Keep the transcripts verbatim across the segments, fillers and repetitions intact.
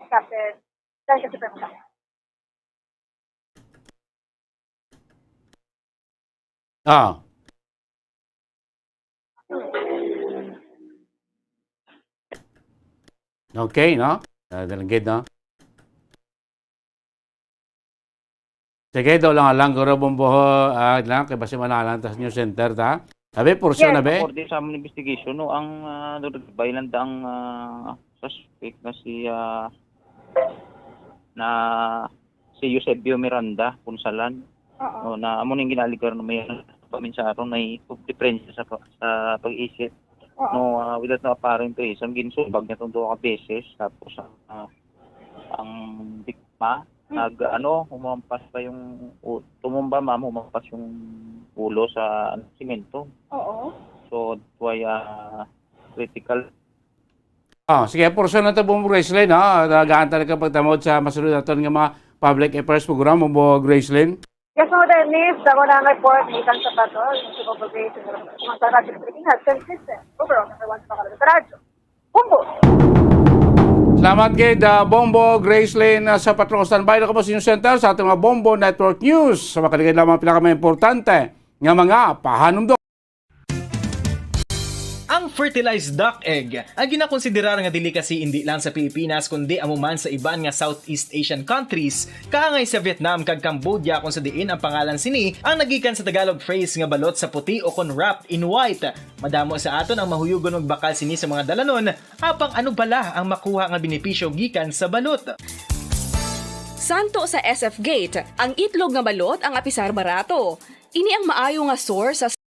Captain Dante Superman. Ah. Okay, no? Ah, dalagid, no? Sige, daw lang, lang, guro, Bombo, ah, lang, kay basi manalan tas news center, ta? Abi, portion Yes. na, be? According sa among investigation, no, ang, ah, baylan da ang, ah, suspect na si, ah, na si Eusebio Miranda Punsalan. Oo. No, na amo ning ginaaligar na may paminsaron, may diferensya sa pa-, sa pag-isip. Oo. No, ah, without no apparent reason, ginsubag niya tong duha ka beses. Tapos, ah, ang biktima, Mm. nag, ano, humampas pa yung, u-, tumumba, ma'am, humampas yung ulo sa, ano, simento. Oo. So, that's why, ah, critical. Ah, sige, portion na to, Bombo Gracelyn, ha? Tagaan talaga pagtamod sa masunod naton nga mga public affairs program, Bombo Gracelyn. Yes, mga Dennis, ako na ang report, Nathan Sabato, yung sa Bombo Gracelyn, sa Radyo Pilipinas, consistent, overall, number one sa mga radyo. Bombo! Salamat gid, ah, Bombo Gracelyn, ah, sa Patrol. Standby na kamo sa inyong center sa ating mga Bombo Network News. Sa makaligid lamang pinakamaimportante nga mga pahanumdom. Ang fertilized duck egg ang ginakonsiderar nga delicacy indi lang sa Pilipinas, kundi amo man sa iban nga Southeast Asian countries, kaangay sa Vietnam kag Cambodia, kung sa diin ang pangalan sini ang nagikan sa Tagalog phrase nga balot sa puti o kon wrapped in white. Madamo sa aton ang mahuyugon magbakal sini sa mga dalanon, apang ano bala ang makuha nga benepisyo gikan sa balot? Santo sa S F Gate, ang itlog nga balot ang apisar barato. Ini ang maayo nga source sa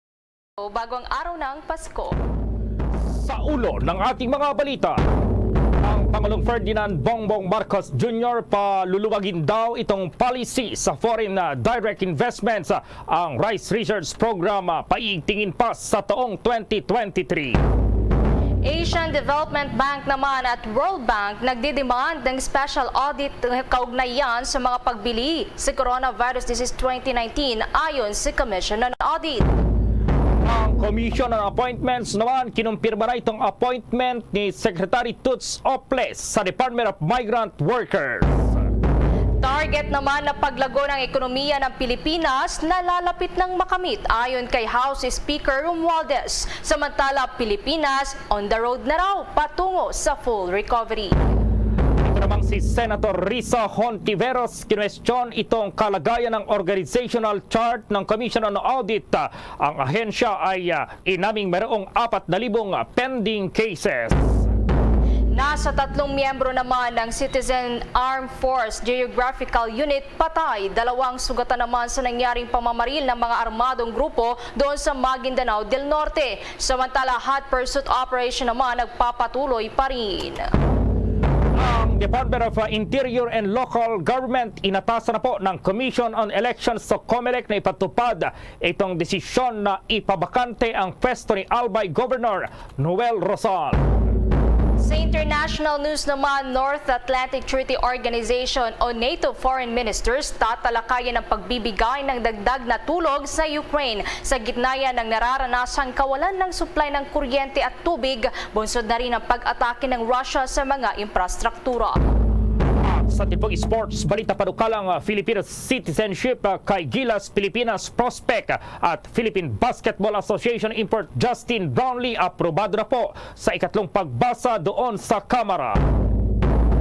Bago ang araw ng Pasko. Sa ulo ng ating mga balita, ang Pangulong Ferdinand Bongbong Marcos Junior paluluwagin daw itong policy sa foreign, ah, direct investments, ah, ang Rice Research Program, ah, paiigtingin pa sa taong twenty twenty-three. Asian Development Bank naman at World Bank nagdidemand ng special audit kaugnayan sa mga pagbili sa coronavirus disease twenty nineteen, ayon sa Commission on Audit. Ang Commission on Appointments naman, kinumpirma na itong appointment ni Secretary Toots Oples sa Department of Migrant Workers. Target naman na paglago ng ekonomiya ng Pilipinas nalalapit ng makamit, ayon kay House Speaker Romualdez. Samantala, Pilipinas on the road na raw patungo sa full recovery. Ito namang si Senator Risa Hontiveros, kinwestiyon itong kalagayan ng organizational chart ng Commission on Audit. Ang ahensya ay, ah, inaming mayroong apat na libong pending cases. Nasa tatlong miyembro naman ng Citizen Armed Force Geographical Unit patay, dalawang sugatan naman sa nangyaring pamamaril ng mga armadong grupo doon sa Maguindanao del Norte. Samantala, hot pursuit operation naman nagpapatuloy pa rin. Ang Department of, uh, Interior and Local Government inatasan na po ng Commission on Elections sa COMELEC na ipatupad itong desisyon na ipabakante ang pwesto ni Albay Governor Noel Rosal. Sa international news naman, North Atlantic Treaty Organization o NATO foreign ministers tatalakayin ang pagbibigay ng dagdag na tulong sa Ukraine sa gitna yan ng nararanasang kawalan ng supply ng kuryente at tubig, bunsod na rin ang pag-atake ng Russia sa mga infrastruktura. At sa tipong sports, balita panukalang, ah, Filipino citizenship, ah, kay Gilas Pilipinas prospect, ah, at Philippine Basketball Association import Justin Brownlee aprobado na po sa ikatlong pagbasa doon sa Kamara.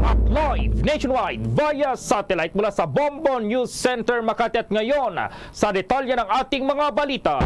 At live nationwide via satellite mula sa Bombo News Center Makati at ngayon, sa detalye ng ating mga balita.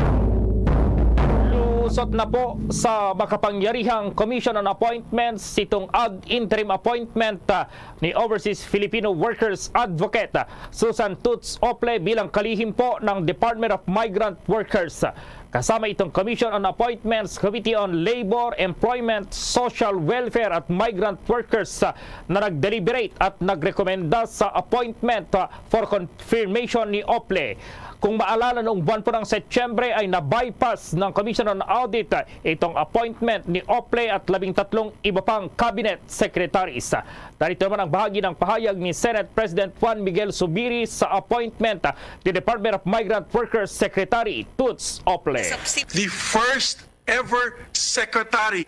Lusot na po sa makapangyarihang Commission on Appointments itong ad interim appointment, ah, ni Overseas Filipino Workers Advocate, ah, Susan Toots Ople bilang kalihim po ng Department of Migrant Workers. Kasama itong Commission on Appointments, Committee on Labor, Employment, Social Welfare at Migrant Workers, ah, na nag-deliberate at nagrekomenda sa appointment, ah, for confirmation ni Ople. Kung maalala, noong buwan po ng Setyembre ay na-bypass ng Commission on Audit, ah, itong appointment ni Ople at labing tatlong iba pang cabinet secretaries. Narito naman ang bahagi ng pahayag ni Senate President Juan Miguel Zubiri sa appointment, ah, ni Department of Migrant Workers Secretary Toots Ople. The first ever secretary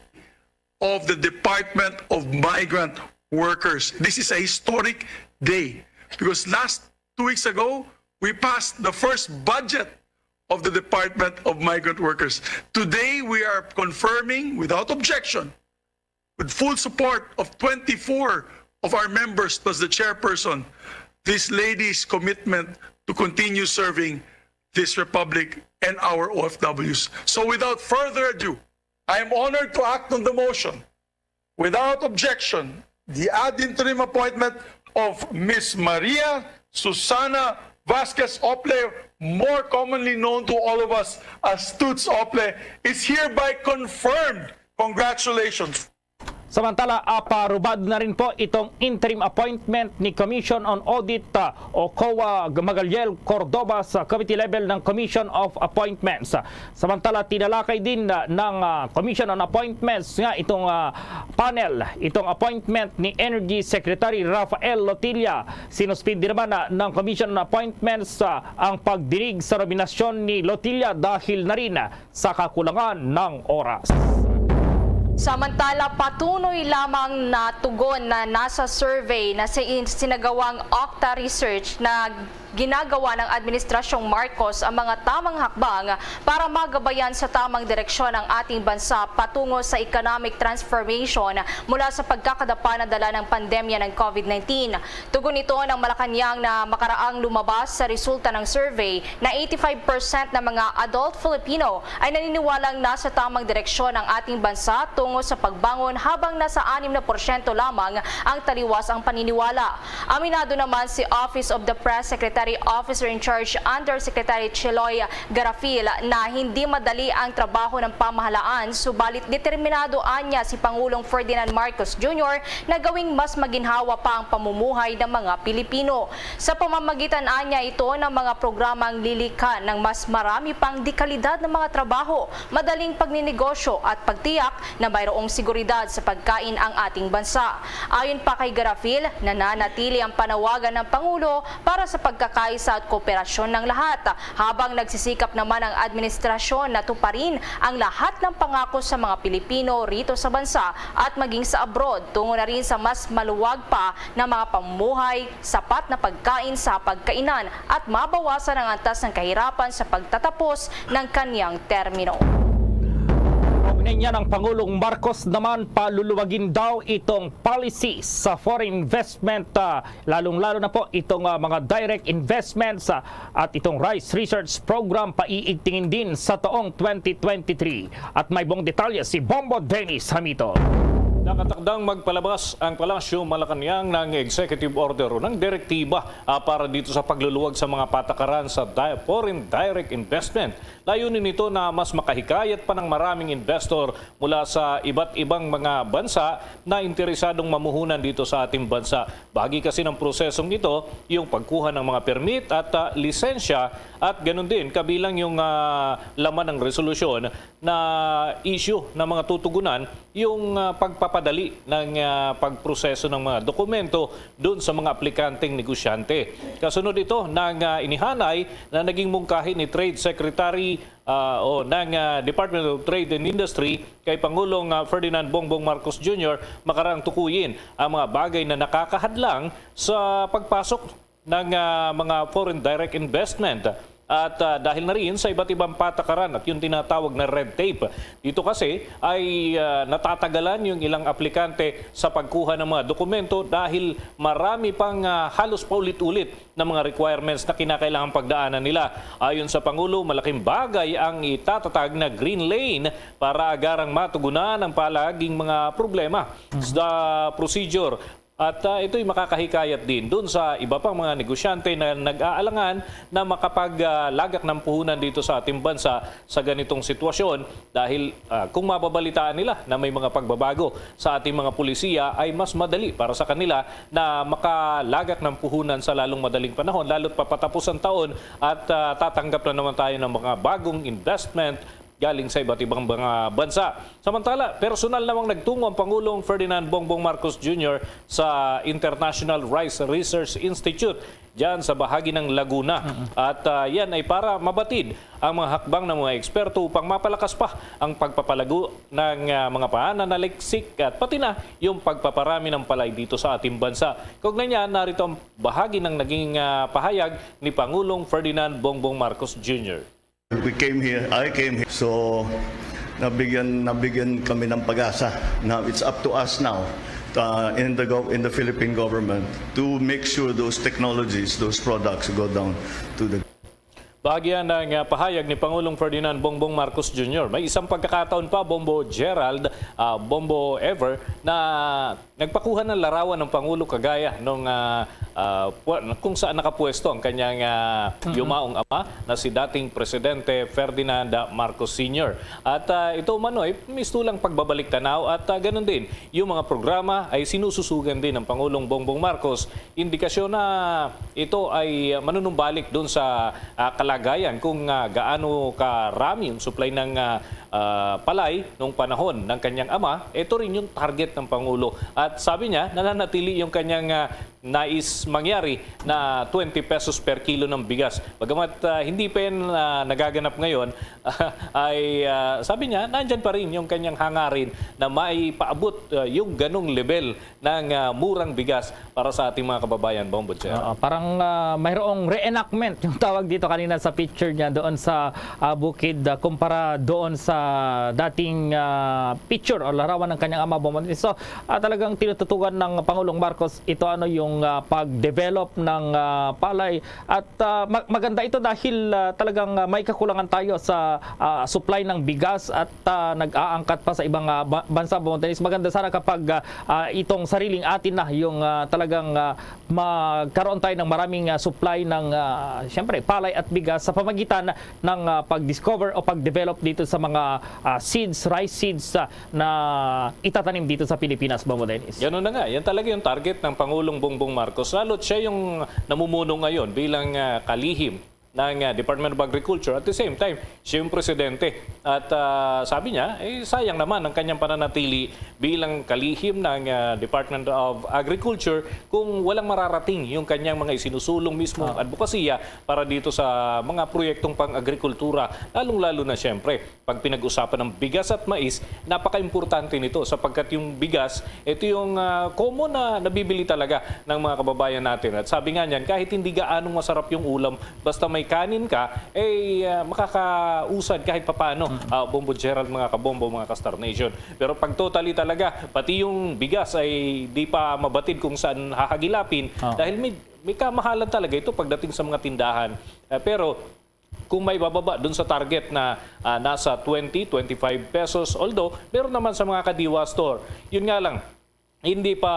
of the Department of Migrant workers. This is a historic day because last two weeks ago, we passed the first budget of the Department of Migrant Workers. Today, we are confirming without objection, with full support of twenty-four of our members plus the chairperson, this lady's commitment to continue serving this republic and our O F Ws. So without further ado, I am honored to act on the motion. Without objection, the ad interim appointment of Miss Maria Susana Vasquez Ople, more commonly known to all of us as Toots Ople, is hereby confirmed. Congratulations. Samantala, aparubad na rin po itong interim appointment ni Commission on Audit, ah, o COA Magaliel Cordova sa committee level ng Commission of Appointments. Samantala, tinalakay din, ah, ng, ah, Commission on Appointments nga itong, ah, panel, itong appointment ni Energy Secretary Rafael Lotilla. Sinuspindi naman, ah, ng Commission on Appointments, ah, ang pagdinig sa nominasyon ni Lotilla dahil na rin, ah, sa kakulangan ng oras. Samantala, patuloy lamang na tugon na nasa survey na si-, sinagawang Okta Research na ginagawa ng Administrasyong Marcos ang mga tamang hakbang para magabayan sa tamang direksyon ang ating bansa patungo sa economic transformation mula sa pagkakadapa na dala ng pandemya ng COVID nineteen. Tugon ito ng Malacañang na makaraang lumabas sa resulta ng survey na eighty-five percent ng mga adult Filipino ay naniniwalang nasa tamang direksyon ang ating bansa tungo sa pagbangon, habang nasa anim na porsyento lamang ang taliwas ang paniniwala. Aminado naman si Office of the Press Secretary Officer in Charge Undersecretary Cheloy Garafil na hindi madali ang trabaho ng pamahalaan, subalit determinado anya si Pangulong Ferdinand Marcos Junior na gawing mas maginhawa pa ang pamumuhay ng mga Pilipino. Sa pamamagitan anya ito ng mga programang lilikha ng mas marami pang dekalidad na mga trabaho, madaling pagninegosyo at pagtiyak na mayroong seguridad sa pagkain ang ating bansa. Ayon pa kay Garafil, nananatili ang panawagan ng Pangulo para sa pagkakaisa at kooperasyon ng lahat, habang nagsisikap naman ang administrasyon na tuparin ang lahat ng pangako sa mga Pilipino rito sa bansa at maging sa abroad, tungo na rin sa mas maluwag pa na mga pamumuhay, sapat na pagkain sa pagkainan at mabawasan ang antas ng kahirapan sa pagtatapos ng kanyang termino. Kaugnay niya ng Pangulong Marcos naman, paluluwagin daw itong policy sa foreign investment, ah, lalong-lalo na po itong, ah, mga direct investments, ah, at itong rice research program paiigtingin din sa taong twenty twenty-three. At may buong detalye si Bombo Dennis Hamito. Nakatakdang magpalabas ang Palasyo Malacañang ng executive order o ng direktiba, ah, para dito sa pagluluwag sa mga patakaran sa di-, foreign direct investment. Layunin nito na mas makahikayat pa ng maraming investor mula sa iba't ibang mga bansa na interesadong mamuhunan dito sa ating bansa. Bahagi kasi ng prosesong ito yung pagkuha ng mga permit at, ah, lisensya, at ganun din kabilang yung, ah, laman ng resolusyon na issue ng mga tutugunan, yung, ah, pagpapadali ng, ah, pagproseso ng mga dokumento dun sa mga aplikanteng negosyante. Kasunod ito ng, ah, inihanay na naging mungkahi ni Trade Secretary, ah, o ng, ah, Department of Trade and Industry kay Pangulong, ah, Ferdinand Bongbong Marcos Junior, makaraang tukuyin ang mga bagay na nakakahadlang sa pagpasok ng, ah, mga foreign direct investment at, ah, dahil na rin sa iba't ibang patakaran at yung tinatawag na red tape. Dito kasi ay, ah, natatagalan yung ilang aplikante sa pagkuha ng mga dokumento dahil marami pang, ah, halos paulit-ulit na mga requirements na kinakailangang pagdaanan nila. Ayon sa Pangulo, malaking bagay ang itatatag na green lane para agarang matugunan ang palaging mga problema sa procedure. At, ah, ito'y makakahikayat din dun sa iba pang mga negosyante na nag-aalangan na makapaglagak ng puhunan dito sa ating bansa sa ganitong sitwasyon dahil, ah, kung mababalitaan nila na may mga pagbabago sa ating mga pulisiya, ay mas madali para sa kanila na makalagak ng puhunan sa lalong madaling panahon, lalo't papatapos ang taon at, ah, tatanggap na naman tayo ng mga bagong investment galing sa iba't ibang mga bansa. Samantala, personal namang nagtungo ang Pangulong Ferdinand Bongbong Marcos Junior sa International Rice Research Institute diyan sa bahagi ng Laguna. At, ah, yan ay para mabatid ang mga hakbang ng mga eksperto upang mapalakas pa ang pagpapalago ng, ah, mga pananaliksik at pati na yung pagpaparami ng palay dito sa ating bansa. Kaugnay niyan, narito ang bahagi ng naging, ah, pahayag ni Pangulong Ferdinand Bongbong Marcos Junior. We came here, I came here, so nabigyan, nabigyan kami ng pag-asa. Now, it's up to us now, uh, in the gov-, in the Philippine government to make sure those technologies, those products go down to the Bahagi yan ng, ah, pahayag ni Pangulong Ferdinand Bongbong Marcos Junior. May isang pagkakataon pa, Bombo Gerald, ah, Bombo Ever, na nagpakuha ng larawan ng Pangulo kagaya nung, ah, ah, pwa-, kung saan nakapwesto ang kanyang, ah, yumaong ama na si dating Presidente Ferdinand Marcos Senior. At, ah, ito umano ay mistulang pagbabalik tanaw at, ah, ganun din, yung mga programa ay sinususugan din ng Pangulong Bongbong Marcos. Indikasyon na ito ay manunumbalik dun sa, ah, kalagayan kung, ah, gaano karami yung supply ng, ah, ah, palay nung panahon ng kanyang ama. Ito rin yung target ng Pangulo. At sabi niya, nananatili yung kanyang, ah, nais mangyari na twenty pesos per kilo ng bigas. Bagamat, ah, hindi pa yan, ah, nagaganap ngayon, ay, ah, sabi niya, nandyan pa rin yung kanyang hangarin na maipaabot, ah, yung ganong level ng, ah, murang bigas para sa ating mga kababayan, Bong Butcher. Oo, parang, ah, mayroong reenactment yung tawag dito kanina sa picture niya doon sa, ah, bukid, ah, kumpara doon sa dating, ah, picture o larawan ng kanyang ama, Bong Butcher. So, ah, talagang tinututukan ng Pangulong Marcos ito, ano, yung, ah, pag-develop ng, ah, palay. At, ah, ma-, maganda ito dahil, ah, talagang, ah, may kakulangan tayo sa, ah, supply ng bigas at, ah, nag-aangkat pa sa ibang, ah, ba-, bansa, Bong Dennis. Maganda sana kapag, ah, ah, itong sariling atin na yung, ah, talagang, ah, magkaroon tayo ng maraming, ah, supply ng, ah, siyempre, palay at bigas sa pamagitan ng, ah, pag-discover o pag-develop dito sa mga, ah, seeds, rice seeds, ah, na itatanim dito sa Pilipinas, Bong Dennis. Ganun na nga. Yan talaga yung target ng Pangulong Bongbong Marcos. Lalo't siya yung namumuno ngayon bilang, ah, kalihim ng, ah, Department of Agriculture. At the same time, siya yung presidente. At, ah, sabi niya, eh, sayang naman ang kanyang pananatili bilang kalihim ng, ah, Department of Agriculture kung walang mararating yung kanyang mga isinusulong mismong Ah. advokasya para dito sa mga proyektong pang-agrikultura, lalong-lalo na siyempre pag pinag-usapan ng bigas at mais, napaka-importante nito sapagkat yung bigas, ito yung, ah, common na nabibili talaga ng mga kababayan natin. At sabi nga niyan, kahit hindi gaanong masarap yung ulam, basta may kanin ka, eh, ah, makakausad kahit papano, Mm. ah, Bombo Gerald, mga kabombo, mga ka-Star Nation. Pero pag totally talaga, pati yung bigas ay di pa mabatid kung saan hahagilapin Oo. dahil may, may kamahalan talaga ito pagdating sa mga tindahan. Ah, pero kung may bababa dun sa target na, ah, nasa twenty, twenty-five pesos, although meron naman sa mga Kadiwa store. Yun nga lang, hindi pa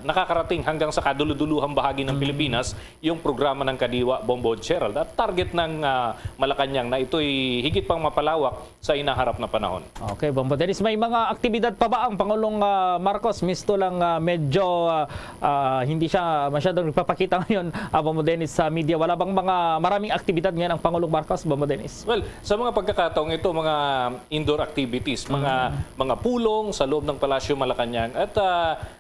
nakakarating hanggang sa kaduluduluhang bahagi ng Mm. Pilipinas yung programa ng Kadiwa, Bombo Gerald, at target ng, ah, Malacañang na ito'y higit pang mapalawak sa inaharap na panahon. Okay, Bombo Dennis, may mga aktibidad pa ba ang Pangulong, ah, Marcos? Misto lang, ah, medyo, ah, ah, hindi siya masyadong nagpapakita ngayon, ah, Bombo Dennis, sa media. Wala bang mga maraming aktibidad ngayon ang Pangulong Marcos, Bombo Dennis? Well, sa mga pagkakataong ito, mga indoor activities, mga, Mm. mga pulong sa loob ng Palasyo Malacañang. At, ah,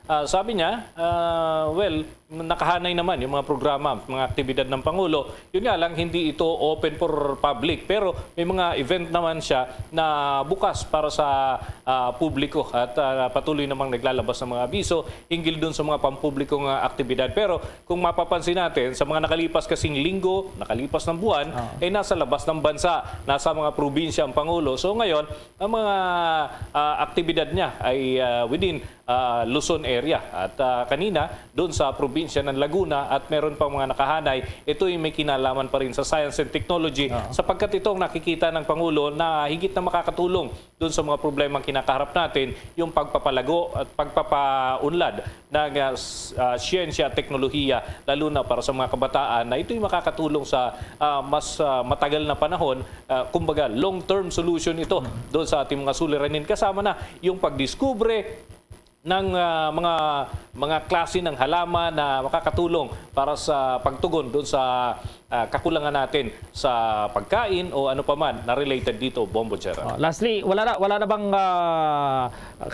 ah, sabi niya, ah, well, nakahanay naman yung mga programa, mga aktibidad ng Pangulo. Yun nga lang, hindi ito open for public. Pero may mga event naman siya na bukas para sa, ah, publiko. At, ah, patuloy namang naglalabas ng mga abiso hinggil dun sa mga pampublikong, ah, aktibidad. Pero kung mapapansin natin, sa mga nakalipas kasing linggo, nakalipas ng buwan, Ah. eh, nasa labas ng bansa, nasa mga probinsya ang Pangulo. So ngayon, ang mga, ah, aktibidad niya ay, ah, within, ah, Luzon area. At, ah, kanina, doon sa probinsya ng Laguna at meron pang mga nakahanay, ito'y may kinalaman pa rin sa science and technology, Ah. sapagkat ito ang nakikita ng Pangulo na higit na makakatulong doon sa mga problemang kinakaharap natin, yung pagpapalago at pagpapaunlad ng, ah, s-, ah, siyensya at teknolohiya, lalo na para sa mga kabataan, na ito'y makakatulong sa, ah, mas, ah, matagal na panahon. Ah, kumbaga, long-term solution ito doon sa ating mga suliranin, kasama na yung pagdiskubre ng, ah, mga, mga klase ng halaman na makakatulong para sa pagtugon doon sa, ah, kakulangan natin sa pagkain o ano pa man na related dito, Bombo Gerald. Oh, lastly, wala na, wala na bang, ah,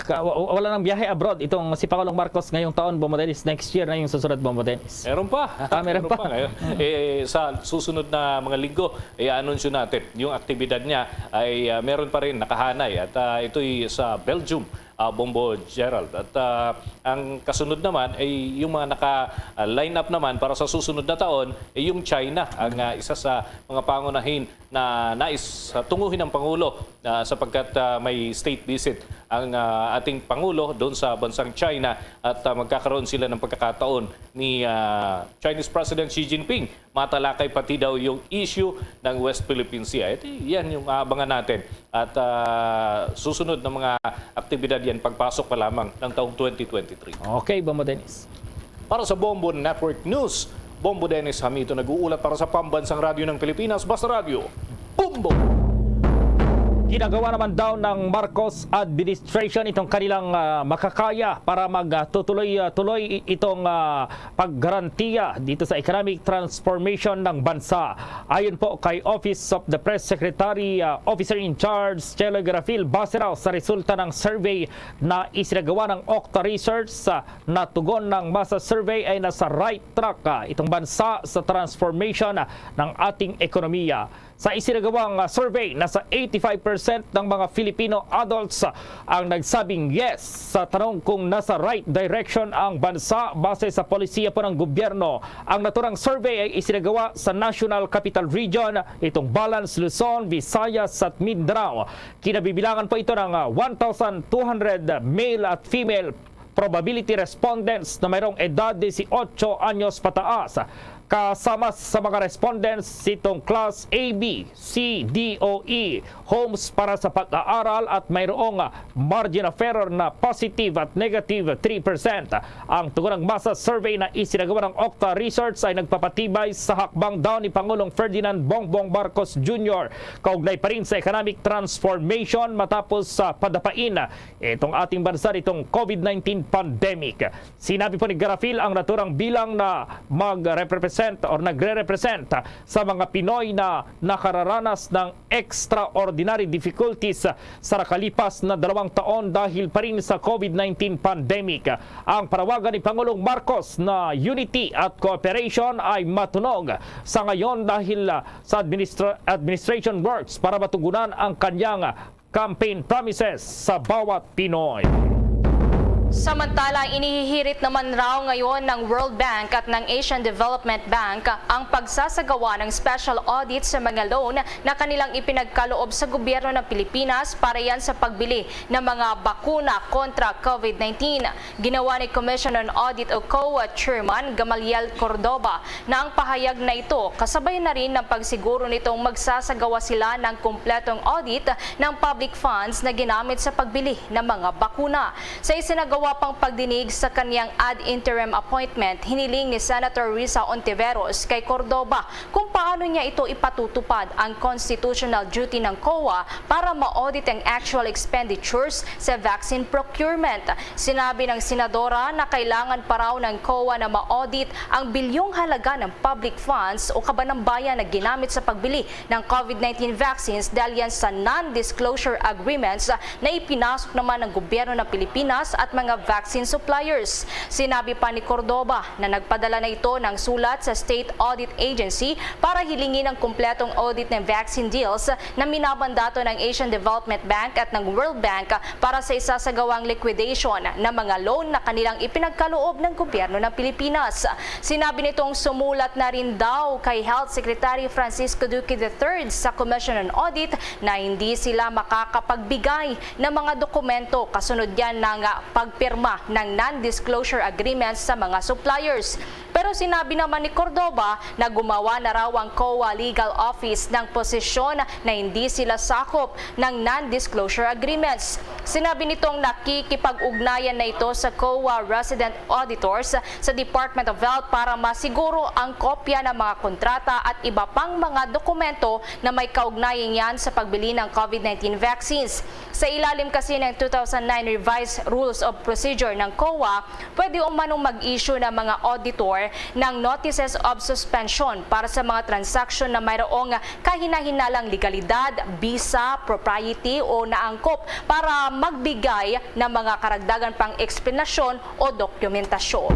ka-, wa-, wala nang biyahe abroad itong si Pangulong Marcos ngayong taon, Bombo Dennis? Next year na yung susunod, Bombo Dennis. Meron pa. Ah, meron pa. Ngayon. Eh, sa susunod na mga linggo, i-anunsyo natin yung aktibidad niya ay, ah, meron pa rin nakahanay at, ah, ito'y sa Belgium, ah, Bombo Gerald. At, ah, ang kasunod naman ay yung mga naka, ah, line up naman para sa susunod na taon ay yung China, ang, ah, isa sa mga pangunahin na nais, ah, tunguhin ng Pangulo, ah, sapagkat, ah, may state visit ang, ah, ating Pangulo doon sa bansang China at, ah, magkakaroon sila ng pagkakataon ni, ah, Chinese President Xi Jinping. Matalakay pati daw yung issue ng West Philippine Sea. Ito, yan yung aabangan natin. At, ah, susunod na mga aktibidad yan pagpasok pa lamang ng taong twenty twenty-three. Okay, Bombo Dennis. Para sa Bombo Network News, Bombo Dennis Hamito nag-uulat para sa Pambansang Radyo ng Pilipinas, Basta Radyo, Bombo! Ginagawa naman daw ng Marcos administration itong kanilang, ah, makakaya para magtutuloy, ah, tuloy i-, itong, ah, paggarantiya dito sa economic transformation ng bansa. Ayon po kay Office of the Press Secretary, ah, Officer in Charge Cheloy Garafil, base raw sa resulta ng survey na isinagawa ng Okta Research, ah, na tugon ng masa survey ay nasa right track, ah, itong bansa sa transformation, ah, ng ating ekonomiya. Sa isinagawang, ah, survey, nasa eighty-five percent ng mga Filipino adults, ah, ang nagsabing yes sa tanong kung nasa right direction ang bansa base sa polisiya po ng gobyerno. Ang naturang survey ay isinagawa sa National Capital Region, itong Balance Luzon, Visayas at Mindanao. Kinabibilangan po ito ng, ah, one thousand two hundred male at female probability respondents na mayroong edad dieciocho anyos pataas. Kasama sa mga respondents itong Class A, B, C, D o E homes para sa pag-aaral at mayroong margin of error na positive at negative three percent. Ang tugon ng masa survey na isinagawa ng Okta Research ay nagpapatibay sa hakbang daw ni Pangulong Ferdinand Bongbong Marcos Junior kaugnay pa rin sa economic transformation matapos sa padapain itong ating bansa nitong COVID nineteen pandemic. Sinabi po ni Garafil ang naturang bilang na magrepresent or nagre-represent sa mga Pinoy na nakararanas ng extraordinary difficulties sa nakalipas na dalawang taon dahil pa rin sa COVID nineteen pandemic. Ang panawagan ni Pangulong Marcos na unity at cooperation ay matunog sa ngayon dahil, ah, sa administra-, administration works para matugunan ang kanyang campaign promises sa bawat Pinoy. Samantala, inihihirit naman raw ngayon ng World Bank at ng Asian Development Bank ang pagsasagawa ng special audit sa mga loan na kanilang ipinagkaloob sa gobyerno ng Pilipinas para yan sa pagbili ng mga bakuna kontra COVID nineteen. Ginawa ni Commission on Audit o COA Chairman Gamaliel Cordova na ang pahayag na ito kasabay na rin ng pagsiguro nitong magsasagawa sila ng kumpletong audit ng public funds na ginamit sa pagbili ng mga bakuna. Sa isinagawa pang pagdinig sa kanyang ad interim appointment, hiniling ni Senator Risa Ontiveros kay Cordova kung paano niya ito ipatutupad ang constitutional duty ng COA para ma-audit ang actual expenditures sa vaccine procurement. Sinabi ng senadora na kailangan pa raw ng COA na ma-audit ang bilyong halaga ng public funds o kabanambayan na ginamit sa pagbili ng COVID nineteen vaccines dahil yan sa non-disclosure agreements na ipinasok naman ng gobyerno ng Pilipinas at mga vaccine suppliers. Sinabi pa ni Cordova na nagpadala na ito ng sulat sa State Audit Agency para hilingin ang kumpletong audit ng vaccine deals na minamandato ng Asian Development Bank at ng World Bank para sa isasagawang liquidation ng mga loan na kanilang ipinagkaloob ng gobyerno ng Pilipinas. Sinabi nitong sumulat na rin daw kay Health Secretary Francisco Duque the third sa Commission on Audit na hindi sila makakapagbigay ng mga dokumento kasunod yan ng pagpirma ng non-disclosure agreements sa mga suppliers. Pero sinabi naman ni Cordova na gumawa na raw ang COA Legal Office ng posisyon na hindi sila sakop ng non-disclosure agreements. Sinabi nitong nakikipag-ugnayan na ito sa COA Resident Auditors sa Department of Health para masiguro ang kopya ng mga kontrata at iba pang mga dokumento na may kaugnayan yan sa pagbili ng COVID nineteen vaccines. Sa ilalim kasi ng two thousand nine Revised Rules of Procedure ng COA, pwede umanong mag-issue ng mga auditor ng notices of suspension para sa mga transaksyon na mayroong kahinahinalang legalidad, bisa, propriety o naangkop para magbigay ng mga karagdagan pang eksplanasyon o dokumentasyon.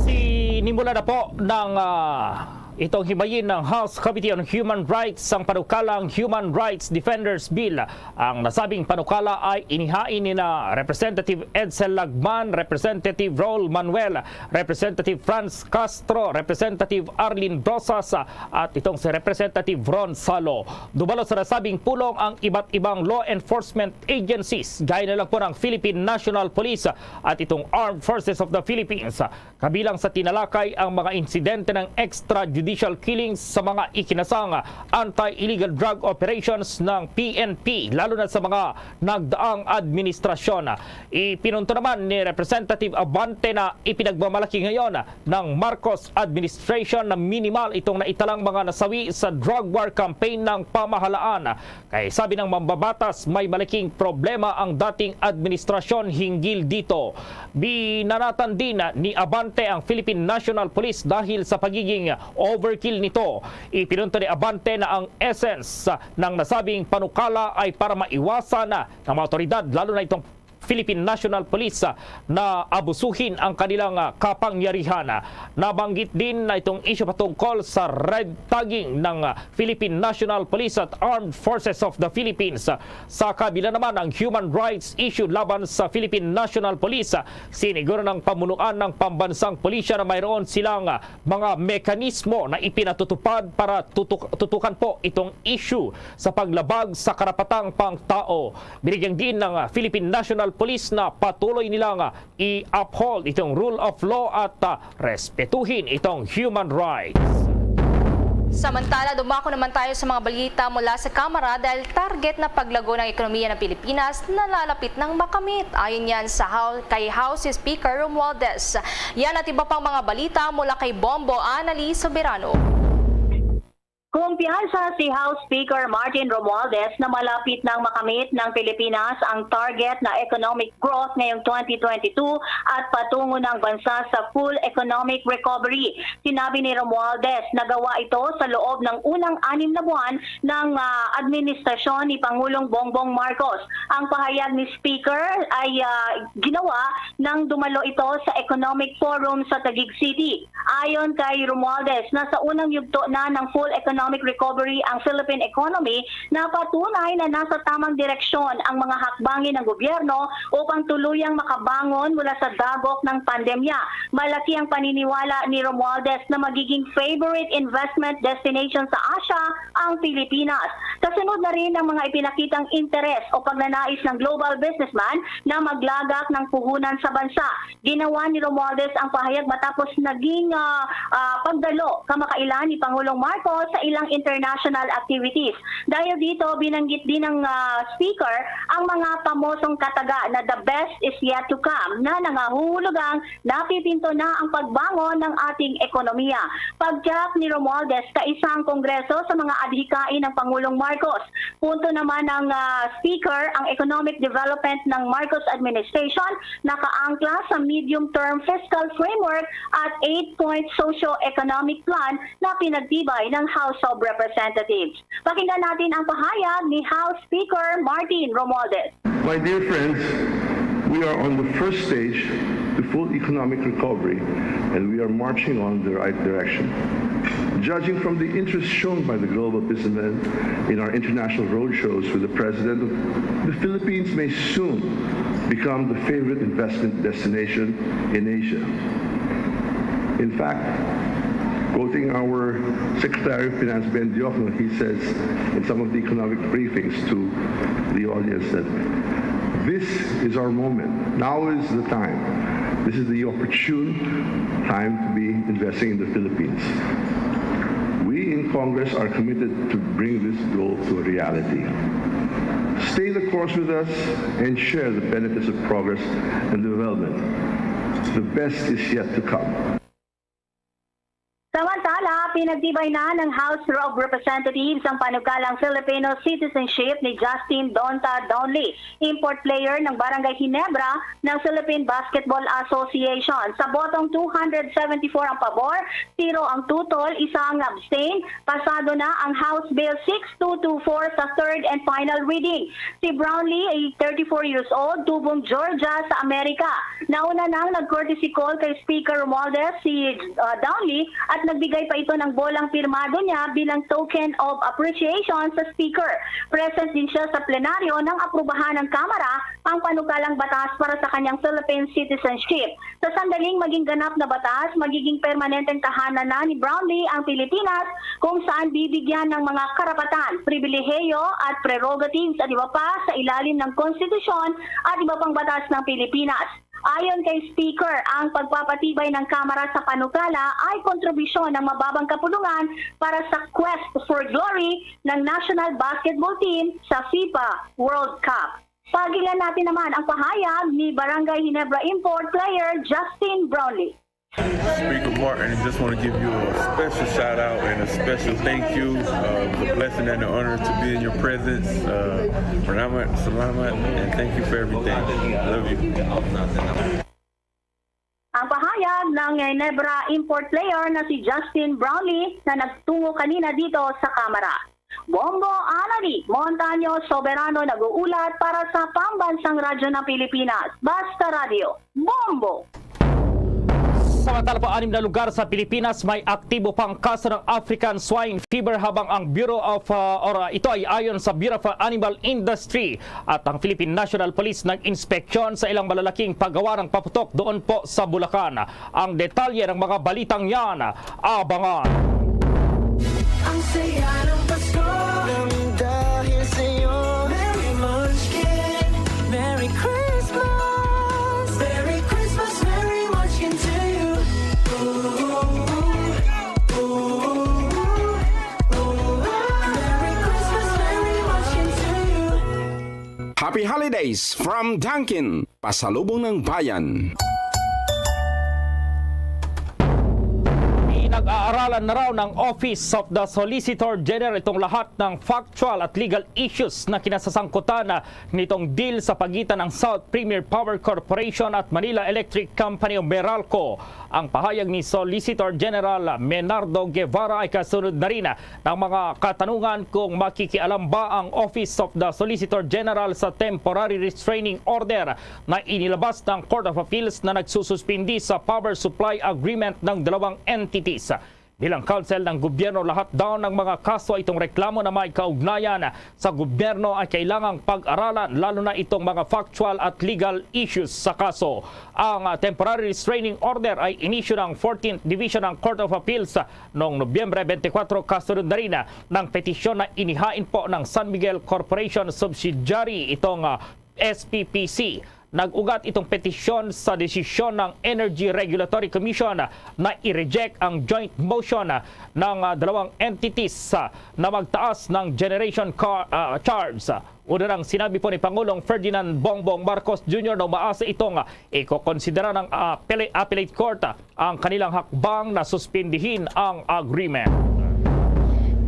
Sinimula na po ng, ah, itong himayin ng House Committee on Human Rights ang panukalang Human Rights Defenders Bill. Ang nasabing panukala ay inihain ni na Representative Edsel Lagman, Representative Raul Manuel, Representative Franz Castro, Representative Arlene Brosas, at itong si Representative Ron Salo. Dumalo sa nasabing pulong ang iba't ibang law enforcement agencies, gaya na lang po ng Philippine National Police at itong Armed Forces of the Philippines. Kabilang sa tinalakay ang mga insidente ng extrajudicial killings sa mga ikinasang anti-illegal drug operations ng P N P, lalo na sa mga nagdaang administrasyon. Ipinunto naman ni Representative Abante na ipinagmamalaki ngayon ng Marcos administration na minimal itong naitalang mga nasawi sa drug war campaign ng pamahalaan. Kay sabi ng mambabatas, may malaking problema ang dating administrasyon hinggil dito. Binanatan din ni Abante ang Philippine National Police dahil sa pagiging overkill nito. Ipinunto ni Abante na ang essence ng nasabing panukala ay para maiwasan ng mga otoridad, lalo na itong Philippine National Police, ah, na abusuhin ang kanilang, ah, kapangyarihan. Nabanggit din na itong isyu patungkol sa red tagging ng, ah, Philippine National Police at Armed Forces of the Philippines. Sa kabila naman, ang human rights issue laban sa Philippine National Police, ah, siniguro ng pamunuan ng pambansang pulisya na mayroon silang, ah, mga mekanismo na ipinatutupad para tutuk-, tutukan po itong issue sa paglabag sa karapatang pangtao. Binigyang diin ng, ah, Philippine National Police na patuloy nilang, ah, i-uphold itong rule of law at, ah, respetuhin itong human rights. Samantala, dumako naman tayo sa mga balita mula sa Kamara dahil target na paglago ng ekonomiya ng Pilipinas nalalapit ng makamit. Ayon yan sa Hou-, kay House Speaker Romualdez. Yan at iba pang mga balita mula kay Bombo Anali Soberano. Kumpiyansa si House Speaker Martin Romualdez na malapit nang makamit ng Pilipinas ang target na economic growth ngayong twenty twenty-two at patungo ng bansa sa full economic recovery. Sinabi ni Romualdez na gawa ito sa loob ng unang anim na buwan ng, ah, administrasyon ni Pangulong Bongbong Marcos. Ang pahayag ni Speaker ay, ah, ginawa nang dumalo ito sa Economic Forum sa Taguig City. Ayon kay Romualdez, nasa unang yugto na ng full economic recovery ang Philippine economy, napatunay na nasa tamang direksyon ang mga hakbangin ng gobyerno upang tuluyang makabangon mula sa dagok ng pandemya. Malaki ang paniniwala ni Romualdez na magiging favorite investment destination sa Asia ang Pilipinas. Kasunod na rin ang mga ipinakitang interes o pagnanais ng global businessman na maglagak ng puhunan sa bansa. Ginawa ni Romualdez ang pahayag matapos naging, ah, ah, pagdalo kamakailan ni Pangulong Marcos sa ilang international activities. Dahil dito, binanggit din ng, ah, speaker ang mga pamosong kataga na "The best is yet to come" na nangahuhulugang napipinto na ang pagbangon ng ating ekonomiya. Pagtiyak ni Romualdez, kaisa ang Kongreso sa mga adhikain ng Pangulong Marcos. Punto naman ng, ah, speaker, ang economic development ng Marcos administration nakaangkla sa medium-term fiscal framework at eight-point socio-economic plan na pinagtibay ng House of Representatives. Pakinggan natin ang pahayag ni House Speaker Martin Romualdez. My dear friends, we are on the first stage to full economic recovery, and we are marching on the right direction. Judging from the interest shown by the global businessmen in our international roadshows with the President, the Philippines may soon become the favorite investment destination in Asia. In fact, quoting our Secretary of Finance, Ben Diokno, he says in some of the economic briefings to the audience that this is our moment. Now is the time. This is the opportune time to be investing in the Philippines. We in Congress are committed to bring this goal to a reality. Stay the course with us and share the benefits of progress and development. The best is yet to come. Samantala, Pinagtibay na ng House of Representatives ang panukalang Filipino citizenship ni Justin Donta Donley, import player ng Barangay Ginebra ng Philippine Basketball Association. Sa botong two hundred seventy-four ang pabor, zero ang tutol, isa ang abstain, pasado na ang House Bill six two two four sa third and final reading. Si Brownlee ay thirty-four years old, tubong Georgia sa Amerika. Nauna nang nag-courtesy call kay Speaker Romualdez si, uh, Downey at nagbigay pa ito ng bolang pirmado niya bilang token of appreciation sa Speaker. Present din siya sa plenaryo nang aprubahan ng Kamara ang panukalang batas para sa kanyang Philippine citizenship. Sa sandaling maging ganap na batas, magiging permanenteng tahanan na ni Brownlee ang Pilipinas, kung saan bibigyan ng mga karapatan, pribilehiyo at prerogatives at iba pa sa ilalim ng konstitusyon at iba pang batas ng Pilipinas. Ayon kay Speaker, ang pagpapatibay ng Kamara sa panukala ay kontribusyon ng mababang kapulungan para sa quest for glory ng national basketball team sa fifa World Cup. Pakinggan natin naman ang pahayag ni Barangay Ginebra import player Justin Brownlee. Speaker Martin, I just want to give you a special shout out and a special thank you. Uh, it's a blessing and an honor to be in your presence. Uh, Rahmat, Salamat, and thank you for everything. Love you. Ang pahayag ng Ginebra import player na si Justin Brownlee na nagtungo kanina dito sa Kamara. Bombo Anali, Montaño Soberano nag-uulat para sa Pambansang Radyo ng Pilipinas, Basta Radyo, Bombo! Samantala pa, anim na lugar sa Pilipinas may aktibo pang kaso ng African Swine Fever, habang ang Bureau of, uh, or, uh, ito ay ayon sa Bureau of Animal Industry at ang Philippine National Police nag-inspeksyon sa ilang malalaking paggawa ng paputok doon po sa Bulacan. Ang detalye ng mga balitang yan, abangan. Ang saya ng Pasko. Nang dahil sa'yo. Merry Munchkin. Merry Christmas. Merry Christmas, Merry Munchkin to you. Ooh, ooh, ooh, ooh. Merry Christmas, Merry Munchkin to you. Happy Holidays from Dunkin, Pasalubong ng Bayan. Pinag-aaralan na raw ng Office of the Solicitor General itong lahat ng factual at legal issues na kinasasangkutan, ah, nitong deal sa pagitan ng South Premier Power Corporation at Manila Electric Company o Meralco. Ang pahayag ni Solicitor General Menardo Guevara ay kasunod na rin ng mga katanungan kung makikialam ba ang Office of the Solicitor General sa temporary restraining order na inilabas ng Court of Appeals na nagsususpindi sa power supply agreement ng dalawang entities. Bilang counsel ng gobyerno, lahat daw ng mga kaso itong reklamo na may kaugnayan sa gobyerno ay kailangang pag-aralan, lalo na itong mga factual at legal issues sa kaso. Ang, ah, temporary restraining order ay inisyu ng fourteenth Division ng Court of Appeals, ah, noong Nobyembre twenty-four, kasunod na rin, ah, ng petisyon na inihain po ng San Miguel Corporation subsidiary, itong, ah, S P P C. Nag-ugat itong petisyon sa desisyon ng Energy Regulatory Commission na i-reject ang joint motion ng, ah, dalawang entities, ah, na magtaas ng generation car, ah, charge. Una nang sinabi po ni Pangulong Ferdinand Bongbong Marcos Junior na umaasa itong, ah, ikokonsidera ng, ah, appellate, appellate court, ah, ang kanilang hakbang na suspindihin ang agreement.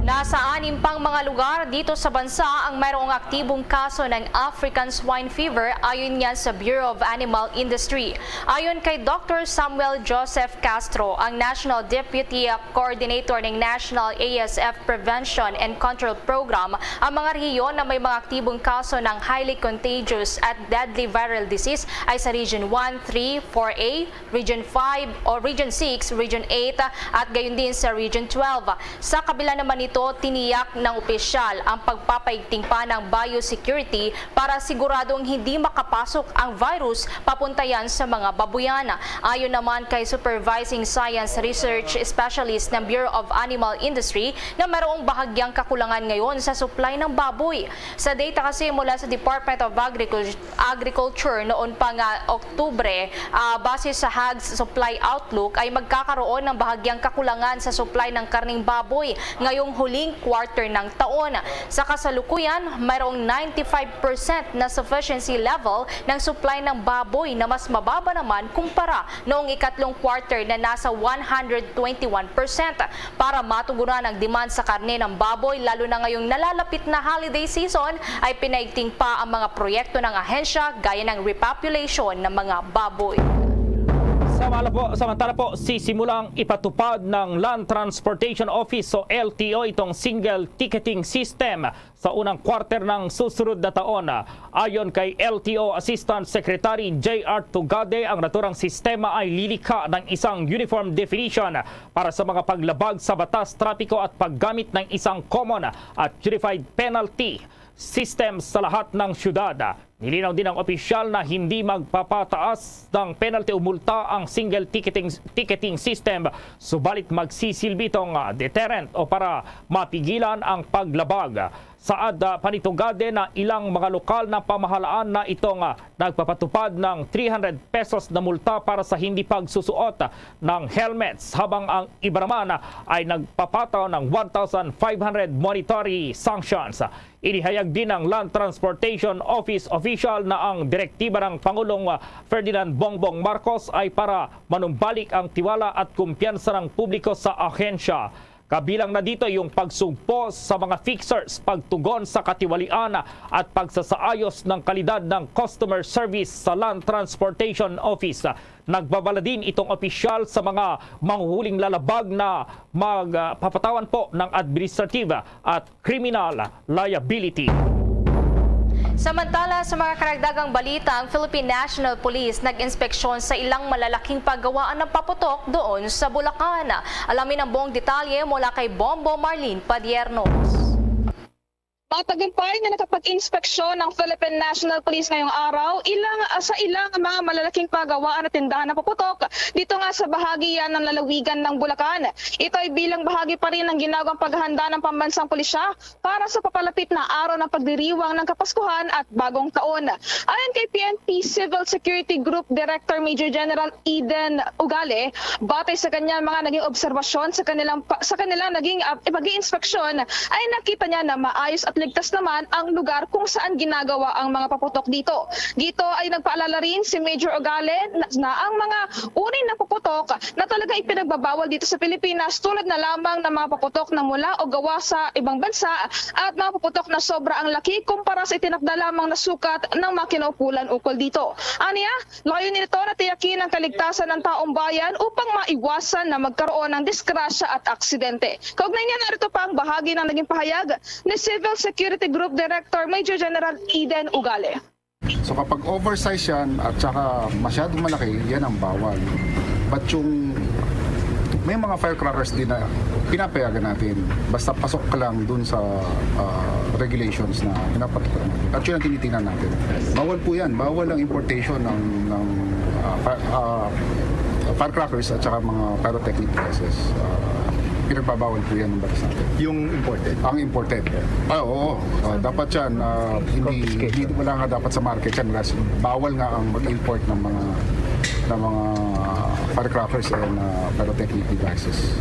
Nasa anim pang mga lugar dito sa bansa ang mayroong aktibong kaso ng African Swine Fever, ayon niyan sa Bureau of Animal Industry. Ayon kay Doctor Samuel Joseph Castro, ang National Deputy Coordinator ng National A S F Prevention and Control Program, ang mga rehiyon na may mga aktibong kaso ng highly contagious at deadly viral disease ay sa Region one, three, four A, Region five o Region six, Region eight, at gayon din sa Region twelve. Sa kabila naman nito, tiniyak ng opisyal ang pagpapaigting pa ng biosecurity para siguradong hindi makapasok ang virus papunta yan sa mga babuyan. Ayon naman kay Supervising Science Research Specialist ng Bureau of Animal Industry na mayroong bahagyang kakulangan ngayon sa supply ng baboy. Sa data kasi mula sa Department of Agricul-, Agriculture, noon pa nga Oktubre, ah, base sa Hogs Supply Outlook, ay magkakaroon ng bahagyang kakulangan sa supply ng karneng baboy ngayong huling quarter ng taon. Sa kasalukuyan, mayroong ninety-five percent na sufficiency level ng supply ng baboy na mas mababa naman kumpara noong ikatlong quarter na nasa one hundred twenty-one percent. Para matugunan ang demand sa karne ng baboy, lalo na ngayong nalalapit na holiday season, ay pinaigting pa ang mga proyekto ng ahensya gaya ng repopulation ng mga baboy. Samala po, samantala po, sisimulang ipatupad ng Land Transportation Office o L T O itong single ticketing system sa unang quarter ng susunod na taon. Ayon kay L T O Assistant Secretary J R Tugade, ang naturang sistema ay lilikha ng isang uniform definition para sa mga paglabag sa batas trapiko at paggamit ng isang common at unified penalty system sa lahat ng syudad. Nilinaw din ng opisyal na hindi magpapataas ng penalty o multa ang single ticketing, ticketing system, subalit magsisilbi itong, ah, deterrent o para mapigilan ang paglabag. Saad, ah, pa ni Tugade na ilang mga lokal na pamahalaan na itong, ah, nagpapatupad ng three hundred pesos na multa para sa hindi pagsusuot ng helmets, habang ang iba naman, ah, ay nagpapataw ng one thousand five hundred monetary sanctions. Inihayag din ng Land Transportation Office official na ang direktiba ng Pangulong, ah, Ferdinand Bongbong Marcos ay para manumbalik ang tiwala at kumpiyansa ng publiko sa ahensya. Kabilang na dito yung pagsugpo sa mga fixers, pagtugon sa katiwalian at pagsasaayos ng kalidad ng customer service sa Land Transportation Office. Nagbabala din itong opisyal sa mga manghuhuling lalabag na magpapatawan po ng administrative at criminal liability. Samantala, sa mga karagdagang balita, ang Philippine National Police nag-inspeksyon sa ilang malalaking paggawaan ng paputok doon sa Bulacan. Alamin ang buong detalye mula kay Bombo Marlene Padiernos. Matagumpay nga nakapag-inspeksyon ang Philippine National Police ngayong araw ilang, ah, sa ilang mga malalaking pagawaan at tindahan na paputok dito nga sa bahagi yan ng lalawigan ng Bulacan. Ito ay bilang bahagi pa rin ng ginagawang paghahanda ng pambansang pulisya para sa papalapit na araw ng pagdiriwang ng Kapaskuhan at Bagong Taon. Ayon kay P N P Civil Security Group Director Major General Eden Ugale, batay sa kanyang mga naging obserbasyon sa kanilang pa-, sa kanilang naging, ah, pag-iinspeksyon, ay nakita niya na maayos at ligtas naman ang lugar kung saan ginagawa ang mga paputok dito. Dito ay nagpaalala rin si Major Ugale na, na ang mga uri ng paputok na talaga ipinagbabawal dito sa Pilipinas, tulad na lamang ng mga paputok na mula o gawa sa ibang bansa at mga paputok na sobra ang laki kumpara sa itinakda lamang na sukat ng mga kinaukulan ukol dito. Aniya, layunin nito na tiyakin ang kaligtasan ng taong bayan upang maiwasan na magkaroon ng disgrasya at aksidente. Kaugnay niya, narito pa ang bahagi ng naging pahayag ni Civil Security Group Director Major General Eden Ugale. So, kapag oversize yan at saka masyadong malaki, yan ang bawal. But yung may mga firecrackers din na pinapayagan natin, basta pasok ka lang dun sa, ah, regulations na pinapatutunan natin. At yun ang tinitingnan natin. Bawal po yan. Bawal ang importation ng, ng, ah, fi-, ah, firecrackers at saka mga pyrotechnic devices. Ah, pinagbabawal po yan ng batas natin. Yung imported? Ang imported. Ah, oo. Ah, dapat yan, ah, hindi, hindi, wala nga dapat sa market yan. Wala, bawal nga ang mag-import ng mga, ng mga firecrackers and, ah, pyrotechnic devices.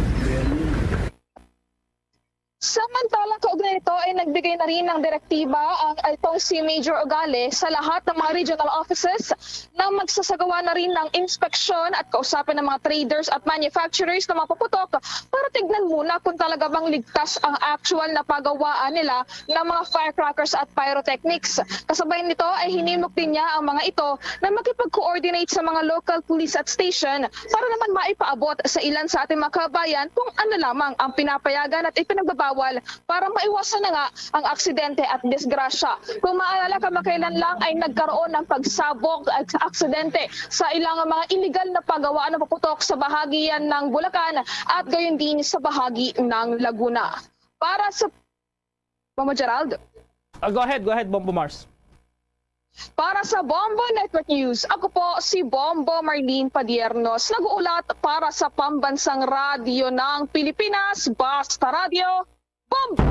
Samantala, kaugnay nito ay nagbigay na rin ng direktiba ang, itong si Major Ugale sa lahat ng mga regional offices na magsasagawa na rin ng inspeksyon at kausapin ng mga traders at manufacturers ng mga paputok para tignan muna kung talaga bang ligtas ang actual na pagawaan nila ng mga firecrackers at pyrotechnics. Kasabay nito ay hinimok din niya ang mga ito na makipag-coordinate sa mga local police at station para naman maipaabot sa ilan sa ating mga kabayan kung ano lamang ang pinapayagan at ipinagbabawal para maiwasan na nga ang aksidente at disgrasya. Kung maalala, kamakailan lang ay nagkaroon ng pagsabog at aksidente sa ilang mga iligal na pagawaan ng paputok sa bahagi yan ng Bulacan at gayon din sa bahagi ng Laguna. Para sa Mama Gerald. Ah, go ahead, go ahead, Bombo Mars. Para sa Bombo Network News, ako po si Bombo Marlene Padiernos, nag-uulat para sa Pambansang Radyo ng Pilipinas, Basta Radyo, Bombo!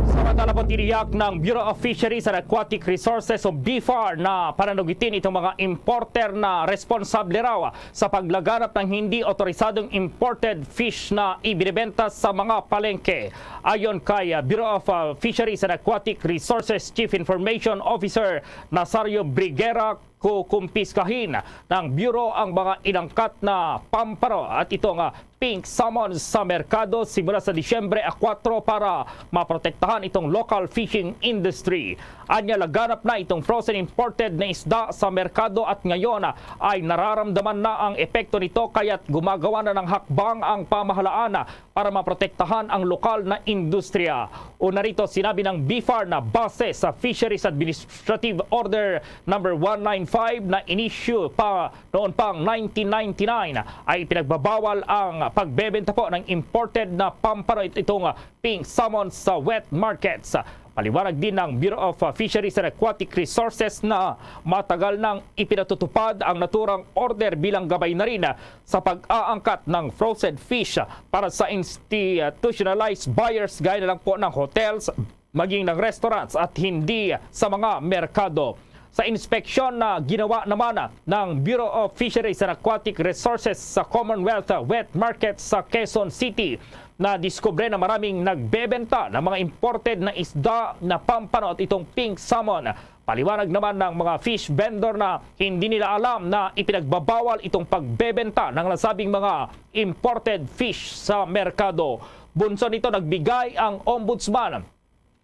Sa Samantala po, tiniyak ng Bureau of Fisheries and Aquatic Resources o BFAR na pananugitin itong mga importer na responsable raw sa paglaganap ng hindi otorisadong imported fish na ibinebenta sa mga palengke. Ayon kay, uh, Bureau of, uh, Fisheries and Aquatic Resources Chief Information Officer Nazario Briguera, kukumpiskahin ng Bureau ang mga inangkat na pamparo at itong, ah, pink salmon sa merkado simula sa Disyembre a kuwatro para maprotektahan itong local fishing industry. Anya, laganap na itong frozen imported na isda sa merkado at ngayon, ah, ay nararamdaman na ang epekto nito, kaya't gumagawa na ng hakbang ang pamahalaan, ah, para maprotektahan ang lokal na industriya. Una rito, sinabi ng BFAR na base sa Fisheries Administrative Order Number one nine five na inisyu pa noon pang nineteen ninety-nine, ay pinagbabawal ang pagbebenta po ng imported na pamparo itong, ah, pink salmon sa wet markets. Paliwanag din ng Bureau of, ah, Fisheries and Aquatic Resources na matagal nang ipinatutupad ang naturang order bilang gabay na rin, ah, sa pag-aangkat ng frozen fish, ah, para sa institutionalized buyers, gaya na lang po ng hotels, maging ng restaurants at hindi sa mga merkado. Sa inspeksyon na ginawa naman ng Bureau of Fisheries and Aquatic Resources sa Commonwealth Wet Market sa Quezon City, nadiskubre na maraming nagbebenta ng mga imported na isda na pampano at itong pink salmon. Paliwanag naman ng mga fish vendor na hindi nila alam na ipinagbabawal itong pagbebenta ng nasabing mga imported fish sa merkado. Bunso nito, nagbigay ang ombudsman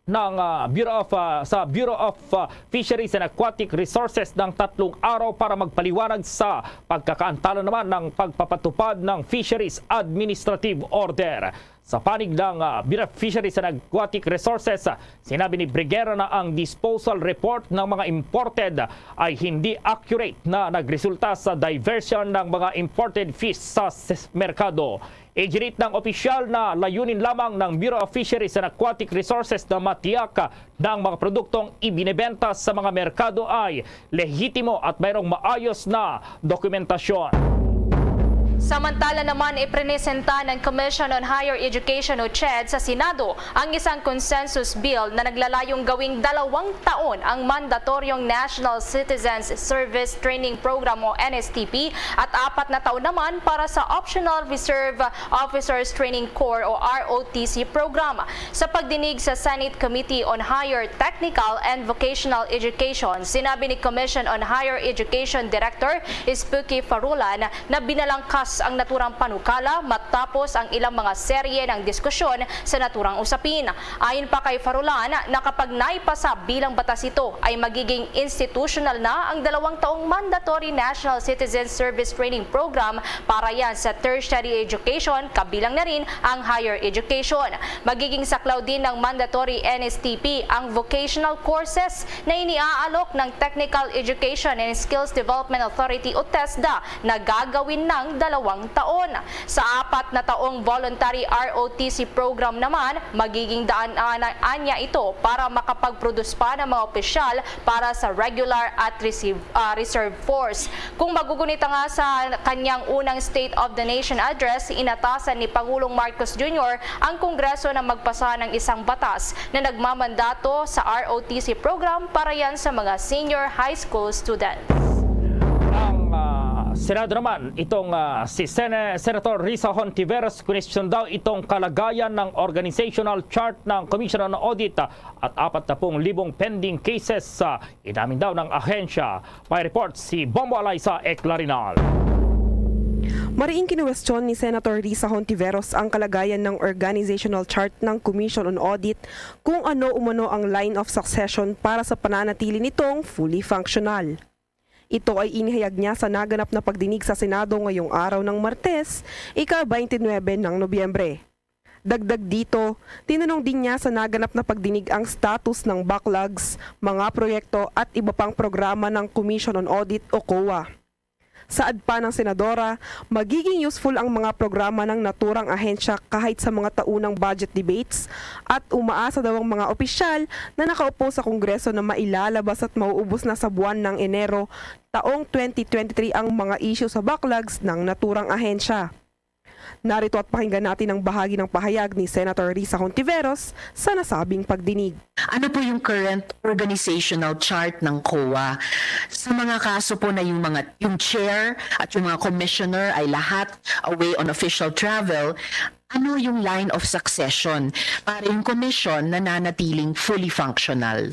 ng, ah, Bureau of, ah, sa Bureau of, ah, Fisheries and Aquatic Resources ng tatlong araw para magpaliwanag sa pagkakaantala naman ng pagpapatupad ng Fisheries Administrative Order. Sa panig ng, ah, Bureau of Fisheries and Aquatic Resources, ah, sinabi ni Briguera na ang disposal report ng mga imported ay hindi accurate na nagresulta sa diversion ng mga imported fish sa s-, merkado. Iginit ng opisyal na layunin lamang ng Bureau of Fisheries and Aquatic Resources na matiyak na ang mga produktong ibinebenta sa mga merkado ay lehitimo at mayroong maayos na dokumentasyon. Samantala naman, iprenesenta ng Commission on Higher Education o CHED sa Senado ang isang consensus bill na naglalayong gawing dalawang taon ang mandatoryong National Citizens Service Training Program o N S T P at apat na taon naman para sa Optional Reserve Officers Training Corps o R O T C program. Sa pagdinig sa Senate Committee on Higher Technical and Vocational Education, sinabi ni Commission on Higher Education Director Spooky Farulan na binalangkas ang naturang panukala matapos ang ilang mga serye ng diskusyon sa naturang usapin. Ayon pa kay Farulan, na kapag naipasa bilang batas ito, ay magiging institutional na ang dalawang taong mandatory National Citizen Service Training Program para yan sa tertiary education, kabilang na rin ang higher education. Magiging saklaw din ng mandatory N S T P ang vocational courses na iniaalok ng Technical Education and Skills Development Authority o TESDA na gagawin ng dalawang taon. Sa apat na taong voluntary R O T C program naman, magiging daan, ah, na, anya ito para makapag-produce pa ng mga opisyal para sa regular at receive, ah, reserve force. Kung magugunita nga sa kanyang unang State of the Nation Address, inatasan ni Pangulong Marcos Junior ang Kongreso na magpasa ng isang batas na nagmamandato sa R O T C program para yan sa mga senior high school students. Ang, ah, Senado naman, itong, ah, si Sene-, Senator Risa Hontiveros, kwestyona daw itong kalagayan ng organizational chart ng Commission on Audit, ah, at apat na pung libong pending cases sa inamin daw ng ahensya. May report si Bombo Alaysa Eclarinal. Mariing kinuwestiyon ni Senator Risa Hontiveros ang kalagayan ng organizational chart ng Commission on Audit, kung ano umano ang line of succession para sa pananatili nitong fully functional. Ito ay inihayag niya sa naganap na pagdinig sa Senado ngayong araw ng Martes, ika-twenty-nine ng Nobyembre. Dagdag dito, tinanong din niya sa naganap na pagdinig ang status ng backlogs, mga proyekto at iba pang programa ng Commission on Audit o COA. Saad pa ng senadora, magiging useful ang mga programa ng naturang ahensya kahit sa mga taunang budget debates at umaasa daw ang mga opisyal na nakaupo sa Kongreso na mailalabas at mauubos na sa buwan ng Enero taong twenty twenty-three ang mga issue sa backlogs ng naturang ahensya. Narito at pakinggan natin ang bahagi ng pahayag ni Senator Risa Hontiveros sa nasabing pagdinig. Ano po yung current organizational chart ng COA? Sa mga kaso po na yung mga yung chair at yung mga commissioner ay lahat away on official travel, ano yung line of succession para yung commission na nanatiling fully functional?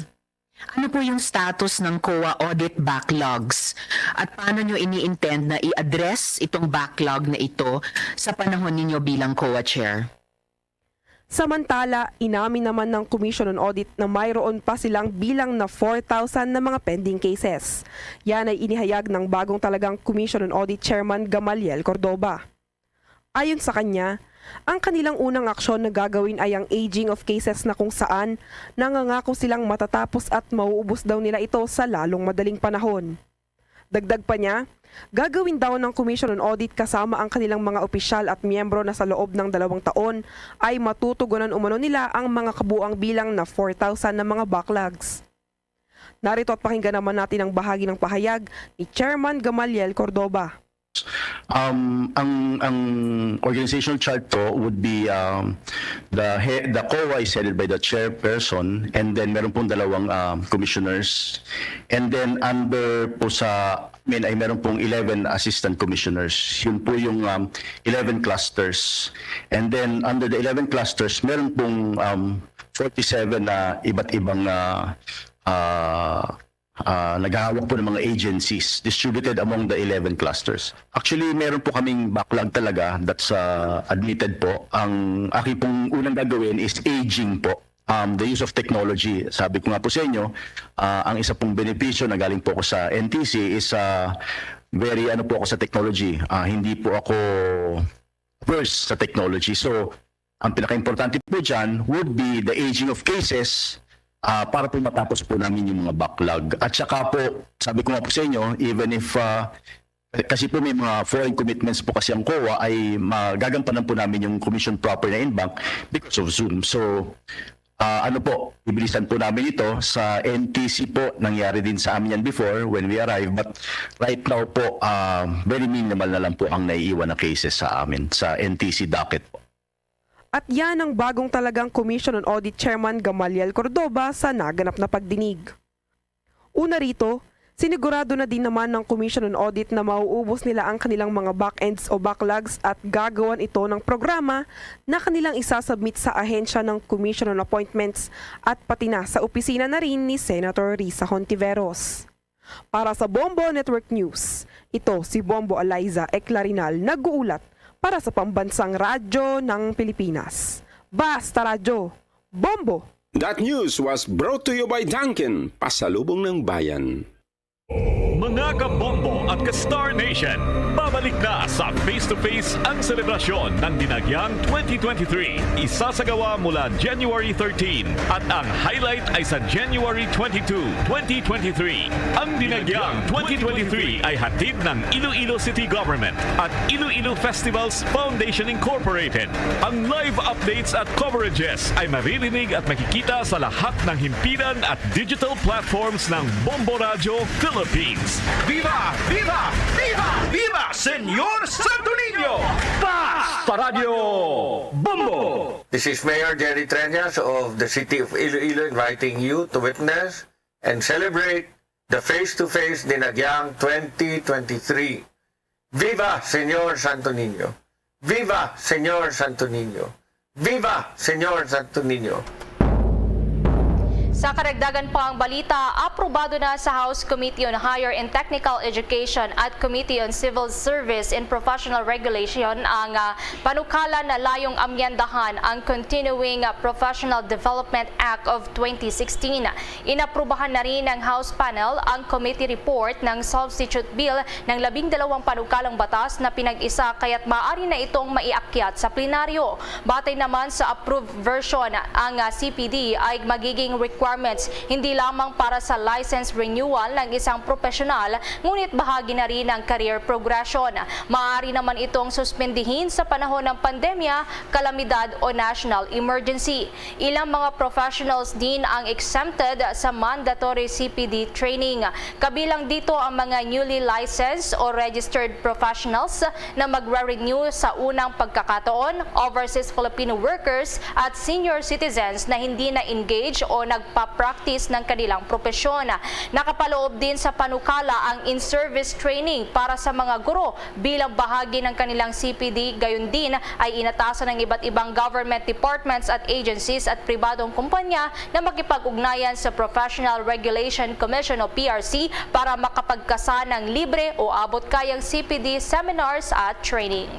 Ano po yung status ng COA audit backlogs? At paano nyo ini-intend na i-address itong backlog na ito sa panahon ninyo bilang COA chair? Samantala, inamin naman ng Commission on Audit na mayroon pa silang bilang na four thousand na mga pending cases. Yan ay inihayag ng bagong talagang Commission on Audit Chairman Gamaliel Cordova. Ayon sa kanya, ang kanilang unang aksyon na gagawin ay ang aging of cases na kung saan nangangako silang matatapos at mauubos daw nila ito sa lalong madaling panahon. Dagdag pa niya, gagawin daw ng Commission on Audit kasama ang kanilang mga opisyal at miyembro na sa loob ng dalawang taon ay matutugunan umano nila ang mga kabuang bilang na four thousand na mga backlogs. Narito at pakinggan naman natin ang bahagi ng pahayag ni Chairman Gamaliel Cordova. Um, ang ang organizational chart po would be um, the he- the COA is headed by the chairperson, and then meron pong dalawang um, commissioners, and then under po sa I mean ay meron pong eleven assistant commissioners. Yun po yung um, eleven clusters, and then under the eleven clusters meron pong um, forty-seven na iba't ibang uh, uh, ah, naghahawak po ng mga agencies distributed among the eleven clusters. Actually, meron po kaming backlog talaga that's uh, admitted po. Ang aking pong unang gagawin is aging po. Um, the use of technology. Sabi ko nga po sa inyo, ah, ang isa pong benepisyo na galing po ako sa N T C is uh, very ano po ako sa technology. Ah, hindi po ako versed sa technology. So, ang pinakaimportante po dyan would be the aging of cases ah, para po matapos po namin yung mga backlog. At saka po, sabi ko nga po sa inyo, even if ah, kasi po may mga foreign commitments po kasi ang COA ay magagampanan po namin yung commission proper na in bank because of Zoom. So ah, ano po, ibilisan po namin ito sa N T C po. Nangyari din sa amin yan before when we arrived. But right now po, ah, very minimal na lang po ang naiiwan na cases sa amin sa N T C docket po. At yan ang bagong talagang Commission on Audit Chairman Gamaliel Cordova sa naganap na pagdinig. Una rito, sinigurado na din naman ng Commission on Audit na mauubos nila ang kanilang mga backends o backlogs at gagawan ito ng programa na kanilang isasubmit sa ahensya ng Commission on Appointments at pati na sa opisina na rin ni Senator Risa Hontiveros. Para sa Bombo Network News, ito si Bombo Eliza Eclarinal nag-uulat para sa Pambansang Radyo ng Pilipinas. Basta Radyo, Bombo! That news was brought to you by Dunkin, Pasalubong ng Bayan. Mga kabombo at ka-Star Nation, babalik na sa Face to Face ang selebrasyon ng Dinagyang twenty twenty-three. Isasagawa mula January thirteen at ang highlight ay sa January twenty-two, twenty twenty-three. Ang Dinagyang twenty twenty-three ay hatid ng Iloilo City Government at Iloilo Festivals Foundation Incorporated. Ang live updates at coverages ay maririnig at makikita sa lahat ng himpilan at digital platforms ng Bombo Radyo Philippines. Viva! Viva! Viva! Viva Señor Santo Niño! Basta Radyo Bombo! This is Mayor Jerry Treñas of the City of Iloilo inviting you to witness and celebrate the Face to Face Dinagyang twenty twenty-three. Viva Señor Santo Niño! Viva Señor Santo Niño! Viva Señor Santo Niño! Sa karagdagan pang balita, aprobado na sa House Committee on Higher and Technical Education at Committee on Civil Service and Professional Regulation ang ah, panukala na layong amyendahan ang Continuing ah, Professional Development Act of twenty sixteen. Inaprubahan na rin ng House panel ang committee report ng substitute bill ng labing dalawang panukalang batas na pinag-isa, kaya't maaari na itong maiakyat sa plenaryo. Batay naman sa approved version, ang ah, C P D ay magiging required requirements, hindi lamang para sa license renewal ng isang profesional, ngunit bahagi na rin ng career progression. Maaari naman itong suspindihin sa panahon ng pandemya, kalamidad o national emergency. Ilang mga professionals din ang exempted sa mandatory C P D training. Kabilang dito ang mga newly licensed o registered professionals na magre-renew sa unang pagkakataon, overseas Filipino workers at senior citizens na hindi na-engage o nagpa-practice ng kanilang propesyon. Nakapaloob din sa panukala ang in-service training para sa mga guro bilang bahagi ng kanilang C P D. Gayon din ay inatasan ng iba't ibang government departments at agencies at pribadong kumpanya na makipag-ugnayan sa Professional Regulation Commission o P R C para makapagkasa ng libre o abot-kayang C P D seminars at trainings.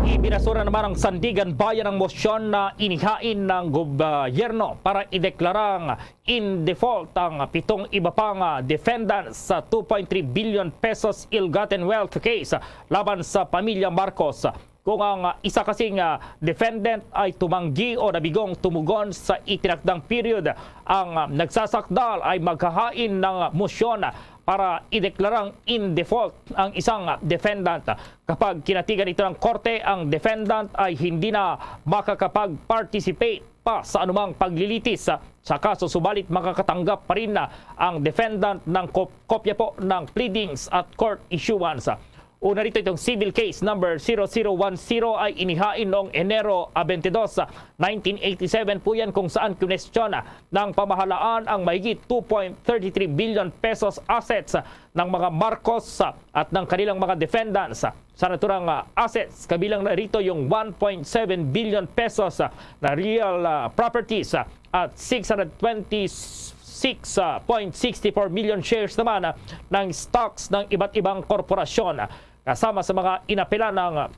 Ibinasura naman ng Sandiganbayan ang mosyon na inihain ng gobyerno para ideklarang in default ang pitong iba pang, ah, defendants sa two point three billion pesos ill-gotten wealth case laban sa pamilya Marcos. Kung ang, ah, isa kasing, ah, defendant ay tumanggi o nabigong tumugon sa itinakdang period, ang, ah, nagsasakdal ay maghahain ng mosyon para ideklarang in default ang isang, ah, defendant. Kapag kinatigan ito ng korte, ang defendant ay hindi na makakapag-participate pa sa anumang paglilitis sa, sa kaso, subalit makakatanggap pa rin na ang defendant ng kop-, kopya po ng pleadings at court issuance. Una rito, itong civil case number zero zero one zero ay inihain noong Enero, ah, twenty-two, nineteen eighty-seven po yan, kung saan kinwestiyon ng pamahalaan ang mahigit two point thirty three billion pesos assets ng mga Marcos, ah, at ng kanilang mga defendants, ah, sa naturang, ah, assets. Kabilang na rito yung one point seven billion pesos, ah, na real, ah, properties, ah, at six hundred twenty-six point six four million shares naman, ah, ng stocks ng iba't ibang korporasyon. Kasama sa mga inapela ng, ah,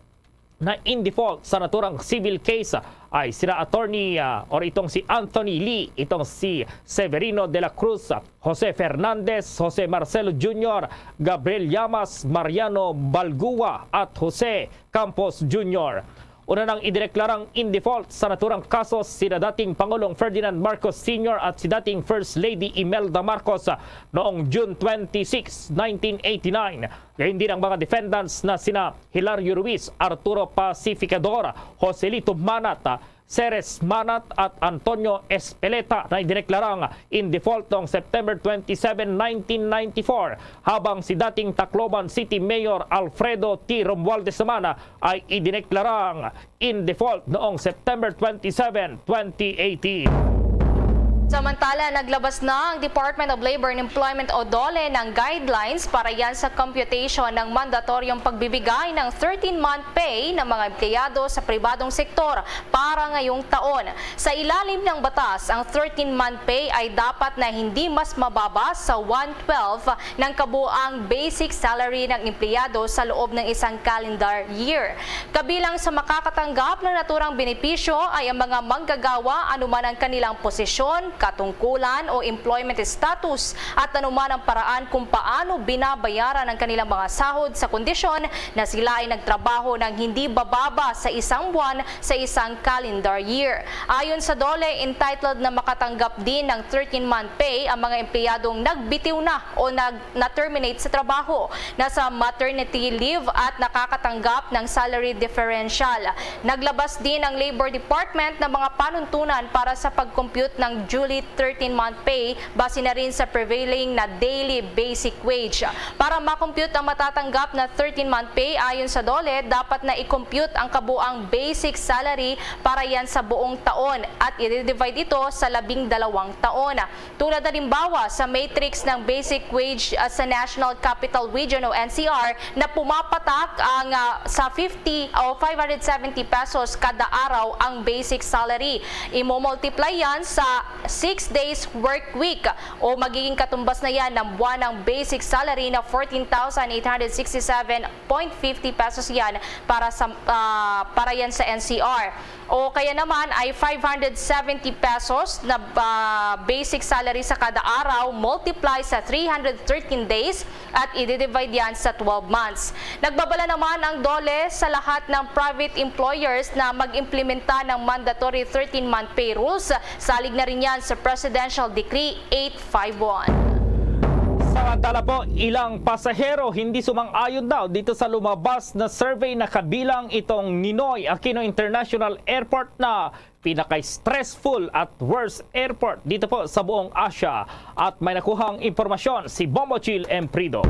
na in default sa naturang civil case, ah, ay sina attorney, ah, or itong si Anthony Lee, itong si Severino de la Cruz, ah, Jose Fernandez, Jose Marcelo Junior, Gabriel Llamas, Mariano Balgua, at Jose Campos Junior. Una nang idineklarang in default sa naturang kaso sina dating Pangulong Ferdinand Marcos Senior at si dating First Lady Imelda Marcos, ah, noong June twenty-six, nineteen eighty-nine. Gayon din ang mga defendants na sina Hilario Ruiz, Arturo Pacificador, Joselito Manat, Ceres Manat at Antonio Espeleta na idineklarang in default noong September twenty-seven, nineteen ninety-four, habang si dating Tacloban City Mayor Alfredo T. Romualdez naman ay idineklarang in default noong September twenty-seven, twenty eighteen. Samantala, naglabas na ang Department of Labor and Employment o DOLE ng guidelines para yan sa computation ng mandatoryong pagbibigay ng thirteen-month pay ng mga empleyado sa pribadong sektor para ngayong taon. Sa ilalim ng batas, ang thirteen-month pay ay dapat na hindi mas mababa sa one-twelfth ng kabuang basic salary ng empleyado sa loob ng isang calendar year. Kabilang sa makakatanggap ng naturang benepisyo ay ang mga manggagawa, anuman ang kanilang posisyon, katungkulan o employment status, at anuman ang paraan kung paano binabayaran ang kanilang mga sahod sa kondisyon na sila ay nagtrabaho ng hindi bababa sa isang buwan sa isang calendar year. Ayon sa DOLE, entitled na makatanggap din ng thirteen-month pay ang mga empleyadong nagbitiw na o nag-, na-terminate sa trabaho, nasa maternity leave at nakakatanggap ng salary differential. Naglabas din ang Labor Department ng mga panuntunan para sa pag-compute ng duly thirteen-month pay base na rin sa prevailing na daily basic wage. Para ma-compute ang matatanggap na thirteen-month pay, ayon sa DOLE, dapat na i-compute ang kabuang basic salary para yan sa buong taon at i-divide ito sa labing dalawang taon. Tulad halimbawa, sa matrix ng basic wage, ah, sa National Capital Region o N C R na pumapatak ang, ah, sa fifty o five hundred seventy pesos kada araw ang basic salary. Imo-multiply yan sa six days work week o magiging katumbas na yan ng buwan ng basic salary na fourteen thousand eight hundred sixty-seven point fifty pesos yan para sa, ah, para yan sa N C R. O kaya naman ay five hundred seventy pesos na, ah, basic salary sa kada araw, multiply sa three hundred thirteen days at i-divide yan sa twelve months. Nagbabala naman ang DOLE sa lahat ng private employers na mag-implementa ng mandatory thirteen-month pay rules. Salig na rin yan sa Presidential Decree eight five one. Samantala po, ilang pasahero hindi sumang-ayon daw dito sa lumabas na survey na kabilang itong Ninoy Aquino International Airport na pinaka-stressful at worst airport dito po sa buong Asia. At may nakuhang impormasyon si Bombo Chill Emprido.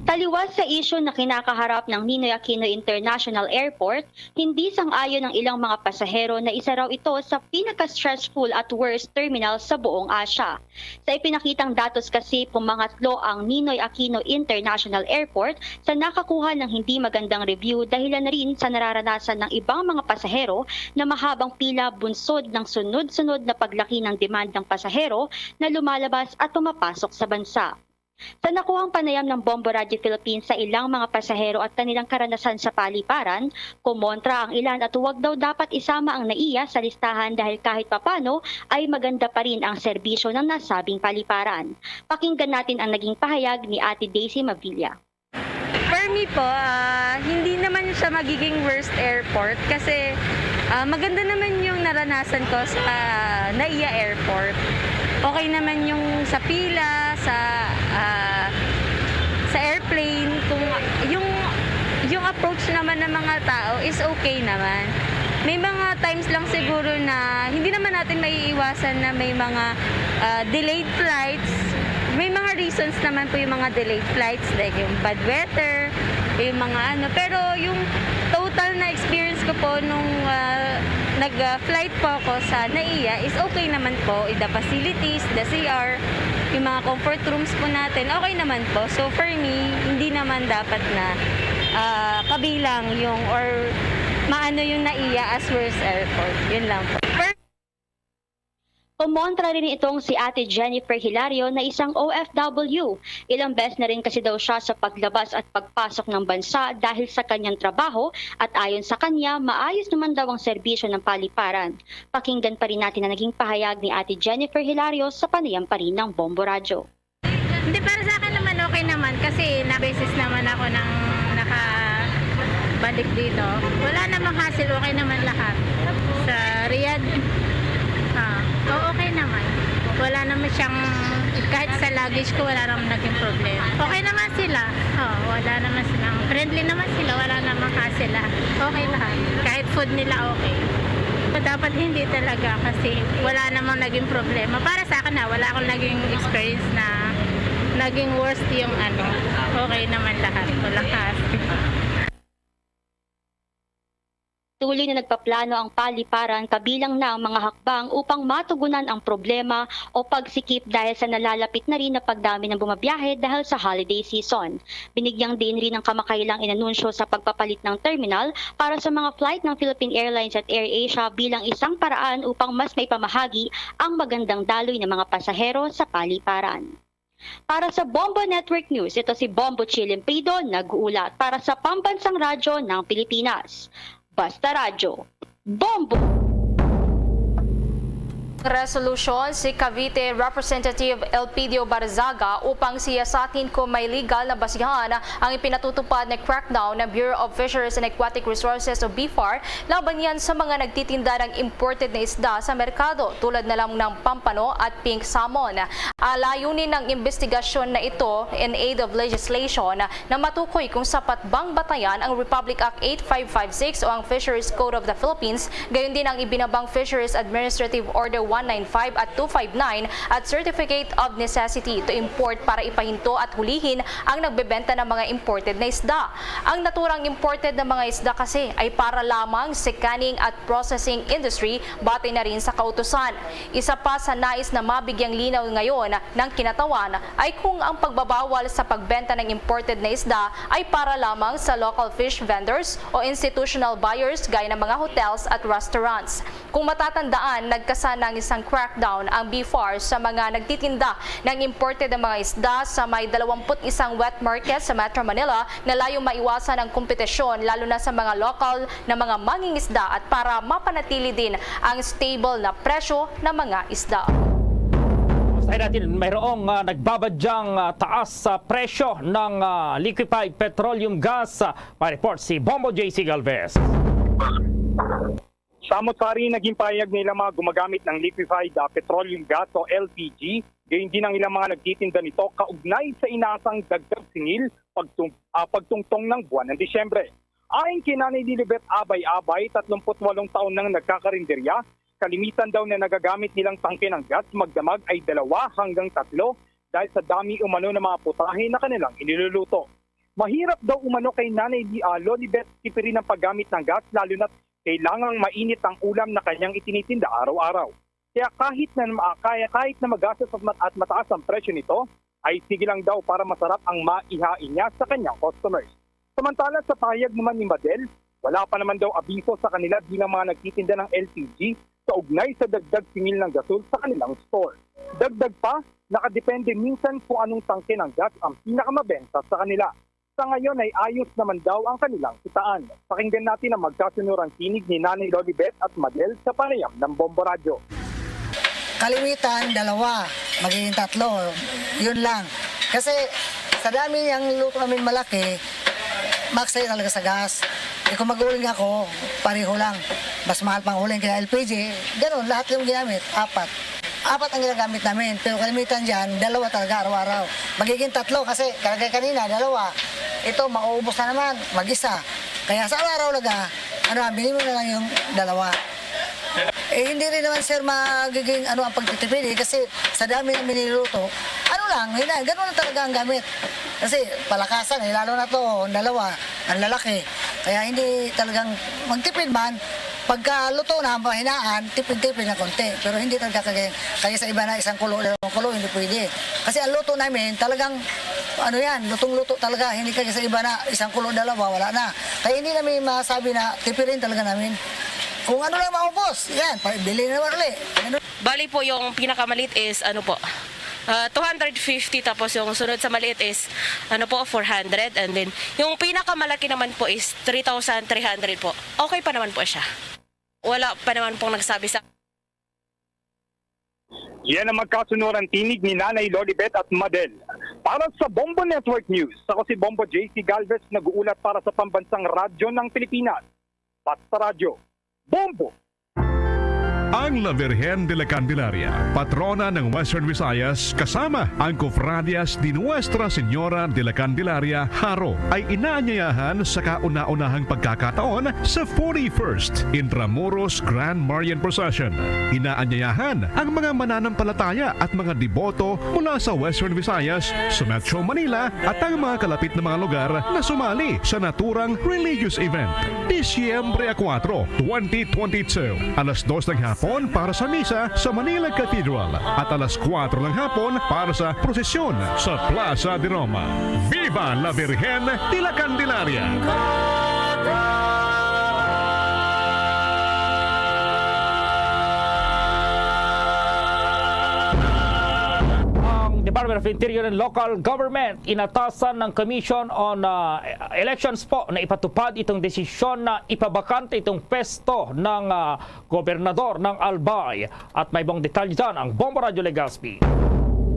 Taliwas sa isyu na kinakaharap ng Ninoy Aquino International Airport, hindi sang-ayon ang ilang mga pasahero na isa raw ito sa pinaka-stressful at worst terminal sa buong Asia. Sa ipinakitang datos kasi, pumangatlo ang Ninoy Aquino International Airport sa nakakuha ng hindi magandang review, dahilan na rin sa nararanasan ng ibang mga pasahero na mahabang pila bunsod ng sunod-sunod na paglaki ng demand ng pasahero na lumalabas at pumapasok sa bansa. Sa nakuhang panayam ng Bombo Radyo Philippines sa ilang mga pasahero at kanilang karanasan sa paliparan, kumontra ang ilan at huwag daw dapat isama ang NAIA sa listahan dahil kahit papano ay maganda pa rin ang serbisyo ng nasabing paliparan. Pakinggan natin ang naging pahayag ni Ate Daisy Mavilla. For me po, ah, hindi naman siya magiging worst airport kasi, ah, maganda naman yung naranasan ko sa NAIA Airport. Okay naman yung sa pila, sa, ah, sa airplane, kung yung, yung approach naman ng mga tao is okay naman. May mga times lang siguro na hindi naman natin maiiwasan na may mga, ah, delayed flights. May mga reasons naman po yung mga delayed flights, like yung bad weather, yung mga ano. Pero yung total na experience ko po nung, ah, nag-flight po ako sa NAIA is okay naman po. The facilities, the C R, yung mga comfort rooms po natin, okay naman po. So for me, hindi naman dapat na, ah, kabilang yung or maano yung NAIA as worst airport. Yun lang po. Kumontra rin itong si Ate Jennifer Hilario na isang O F W. Ilang beses na rin kasi daw siya sa paglabas at pagpasok ng bansa dahil sa kanyang trabaho at ayon sa kanya, maayos naman daw ang serbisyo ng paliparan. Pakinggan pa rin natin ang naging pahayag ni Ate Jennifer Hilario sa panayam pa rin ng Bombo Radyo. Hindi, para sa akin naman, okay naman kasi na beses naman ako nang nakabalik dito. Wala namang hassle, okay naman lahat. Sa Riyadh, ah, oo, okay naman. Wala naman siyang, kahit sa luggage ko, wala namang naging problema. Okay naman sila. Oo, wala naman silang, friendly naman sila, wala namang hassle lahat. Okay lahat. Kahit food nila, okay. Dapat hindi talaga kasi wala namang naging problema. Para sa akin na, wala akong naging experience na naging worst yung ano. Okay naman lahat. Walang hassle. Tuloy na nagpaplano ang paliparan, kabilang na ang mga hakbang upang matugunan ang problema o pagsikip dahil sa nalalapit na rin na pagdami ng bumabiyahe dahil sa holiday season. Binigyang diin rin ang kamakailang inanunsyo sa pagpapalit ng terminal para sa mga flight ng Philippine Airlines at AirAsia bilang isang paraan upang mas maipamahagi ang magandang daloy ng mga pasahero sa paliparan. Para sa Bombo Network News, ito si Bombo Chilimpido, nag-uulat para sa Pambansang Radyo ng Pilipinas. Basta Radyo, Bombo! Resolusyon si Cavite Representative Elpidio Barzaga upang siyasatin kung may legal na basihan ang ipinatutupad na crackdown ng Bureau of Fisheries and Aquatic Resources o BFAR laban yan sa mga nagtitinda ng imported na isda sa merkado, tulad na lang ng pampano at pink salmon. Ang layunin ng investigasyon na ito, in aid of legislation, na matukoy kung sapat bang batayan ang Republic Act eight five five six o ang Fisheries Code of the Philippines, gayon din ang ibinabang Fisheries Administrative Order one nine five at two five nine at Certificate of Necessity to Import para ipahinto at hulihin ang nagbebenta ng mga imported na isda. Ang naturang imported na mga isda kasi ay para lamang sa canning at processing industry, batay na rin sa kautusan. Isa pa sa nais na mabigyang linaw ngayon ng kinatawan ay kung ang pagbabawal sa pagbenta ng imported na isda ay para lamang sa local fish vendors o institutional buyers gaya ng mga hotels at restaurants. Kung matatandaan, nagkasana ang isang crackdown ang BFAR sa mga nagtitinda ng imported na mga isda sa may dalawampu't isang wet market sa Metro Manila na layong maiwasan ang kompetisyon, lalo na sa mga lokal na mga mangingisda, at para mapanatili din ang stable na presyo ng mga isda. Basahin natin, mayroong, ah, nagbabadyang, ah, taas sa presyo ng, ah, liquefied petroleum gas. Ah, may report si Bombo J C Galvez. Samot pa rin naging pahayag nila mga gumagamit ng liquefied, ah, petroleum gas o L P G, gayon din ang ilang mga nagtitinda nito kaugnay sa inaasang dagdag singil pagtung-, ah, pagtungtong ng buwan ng Disyembre. Ayon kay Nanay Lilibet Abay-Abay, tatlumpu't walong taon nang nagkakarinderya, kalimitan daw na nagagamit nilang tangke ng gas magdamag ay dalawa hanggang tatlo dahil sa dami umano ng mga putahe na kanilang iniluluto. Mahirap daw umano kay Nanay Li-, ah, Lolibet tipirin ang paggamit ng gas, lalo na't kailangang mainit ang ulam na kanyang itinitinda araw-araw. Kaya kahit na ma-, kaya kahit na magastos at mat-, at mataas ang presyo nito, ay sige lang daw para masarap ang maihain niya sa kanyang customers. Samantala, sa pahayag naman ni Madel, wala pa naman daw abiso sa kanila bilang mga nagtitinda ng L P G kaugnay sa dagdag singil ng gasol sa kanilang store. Dagdag pa, nakadepende minsan kung anong tangke ng gas ang pinakamabenta sa kanila. Sa ngayon ay ayos naman daw ang kanilang kitaan. Pakinggan natin ang magkasunurang tinig ni Nanay Lolibet at Madel sa panayam ng Bombo Radyo. Kalimitan, dalawa. Magiging tatlo. Yun lang. Kasi sa dami ng luto namin malaki, maksay talaga sa gas. Eh, kung mag-uling ako, pareho lang. Mas mahal pang uling kaya L P G. Ganun, lahat yung ginamit. Apat. Apat ang ginagamit namin. Pero kalimitan dyan, dalawa talaga araw-araw. Magiging tatlo kasi karagay kanina, dalawa. Ito, mauubos na naman, mag-isa. Kaya sa araw-araw talaga, ano, minimum na lang yung dalawa. Eh, hindi rin naman, sir, magiging ano ang pagtitipid eh, kasi sa dami ng niluluto, ano lang, hina, ganun lang talaga ang gamit. Kasi palakasan eh, lalo na to, ang dalawa, ang lalaki. Kaya hindi talagang magtipid man, pagka luto na, ang pahinaan, tipid-tipid na konti. Pero hindi talaga kagaya, kaya sa iba na isang kulo, dalawang kulo, hindi pwede. Kasi ang luto namin, talagang, ano yan, lutong-luto talaga. Hindi kaya sa iba na isang kulo, dalawa, wala na. Kaya hindi namin masabi na tipirin talaga namin. Kung ano lang maubos, yan, pa-, bili na naman ulit. Ano? Bali po, yung pinakamalit is, ano po, ah, two hundred fifty, tapos yung sunod sa maliit is, ano po, four hundred, and then yung pinakamalaki naman po is three thousand three hundred po. Okay pa naman po siya. Wala pa naman pong nagsabi sa Yan ang magkasunurang tinig ni Nanay Lolibet at Madel. Para sa Bombo Network News, ako si Bombo J C Galvez, nag-uulat para sa Pambansang Radyo ng Pilipinas. Basta Radyo, Bombo! Ang La Virgen de la Candelaria, patrona ng Western Visayas, kasama ang Cofradias de Nuestra Señora de la Candelaria, Jaro, ay inaanyayahan sa kauna-unahang pagkakataon sa forty-first Intramuros Grand Marian Procession. Inaanyayahan ang mga mananampalataya at mga deboto mula sa Western Visayas, sa Metro Manila, at ang mga kalapit na mga lugar na sumali sa naturang religious event. Disyembre kuwatro, twenty twenty-two, alas dos ng hapon para sa misa sa Manila Cathedral at alas kuwatro ng hapon para sa prosesyon sa Plaza de Roma. Viva la Virgen de la Candelaria! Ang Department of Interior and Local Government inatasan ng Commission on, ah, Elections po na ipatupad itong desisyon na ipabakante itong pwesto ng, ah, gobernador ng Albay. At may buong detalye dyan ang Bombo Radyo Legazpi.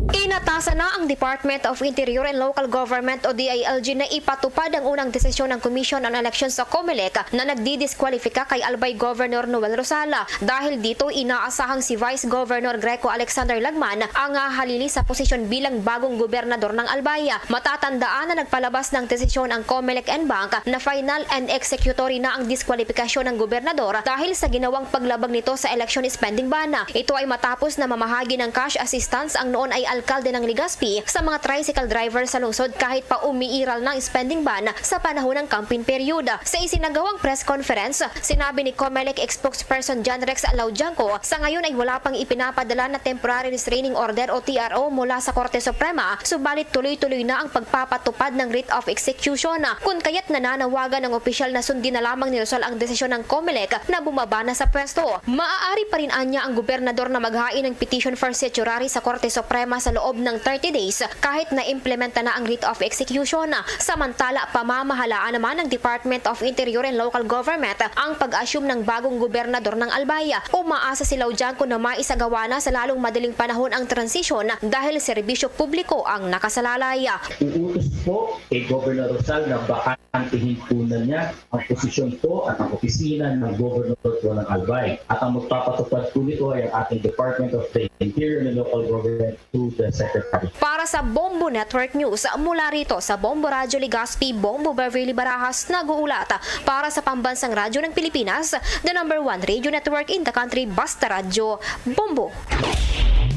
Inatasan na ang Department of Interior and Local Government o D I L G na ipatupad ang unang desisyon ng Commission on Elections sa COMELEC na nagdidiskwalipika kay Albay Governor Noel Rosala. Dahil dito, inaasahang si Vice Governor Greco Alexander Lagman ang hahalili sa posisyon bilang bagong gobernador ng Albay. Matatandaan na nagpalabas ng desisyon ang COMELEC en banc na final and executory na ang diskwalipikasyon ng gobernador dahil sa ginawang paglabag nito sa election spending ban. Ito ay matapos na mamahagi ng cash assistance ang noon ay alkalde ng Legazpi sa mga tricycle driver sa lungsod kahit pa umiiral na ang spending ban sa panahon ng campaign period. Sa isinagawang press conference, sinabi ni COMELEC spokesperson John Rex Laudiangco, sa ngayon ay wala pang ipinapadala na temporary restraining order o T R O mula sa Korte Suprema, subalit tuloy-tuloy na ang pagpapatupad ng writ of execution, kun kaya't nananawagan ang opisyal na sundin na lamang ni Rosal ang desisyon ng COMELEC na bumaba na sa pwesto. Maaari pa rin anya ang gobernador na maghain ng petition for certiorari sa Korte Suprema sa loob ng thirty days kahit na implementa na ang writ of execution. Samantala, pamamahalaan naman ng Department of Interior and Local Government ang pag-assume ng bagong gobernador ng Albay. Umaasa si Laudiangco na maisagawa na sa lalong madaling panahon ang transisyon dahil serbisyo publiko ang nakasalalay. Uutos po kay Governor Rosal na bakantihin po na niya ang posisyon po at ang opisina ng Governor po ng Albay. At ang magpapatupad po nito ay ang ating Department of the Interior and Local Government to the Secretary. Para sa Bombo Network News, mula rito sa Bombo Radyo Legazpi, Bombo Beverly Barajas, nag-uulat para sa Pambansang Radyo ng Pilipinas, the number one radio network in the country, Basta Radyo, Bombo.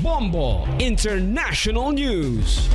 Bombo International News.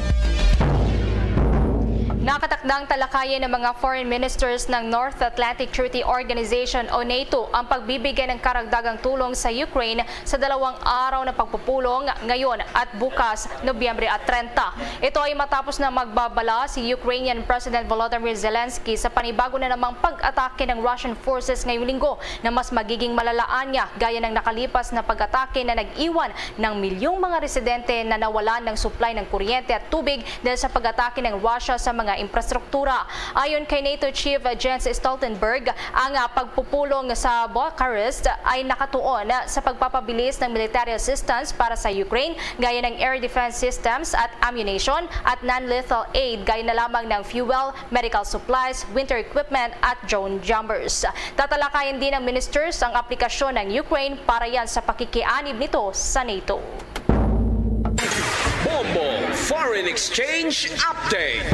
Nakatakdang talakayin ng mga foreign ministers ng North Atlantic Treaty Organization o NATO ang pagbibigay ng karagdagang tulong sa Ukraine sa dalawang araw na pagpupulong ngayon at bukas, Nobyembre at trenta. Ito ay matapos na magbabala si Ukrainian President Volodymyr Zelensky sa panibago na namang pag-atake ng Russian forces ngayong linggo na mas magiging malala anya, gaya ng nakalipas na pag-atake na nag-iwan ng milyong mga residente na nawalan ng supply ng kuryente at tubig dahil sa pag-atake ng Russia sa mga infrastruktura. Ayon kay NATO Chief Jens Stoltenberg, ang, ah, pagpupulong sa Bucharest ay nakatuon sa pagpapabilis ng military assistance para sa Ukraine, gaya ng air defense systems at ammunition, at non-lethal aid, gaya na lamang ng fuel, medical supplies, winter equipment, at drone jammers. Tatalakayin din ng ministers ang aplikasyon ng Ukraine para yan sa pakikianib nito sa NATO. Bombo Foreign Exchange Update.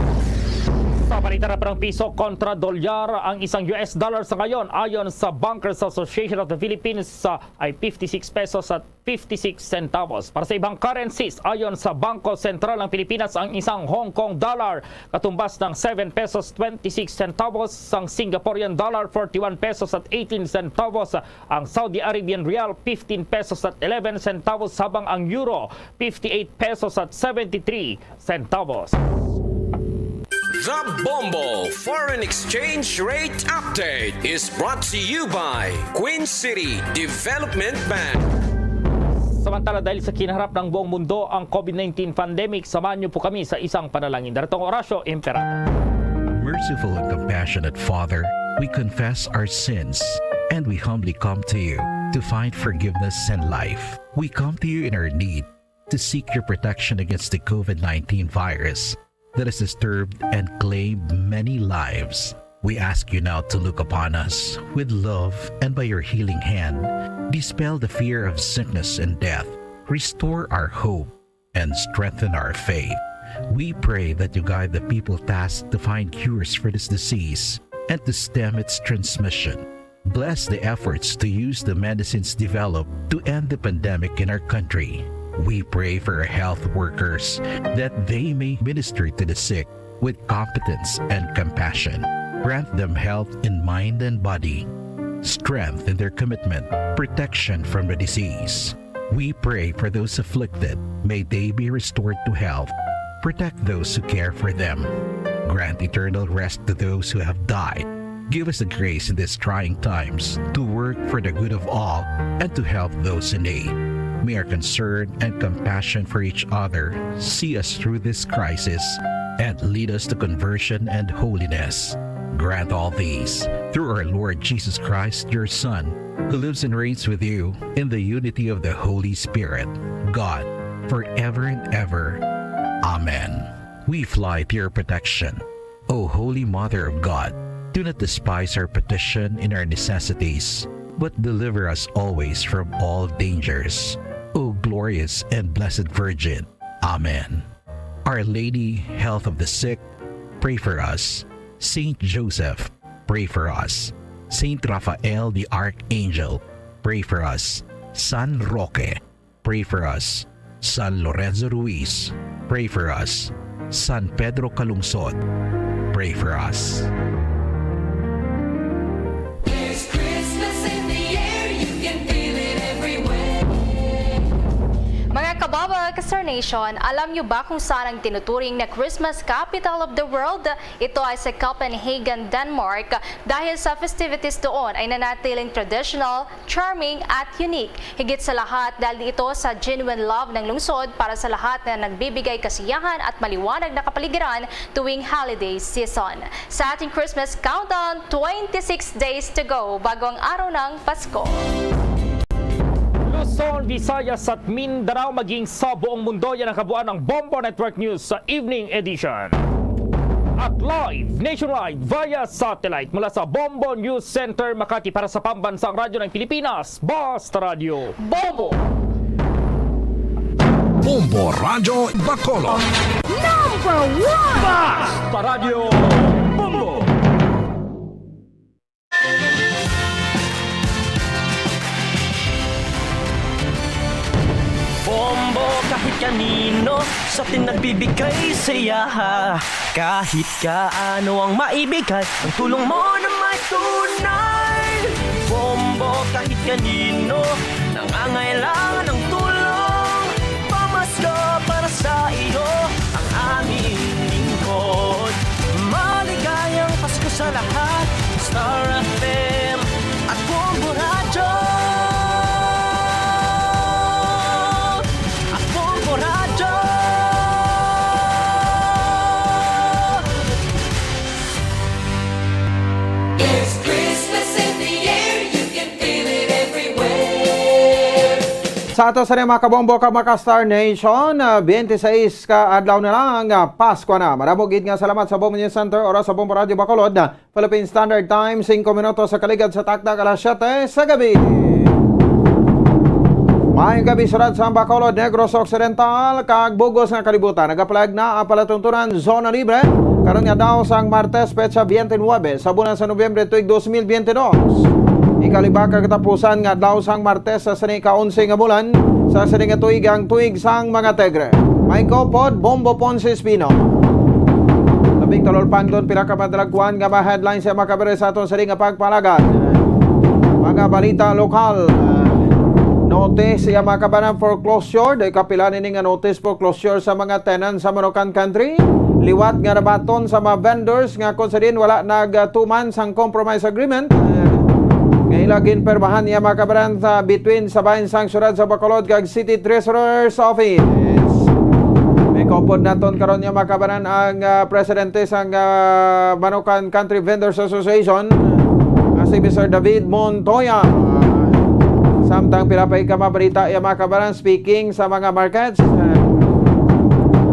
Sa balita, napanog ang piso kontra dolyar ang isang U S dollar sa ngayon. Ayon sa Bankers Association of the Philippines, ah, ay fifty-six pesos at fifty-six centavos. Para sa ibang currencies, ayon sa Bangko Sentral ng Pilipinas, ang isang Hong Kong dollar katumbas ng seven pesos twenty-six centavos, ang Singaporean dollar forty-one pesos at eighteen centavos, ang Saudi Arabian rial fifteen pesos at eleven centavos, habang ang euro fifty-eight pesos at seventy-three centavos. The Bombo Foreign Exchange Rate Update is brought to you by Queen City Development Bank. Samantala, dahil sa kinaharap ng buong mundo ang COVID nineteen pandemic, samahan niyo po kami sa isang panalangin. Daratong Horacio Imperator. Merciful and compassionate Father, we confess our sins and we humbly come to you to find forgiveness and life. We come to you in our need to seek your protection against the COVID nineteen virus that has disturbed and claimed many lives. We ask you now to look upon us with love and by your healing hand, dispel the fear of sickness and death, restore our hope, and strengthen our faith. We pray that you guide the people tasked to find cures for this disease and to stem its transmission. Bless the efforts to use the medicines developed to end the pandemic in our country. We pray for our health workers that they may minister to the sick with competence and compassion. Grant them health in mind and body, strength in their commitment, protection from the disease. We pray for those afflicted. May they be restored to health. Protect those who care for them. Grant eternal rest to those who have died. Give us the grace in these trying times to work for the good of all and to help those in need. May our concern and compassion for each other see us through this crisis and lead us to conversion and holiness. Grant all these through our Lord Jesus Christ, your Son, who lives and reigns with you in the unity of the Holy Spirit, God, forever and ever. Amen. We fly to your protection. O Holy Mother of God, do not despise our petition in our necessities, but deliver us always from all dangers. O glorious and blessed Virgin. Amen. Our Lady, Health of the Sick, pray for us. Saint Joseph, pray for us. Saint Raphael the Archangel, pray for us. San Roque, pray for us. San Lorenzo Ruiz, pray for us. San Pedro Calungsod, pray for us. There's Christmas in the air, you can feel it everywhere. Mga kababa, kasar- Nation, alam niyo ba kung saan ang tinuturing na Christmas capital of the world? Ito ay sa Copenhagen, Denmark. Dahil sa festivities doon ay nanatiling traditional, charming at unique. Higit sa lahat dahil ito sa genuine love ng lungsod para sa lahat na nagbibigay kasiyahan at maliwanag na kapaligiran tuwing holiday season. Sa ating Christmas countdown, twenty-six days to go bago ang araw ng Pasko. Luzon, Visayas at Mindanao, maging sa buong mundo, yan ang kabuuan ng Bombo Network News sa Evening Edition. At live nationwide via satellite mula sa Bombo News Center, Makati, para sa Pambansang Radyo ng Pilipinas, Basta Radyo Bombo! Bombo Radyo Bacolod. Number one! Basta Radyo Bombo! Bombo kahit kanino, sa atin nagbibigay saya. Kahit kaano ang maibigay, ang tulong mo na may tunay. Bombo kahit kanino, nangangailangan ng tulong. Pamasko para sa iyo, ang aming lingkod. Maligayang Pasko sa lahat, Star F M at Bombo Radyo. At Bombo Radyo. There's Christmas in the air, you can feel it everywhere. Sa ato sa mga kabombo kag mga Star Nation, ah, twenty-six ka adlaw na lang, ah, Pasko na. Madamo gid nga salamat sa Bombo News Center, oras sa Bombo Radyo Bacolod, ah, Philippine Standard Time, singko minutos sa kaligad sa taktak alas siyete sa gabi. Maayong gabi, syudad sang Bacolod, Negros Occidental, kag bug-os nga kalibutan. Nagapalag na ang palatuntunan, zona libre. Karon nga daw sang Martes, petsa twenty-nine sa bulan sa Nobyembre, tuig dos mil biyente dos. Ikalima ka katapusan nga adlaw sang Martes sa sini ka onse nga bulan sa sini nga tuig, ang tuig sang mga Tigre. May kaupod, Bombo Ponce Espino. Labing talulpangdon, pila ka madalagkuan nga mga headlines sa mga kabere sa aton sini nga pagpalagad. Mga balita lokal. Notice sa mga kabanan for closure. Day kapila nini nga notice for closure sa mga tenants sa Manukan Country. Liwat nga nabaton sa mga vendors nga kung sa din wala nagtuman sang compromise agreement nga ila ginpermahan niya mga kabanan sa between sa bahin sang syudad sa Bacolod kag City Treasurer's Office. May kaupod naton karon niya mga kabanan ang, ah, presidente sang, ah, Manukan Country Vendors Association, ah, si Mister David Montoya. Samtang pila pa ka mabalita ya mga kabanan, speaking sa mga markets, ah,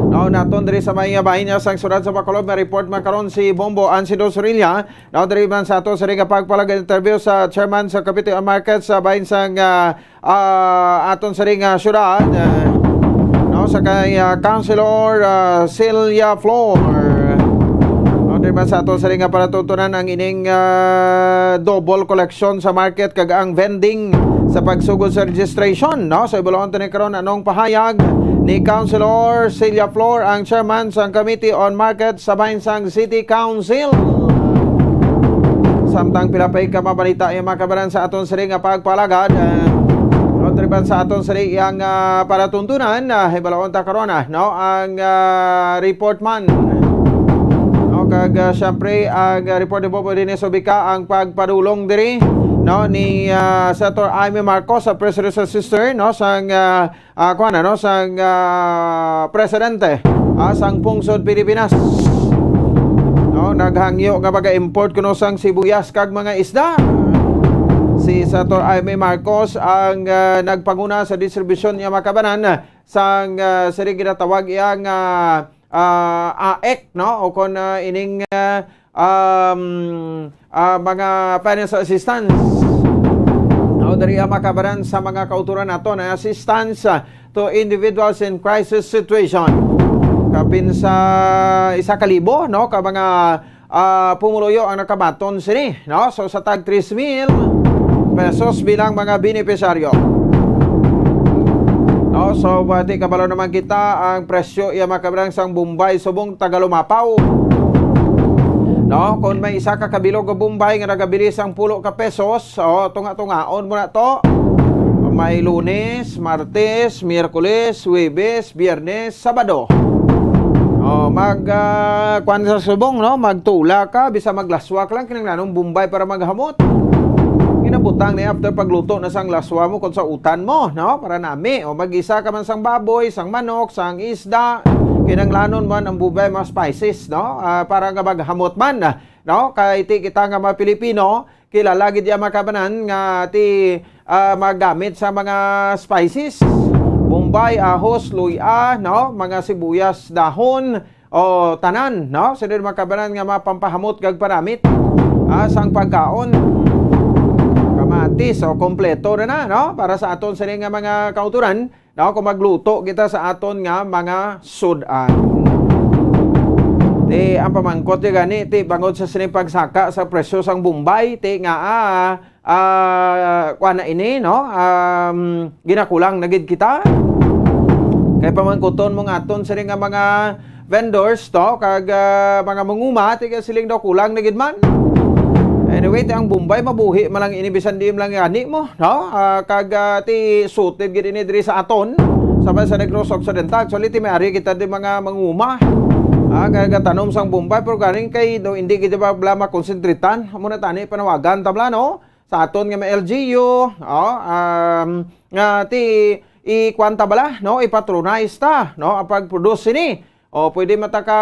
no, naton diri sa may bahin niya sang syudad sa Bacolod, may report man karon si Bombo Ansido Sorilla. Now, diri man sa ato sa ring pagpalag interview sa chairman sa Cavite Market sa bahin sang, ah, ah, aton sa ring, ah, syudad, ah, no, sa kay, ah, Councilor, ah, Celia Flor. No, diri man sa ato sa ring palatuntunan ang ining, ah, double collection sa market kag ang vending sa pagsugod sa registration, no? So, ibulon tani karon anong pahayag ni Councilor Celia Flor, ang chairman sang Committee on Market sa bahin sang City Council. Samtang pila pa ka mabalita ya mga kabanan sa aton sini nga pagpalagad, eh, no, triban sa aton sini yang, ah, palatuntunan, ah, hibalaon ta karon, ah, no, ang, ah, report man. No, kag, ah, syempre, ang, ah, report ni Bobo Dines Ubica ang pagpadulong diri, no, ni, ah, Senator Imee Marcos, sa presidential sister, no, sang, ah, ah, kuwan, ano, sang, ah, presidente, ah, sang pungsod Pilipinas. No, naghangyo nga maga-import kuno sang sibuyas kag mga isda. Si Senator Imee Marcos ang, ah, nagpanguna sa distribusyon niya mga kabanan sang, ah, sini ginatawag iya nga, ah, AEC, no? O kon, ah, ining, ah, um, ah, mga financial assistance. Now, diri ang makabaran sa mga kauturan nato na assistance, ah, to individuals in crisis situation. Kapin sa isa ka libo, no, ka mga, ah, pumuluyo ang nakabaton sini, no? So, sa tag tres mil pesos bilang mga benepisyaryo. No? So, bati kabalo naman kita ang presyo iya makabrang sang Bombay subong tagalumapaw. No? Kung may isa ka kabilog nga Bombay nga nagabili sang pulo ka pesos, so, tunga-tungaon mo na to. Ang May Lunes, Martes, Miyerkules, Huwebes, Biyernes, Sabado. Oh, mag, ah, kuwan sa subong, no? Magtula ka, bisa maglaswa ka lang, kinahanglanong bombay para maghamot. Ginabutang ni after pagluto na sang laswa mo, kung sa utan mo, no? Para nami, o mag-isa ka man sang baboy, sang manok, sang isda, kinahanglanon man ang bombay, mga spices, no? Ah, para nga maghamot man, no? Kay ti kita nga mga Pilipino, kilala gid ya, mga kabanan, nga ti, ah, magamit sa mga spices, bombay, ahos, luya, no? Mga sibuyas, dahon, o tanan, no? Sino, mga kabanan, nga mapampahamot kag panamit, ah, sang pagkaon. Kamatis, o kompleto na na, no? Para sa aton sini nga mga kauturan, no? Kung magluto kita sa aton nga mga sud-an. Ti, ang pamangkot ti gani, ti, bangod sa sining pagsaka sa presyo sang bombay, ti nga, ah, ah, kuwan na ini, no? Um, ginakulang na gid kita. Kay pamangkuton mo nga aton sini nga mga vendors to, kag, ah, mga manguma, ti kay siling daw kulang na gid man. Anyway, ti ang bombay, mabuhi man lang ini bisan di man lang gani mo, no? Ah, kag, ah, ti suited gid ini diri sa aton, sa, sa Negros Occidental. Actually, ti may ari kita di mga manguma. Ah, kag gatanom sang bombay, pero galing kay, no, hindi gid ba bala makonsentritan. Amo na tani panawagan ta bala, no? Sa aton nga mga L G U, oh, um, nga ti, ikuwan ta bala, no? Ipatronize ta, no? Ang pag-produce sini. O, pwede mataka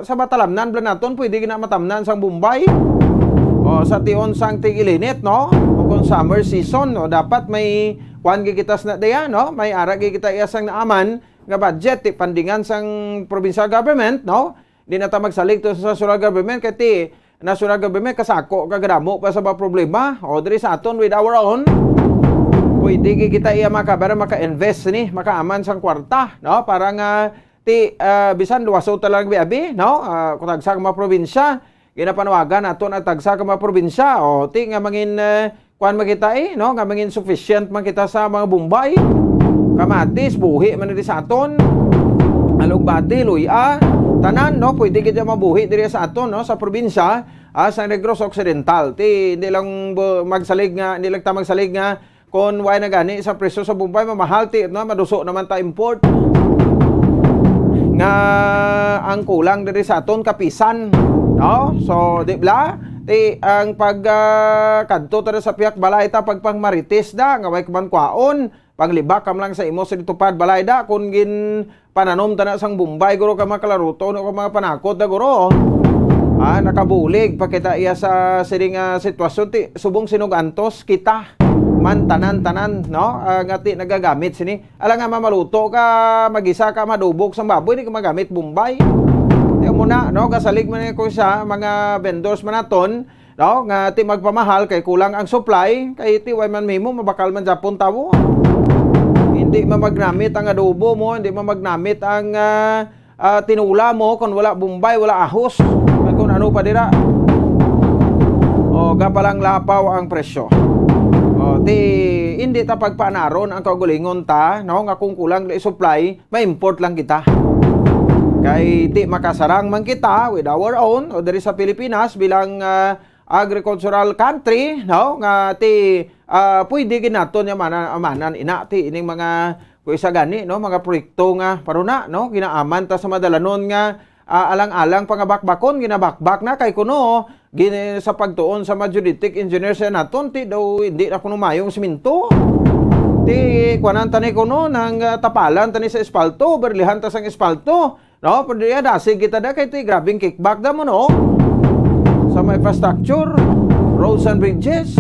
sa matalamnan bala naton, pwede gina matamnan sang bombay. O, sa tion sang tig-ilinit, no? O kung summer season, no? Dapat may kuwan gid kita sa na daya, no? May ara gid kita iya sang naaman nga budget, ti pandingan sang provincial government, no? Di na ta magsalig to sa national government, kay ti national government kasako ka gadamo pa sa mga problema. O, diri sa aton, with our own, pwede gid kita iya, mga kabanan, maka-invest ni, makaaman sang kwarta, no? Para nga ti, ah, bisan luwaso ta lang abi-abi, no? Ah, kung tagsa ka mga probinsya, ginapanawagan naton ang tagsa ka mga probinsya. O, ti nga mangin, eh, kuwan man kita, eh, no? Nga mangin sufficient man kita sa mga bombay. Kamatis, buhi man diri sa aton. Alugbati, luya, tanan, no? Pwede gid mabuhi diri sa aton, no? Sa probinsya, ah, sa Negros Occidental. Ti, hindi lang bu-, magsalig nga, hindi lang ta magsalig nga kung why na gani sa presyo sa bombay mamahal, ti, no? Maduso naman ta import. Nga ang kulang diri sa aton kapisan, no? So, di bala? Ti, ang pag, ah, kadto ta sa pihak balay ta, pagpangmarites da, nga way ka man kwaon, panglibak ka man lang sa imo sa tupad balay da, kung ginpananom ta na sang bombay, guro, ka mga kalaruto, no, ka mga panakot da, guro. Ah, nakabulig pa kita iya sa sining, ah, sitwasyon, ti, subong sinug-antos kita man tanan-tanan, no? Ah, nga ti nagagamit sini. Alang nga mamaluto ka, magisa ka, madubok sang baboy, di ka magamit bombay. Di mo na, no? Kasalig man ko sa mga vendors man naton, no? Nga ti magpamahal kay kulang ang supply, kay ti way man mimo, mabakal man japon tawo. Hindi man magnamit ang adobo mo, hindi man magnamit ang, ah, ah, tinula mo kung wala bombay, wala ahos, kag kung ano pa dira. O, gapalang lapaw ang presyo. O, ti, hindi ta pagpaanaron ang kaugalingon ta, no, nga kung kulang na supply, ma-import lang kita. Kay ti makasarang man kita with our own, o diri sa Pilipinas bilang, ah, agricultural country, no, nga ti, ah, pwede gid naton nga mana-, amanan ina ti ining mga, kung isa gani, no, mga proyekto nga paruna, no, ginaaman ta sa madalanon nga, ah, alang-alang pa nga bakbakon, ginabakbak na kay kuno gini sa pagtuon sa mga geodetic engineer sa naton, ti daw hindi na kuno mayong siminto. Ti kuanan tani kuno nang, ah, tapalan tani sa espalto, berlihan ta sang espalto. No, pero diya, dasig kita da kay ti grabing kickback da mo, no? Sa mga infrastructure, roads and bridges.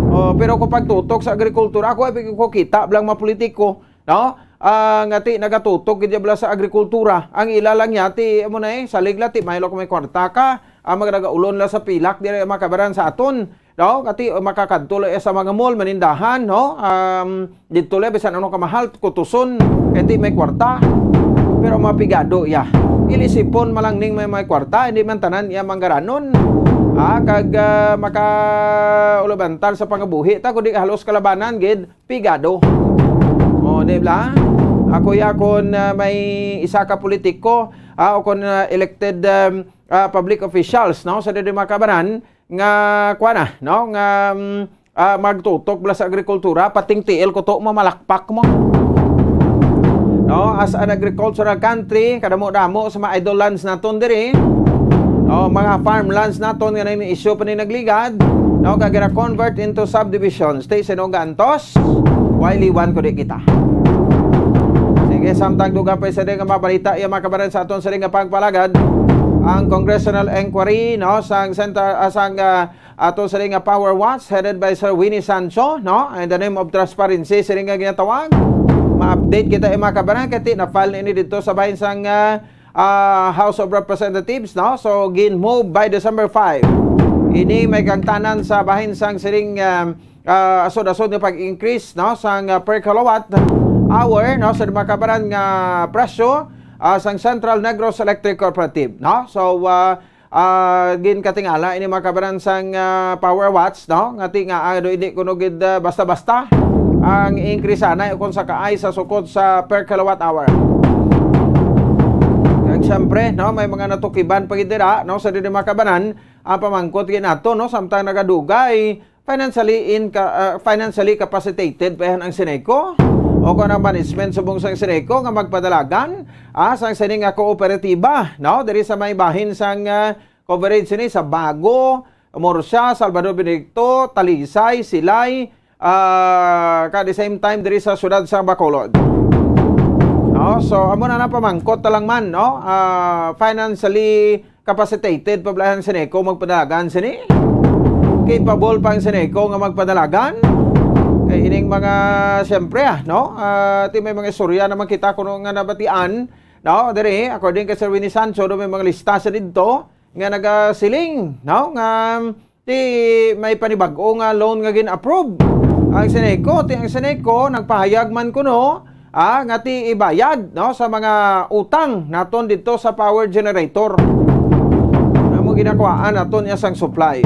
Oh, pero kung pagtutok sa agrikultura, ako ay ko kita blang mga politiko, no? Ah, nga ti nagatutok gid bala sa agrikultura. Ang ila lang niya ti amo na, eh, salig la ti may lo kung may kwarta ka, ah, magdagaulon la sa pilak diri, mga kabaran, sa aton. No? Kati, uh, makakadto lang sa mga mall, manindahan, no? Um, dito lang, bisan ano kamahal, kutuson, kay ti may kwarta. Pero mapigado iya. Ilisipon man lang ning may, may kwarta, hindi man tanan iya manggaranon. Ah, kag, ah, makaulabantal sa pangabuhi ta, kundi halos kalabanan gid, pigado. O, di ba? Ako ya, kung, ah, may isa ka politiko, ah, o kung, ah, elected, um, ah, public officials, no, sa dili makabanan, nga, kuwan na, no, nga, mm, ah, magtutok bala sa agrikultura, pating tiil ko to, mamalakpak mo. No, as an agricultural country, kadamo-damo sa mga idle lands naton diri. No, mga farmlands naton nga nang issue pa ni nagligad. No, kag gina-convert into subdivisions. Ti sino nga antos? Way liwan ko di kita. Sige, samtang dugang pa sa nga mabalita, iya makabaran sa aton sa nga pagpalagad. Ang congressional inquiry, no, sang center, ah, sang, ah, ato sa nga Power Watch headed by Sir Winnie Sancho, no? In the name of transparency, sini nga ginatawag. Ma-update kita, eh, mga kabaran, kay ti na-file na ini dito sa bahin sang, ah, ah, House of Representatives, no? So, gin-move by December five. Ini may kangtanan sa bahin sang siring, ah, ah, asod-asod nga pag-increase, no, sang, ah, per kilowatt hour, no, sa mga kabaran nga presyo, ah, sang Central Negros Electric Cooperative, no? So, ah, ah, ginkatingala ini mga kabaran sang, ah, Power Watch, no? Nga ti nga, ah, do hindi kuno gid, ah, basta-basta ang increase anay kung sa kaay sa sukod sa per kilowatt hour. Kag siyempre, no, may mga natukiban pa gid dira, no, sa diri mga kabaran, ang pamangkot gid nato, no, samtang nagadugay, financially inca-, ah, financially capacitated pa yan ang Ceneco? O kung ang management subong sang Ceneco nga magpadalagan, ah, sang sini nga kooperatiba, no? Diri sa may bahin sang, ah, coverage sini sa Bago, Murcia, Salvador Benedicto, Talisay, Silay, ah, ka the same time diri sa siyudad sa Bacolod. No? So, amo na na pamangkot na lang man, no? Ah, financially capacitated pa bala ang Ceneco magpadalagan sini? Capable pa ang Ceneco nga magpadalagan? Kay ining mga, siyempre, ah, no? Ah, ti may mga istorya naman kita kuno nga nabatian, no? Diri, according kay Sir Winnie Sancho, do may mga lista sa didto nga nagasiling, no? Nga ti may panibag-o nga loan nga gin-approve ang Ceneco. Ti ang Ceneco nagpahayag man kuno, ah, nga ti ibayad, no, sa mga utang naton didto sa power generator nga mo ginakuhaan naton iya sang supply.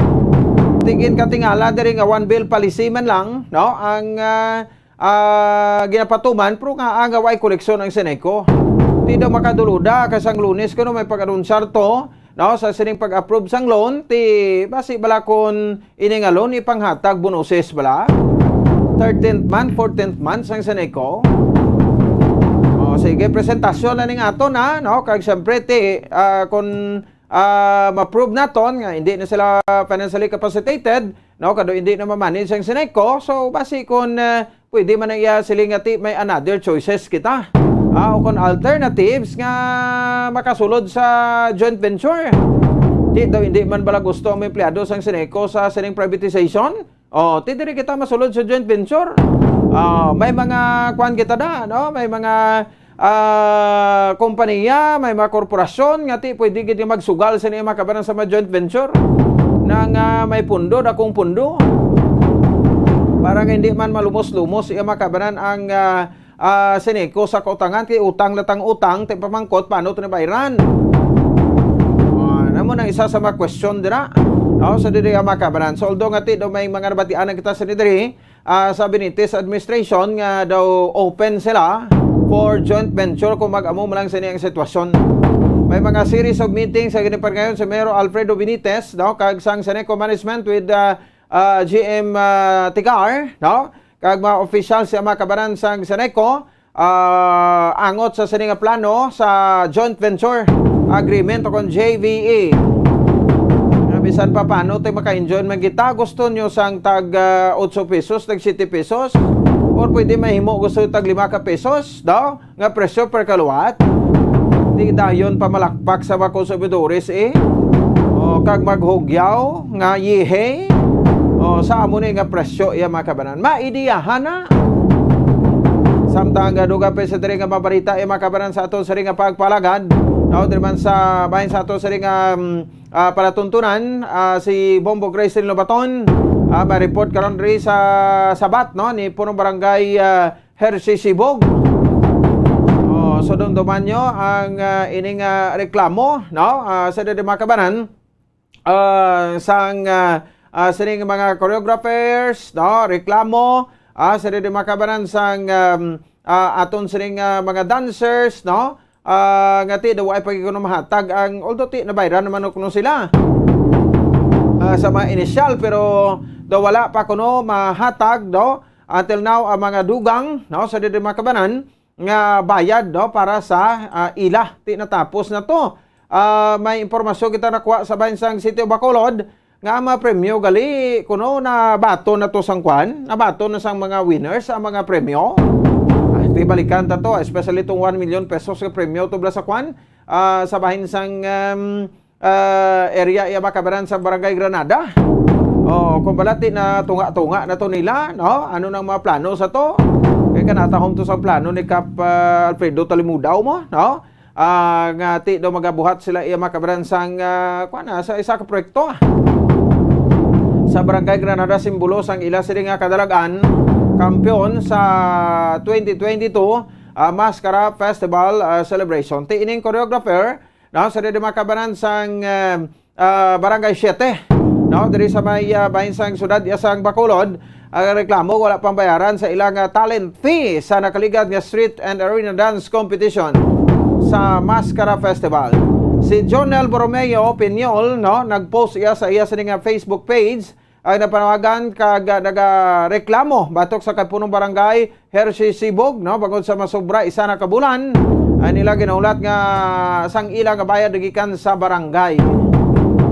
Ti ginkatingala diri nga one bill policy man lang, no, ang, ah, ah, ginapatuman, pero nga, ah, nga way koleksyon ang Ceneco. Ti daw makaduluda kay sang Lunes kuno may pag-anunsyar to, no, sa sining pag-approve sang loan, ti basi bala kon ini nga loan ipanghatag bonuses bala? Thirteenth month, fourteenth month sang Ceneco. O, sige, presentasyon na ning aton, ha, no? Kag siyempre, ti, ah, kon, ah, ma-prove naton nga hindi na sila financially capacitated, no? Kado hindi na ma-manage ang Ceneco. So, basi kon, ah, pwede man ang iya siling nga ti may another choices kita. Ah, o kon alternatives nga makasulod sa joint venture. Di daw hindi man bala gusto ang mga empleyado sang Ceneco sa sining privatization? Oh, ti diri kita masulod sa joint venture. Ah, may mga kuan kita da, no? May mga, ah, kompanya, may mga korporasyon nga ti pwede gid nga magsugal sa iya makabanan sa mga joint venture. Nang, ah, may pundo, dakong pundo. Para nga hindi man malumos-lumos iya makabanan ang, ah, ah, Ceneco sa kautangan, kay utang latang utang, ti pamangkot, paano to nabayran? Ah, namo nang isa sa mga question dira. No, sa diri nga mga kabaran. So, although nga ti do may mga nabatian na kita sa diri, ah, sa Benitez administration nga daw open sila for joint venture kung mag-amo man lang sini ang sitwasyon. May mga series of meetings sa ginipar ngayon si Mayor Alfredo Benitez, no, kag sang Ceneco management with, ah, ah, G M, ah, Tigar, no, kag mga officials sa mga kabaran sang Ceneco, ah, angot sa sini nga plano sa joint venture agreement o kon J V A. Nga bisan pa paano, ti maka-enjoy man kita, gusto nyo sang tag, ah, otso pesos, tag siete pesos, or pwede mahimo gusto tag lima ka pesos, daw, nga presyo per kilowatt. Di dayon pamalakpak sa mga konsumidores, eh. O, kag maghugyaw nga, yehey. O, sa amo ni nga presyo, iya, mga kabanan. Maidiyahan na. Samtang nga dugang pa sa diri nga mabarita, eh, mga kabanan, sa aton sini nga pagpalagad. No, diri man sa bahin sa aton sini nga, um, ah, palatuntunan, ah, si Bombo Grace Lobaton, ah, may report karon diri sa Sabat, no, ni Punong Barangay, ah, Hershey Sibog. Oh, so, dumduman nyo ang, ah, ining, ah, reklamo, no, ah, sa diri mga kabanan. Ah, sang, ah, ah, sining mga choreographers, no, reklamo, ah, sa diri mga kabanan sang, um, ah, aton sining, ah, mga dancers, no, ah, nga ti daw ay pagikuno mahatag ang, although ti nabayran naman kuno sila. sa mga inisyal, pero daw wala pa kuno mahatag, no, until now, ang mga dugang, no, sa diri mga kabanan nga bayad, no, para sa, ah, ila. Ti natapos na to. Ah, may impormasyon kita nakuha sa bahin sang City of Bacolod nga ang mga premyo gali kuno nabaton na to sang kwan, nabaton na sang mga winners ang mga premyo. Ah, di balikan ta to, especially tong one million pesos nga premyo tubla sa kwan, ah, sa bahin sang, um, ah, area iya makabaran sa Barangay Granada. Oh, kung balati na tunga-tunga na to nila, no? Ano nang mga plano sa to? Kay kanatahom to sa plano ni Kap, ah, Alfredo Talimudaw mo, no? Ah, nga ti daw magabuhat sila iya makabaran sang, ah, kuwan na, sa isa ka proyekto, ah. Sa Barangay Granada, simbolo sang ila sini nga kadalagan, kampiyon sa twenty twenty-two, ah, Mascara Festival, ah, Celebration. Ti ining choreographer, no, sa diri makabanan sang, ah, ah, Barangay Siete, no, diri sa may, ah, bahin sang syudad iya sang Bacolod, ang reklamo wala pang bayaran sa ilang, ah, talent fee sa nakaligad nga street and arena dance competition sa Mascara Festival. Si Jonel Borromeo Piñol, no, nag-post iya sa iya sini nga Facebook page, ang napanawagan kag, ah, nagareklamo batok sa Kapunong Barangay Hershey Sibog, no, bangod sa masobra isa na ka bulan ang nila ginahulat nga sang ila nga bayad gikan sa barangay.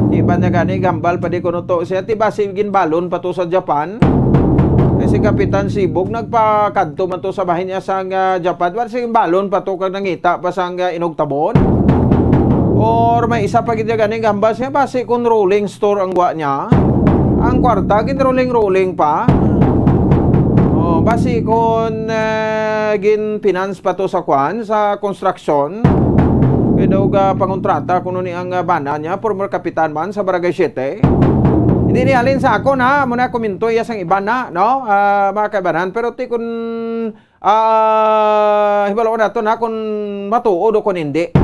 Iban niya gani, gambal pa di kuno to siya, ti basi ginbalon pa to sa Japan. Kay si Kapitan Sibog nagpakadto man to sa bahin niya sang, ah, Japan, wa si ginbalon pa to kag nangita pa sang, ah, inugtabon. Or may isa pa gid niya gani, gambal siya, basi kung rolling store ang wa niya, ang kwarta gin-rolling-rolling pa. Oh, basi kon, eh, gin-finance pa to sa kwan, sa construction. Kay daw ga pangontrata kuno ni ang, ah, bana niya, former kapitan man sa Barangay Siete. Hindi ni halin sa ako na, muna komento iya sang iba na, no? Ah, mga kaibanan. Pero ti kun, ah, hibalo nato na kung matuod o kung hindi.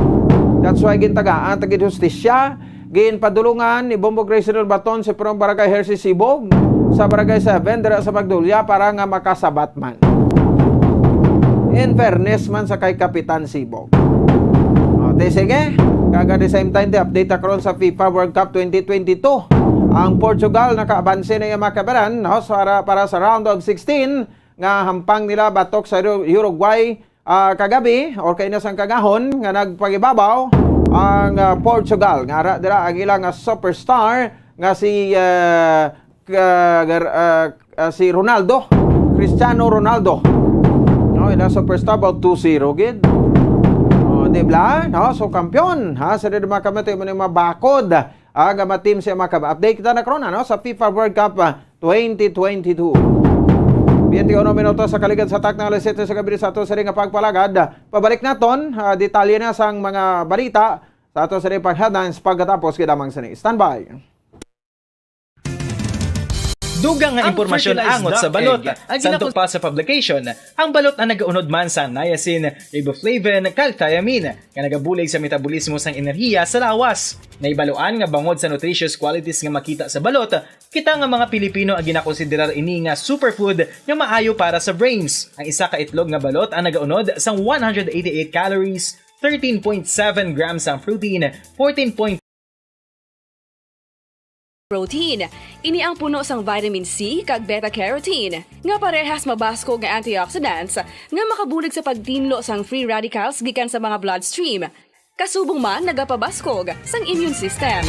That's why gintagaan ta gid hustisya, ginpadulungan ni Bombo Grace Baton si Purong Barangay Hershey Sibog sa Barangay Seven dira sa Magnolia para nga makasabat man. In fairness man sa kay Kapitan Sibog. O, ti sige, kag at the same time, ti update ta karon sa FIFA World Cup twenty twenty-two. Ang Portugal nakaabanse na iya mga kabaran, no, sa, para sa round of sixteen nga hampang nila batok sa Uru-, Uruguay, ah, kagabi or kaina sang kagahon nga nagpagibabaw ang, ah, Portugal. Nga ara dira ang ilang, ah, superstar nga si, ah, ka-, gar-, ah, ah, si Ronaldo, Cristiano Ronaldo. No, ila superstar about two zero gid. Oh, di ba? No, so kampiyon, ha, sa diri mga kamati mo ni mga bakod. Ah, nga ma-team siya mga kab-, update kita na karon, ano, sa FIFA World Cup, ah, twenty twenty-two. Twenty-uno minuto sa kaligad sa tak ng alas siyete sa gabi sa ato sa ring nga pagpalagad. Pabalik naton, ah, detalye na sang mga balita sa ato sa ring pag-headlines pagkatapos kay damang sini. Standby. Dugang nga impormasyon angot sa balot. Santo pa sa publication, ang balot ang nagaunod man sa niacin, riboflavin, kag thiamine, nga nagabulig sa metabolismo sang enerhiya sa lawas. Naibaluan nga bangod sa nutritious qualities nga makita sa balot, kita nga mga Pilipino ang ginakonsiderar ini nga superfood nga maayo para sa brains. Ang isa ka itlog nga balot ang nagaunod sang one hundred eighty-eight calories, thirteen point seven grams ang protein, fourteen point protein. Ini ang puno sang vitamin C kag beta carotene, nga parehas mabaskog nga antioxidants nga makabulig sa pagtinlo sang free radicals gikan sa mga bloodstream. Kasubong man nagapabaskog sang immune system.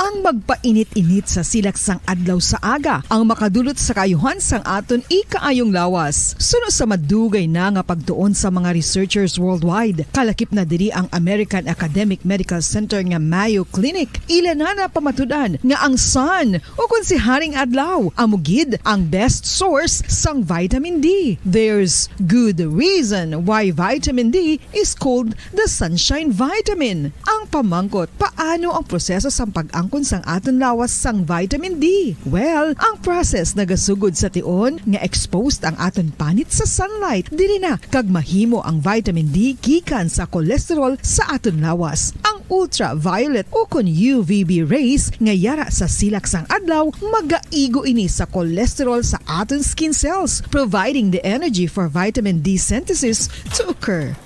Ang magpainit-init sa silak sang adlaw sa aga ang makadulot sa kaayuhan sang aton ikaayong lawas. Suno sa madugay na nga pagtuon sa mga researchers worldwide, kalakip na diri ang American Academic Medical Center nga Mayo Clinic. Ila na napamatud-an nga ang sun, o kon si Haring Adlaw, amo gid ang best source sang vitamin D. There's good reason why vitamin D is called the sunshine vitamin. Ang pamangkot, paano ang proseso sang pag-angkon sang aton lawas sang vitamin D? Well, ang process nagasugod sa tion nga exposed ang aton panit sa sunlight. Diri na kag mahimo ang vitamin D gikan sa cholesterol sa aton lawas. Ang ultraviolet o kon U V B rays nga yara sa silak sang adlaw, magaigo ini sa cholesterol sa aton skin cells, providing the energy for vitamin D synthesis to occur.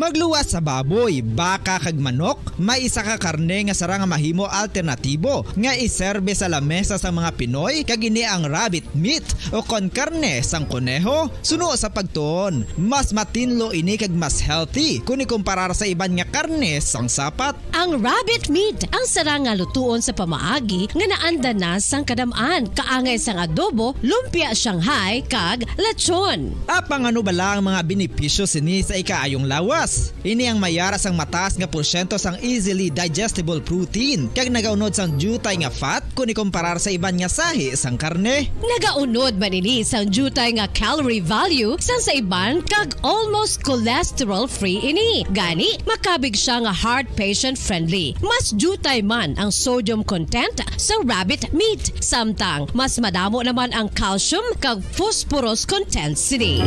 Pagluwas sa baboy, baka kag manok, may isa ka karne nga sarang nga mahimo alternatibo nga iserbe sa lamesa sang mga Pinoy, kag ini ang rabbit meat, o kon karne sang koneho. Suno sa pagtuon, mas matinlo ini kag mas healthy kon ikumparar sa iban nga karne sang sapat. Ang rabbit meat ang sarang nga lutuon sa pamaagi nga naanda na sang kadam-an, kaangay sang adobo, lumpia Shanghai, kag lechon. Apang ano bala ang mga benepisyo sini sa ikaayong lawas? Ini ang may yara sang mataas nga porsyento sang easily digestible protein, kag nagaunod sang diutay nga fat kon ikumparar sa iban nga sahi sang karne. Nagaunod man ini sang diutay nga calorie value sang sa iban, kag almost cholesterol-free ini. Gani, makabig siya nga heart patient-friendly. Mas diutay man ang sodium content sa rabbit meat, samtang mas madamo naman ang calcium kag phosphorus content sini.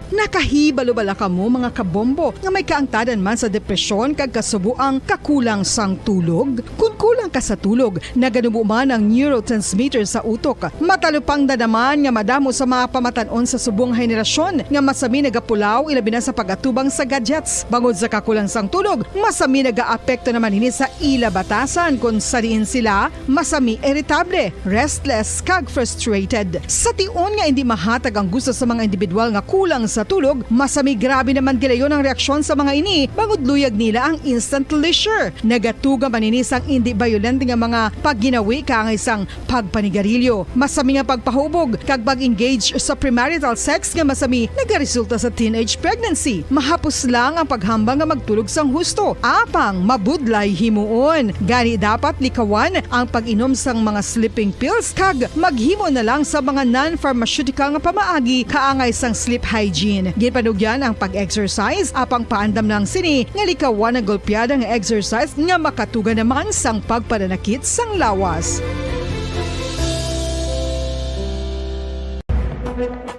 Nakahibalo bala kamo, mga kabombo, nga may kaangtadan man sa depresyon kag kasubo ang kakulang sang tulog? Kon kulang ka sa tulog, naganubo man ang neurotransmitter sa utok. Matalupangdan naman nga madamo sa mga pamatan-on sa subong nga henerasyon nga masami nagapulaw, ilabi na sa pag-atubang sa gadgets. Bangod sa kakulang sang tulog, masami nagaapekto naman ini sa ila batasan, kon sa diin sila masami iritable, restless, kag frustrated. Sa tion nga indi mahatag ang gusto sa mga individual nga kulang sa tulog, masami grabe naman gilayon ang reaksyon sa mga ini, bangod luyag nila ang instant leisure. Nagatuga man ini sang indi bayolente nga mga pagginawi kaangay sang pagpanigarilyo, masami nga pagpahubog, kag pag-engage sa premarital sex nga masami nagaresulta sa teenage pregnancy. Mahapos lang ang paghambal nga magtulog sang husto, apang mabudlay himuon. Gani, dapat likawan ang pag-inom sang mga sleeping pills kag maghimo na lang sa mga non-pharmaceutical nga pamaagi kaangay sang sleep hygiene. Ginpanugyan ang pag-exercise, apang paandam lang sini nga likawan ang golpeada nga exercise nga makatuga naman sang pagpananakit sang lawas.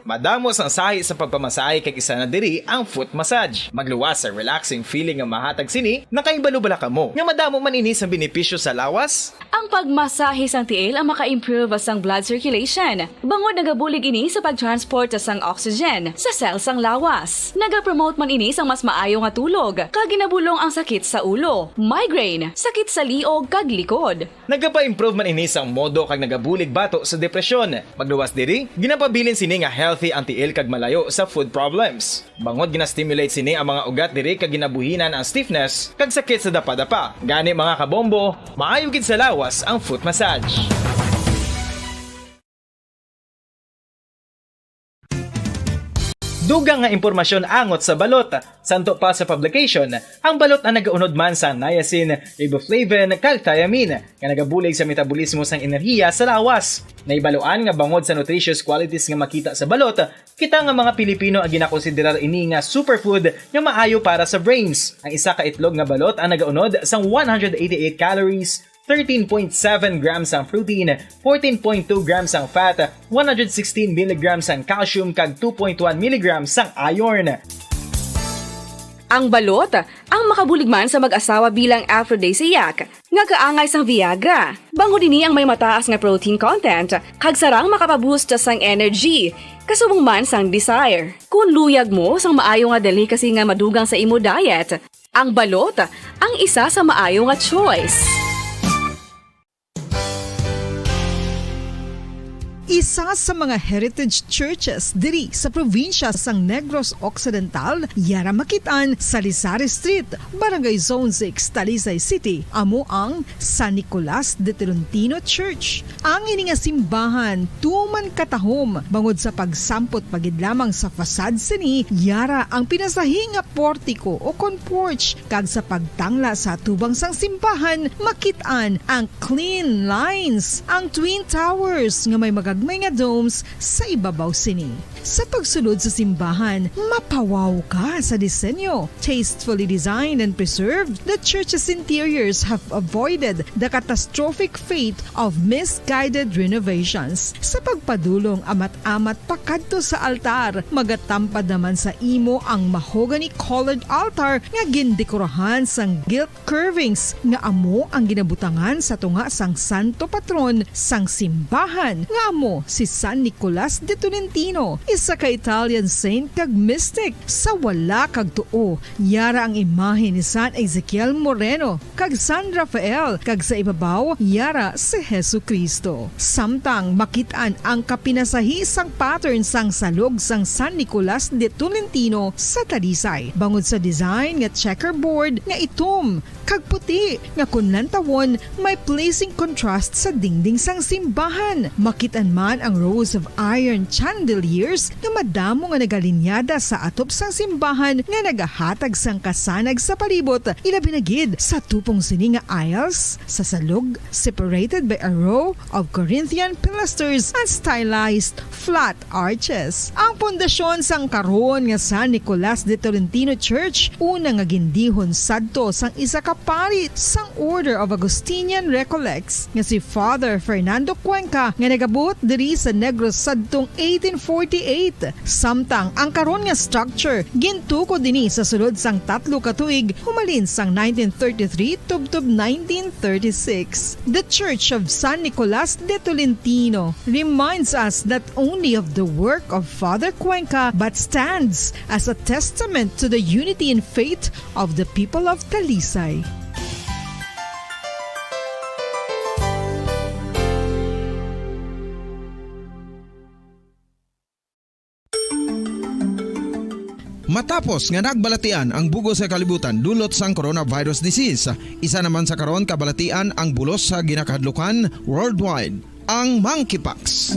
Madamo sang sahi sa pagpamasahe, kag isa na diri ang foot massage. Magluwas sa relaxing feeling nga mahatag sini. Nakahibalo bala kamo nga madamo man ini sang benepisyo sa lawas? Ang pagmasahe sang tiil ang maka-improve sang blood circulation, bangod nagabulig ini sa pag-transport sang oxygen sa cell sang lawas. Nagapromote man ini sang mas maayo nga tulog, kag ginabulong ang sakit sa ulo, migraine, sakit sa liog, kag likod. Nagapa-improve man ini sang modo kag nagabulig bato sa depresyon. Pagluwas diri, ginapabilin sini nga healthy ang tiil kag malayo sa foot problems. Bangod gina-stimulate sini ang mga ugat diri kag ginabuhinan ang stiffness kag sakit sa dapadapa. Gani, mga kabombo, maayo gid sa lawas ang foot massage. Dugang nga impormasyon angot sa balot. Santo pa sa publication, ang balot ang nagaunod man sa niacin, riboflavin, kag thiamine, nga nagabulig sa metabolismo sang enerhiya sa lawas. Nahibaluan nga bangod sa nutritious qualities nga makita sa balot, kita nga mga Pilipino ang ginakonsiderar ini nga superfood nga maayo para sa brains. Ang isa ka itlog nga balot ang nagaunod sang one hundred eighty-eight calories, thirteen point seven grams ang protein, fourteen point two grams ang fat, one hundred sixteen milligrams ang calcium, kag two point one milligrams ang iron. Ang balot ang makabulig man sa mag-asawa bilang aphrodisiac, nga kaangay sang Viagra. Bangod ini ang may mataas nga protein content, kag sarang makapaboost sang energy, kasubong man sang desire. Kung luyag mo sang maayo nga delicacy nga madugang sa imo diet, ang balot ang isa sa maayo nga choice. Isa sa mga heritage churches diri sa probinsya sang Negros Occidental, yara makit-an sa Lizares Street, Barangay Zone six, Talisay City, amo ang San Nicolas de Tolentino Church. Ang ini nga simbahan tuman katahom, bangod sa pagsampot pa gid lamang sa facade sini, yara ang pinasahi nga portiko o kon porch, kag sa pagtangla sa atubang sang simbahan, makit-an ang clean lines, ang twin towers nga may magagmay nga domes sa ibabaw sini. Sa pagsulod sa simbahan, mapawaw ka sa disenyo. Tastefully designed and preserved, the church's interiors have avoided the catastrophic fate of misguided renovations. Sa pagpadulong amat-amat pakadto sa altar, magatampad naman sa imo ang mahogany-colored altar nga gindekorahan sang gilt curvings nga amo ang ginabutangan sa tunga sang santo patron sang simbahan, nga amo si San Nicolas de Tolentino. Sa ka-Italian saint kag mystic, sa wala kag tuo, yara ang imahe ni San Ezekiel Moreno kag San Rafael, kag sa ibabaw, yara si Jesu-Cristo. Samtang makit-an ang kapinasahi sang pattern sang salog sang San Nicolas de Tolentino sa Talisay, bangod sa design nga checkerboard nga itom kag puti, nga kon lantawon, may pleasing contrast sa dingding sang simbahan. Makit-an man ang rows of iron chandeliers nga madamo nga nagalinyada sa atop sang simbahan nga nagahatag sang kasanag sa palibot, ilabi na gid sa tupong sini nga aisles sa salog, separated by a row of Corinthian pilasters and stylized flat arches. Ang pundasyon sang karon nga San Nicolas de Tolentino Church, una nga gindihon sadto sang isa ka pari sang Order of Augustinian Recollects nga si Father Fernando Cuenca, nga nagabot diri sa Negros sadtong eighteen forty-eight. Samtang ang karon nga structure gintukod ini sa sulod sang tatlo ka tuig, humalin sang nineteen thirty-three tubtob nineteen thirty-six. The Church of San Nicolas de Tolentino reminds us not only of the work of Father Cuenca, but stands as a testament to the unity in faith of the people of Talisay. Matapos nga nagbalatian ang bug-os nga kalibutan dulot sang coronavirus disease, isa naman sa karon kabalatian ang bulos sa ginakahadlukan worldwide, ang monkeypox.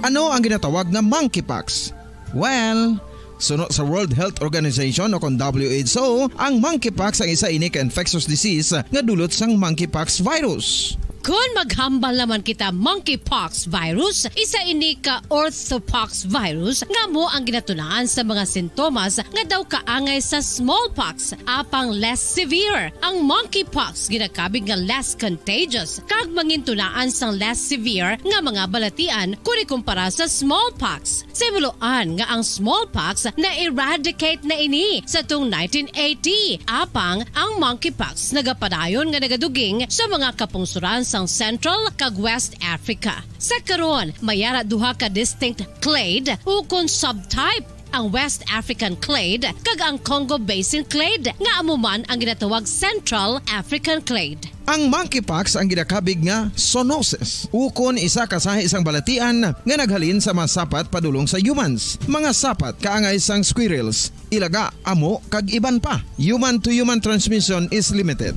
Ano ang ginatawag nga monkeypox? Well, suno sa World Health Organization o kon W H O, ang monkeypox ang isa ini ka infectious disease nga dulot sang monkeypox virus. Kon maghambal naman kita monkeypox virus, isa ini ka orthopox virus nga amo ang ginatunaan sa mga sintomas nga daw kaangay sa smallpox, apang less severe. Ang monkeypox ginakabig nga less contagious kag mangintunaan sang less severe nga mga balatian kon ikumpara sa smallpox. Sa ibuloan nga ang smallpox na-eradicate na ini sa tuong nineteen eighty, apang ang monkeypox nagapadayon nga nagaduging sa mga kapungsoran sang Central kag West Africa. Sa karon, may ara duha ka distinct clade ukon subtype, ang West African clade kag ang Congo Basin clade, nga amo man ang ginatawag Central African clade. Ang monkeypox ang ginakabig nga zoonosis, ukon isa ka sahi sang balatian nga naghalin sa mga sapat padulong sa humans, mga sapat kaangay sang squirrels, ilaga, amo, kag iban pa. Human-to-human transmission is limited.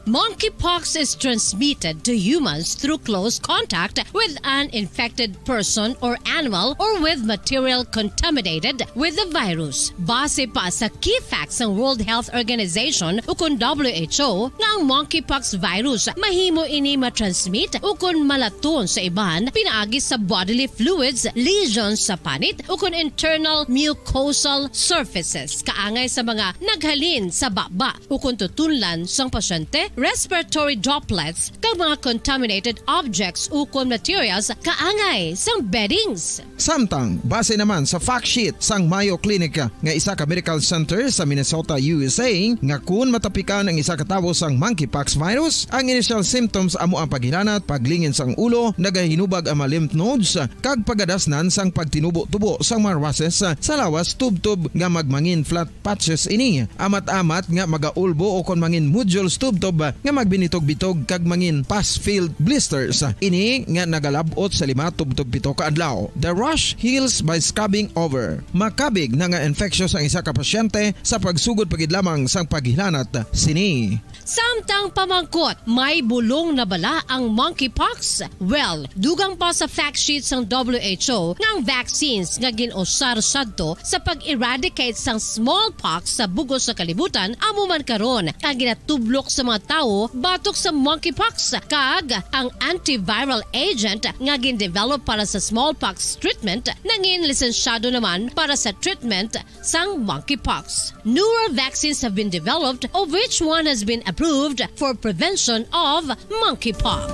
Monkeypox is transmitted to humans through close contact with an infected person or animal or with material contaminated with the virus. Base pa sa key facts sang World Health Organization ukon W H O nga ang monkeypox virus mahimo ini matransmit ukon malaton sa iban pinaagi sa bodily fluids, lesions sa panit ukon internal mucosal surfaces kaangay sa mga naghalin sa baba ukon tutunlan sang pasyente, respiratory droplets, kag mga contaminated objects ukon materials kaangay sang beddings. Samtang, base naman sa fact sheet sang Mayo Clinic nga isa ka medical center sa Minnesota, U S A, nga kun matapikan ang isa ka tawo sang monkeypox virus, ang initial symptoms amo ang paghilanat, paglingin sang ulo, nagahinubag ang mga lymph nodes, kag pagadasnan sang pagtinubo-tubo sang mga rushes sa lawas tubtob nga magmangin flat patches ini. Amat-amat nga magaulbo ukon mangin nodules tubtob nga magbinitog-bitog kag mangin pus-filled blisters. Ini nga nagalab-ot sa lima tubtob pito ka adlaw. The rash heals by scabbing over. Makabig na nga infectious ang isa ka pasyente sa pagsugod pa gid lamang sang paghilanat sini. Samtang pamangkot, may bulong na bala ang monkeypox? Well, dugang pa sa fact sheet sang W H O nga ang vaccines nga gin-usar sadto sa pag-eradicate sang smallpox sa bug-os nga kalibutan amo man karon ang ginatublok sa mga tawo batok sa monkeypox, kag ang antiviral agent nga gin-develop para sa smallpox treatment nangin lisensyado naman para sa treatment sang monkeypox. Newer vaccines have been developed, of which one has been approved for prevention of monkeypox.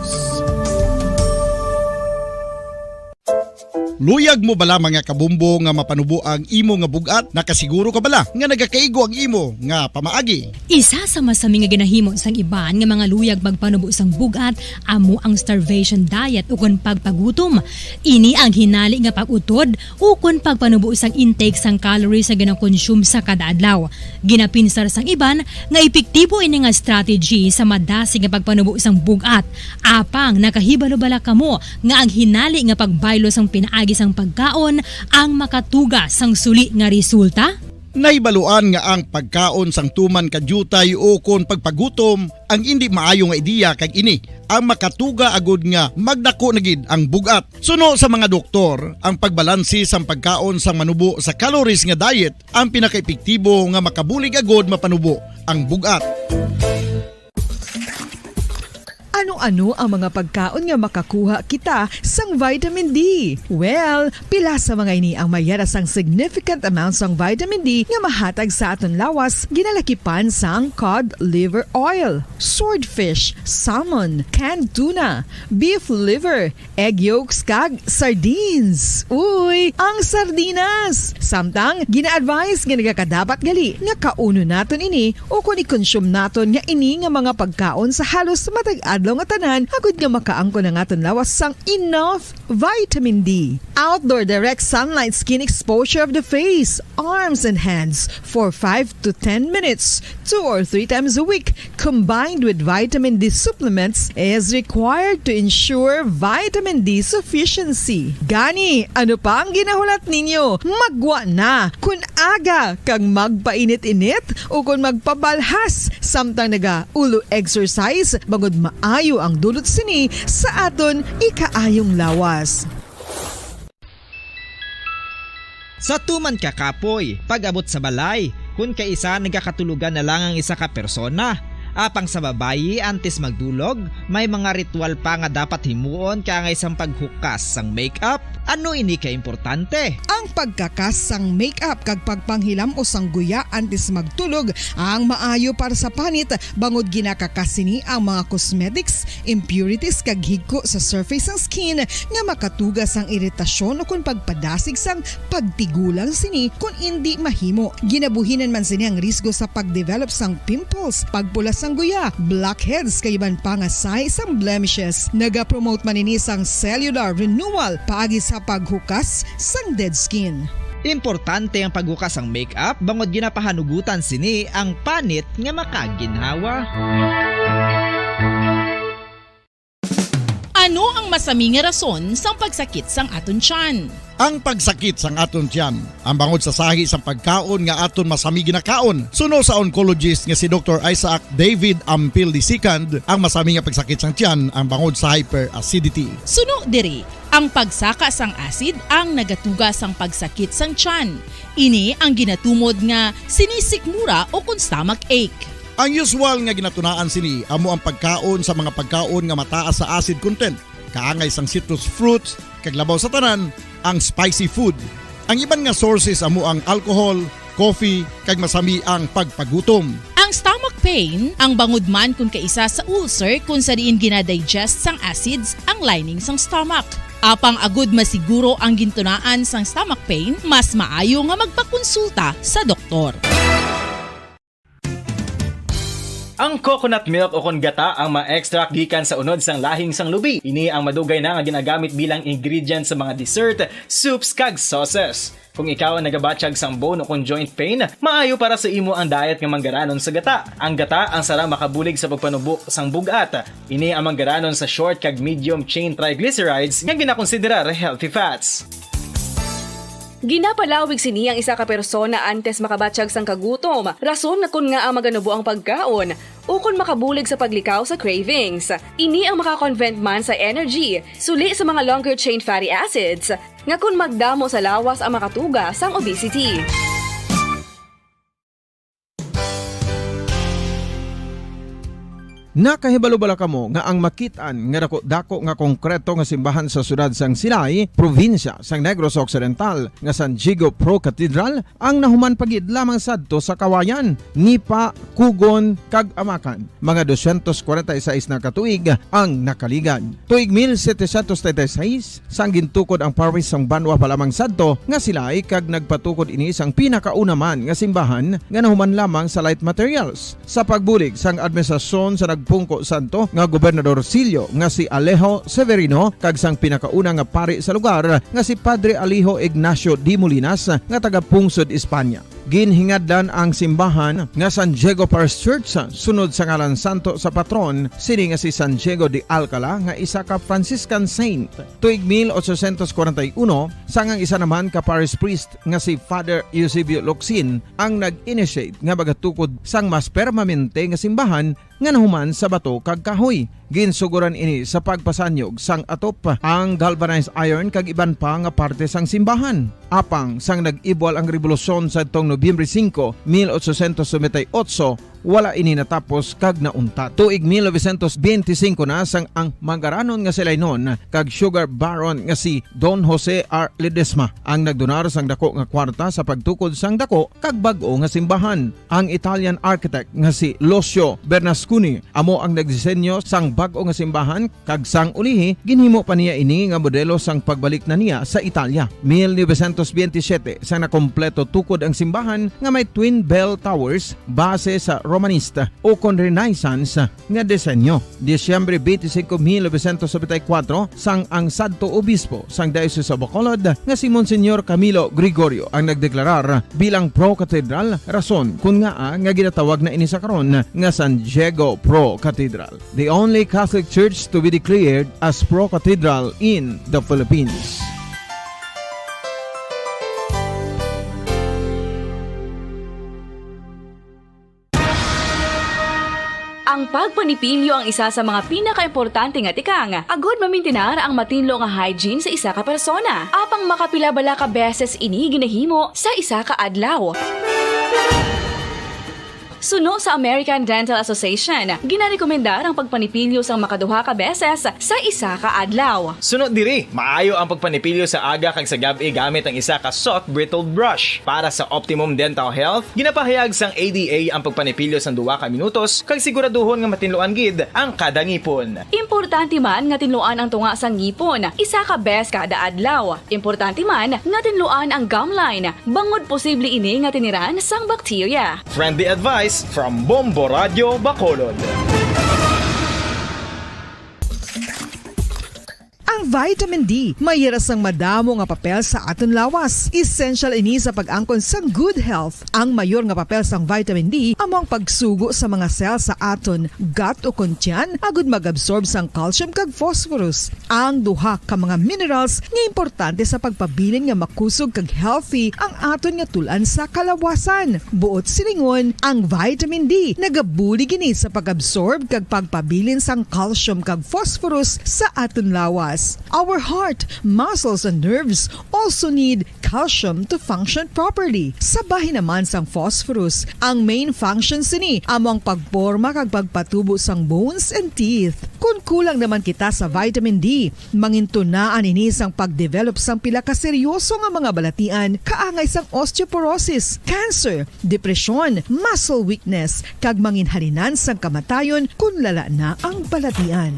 Luyag mo bala, mga kabombo, nga mapanubo ang imo nga bug-at? Nakasiguro ka bala nga nagakaigo ang imo nga pamaagi? Isa sa masami nga ginahimo sang iban nga mga luyag magpanubo sang bug-at amo ang starvation diet ukon pagpagutom. Ini ang hinali nga pag-utod ukon pagpanubo sang intake sang calories nga ginakonsume sa kada adlaw. Ginapinsar sang iban nga epektibo ini nga strategy sa madasig nga pagpanubo sang bug-at. Apang nakahibalo bala kamo nga ang hinali nga pagbaylo sang pinaagi sang pagkaon ang makatuga sang suli nga resulta? Nahibaluan nga ang pagkaon sang tuman ka diutay ukon pagpagutom ang indi maayo nga ideya, kag ini ang makatuga agud nga magdako na gid ang bug-at. Suno sa mga doktor, ang pagbalanse sang pagkaon sang manubo sa calories nga diet ang pinakaepektibo nga makabulig agud mapanubo ang bug-at. Ano-ano ang mga pagkaon nga makakuha kita sang vitamin D? Well, pila sa mga ini ang may yara sang significant amount sang vitamin D nga mahatag sa aton lawas, ginalakipan sang cod liver oil, swordfish, salmon, canned tuna, beef liver, egg yolks, kag sardines. Uy, ang sardinas! Samtang, gina-advise nga nagakadapat gali nga kaunon naton ini ukon i-consume naton nga ini nga mga pagkaon sa halos matag adlaw nga tanan, agud nga makaangkon ang aton lawas sang enough vitamin D. Outdoor direct sunlight skin exposure of the face, arms, and hands for five to ten minutes, two or three times a week, combined with vitamin D supplements, is required to ensure vitamin D sufficiency. Gani, ano pa ang ginahulat ninyo? Maggwa na! Kun aga kag magpainit-init ukon magpabalhas samtang naga-ulo exercise, bangod maayo ang dulot sini sa aton ikaayong lawas. Sa tuman ka kapoy, pag-abot sa balay, kun kaisa nagakatulogan na lang ang isa ka persona. Apang sa babayi, antes magdulog, may mga ritual pa nga dapat himuon kaangay sang paghukas sang makeup. Ano ini ka importante? Ang pagkakas sang makeup kag pagpanghilam-os sang guya antes magtulog ang maayo para sa panit, bangod ginakakas sini ang mga cosmetics, impurities, kag higko sa surface sang skin nga makatuga sang iritasyon ukon pagpadasig sang pagtigulang sini kon indi mahimo. Ginabuhinan man sini ang risgo sa pagdevelop sang pimples, pagpula sang guya, blackheads, kag iban pa nga sahi sang blemishes. Nagapromote man ini sang cellular renewal paagi sa paghukas sang dead skin. Importante ang paghukas sang makeup bangod ginapahanugutan sini ang panit nga makaginhawa. Ano ang masami nga rason sang pagsakit sang aton tiyan? Ang pagsakit sang aton tiyan, ang bangod sa sahi sang pagkaon nga aton masami ginakaon. Suno sa oncologist nga si Doktor Isaac David Ampil the second, ang masami nga pagsakit sang tiyan ang bangod sa hyperacidity. Suno diri, ang pagsaka sang acid ang nagatuga sang pagsakit sang tiyan. Ini ang ginatumod nga sinisikmura ukon stomach ache. Ang usual nga ginatunaan sini amo ang pagkaon sa mga pagkaon nga mataas sa acid content, kaangay sang citrus fruits, kag labaw sa tanan, ang spicy food. Ang iban nga sources amo ang alcohol, coffee, kag masami ang pagpagutom. Ang stomach pain, ang bangod man kon kaisa sa ulcer kon sa diin gina-digest sang acids ang lining sang stomach. Apang agud masiguro ang gintunaan sang stomach pain, mas maayo nga magpakonsulta sa doktor. Ang coconut milk ukon gata ang ma-extract gikan sa unod sang lahing sang lubi. Ini ang madugay na nga ginagamit bilang ingredient sa mga dessert, soups, kag sauces. Kung ikaw ang nagabatyag sang bone ukon joint pain, maayo para sa imo ang diet nga manggaranon sa gata. Ang gata ang sara makabulig sa pagpanubo sang bug-at. Ini ang manggaranon sa short kag medium chain triglycerides nga ginakonsiderar healthy fats. Ginapalawig sini ang isa ka persona antes makabatyag sang kagutom, rason nga kon ngaa maganubo ang pagkaon, ukon makabulig sa paglikaw sa cravings. Ini ang maka-convert man sa energy, suli sa mga longer chain fatty acids, nga kon magdamo sa lawas ang makatuga sang obesity. Nakahibalo bala kamo nga ang makit-an nga dako-dako nga konkreto nga simbahan sa siyudad sang Silay, probinsya sang Negros Occidental, nga San Diego Pro Cathedral, ang nahuman pa gid lamang sadto sa kawayan, nipa, kugon, kag amakan? Mga dosyentos kwarenta y seis na ka tuig ang nakaligad. Tuig mil setecientos treinta y seis, sang gintukod ang parish sang banwa pa lamang sadto nga Silay, kag nagpatukod ini sang pinakauna man nga simbahan nga nahuman lamang sa light materials. Sa pagbulig sang administrasyon sa nagpungko sadto nga gobernadorcillo nga si Alejo Severino kag sang pinakauna nga pari sa lugar nga si Padre Alejo Ignacio de Molinas nga taga-pungsod Espanya. Ginhingadlan ang simbahan nga San Diego Parish Church sunod sa ngalan santo sa patron sini nga si San Diego de Alcala nga isa ka Franciscan saint. Tuig mil ochocientos kwarenta y uno, sang ang isa naman ka parish priest nga si Father Eusebio Locsin ang nag-initiate nga magatukod sang mas permanente nga simbahan nga nahuman sa bato kag kahoy. Ginsugoran ini sa pagpasanyog sang atop, ang galvanized iron kag iban pa nga parte sang simbahan. Apang sang nag-ibwal ang rebolusyon sadtong Nobyembre singko, mil ochocientos noventa y ocho, wala ini natapos kag nauntat. Tuig mil novecientos benti singko na sang ang mangaranon nga si Lainon kag sugar baron nga si Don Jose R. Ledesma ang nagdonar sang dako nga kwarta sa pagtukod sang dako kag bag-o nga simbahan. Ang Italian architect nga si Lucio Bernasconi amo ang nagdisenyo sang bag-o nga simbahan, kag sang ulihi, ginhimo pa niya ini nga modelo sang pagbalik na niya sa Italia. Mil novecientos benti siyete, sang nakompleto tukod ang simbahan nga may twin bell towers base sa Romanista ukon Renaissance nga disenyo. Disyembre twenty-five, mil novecientos noventa y cuatro, sang ang sadto obispo sang Diocese of Bacolod nga si Monsignor Camilo Gregorio ang nagdeklarar bilang Pro Cathedral, rason kon ngaa nga ginatawag na ini sa karon nga San Diego Pro Cathedral, the only Catholic church to be declared as Pro Cathedral in the Philippines. Ang pagpanipilyo ang isa sa mga pinakaimportante nga tikang agod mamintinar ang matinlo nga hygiene sa isa ka persona. Apang makapila bala ka beses ini ginahimo sa isa ka adlaw? Suno sa American Dental Association, ginarekomendar ang pagpanipilyo sang makaduha ka beses sa isa ka adlaw. Suno diri, maayo ang pagpanipilyo sa aga kag sa gab-i gamit ang isa ka soft bristled brush. Para sa optimum dental health, ginapahayag sang A D A ang pagpanipilyo sang duha ka minutos kag siguraduhon nga matinluan gid ang kada ngipon. Importante man nga tinluan ang tunga sang ngipon isa ka bes kada adlaw. Importante man nga tinluan ang gum line, bangod posible ini nga tiniran sang bakterya. Friendly advice from Bombo Radio Bacolod. Ang vitamin D may hira sang madamo nga papel sa aton lawas. Essential ini sa pag-angkon sang good health. Ang mayor nga papel sang vitamin D amo ang pagsugo sa mga cell sa aton gut ukon tiyan agud mag-absorb sang calcium kag phosphorus, ang duha ka mga minerals nga importante sa pagpabilin nga makusog kag healthy ang aton nga tul-an sa kalawasan. Buot silingon, ang vitamin D nagabulig ini sa pag-absorb kag pagpabilin sang calcium kag phosphorus sa aton lawas. Our heart, muscles, and nerves also need calcium to function properly. Sa bahin naman sang phosphorus, ang main function sini amo ang pagporma kag pagpatubo sang bones and teeth. Kon kulang naman kita sa vitamin D, mangintunaan ini sang pagdevelop sang pila ka seryoso nga mga balatian, kaangay sang osteoporosis, cancer, depresyon, muscle weakness, kag manginhalinan sang kamatayon kon lala na ang balatian.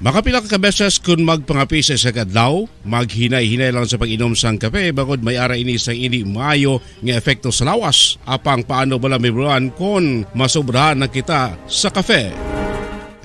Makapila ka beses kon magpangape sa isa ka adlaw, maghinay-hinay lang sa pag-inom sang kape, bangod may ara ini sang indi maayo nga epekto sa lawas. Apang paano bala mahibaluan kon masobrahan na kita sa kape?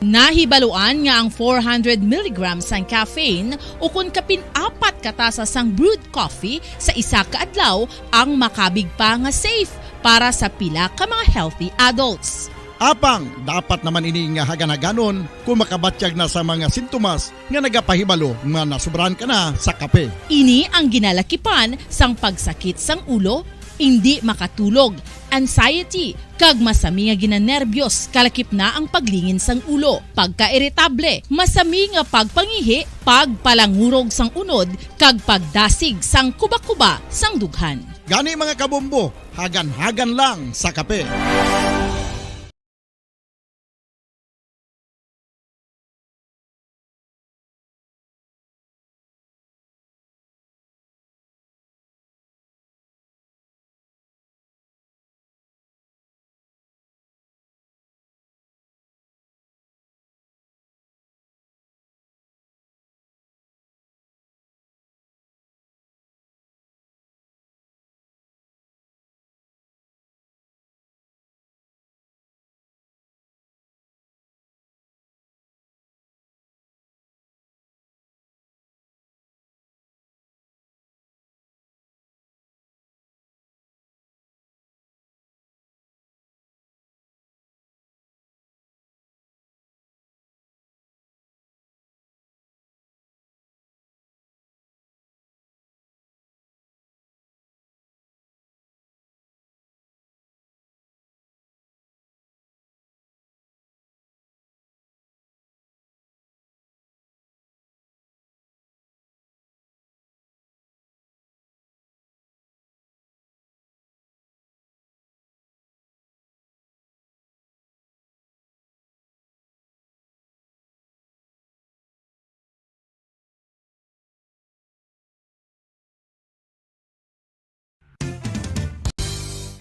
Nahibaluan nga ang four hundred milligrams sang caffeine ukon kapin apat ka tasa sang brewed coffee sa isa ka adlaw ang makabig pa nga safe para sa pila ka mga healthy adults. Apang dapat naman ini nga hagan-haganon kon makabatyag na sa mga sintomas nga nagapahibalo nga nasobrahan ka na sa kape. Ini ang ginalakipan sang pagsakit sang ulo, indi makatulog, anxiety, kag masami nga ginanerbiyos, kalakip na ang paglingin sang ulo, pagkairitable, masami nga pagpangihi, pagpalangurog sang unod, kag pagdasig sang kubakuba sang dughan. Gani, mga kabombo, hagan-hagan lang sa kape.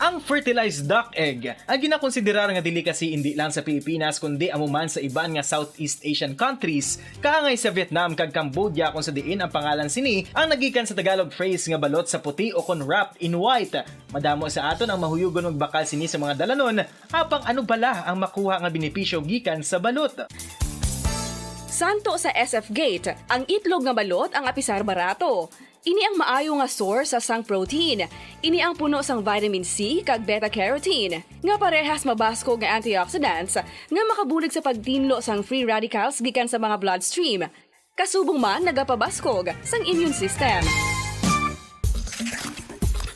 Ang fertilized duck egg, ang ginakonsiderar nga delicacy indi lang sa Pilipinas kundi amo man sa iban nga Southeast Asian countries, kaangay sa Vietnam kag Cambodia, kung sa diin ang pangalan sini ang nagikan sa Tagalog phrase nga balot sa puti o kon wrapped in white. Madamo sa aton ang mahuyugon magbakal sini sa mga dalanon, apang ano bala ang makuha nga benepisyo gikan sa balot? Santo sa S F Gate, ang itlog nga balot ang apisar barato. Ini ang maayo nga source sa sang protein. Ini ang puno sang vitamin C kag beta-carotene, nga parehas mabaskog nga antioxidants nga makabulig sa pagtinlo sang free radicals gikan sa mga bloodstream. Kasubong man nagapabaskog sang immune system.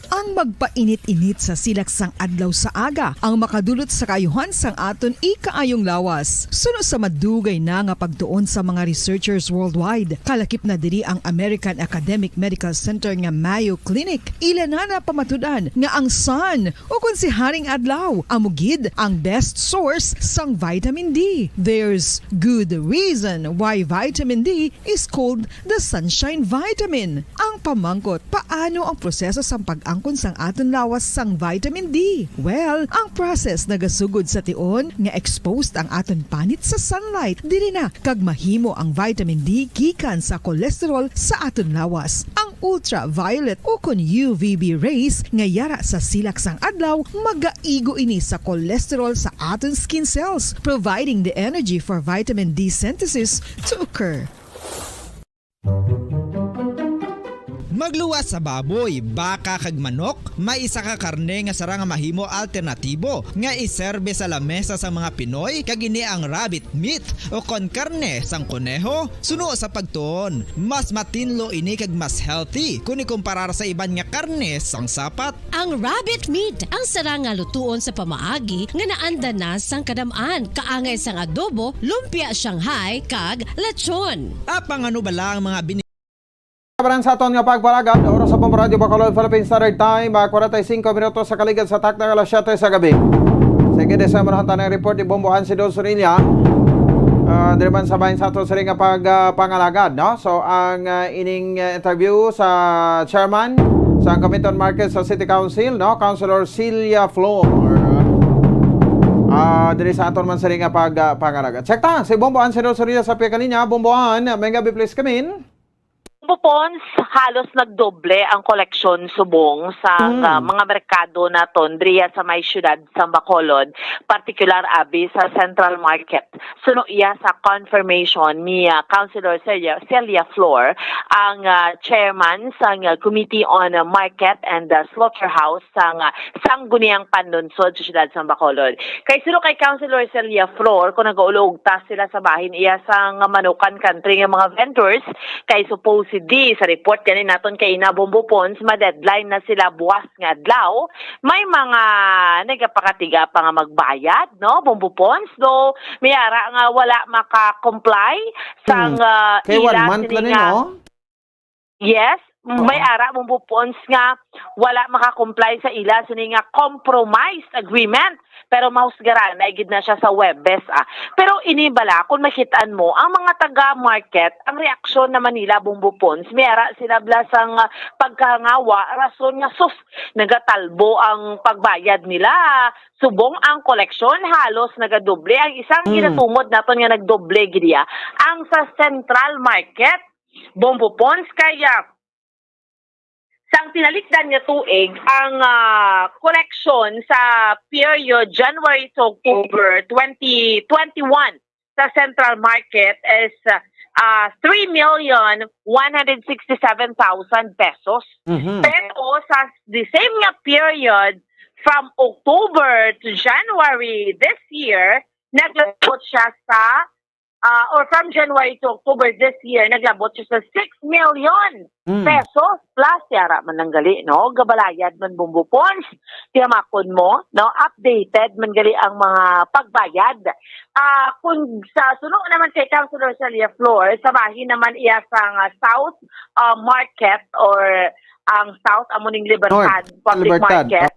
Ang magpainit-init sa silak sang adlaw sa aga ang makadulot sa kaayuhan sang aton ikaayong lawas. Suno sa madugay na nga pagtuon sa mga researchers worldwide, kalakip na diri ang American Academic Medical Center nga Mayo Clinic. Ila na napamatud-an nga ang sun, o kon si Haring Adlaw, amo gid ang best source sang vitamin D. There's good reason why vitamin D is called the sunshine vitamin. Ang pamangkot, paano ang proseso sang pag-angkon sang aton lawas sang vitamin D? Well, ang process nagasugod sa tion nga exposed ang aton panit sa sunlight, diri na kag mahimo ang vitamin D gikan sa cholesterol sa aton lawas. Ang ultraviolet o kon U V B rays nga yara sa silak sang adlaw magaigo ini sa cholesterol sa aton skin cells, providing the energy for vitamin D synthesis to occur. Magluwas sa baboy, baka kag manok, may isa ka karne nga sarang nga mahimo alternatibo nga iserbe sa lamesa sa mga Pinoy, kag ini ang rabbit meat o kon karne sang koneho. Suno sa pagtuon, mas matinlo ini kag mas healthy kon ikumparar sa iban nga karne sang sapat. Ang rabbit meat ang sarang nga lutuon sa pamaagi nga naanda na sang kadam-an, kaangay sang adobo, lumpia Shanghai, kag lechon. Apang ano bala ang mga bini- Kabaran sa aton nga pagpalagad, oras sa Bombo Radyo Bacolod, Philippine Standard Time, ah, forty-five minutos sa kaligad sa takna nga alas siyete sa gabi. Sige, December, ang tanang report ni Bombo Ansido Surilla. Ah, diri man sa bahin sa aton siring nga pag, ah, pangalagad, no? So, ang, ah, ining, ah, interview sa chairman sa Cominton Market sa City Council, no? Councilor Celia Flor. Ah, diri sa aton man siring nga pag, ah, pangalagad. Check ta, si Bombo Ansido Surilla sa pia kaninya. Bombo An, may gabi, please come in. Bupons, halos nagdoble ang koleksyon subong sa Mm. ah, mga merkado naton diriya sa may siyudad sa Bacolod, partikular abi sa Central Market. Suno iya sa confirmation ni ah, Councilor Celia, Celia Flor, ang ah, chairman sang ah, Committee on ah, Market and ah, Slaughterhouse sang ah, Sangguniang Panlunsod sa siyudad sa Bacolod. Kay suno kay Councilor Celia Flor, kung nagaulog ta sila sa bahin iya sang Manukan Country nga mga vendors, kay supposedly sa report gani naton kay ina Bombo Pons, ma-deadline na sila buwas nga adlaw. May mga nagapakatiga pa nga magbayad, no, Bombo Pons, do may ara nga wala maka-comply sang Hmm. ah, Kay one ila month sini lang ni, nga no? Yes, may Oo. ara Bombo Pons nga wala maka-comply sa ila sini nga compromised agreement. Pero mahusgaran na gid na siya sa Huwebes, ah. Pero ini bala, kung makit-an mo, ang mga taga-market, ang reaksyon naman nila, Bombo Pons, may ara sila bala sang ah, pagkangawa, rason nga sus, nagatalbo ang pagbayad nila. Subong ang koleksyon, halos nagadoble. Ang isang Mm. ginatumod naton nga nagdoble gid iya, ang sa Central Market, Bombo Pons, kaya sang tinalikdan nga tuig, ang ah, koleksyon sa period January to October twenty twenty-one sa Central Market is ah, three million one hundred sixty-seven thousand pesos. Mhm. Pero sa the same nga period, from October to January this year, naglabot siya sa, ah, or from January to October this year, naglabot siya sa six million Mm. pesos plus. Yara man nang gali, no? Gabalayad man, Bombo Pons. Tiyamakon mo, no? Updated man gali ang mga pagbayad. Ah, kung sa suno naman kay Councilor Celia Flor, sa bahin naman iya sa nga South ah, Market or ang South amo ning Libertad North, Public Libertad. Market.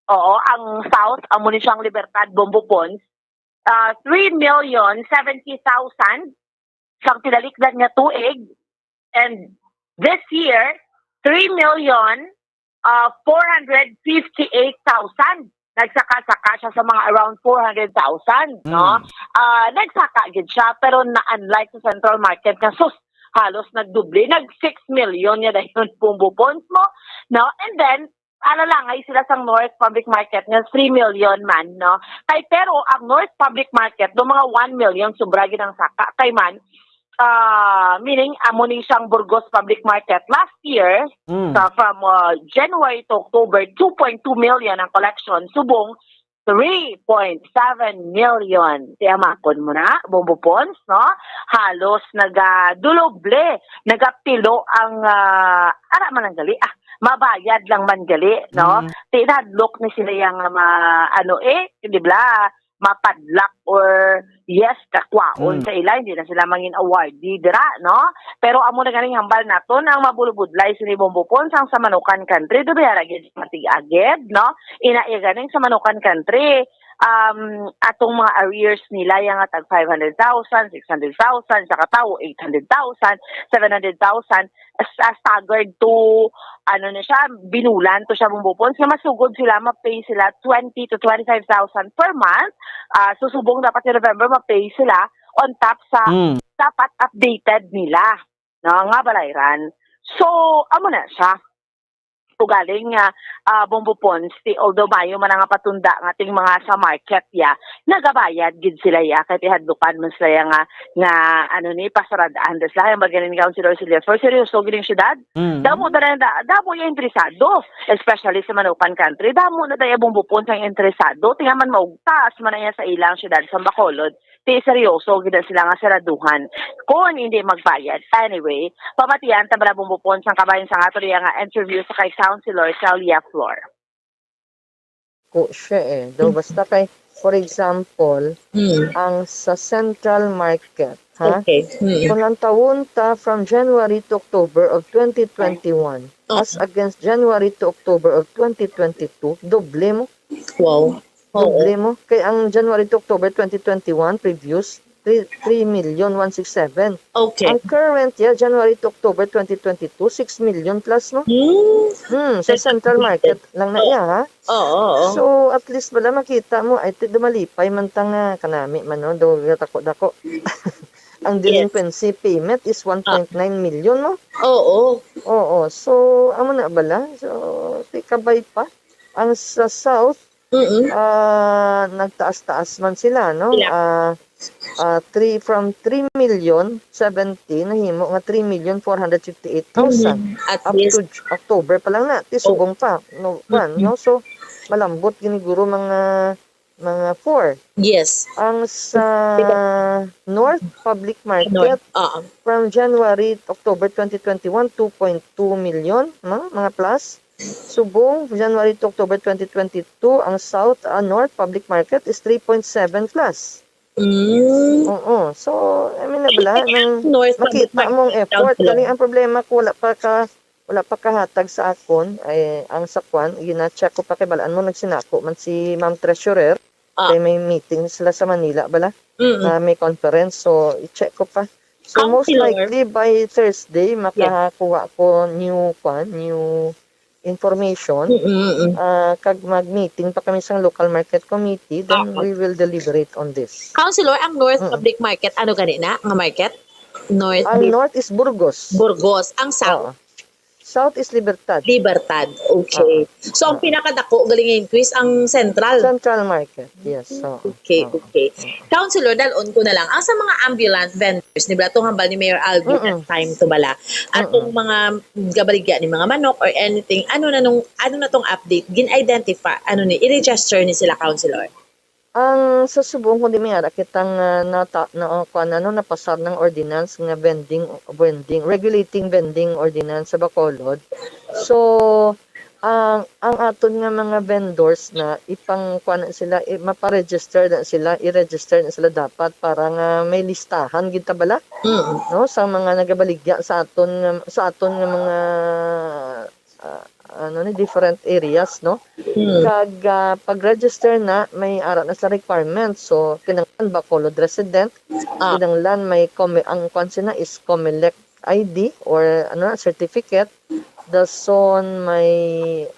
Oo, ang South amo ni siyang Libertad, Bombo Pons. Ah, three million seventy thousand sang tinalikdan nga tuig. And this year, three million ah, four hundred fifty-eight thousand. Nagsaka-saka siya sa mga around four hundred thousand, no? Mm. Ah, nagsaka gid siya, pero na, unlike sa central market nga, sus, halos nagdoble, nag six million niya dayon, Bombo Pons mo, no? And then, alalangay sila sa North Public Market nga three million man, no? Kay, pero ang North Public Market, do mga one million, sobra gid ang saka. Kay man, ah, meaning, amo ni siyang Burgos Public Market last year, Mm. sa, from, ah, January to October, two point two million ang collection. Subong, three point seven million. Tiyamakon mo na, Bombo Pons, no? Halos nagaduloble, nagapilo ang, ah, ara man ang gali, ah, mabayad lang man gali, no? Mm. Tinadlok ni sila yang, ah, ma-, ano, eh, di ba, mapadlak or yes, kakwaon Mm. sa ila, hindi na sila mangin awardee dira, no? Pero amo na ganing hambal naton, ang mabulubudlay sini, Bombo Pons, ang sa Manukan Country, do biyara gid matig-agid, no? Ina iya ganing sa Manukan Country, um, atong mga arrears nila, yang nga tag five hundred thousand, six hundred thousand, sa katawo, eight hundred thousand, seven hundred thousand, s-, ah, staggered to, ano na siya, binulan to siya, Bombo Pons, nga masugod sila, ma-pay sila twenty to twenty-five thousand per month. Ah, so, subong dapat ni November, ma-pay sila on top sa Mm. dapat updated nila, no, nga balayran. So, amo na siya. Ugaling nga, ah, Bombo Pons, ti, although mayo man nga patunda nga ting mga sa market ya, nagabayad gid sila ya, kay tihadlukan man sila ya nga, nga, ano ni, pasarad-an da sila, yung magaling ni Councilor Silvia. For seryoso, gining syudad, Mm. damo na lang, da-, damo yung interesado, especially sa Manukan Country, damo na tayo, Bombo Pons, ang interesado, tingaman maugtas man na yan sa ilang syudad sa Bacolod. Ti seryoso gid na sila nga saraduhan kon hindi magbayad. Anyway, pamatian ta bala, Bombo Pons, ang kabahin sa ato niya nga interview sa kay Councilor Celia Flor. Ko siya eh. Daw basta kay, for example, Mm. ang sa central market, ha? Okay. Mm. Kung ang tawon ta from January to October of twenty twenty-one, Oh. as against January to October of twenty twenty-two, doble mo. Wow. Oo. Doble mo. Kay ang January to October twenty twenty-one, previous, three, three million one six seven. Okay. Ang current year, January to October twenty twenty-two, six million plus, no? Hmm. Hmm, sa That's central good. Market lang na Oo. iya, ha? Oo, oo. So, at least bala makita mo, ay, ti-, dumalipay man ta nga kanami man, no? Do, dako-dako. Ang Yes. delinquency payment is one point nine million, no? Oo. Oo, so, amo na bala. So, ti kabay pa. Ang sa South, Mm-mm. ah, nagtaas-taas man sila, no? Sila. Ah, ah, three, from three million seventy, nahimo nga three million four hundred fifty-eight thousand. Mm, at Up least. to J-, October pa lang na, ti Oh. subong pa, no, kwan, Mm-mm. no? So, malambot giniguro mga, mga four. Yes. Ang sa North Public Market, North, oo. from January, October twenty twenty-one, two point two million, mga, mga plus. Subong, January to October twenty twenty-two, ang South, ah, North Public Market is three point seven plus. Mm. Oo. So, I mean, na bala, Kaya nang North Public makita mong Market, effort. Councilor. Galing ang problema ko, wala pa ka, wala pa kahatag sa akon. Ay, ang sa kwan, gina-check ko pa kay balaan mo, nagsinako man si Ma'am Treasurer. Ah. Kay may meeting sila sa Manila, bala, Mm-mm. na may conference. So, i-check ko pa. So, most Councilor. Likely by Thursday, Yeah. makakuha ko new, kwan, new information. Mm-mm, mm-mm. Ah, kag mag-meeting pa kami sa local market committee, then Ah, we will deliberate on this. Councilor, ang North Mm-mm. Public Market, ano gani na nga market? North Ang Bur-, North is Burgos. Burgos. Ang South? Oo. South is Libertad. Libertad. Okay. Oo. So, ang Oo. pinakadako galing nga increase ang Central? Central Market, yes. Oo. Okay, Oo. okay. Councilor, dalon ko na lang. Ang sa mga ambulant vendors, di ba, itong hambal ni Mayor Alvin, Mm-mm. that time to bala. Atong Mm-mm. mga gabaligya ni mga manok or anything, ano na nung, ano na tong update? Gin-identify, ano ni, i-register ni sila, Councilor? Ang sa subong, kung di may ara kitang, ah, nata-, na, oh, kuwan, ano, napasar ng ordinance nga vending, vending, regulating vending ordinance sa Bacolod. So, ang, ang aton nga mga vendors na ipang, kuwan na sila, i-, maparegister na sila, i-register na sila dapat para nga may listahan gid ta bala, Mm. no, sa mga nagabaligya sa aton nga, sa aton nga mga, ah, ano ni, different areas, no? Mm. Kag, ah, pag-register na, may ara na sa requirements. So, kinahanglan Bacolod resident, Ah. kinahanglan may Come-, ang kwan sila is Comelec I D or, ano na, certificate. dason may,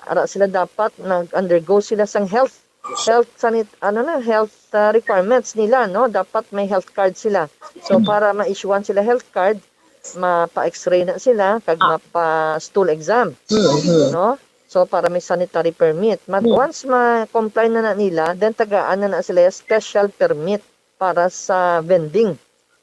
ara sila, dapat nag-undergo sila sang health, health sanit-, ano na, health, ah, requirements nila, no? Dapat may health card sila. So, para ma-issuean sila health card, mapa-X-ray na sila, kag Ah. mapa-stool exam, Mm-hmm. no? So, para may sanitary permit. Ma-, Mm. once ma-comply na na nila, then tagaan na na sila special permit para sa vending.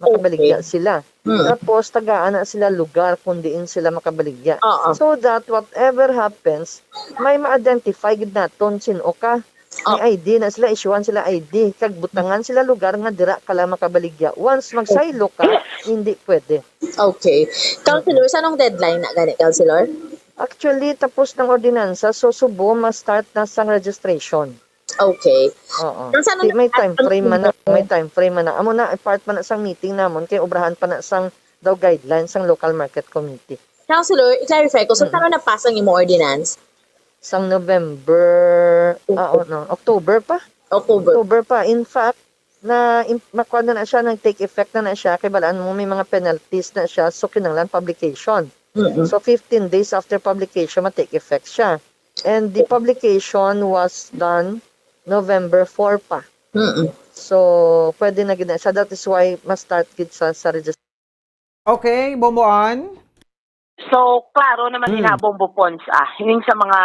Makabaligya Okay. sila. Mm. Tapos, tagaan na sila lugar kung diin sila makabaligya. Oo. So that whatever happens, may ma-identify gid naton sin-o ka. May Oh. I D na sila, issuean sila I D, kag butangan sila lugar nga dira ka lang makabaligya. Once magsaylo ka, hindi pwede. Okay. Councilor, sa anong deadline na gani, Councilor? Actually, tapos ng ordinansa, so subo ma-start na sang registration. Okay. Oo. Ang sa Di, may time frame man na, may time frame man na. Amo na, part man na sang meeting namon, kay obrahan pa na sang daw guidelines sang local market committee. Councilor, i-clarify ko, so Mm. saan napasa ang imo ordinance? Sang November, ah, October. oh, no, October pa. October. October pa. In fact, na, in, makuha na na siya, nag-take effect na na siya, kay balaan mo may mga penalties na siya, so kinahanglan publication. Mm-mm. So, fifteen days after publication, ma-take effect siya. And the publication was done November four pa. Mm-mm. So, pwede na gid na siya. That is why ma-start gid sa, sa registration. Okay, Bomboan? So, klaro naman Hmm. ina, Bombo Pons, ah, ining sa mga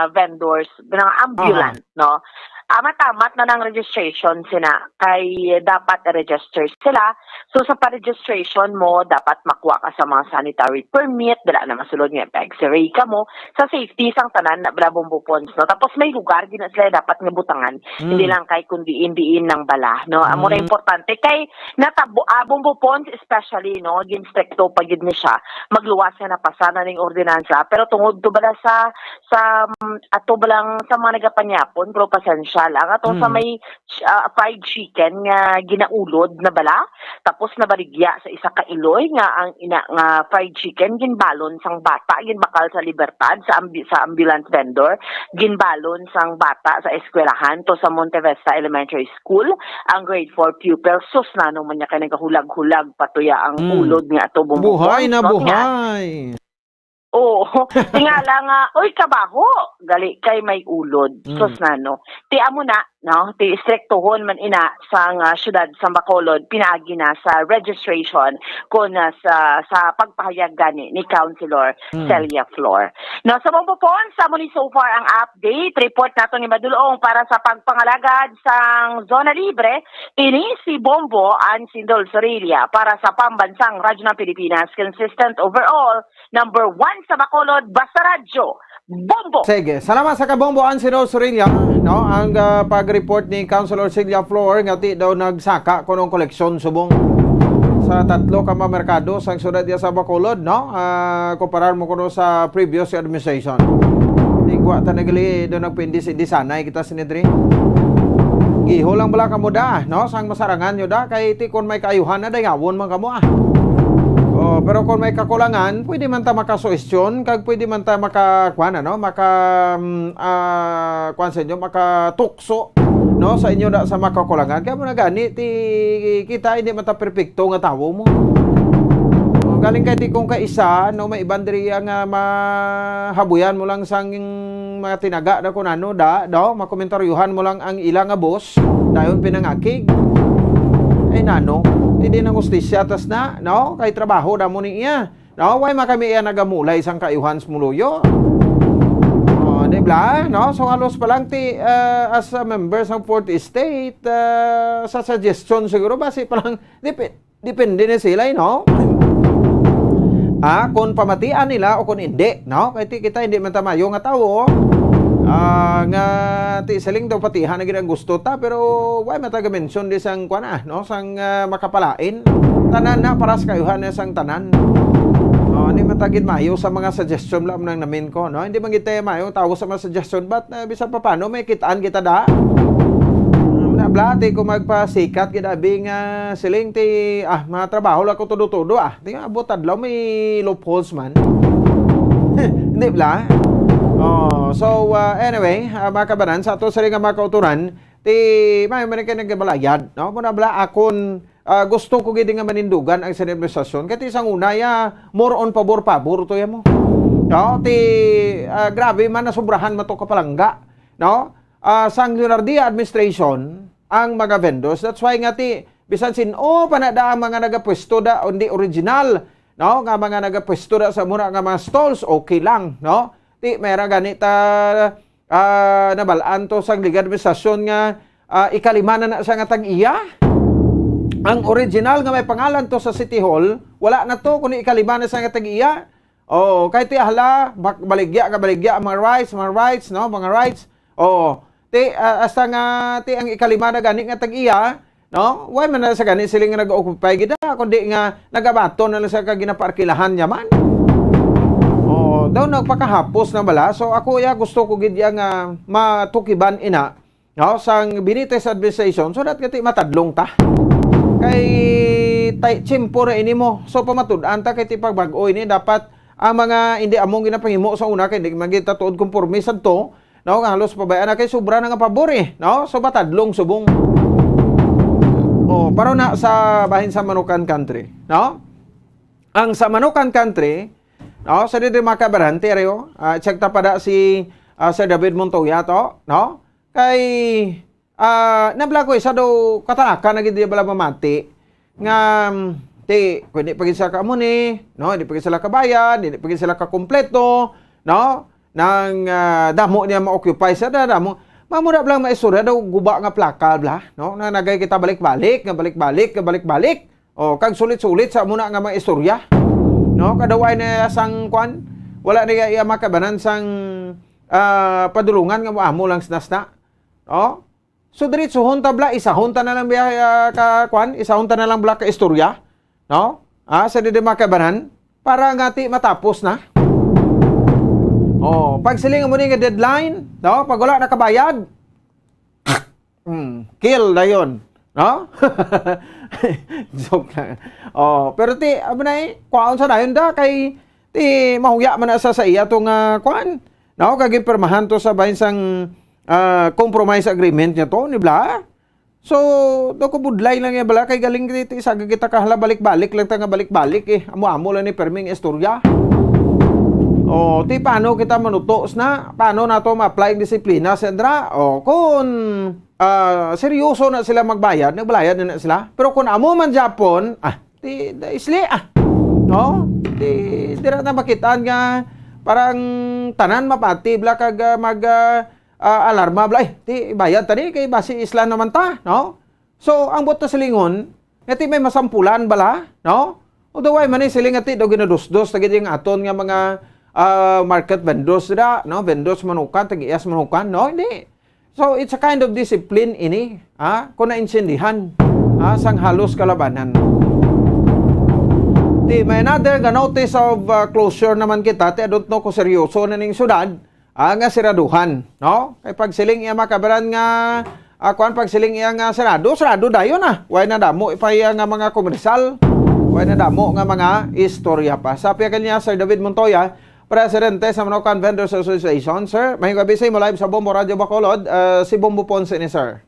vendors, mga ambulant, Aha. no? Ah, matamat na ng registration sina, kay dapat register sila. So, sa pa-registration mo, dapat makuha ka sa mga sanitary permit, dala na masulod nga X-ray ka mo, sa safety sang tanan na bala, Bombo Pons, no? Tapos may lugar gid na sila dapat nga butangan, Hmm. hindi lang kay kundi diin-diin lang bala, no? Amo na Hmm. importante kay natabo, ah, Bombo Pons especially, no, ginstrikto pa gid ni siya. Magluwas nga napasa na ning ordinansa, pero tungod to bala sa, sa, mm, ato balang sa mga nagapanyapon, pero pasensya lang. Ato sa Mm. may, ah, fried chicken nga ginaulod na bala, tapos nabaligya sa isa ka iloy nga ang ina nga fried chicken ginbalon sang bata, ginbakal sa Libertad sa ambi-, sa ambulance vendor, ginbalon sang bata sa eskwelahan to sa Montevista Elementary School, ang grade four pupil. Sus, nano man niya kay nagahulag-hulag pa to ya ang Mm. ulod nga ato, Bombo Pons, no? Ti nga, buhay. Oo. Ti nga lang nga, "Uy, kabaho!" Gali kay may ulod. Mm. Sus, nano. Ti amo na, no? Ti istriktohon man ina sang, ah, siyudad sa Bacolod, pinaagi na sa registration kon, ah, sa, sa pagpahayag gani ni Councilor Mm. Celia Flor. No, sa Bombo Pons, amo ni so far ang update. Report nato ni Madulong para sa pagpangalagad sang Zona Libre. Ini si Bombo Ansindol Sorilla para sa Pambansang Radyo ng Pilipinas. Consistent overall, number one sa Bacolod, Basta Radyo, Bombo! Sige, salamat sa ka Bombo Ansindol Sorilla, no? Ang, ah, pag-report ni Councilor Celia Flor nga ti daw nagsaka kuno ang koleksyon subong sa tatlo ka mga merkado sa siyudad diya sa Bacolod, no? Ah, kumparar mo kuno sa previous administration. Tigwa ta nagali do nagpindi si disanay kita sini diri. Giho lang bala kamo da, no? Sang masarangan nyo da, kay ti kon may kaayuhan na dayawon man kamo, ah. Oh, pero kon may kakulangan, pwede man ta makasuhestyon, kag pwede man ta maka, kuan, ano, maka, mm, ah, kuan sa inyo, makatukso, no, sa inyo na sa makakulangan. Kaya mo na gani, ti kita, hindi man ta perpekto nga tawo mo. Oh, galing kay ti kung kaisa, no, may iban diri nga mahabuyan mo lang sang mga tinaga na kung ano, da, no, makomentaryuhan mo lang ang ila nga boss, dayon pinangakig. Ay, nano, ti di nang hustisya tas na, no, kay trabaho na mo ni iya. No, why man kami iya nagamulay sang kaayuhan sa muluyo? Oh, di ba? No? So, halos pa lang ti, ah, as a member sang Fourth Estate, ah, sa suggestion siguro, basi pa lang, dipi-, depende na sila, eh, no? Ah, kung pamatian nila o kung hindi, no? Kay ti kita hindi man ta mayo nga tawo, ah, nga ti siling daw patihan na gid ang gusto ta, pero why man ta ga-mention di sang kuan, ah, no? Sang, ah, makapalain. Tanan na, para sa kaayuhan na sang tanan. Oh, hindi man ta gid mayo sa mga suggestion lang nang namin ko, no? Hindi man gid tayo mayo tawo sa mga suggestion, but, ah, bisan pa paano, may kitaan kita da. Wala, bla, ti ko magpasikat gid abi nga siling ti, ah, mga trabaho lang ko todo-todo, ah. Ti nga, abot adlaw may loopholes man. Hindi bla? Oh, so, ah, anyway, ah, mga kabanan, sa ato sa nga mga kauturan, ti may man kay nagbalayad, no? Muna bla, akon, ah, gusto ko gid nga manindugan ang sa administrasyon. Kay ti sang una, ya, more on pabor-pabor to ya mo. no? Ti, ah, grabe man, nasobrahan man to kapalangga, no? Ah, sang Leonardia administration ang mga vendors. That's why nga ti, bisan sin-o pa na da ang mga nagapwesto da, hindi original, no? Nga mga nagapwesto da sa mura nga mga stalls, okay lang, no? Ti, may ra gani ta, ah, nabalaan to sang Liga administrasyon nga, ah, ikalima na na siya nga tag-iya. Ang original nga may pangalan to sa City Hall, wala na to, kundi ikalima na siya nga tag-iya. Oo, kay ti hala, bak-, baligya nga baligya ang mga rights, mga rights, no, mga rights. Oo. Ti, ah, hasta nga, ti ang ikalima na gani nga tag-iya, no? Why man na sa gani sila nga nag-occupy gid, ah, kundi nga nagabaton na lang sa ka ginapaarkilahan niya man. Oo, daw nagpakahapos na bala. So ako ya gusto ko gid ya nga matukiban ina, no, sang Benitez administration so that kati matadlong ta. Kay tay, tiyempo na ini mo. So pamatud-an ta kay ti pagbag-o ini dapat ang mga hindi among ginapahimo sa una kay hindi man gid ta tuod konporme sadto, no, nga halos pabayaan na kay sobra na nga pabor eh, no? So matadlong subong. Oh, pero na sa bahin sa Manukan Country, no? Ang sa Manukan Country, no, sa diri mga kabarante, ayo, ah, check ta pa da si, ah, Sir David Montoya to, no? Kay, ah, nabla ko, isa daw katalaka na gid bala mamati nga, mm, ti, kung di pa gid sila kaamuni, no, di pa gid sila kabayad, di pa gid sila kakumpleto, no, nang, ah, damo niya ma-occupy sa da-, damo. Mamura bala ang maistorya daw guba nga plaka bala, no, na nagay kita balik-balik, nga balik-balik, nga balik-balik. O, kag sulit-sulit sa muna nga mga istorya. No, kadaway na sang kwan, wala na iya makabanan sang, ah, padulungan nga mo amo lang snasna. No? So, diretsohon ta bala, isahon ta na lang biya, ah, ka, kwan, isahon ta na lang bala ka istorya, no? Ah, sa didi makabanan, para nga ti matapos na. Oh, pag siling mo ni nga deadline, no? Pag wala nakabayad, mm, kill dayon, no? Joke lang. Oh, pero ti, amo na eh, kwaon sa dayon da, kay ti mahuya man na sa, sa iya to nga, kwan, no? Kag ginpirmahan to sa bahin sang, ah, compromise agreement niya to, ni bla? So, daw ko budlay lang yan bala, kay galing ti, ti, sa kita kahala balik-balik lang ta nga balik-balik eh. Amo-amo lang ni perming istorya. Oh, ti paano kita manutos na? Paano nato ma-apply ang disiplina, Sandra? Oh, kung, ah, seryoso na sila magbayad, nagbayad na, na sila. Pero kung amo man Japon, ah, ti, da isli, ah. No? Ti, dira na makitaan nga parang tanan mapati bala kag, ah, mag, ah, ah, alarma bala. Eh, ti, bayad ta ni, kay basi isla naman ta, no? So, ang buot na silingon, nga ti may masampulan bala, no? Although, ay man ni siling nga ti daw ginadusdos na gid yung aton nga mga, ah, market vendors dira, no? Vendors manukan, tag-iyas manukan, no? Hindi. So, it's a kind of discipline ini, ha? Kung naintindihan, ha? Sang halos kalabanan. Ti, may another nga notice of, ah, closure naman kita. Ti, I don't know kung seryoso na ning syudad, ah, nga siraduhan, no? Kay pag siling iya makabaran nga, ah, kuwan, pag siling iya nga sarado, sarado dayon na. Way na damo pa iya nga mga komersal, way na damo nga mga istorya pa. Sa piya kanya, Sir David Montoya, presidente sa Manukan Vendors Association. Sir, may gabi sa imo live sa Bombo Radio Bacolod. Ah, si Bombo Ponce ni, sir.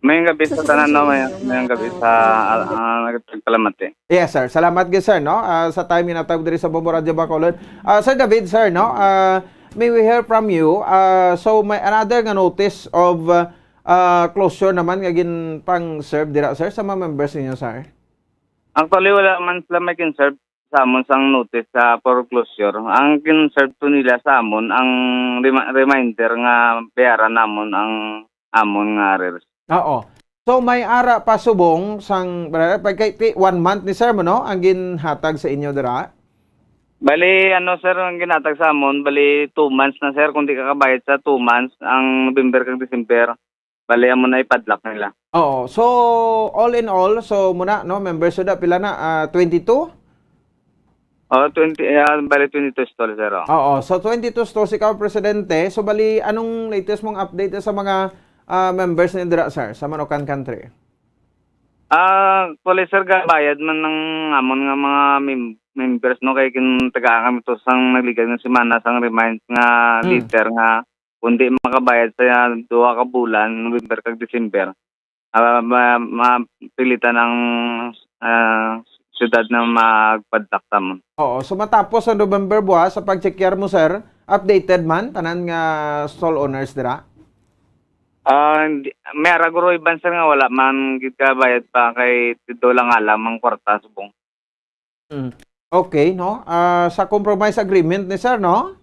Mayong gabi sa tanan, no? May, mayong gabi sa, ah, ah, nagpagpalamati. Yes, sir. Salamat gid, sir, no? Ah, sa time nga natawag diri sa Bombo Radio Bacolod. Ah, Sir David, sir, no? Ah, may we hear from you? Ah, so, may another nga notice of, ah, ah, closure naman nga ginpang-serve dira, sir, sa mga members ninyo, sir? Actually, wala man sila may kin-serve sa amon sang notice sa foreclosure. Ang kin-serve to nila sa amon ang rema-, reminder nga bayaran namon ang amon nga arrears. Oo. So, may ara pa subong sang, brother, pag kay, ti-, one month ni sir mo, no? Ang ginhatag sa inyo dira? Bali, ano, sir, ang ginhatag sa amon, bali, two months na, sir. Kung di ka kabayad sa two months, ang November kag December, bali, amo na ipadlock nila. Oo. So, all in all, so, muna, no, members, so, da, pila na? Ah, twenty-two? Oh, twenty, ah, bali, twenty-two stall, sir, oh. Oo. So, twenty-two stalls, ikaw, presidente. So, bali, anong latest mong update sa mga, ah, members ni dira, sir, sa Manukan Country? Ah, actually, sir, gabayad man ng amon nga mga mem-, members, no, kay kin-, tagaan kami to sang nagligad nga semana sang remind nga Hmm. letter nga kung di makabayad sa duha ka bulan, November kag December, ah, ma-, mapilitan ang, ah, siyudad na magpadlak sa amon. Oo, so matapos ang November buwas, sa pag-check mo, sir, updated man tanan nga stall owners dira? Ah, hindi, may ara guro iban, sir, nga wala man gid kabayad pa kay tidto lang alam ang kwarta subong. Mm. Okay, no? Ah, sa compromise agreement ni sir, no?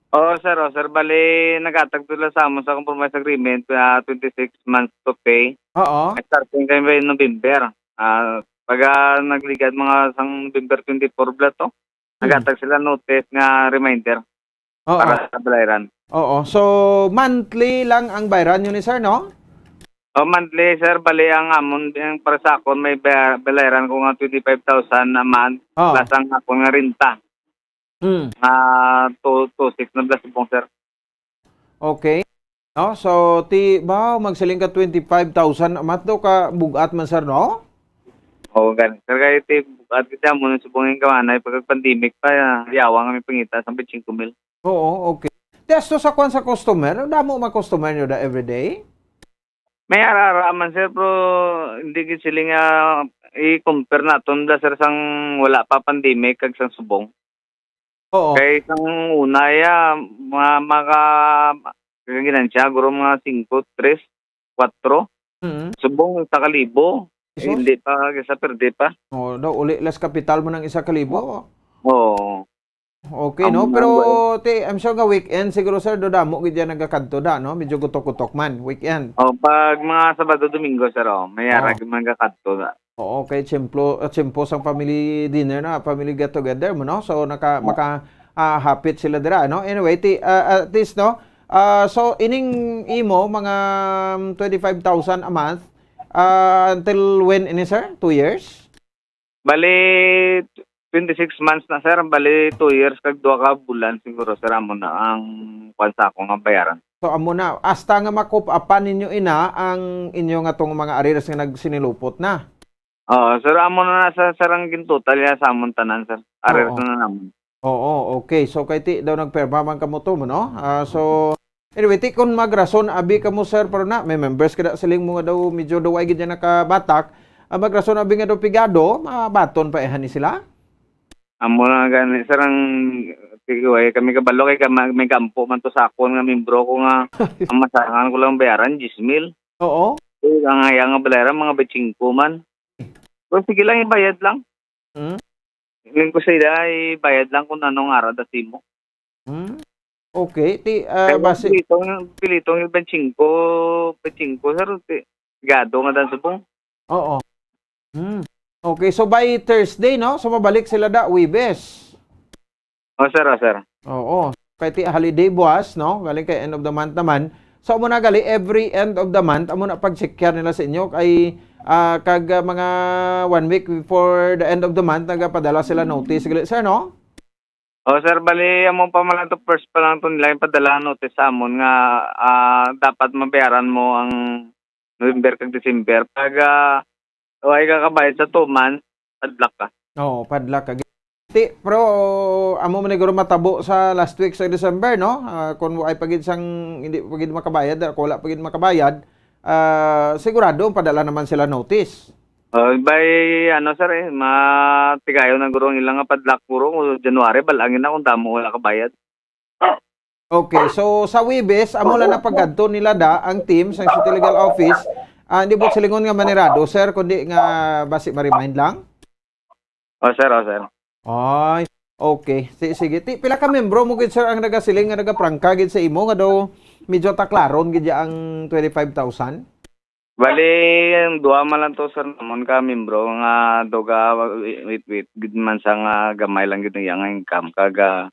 Oo, sir. Oh, sir, bali, naghatag sila sa amon sa compromise agreement, ah, twenty-six months to pay. Oo. Starting kay November. Ah, pag, ah, nagligad mga sang November twenty-four bala to, Mm. naghatag sila notice nga reminder Oo. para sa balayran. Oo. So, monthly lang ang bayran nyo ni sir, no? Oh, monthly, sir. Bali, ang amon, ang para sa akon, may ba-, balayran ko nga twenty-five thousand a month, Oo. plus ang akon nga renta. Mm. Ah, two, two six na bala subong, sir. Okay. No? So, ti, ba, magsiling ka twenty-five thousand a month daw ka bugat man, sir, no? Oo, gani. Sir, kay ti, bugat kita mo nang subong yung kamanay, pagka-pandemic pa, ah, yawa nga may pangita sa twenty-five mil. Oo, okay. Ti, asto sa kwan sa customer, damo mga customer nyo da everyday? May ara-ara man, sir, pero hindi gid sila nga i-compare naton da, sir, sang wala pa pandemic kag sang subong. Oo. Kay sang una, ya, mga, mga, kaginansya, guro mga singko, tres, kwatro. Mm. Subong, isa ka libo. Eh, Jesus. Hindi pa, kisa perde pa. Oh, daw, uli, last kapital mo ng isa ka libo. Oo. Okay, Amo no? na Pero, ang ti, I'm sure nga weekend, siguro, sir, do damo gid yan nagakadto da, no? Medyo gutok-gutok man, weekend. Oh, pag mga Sabado, Domingo, sir, oh, may Oh. arag man gakadto da. Oo, kay tiyempo, ah, tiyempo sang family dinner na, family get together mo, no? So, naka-, Oh. maka-, ah, hapit sila dira, no? Anyway, ti, ah, at least, no? Ah, so, ining imo, mga, um, twenty-five thousand a month, ah, until when ini, sir? Two years? Bali, twenty-six months na, sir. Bali, two years kag duha ka bulan siguro, sir, amo na ang kwan sa akong bayaran. So, amo na. Hasta nga makup-apan ninyo ina ang inyo nga tong mga arrears nga nagsinilupot na. Oo, sir, amo na na sa, sir, ang gintotal niya sa amon tanan, sir. Arrears Oo. na na namon. Oo, okay. So, kay ti daw nagpirma man kamo to, no? Ah, so, anyway, ti, kung magrason, abi kamo, sir, pero na, may members ka na, siling mo nga daw, medyo daw ay gid niya nakabatak. Ah, magrason, abi nga daw pigado, mabaton pa ihan ni sila? Amo na gani, sir, ang, sige, way kami kabalo kay kama-, may kampo man to sa akon nga membro ko nga ang masangan ko lang bayaran, diyes mil. Oo. Eh, ang iya nga bayaran, mga twenty-five man. Pero sige lang, ibayad lang. Hmm? Iling ko sa ila, ibayad lang kung anong ara da simo. Hmm? Okay, ti, ah, Kaya basi pilitong, pilitong yung twenty-five, twenty-five, sir, ti, gado nga dan subong. Oo. Hmm. Okay, so by Thursday, no? So mabalik sila da, Webes. Oh, sir, oh, sir. Oo. Kay ti holiday buwas, no? Galing kay end of the month naman. So, amo na gali, every end of the month, amo na pag-check nila sa inyo. Kay, ah, kag, ah, mga one week before the end of the month, nagapadala sila notice. Gali, sir, no? Oh, sir, bali, amo pa man lang to, first pa lang to nila yung padala notice sa amon nga, ah, dapat mabayaran mo ang November kag December. Pag, ah, way ka kabayad sa two months, padlak ka. Oo, padlak ka. Ti, pero amo man siguro matabo sa last week sa December, no? Ah, kung way pa gid sang, hindi pa gid makabayad, ah, kung wala pa gid makabayad, ah, sigurado padala naman sila notice. Oh, by, ano, sir, eh, matigayon na guro ang ilang nga padlak guro kung January, bal-angin na kung damo wala kabayad. Okay, so sa Webes, amo lang na pagkadto nila da ang team sa City Legal Office. Ah, hindi po silingon nga manirado, sir, kundi nga basi ma-remind lang. Oh, sir, oh, sir. Ay, okay. Si-, sige. Ti, pila ka membro mo gid, sir, ang nagasiling nga nagaprangka gid sa imo nga daw medyo taklaron gid ya ang twenty-five thousand? Bali, ang duha man lang to, sir, namon ka membro nga duga, wait, wait, gid man sa nga gamay lang gid ang iyang income. Kag, ah,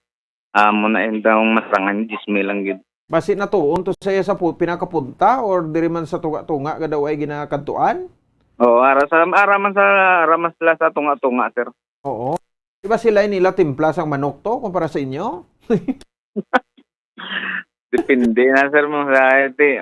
amo na yung daw masangan, diyes mil lang gid. Basi natuon to sa iya sa pu-, pinakapunta or diri man sa tunga-tunga nga daw ay ginakadtuan? Oo, ara sa, ara man sa, ara man sila sa tunga-tunga, sir. Oo. Di ba sila nila timpla sang manok to kumpara sa inyo? Depende na, sir, mo sa, eh, ti,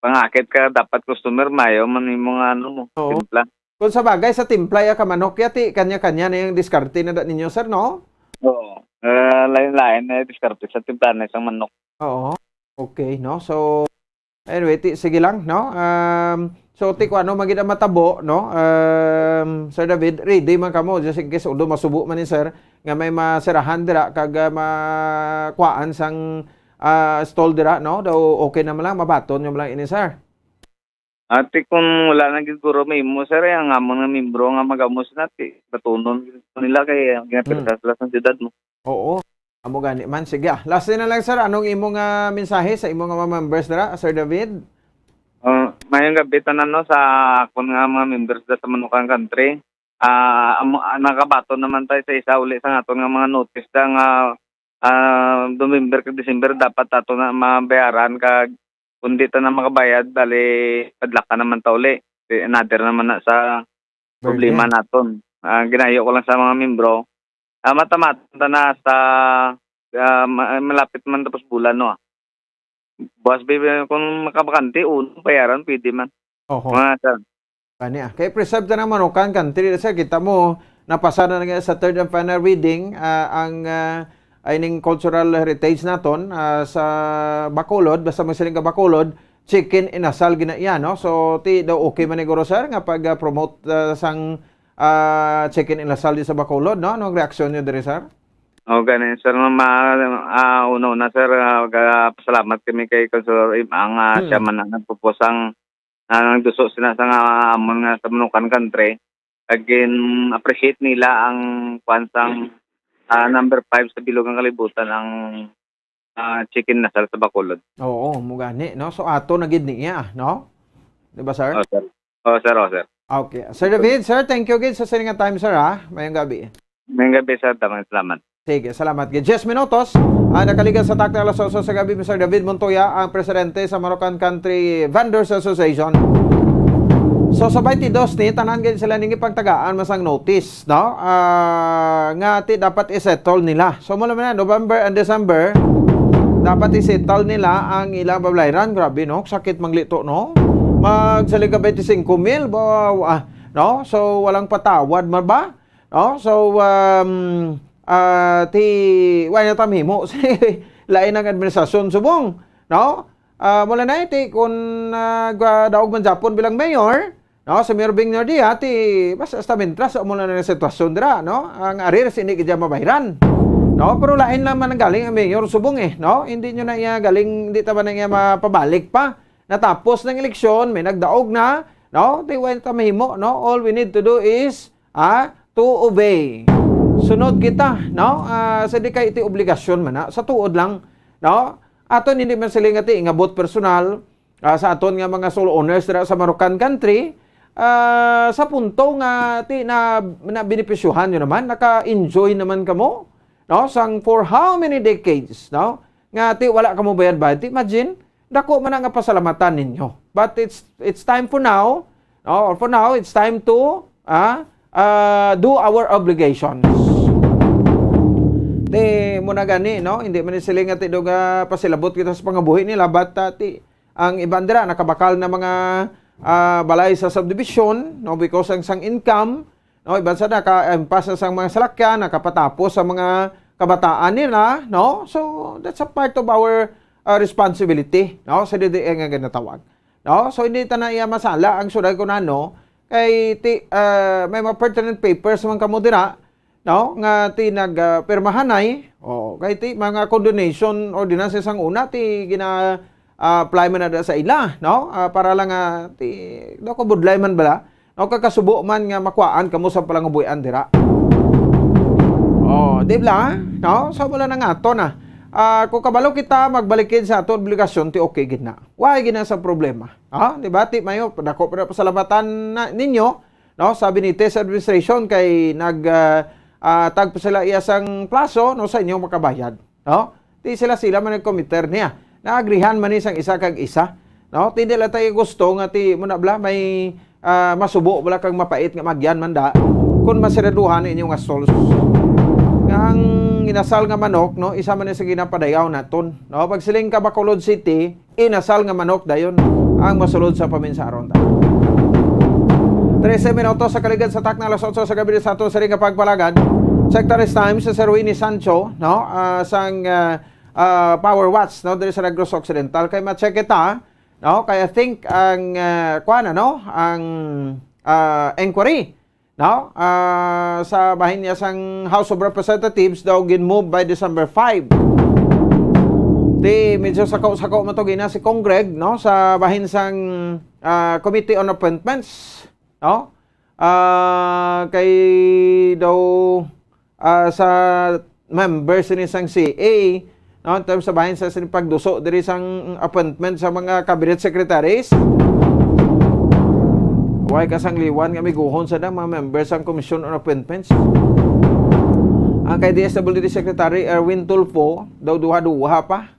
pangakit ka, dapat customer, mayo man yung mga, ano mo, Oo. timpla. Kung sa bagay, sa timpla ya ka manok ya, ti, kanya-kanya na yung diskarte na da ninyo, sir, no? Oo. Eh, lain-lain na yung diskarte sa timpla na isang manok. Oo. Okay, no? So, Anyway, ti, sige lang, no? Um, so, ti, kung ano man gid ang matabo, no? Um, Sir David, ready man kamo, just in case, although masubo man ni Sir, nga may masirahan dira, kag, ah, makuhaan sang, ah, stall dira, no? Daw okay naman lang, mabaton nyo lang ini, Sir. Ati, kung wala na gid guro may imo, sir, eh, ang amon nga membro nga mag-amo sina, ti, batunon gid nila kay, ah, Hmm. ginapersa sila sa siyudad mo. Oo. Amo gani man. Sige, ah. Last na lang, sir. Anong imo nga mensahe sa imo nga mga members dira, Sir David? Ah, mayong gabi tanan, no, sa akon nga mga members da sa Manukan Country. Ah, amo, ah, nakabaton naman tayo sa isa uli sa aton nga mga notice da nga, ah, November kag December dapat ato na mabayaran kag kung di ta na makabayad, dali padlaka naman ta uli. Di, another naman na sa problema Burden. naton. Ah, ginayo ko lang sa mga membro, ah, matamatan ta na sa, ah, ma-, malapit man tapos bulan, no? Buwas, bi-, kung makabakante, uno, bayaran, pwede man. Oho. Mga sir. Gani, ah. Kay preserve ta ng Manukan Country, sir. Kita mo, napasa na nga sa third and final reading, ah, ang, ah, ining cultural heritage naton, ah, sa Bacolod, basta mo siling ka Bacolod, chicken inasal gina iya, no? So, ti daw okay man ni guro, sir, nga pag, ah, promote, ah, sang, ah, chicken inasal di sa Bacolod, no? Anong reaksyon niyo diri, sir? O, gani, sir, ma-, ah, una-una, sir, ah, ga-, pasalamat kami kay Councilor Im ang, ah, Hmm. siya man ang nagpupos ang, ah, nagduso sina sa nga amon nga sa Manukan Country. Again, appreciate nila ang kwan sang, ah, number five sa Bilog ang Kalibutan ang, ah, chicken nasal sa Bacolod. Oo, mo gani, no? So, ato na gid niya, no? Di ba, sir? Oh, sir. Oh, sir, oh, sir. Okay. Sir David, sir, thank you again sa sining nga time, sir, ha? Mayong gabi. Mayong gabi, sir. Tamang salamat. Sige, salamat. Gid diyes minutos, ah, nakaligas sa takna alas otso sa gabi, Mister David Montoya, ang presidente sa Manukan Country Vendors Association. So, sa twenty-dos ni, tanan gid sila ning ipagtagaan masang notice, no? Ah, nga ti dapat i-settle nila. So, mo naman na, November and December, dapat i-settle nila ang ilang babayran. Grabe, no? Sakit manglito, no? Magsalig ka twenty-cinco mil, ba, ah, no? So, walang patawad man ba? No? So, um, ah, ti, wa na ta mahimo. Lain ang administrasyon subong, no? Ah, mula na ti, kung, ah, ga-, daog man Japon bilang mayor, no? Si Mayor Bing Nardia, ti, basta, basta mintras, mula na ang sitwasyon dira, no? Ang arrears, hindi gid mabayran. No? Pero lain lang man ang galing ang mayor subong eh, no? Hindi nyo na iya galing, hindi ta ba na iya mapabalik pa? Natapos ng eleksyon, may nagdaog na, no? Di, wa ta mahimo, no? All we need to do is, ah, to obey. Sunod kita, no? Ah, sa di kay iti obligasyon man na, sa tuod lang, no? Aton hindi man sila nga ti ingabot personal, ah, sa aton nga mga stall owners dira sa Manukan Country, ah, sa punto nga ti na, na benepisyuhan nyo naman, naka-enjoy naman kamo, no? Sang for how many decades, no? Nga ti wala kamo bayad-bayad. Ti imagine, dako man na nga pasalamatan ninyo. But it's, it's time for now, no? Or for now, it's time to, ah, ah, do our obligations. Ti, mo na gani, no? Hindi man ni sila nga ti do nga pasilabot kita sa pangabuhi nila, but, ah, ti, ang iban dira nakabakal na mga, ah, balay sa subdivision, no? Because ang sang income, no? Iban sa naka-impas na sang mga salakyan, nakapatapos sa mga kabataan nila, no? So, that's a part of our, ah, responsibility, no? Sa D D A nga ginatawag. No? So, hindi ta na iya masala ang syudad kung ano, kay ti, ah, may mga pertinent papers man kamo dira, no? Nga ti nag, ah, pirmahanay, o, kay ti mga condonation ordinances ang una, ti gina, ah, apply man na da sa ila, no? Ah, para lang nga, ti, daw ko budlay man bala, no? Kag kasubo man nga makuhaan kamo sa palangabuhian dira. Oh, di ba? No? So, wala na nga ato na. Ah, kung kabalo kita, magbalikid sa ato obligasyon, ti okay gid na. Why gid na sa problema? Ha? Di ba? Ti mayo, dako pa na pasalamatan na ninyo, no? Sa Benitez administration kay nag, ah, ah, tagpo sila iya sang plaso, no, sa inyong makabayad, no? Ti sila, sila man nag-committer niya. Naagrihan man ni sang isa kag isa, no? Ti di lang tayo gusto nga ti mo na bala may, ah, masubo bala kag mapait nga magyan man da. Kung masiraduhan inyong nga stalls. Nga ang inasal nga manok, no, isa man ni sa ginapadayaw naton, no? Pagsiling ka Bacolod City, inasal nga manok dayon ang masulod sa paminsaron ta. Trese minutos sa kaligad sa takna alas otso sa gabi sa ato sa ring nga pagpalagad. Secretary's Times sa Sir Winnie Sancho, no? Ah, sang, ah, ah, Power Watch, no? Diri sa Negros Occidental. Kay ma-check kita, No? Kay I think ang, ah, kuwan, ano, ang, ah, inquiry, no? Ah, sa bahin niya sang House of Representatives daw gin-move by December five. Di medyo sako-sako man to gina si Congreg, no? Sa bahin sang, ah, Committee on Appointments, no? Ah, kay daw, ah, sa members ni sang C A, no, in terms sa bahin sa sini pagduso diri sang appointment sa mga cabinet secretaries. Way kasangliwan nga miguhon sa mga members sang Commission on Appointments. Ang kay D S W D Secretary Erwin Tulfo, daw duha-duha pa.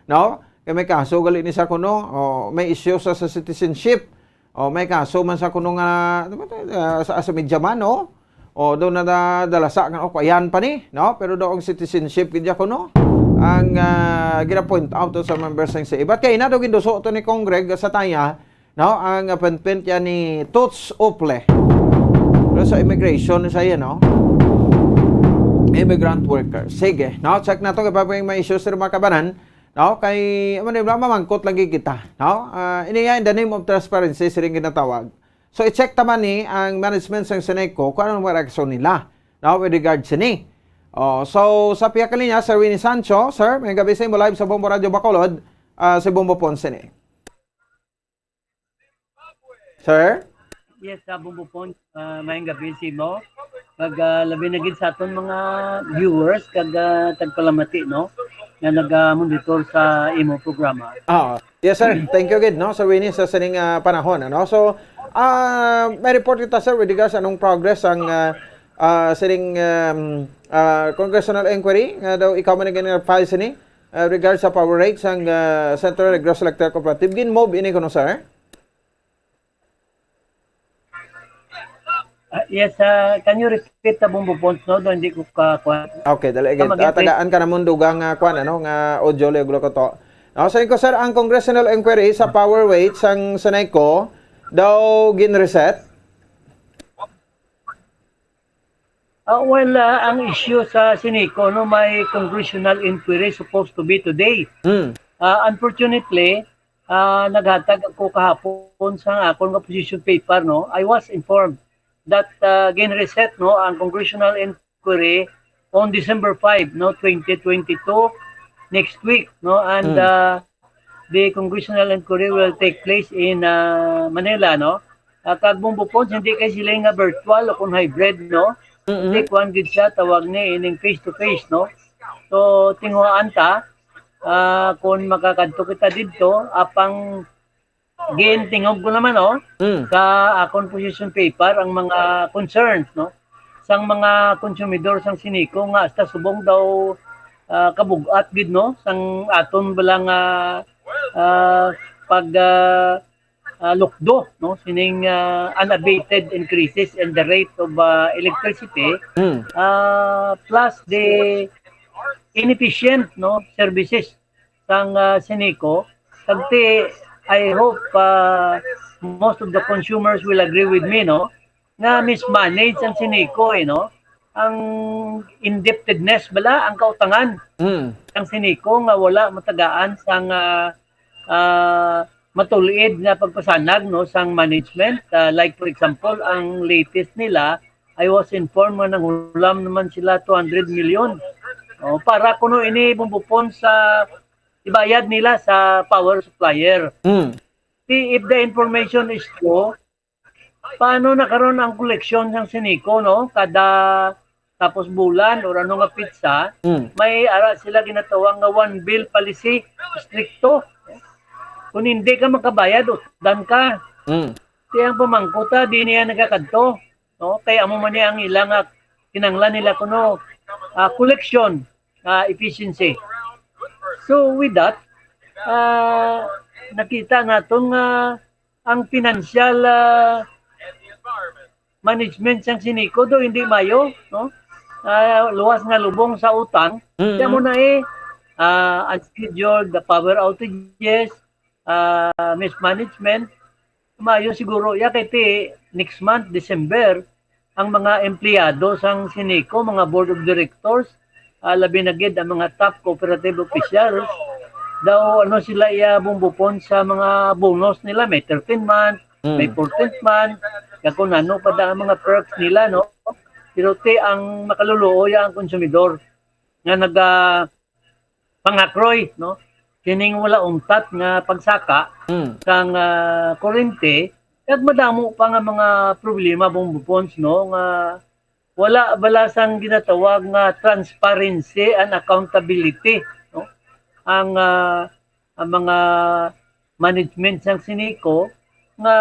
No? Kay may kaso gali ni sa kuno, o, may issue sa, sa citizenship. O, may kaso man sa kuno nga, ano ba to? Ah, sa, sa media man, no? O, daw na, na, dalasa nga, o, ayan pa ni, no? Pero daw ang citizenship, gid ya kuno. Ang, ah, gina-point out to sa members ng C A. But kay na daw ginduso to ni Congreg sa taya, no? Ang appointment yan ni Toots Uple. Pero sa immigration sa iya, no? Immigrant worker. Sige, no? Check na to, kay pa may issues sa mga kabanan. No? Kay, ano, wala, mamangkot lagi kita, no? Ah, ini nga, in the name of transparency, siring ginatawag. So, i-check ta man ni ang management sang Seneco kung anong mga reaksyon nila, no? With regard sini. Oh, so, sa pihak linya, Sir Winnie Sancho, sir, may gabi sa imo live sa Bombo Radio Bacolod, ah, si Bombo Ponce ni. Sir? Yes, sa Bombo Ponce, ah, maayong gabi sa imo. Kag, ah, labi na gid sa aton mga viewers kag, ah, tagpalamati, no, nga naga-monitor sa imo programa. Ah, yes, sir. Thank you gid, no, Sir Winnie, sa sining, ah, panahon, ano. So, ah, may report kita, sir, with regards anong progress ang, ah, ah, sining, um, ah, congressional inquiry nga daw ikaw man ang gina-file sini, ah, regards sa power rate sang, ah, Central Negros Electric Cooperative. Gin-move ini kuno, sir? Ah, yes, ah, can you repeat the Bombo Ponce, no? Daw hindi ko ka-, kuha. Okay, dali again. Come again, Ah, tagaan ka namon dugang nga kuan, ano, nga audio level ko to. No, sa ko, sir, ang congressional inquiry sa power rate sang Seneco daw gin-reset. Ah, well, ah, ang issue sa Seneco, no, may congressional inquiry supposed to be today. Hmm. Ah, unfortunately, ah, naghatag ako kahapon sa akon nga position paper, no. I was informed that, ah, gin-reset, no, ang congressional inquiry on December five, no, twenty twenty-two, next week, no, and, Mm. ah, the congressional inquiry will take place in, ah, Manila, no. Ah, kag Bombo Ponce, hindi kay sila nga virtual o kung hybrid, no. Mm-mm. Hindi, kuwan gid siya, tawag ni ining face to face, no. So, tinguhaan ta, ah, kung makakadto kita didto, apang gintingog ko naman, oh, Mm. sa akon position paper ang mga concerns, no, sang mga konsumidor sang Seneco nga hasta subong daw, ah, kabug-at gid, no, sang aton bala nga, ah, pag, ah, ah, lukdo, no, sining, ah, unabated increases in the rate of, ah, electricity, Mm. ah, plus the inefficient, no, services sang, ah, Seneco. Kag ti, I hope, ah, most of the consumers will agree with me, no, nga mismanage ang Seneco, eh, no? Ang indebtedness bala, ang kautangan Mm. ang Seneco nga wala matagaan sang, ah, ah, matulid nga pagpasanag, no, sang management. Ah, like, for example, ang latest nila, I was informed nga nanghulam naman sila two hundred million. Oh, para kuno ini Bombo Ponce sa ibayad nila sa power supplier. Mm. Ti, if the information is true, paano na karon ang koleksyon sang Seneco, no? Kada tapos bulan or ano nga pitsa, Mm. may ara sila ginatawag nga one bill policy, stricto. Kung hindi ka makabayad, utdan ka. Mm. Ti ang pamangkot, ah, di niya nagakadto, no? Kay amo man ni ang ilang, ah, kinanglan nila kuno, ah, collection, ah, efficiency. So, with that, ah, nakita naton nga ang financial, ah, management sang Seneco do hindi mayo, no? Ah, luwas nga lubong sa utang. Mm. Kaya mo na eh, ah, unscheduled power outages, ah, mismanagement. Mayo siguro ya kay ti next month, December, ang mga empleyado sang Seneco, mga board of directors, ah, labi na gid ang mga top cooperative officials, daw ano sila iya bumbupon sa mga bonus nila, may thirteenth month, may Mm. fourteenth month, kag kung ano pa da ang mga perks nila, no? Pero ti ang makaluluoy ang konsumidor nga naga pangakroy, no? Kining wala untat nga pagsaka Mm. sang, ah, kurente, kag madamo pa nga mga problema, bumbupons, no, nga wala bala sang ginatawag nga transparency and accountability, no? Ang, ah, ang mga management sang Sinico nga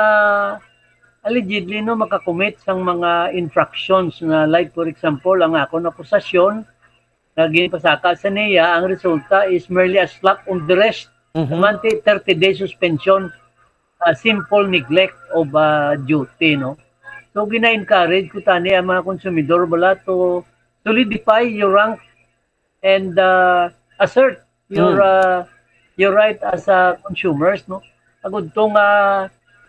allegedly, no, makakommit sang mga infractions na, like, for example, ang akon akusasyon nga ginpasaka sa niya, ang resulta is merely a slap on the wrist. Mhm. Manti thirty day suspension, a simple neglect of, ah, duty, no? So, gina-encourage ko tani ang mga konsumidor bala to solidify your rank and, uh, assert your, Mm. uh, your right as a consumers, no? Agud to nga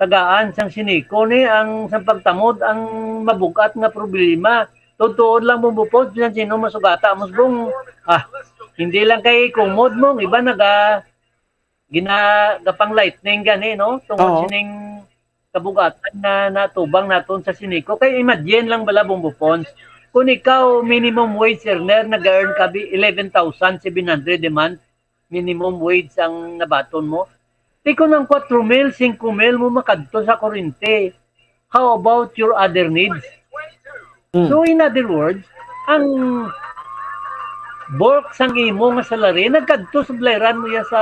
tagaan sang Sinico ni ang sa pagtamod ang mabugat nga problema. Tuod-tuod lang mo bupod, bisan sino masugata mo subong, ah, hindi lang kay kumod mo, ang iba naga-, gina-, gapang lightning gani, no? Tungod Oo. sining kabugatan nga natubang naton sa Sinico. Kay imagine lang bala, Bombo Pons, kung ikaw minimum wage earner, nag-earn ka bi-, eleven thousand seven hundred a month, minimum wage ang nabaton mo. Di kung ang kwatro mil, singko mil mo makadto sa kurente, how about your other needs? Mm. So, in other words, ang bulk sang imo nga salary nagkadto sa balayran mo ya sa,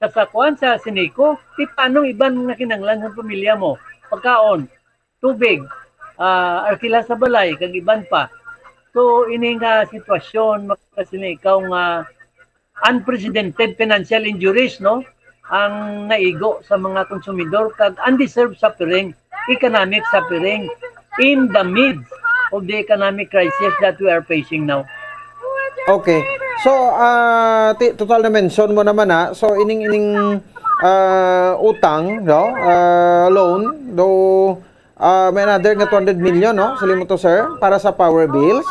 sa, sa kuan, sa Sinico. Di paano iban nga kinahanglan sa pamilya mo? Pagkaon, tubig, ah, arkila sa balay, kag iban pa. So, ini nga sitwasyon, makasini ikaw nga unprecedented financial injuries, no, ang naigo sa mga konsumidor kag undeserved suffering, economic suffering in the midst of the economic crisis that we are facing now. Okay. So, ah, ti-, total na mention mo naman, ha. So, ining, ining, ah, utang, no? Ah, loan, do, ah, may another nga two hundred million, no? Sali mo to, sir, para sa power bills.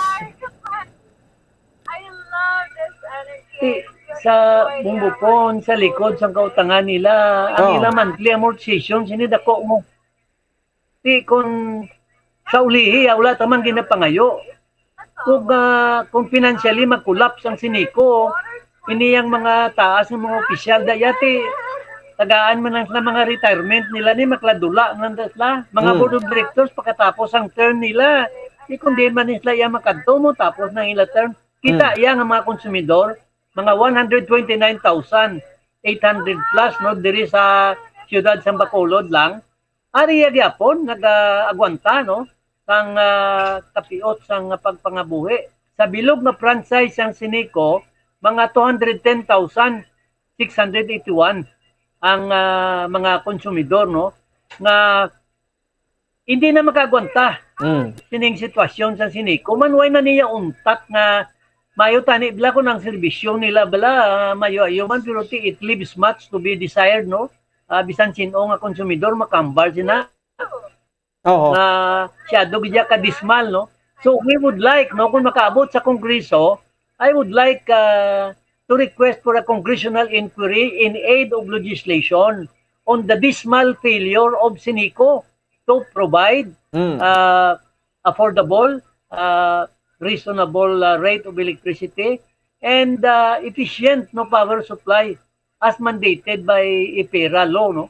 I love this energy. Ti, sa Bombo Pons, sa likod sang kautangan nila, ang Oh. ila monthly amortization, sini dako mo. Ti, kung sa ulihi, ah, wala ta man ginapangayo. Kung, ah, kung financially mag-collapse ang Sinico, ini ang mga taas ng mga opisyal, dayati, tagaan man ang sila mga retirement nila ni makladula na sila. Mga Mm. board of directors, pagkatapos ang term nila, di kung di man sila iya makadto mo, tapos na ila term. Kita Mm. iya nga mga konsumidor, mga one hundred twenty-nine thousand eight hundred plus, no, diri sa siyudad sang Bacolod lang. Ari iya gyapon nag-agwanta, no, sang, ah, kapiot sang pagpangabuhi. Sa bilog nga franchise sang Sinico, mga two hundred ten thousand six hundred eighty-one ang, ah, mga konsumidor, no, nga hindi na makaagwanta Mm. sining sitwasyon sa Sinico. Man, way na niya untat nga mayo tani bala kung ang serbisyo nila bala, ah, mayo-ayo man, pero ti-, it leaves much to be desired, no? Ah, bisan sin-o nga konsumidor, makambal sina Oo. na siyado gid ka dismal, no? So, we would like, no, kung makaabot sa Kongreso, I would like, uh, to request for a congressional inquiry in aid of legislation on the dismal failure of Sinico to provide, Mm. uh, affordable, uh, reasonable, uh, rate of electricity and, uh, efficient, no, power supply as mandated by EPERA law, no?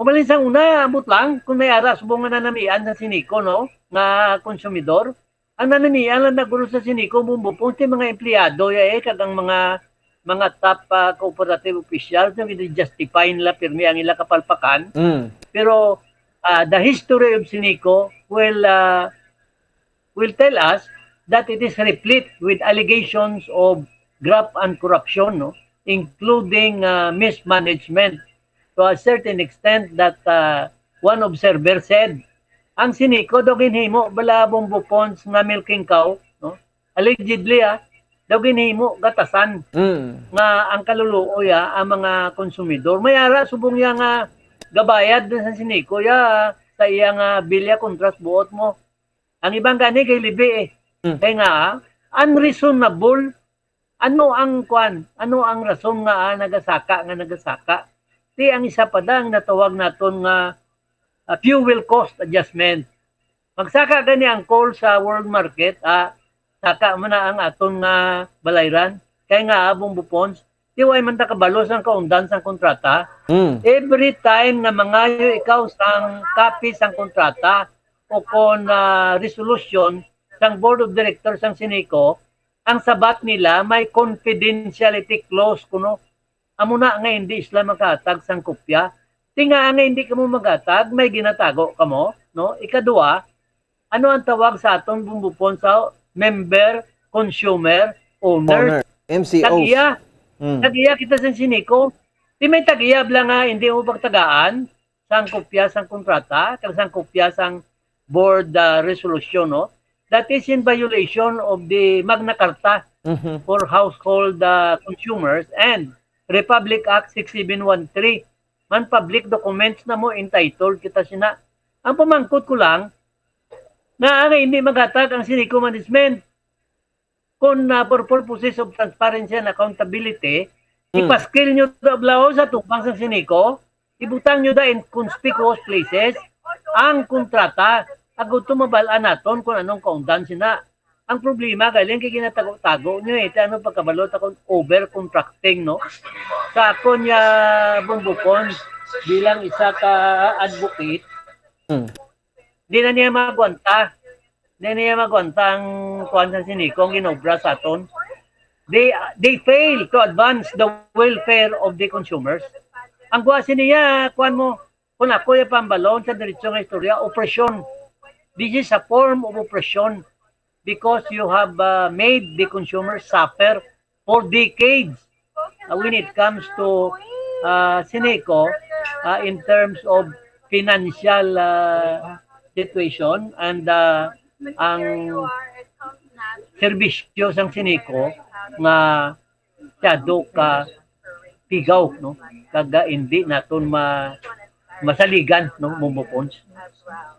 Umalin sa una, ambot lang, kung may ara subong nga nanamian sa Sinico, no, nga konsumidor, ang nanamian lang naguro sa Sinico, Bombo Pons, ti mga empleyado ya, eh, kag ang mga, mga top, ah, cooperative officials, no, gina-justify nila pirmi ang ila kapalpakan. Mm. Pero, ah, the history of Sinico will, ah, will tell us that it is replete with allegations of graft and corruption, no, including, ah, mismanagement to a certain extent that, ah, one observer said, ang Sinico daw ginhimo bala, Bombo Pons, nga milking cow, no? Allegedly, ah, daw ginhimo gatasan Mm. nga ang kaluluoy, ah, ang mga konsumidor. May ara subong ya nga gabayad na sa Sinico ya sa iya nga bilya kontra sa buot mo. Ang iban gani kay libi, eh. Mm. Kay nga, ah, unreasonable Ano ang kwan? Ano ang rason nga, ah, nagasaka nga nagasaka? Ti ang isa pa dang natawag naton nga, ah, fuel cost adjustment. Magsaka gani ang coal sa world market, ah, saka man na ang aton nga balayran. Kay nga, ah, Bombo Pons, di way man ta kabalo sang kaundan sang kontrata. Mm. Every time nga mangayo ikaw sang copy sang kontrata o kon, ah, resolution sang board of directors sang Sineco, ang sabat nila may confidentiality clause kuno. Amo na nga hindi sila makahatag sang kopya. Ti nga nga hindi kamo maghatag, may ginatago kamo, no? Ikadua, ano ang tawag sa aton Bombo Pons sa member, consumer, owner? Owner, M C Os. Tag-iya. Mm. Tag-iya kita sa Sineco. Ti may tag-iya bala nga hindi mo pagtagaan sang kopya sang kontrata, kag sang kopya sang board, ah, resolution, no? That is in violation of the Magna Carta Mhm. for household, ah, consumers and Republic Act six seven one three. Man public documents na mo, entitled kita sina. Ang pamangkot ko lang, nga ang hindi maghatag ang Sineco management, kung, ah, for purposes of transparency and accountability, Mm. ipaskil nyo daw blaw sa tubang sa Sineco, ibutang nyo da in conspicuous places ang kontrata, agud to mabal-an naton kung anong kaundan sina. Ang problema, galing kay ginatago-tago nyo eh. Ti ano pagkabalo ta kung overcontracting, no? Sa akon nga Bombo Pons, bilang isa ka advocate, Mm. di na niya magwanta. Di na niya magwanta ang kuwan sa Sineco, ang ginobra sa aton. They, they fail to advance the welfare of the consumers. Ang kuwan siniya, kuwan mo, kung ako yung pambalon sa diretso nga istorya, opresyon. This is a form of oppression because you have, uh, made the consumer suffer for decades, uh, when it comes to, uh, Sineco, uh, in terms of financial, uh, situation and, uh, ang serbisyo sang Sineco nga masyado ka pigaw, no? Kag, ah, hindi naton ma-, masaligan, no, Bombo Pons.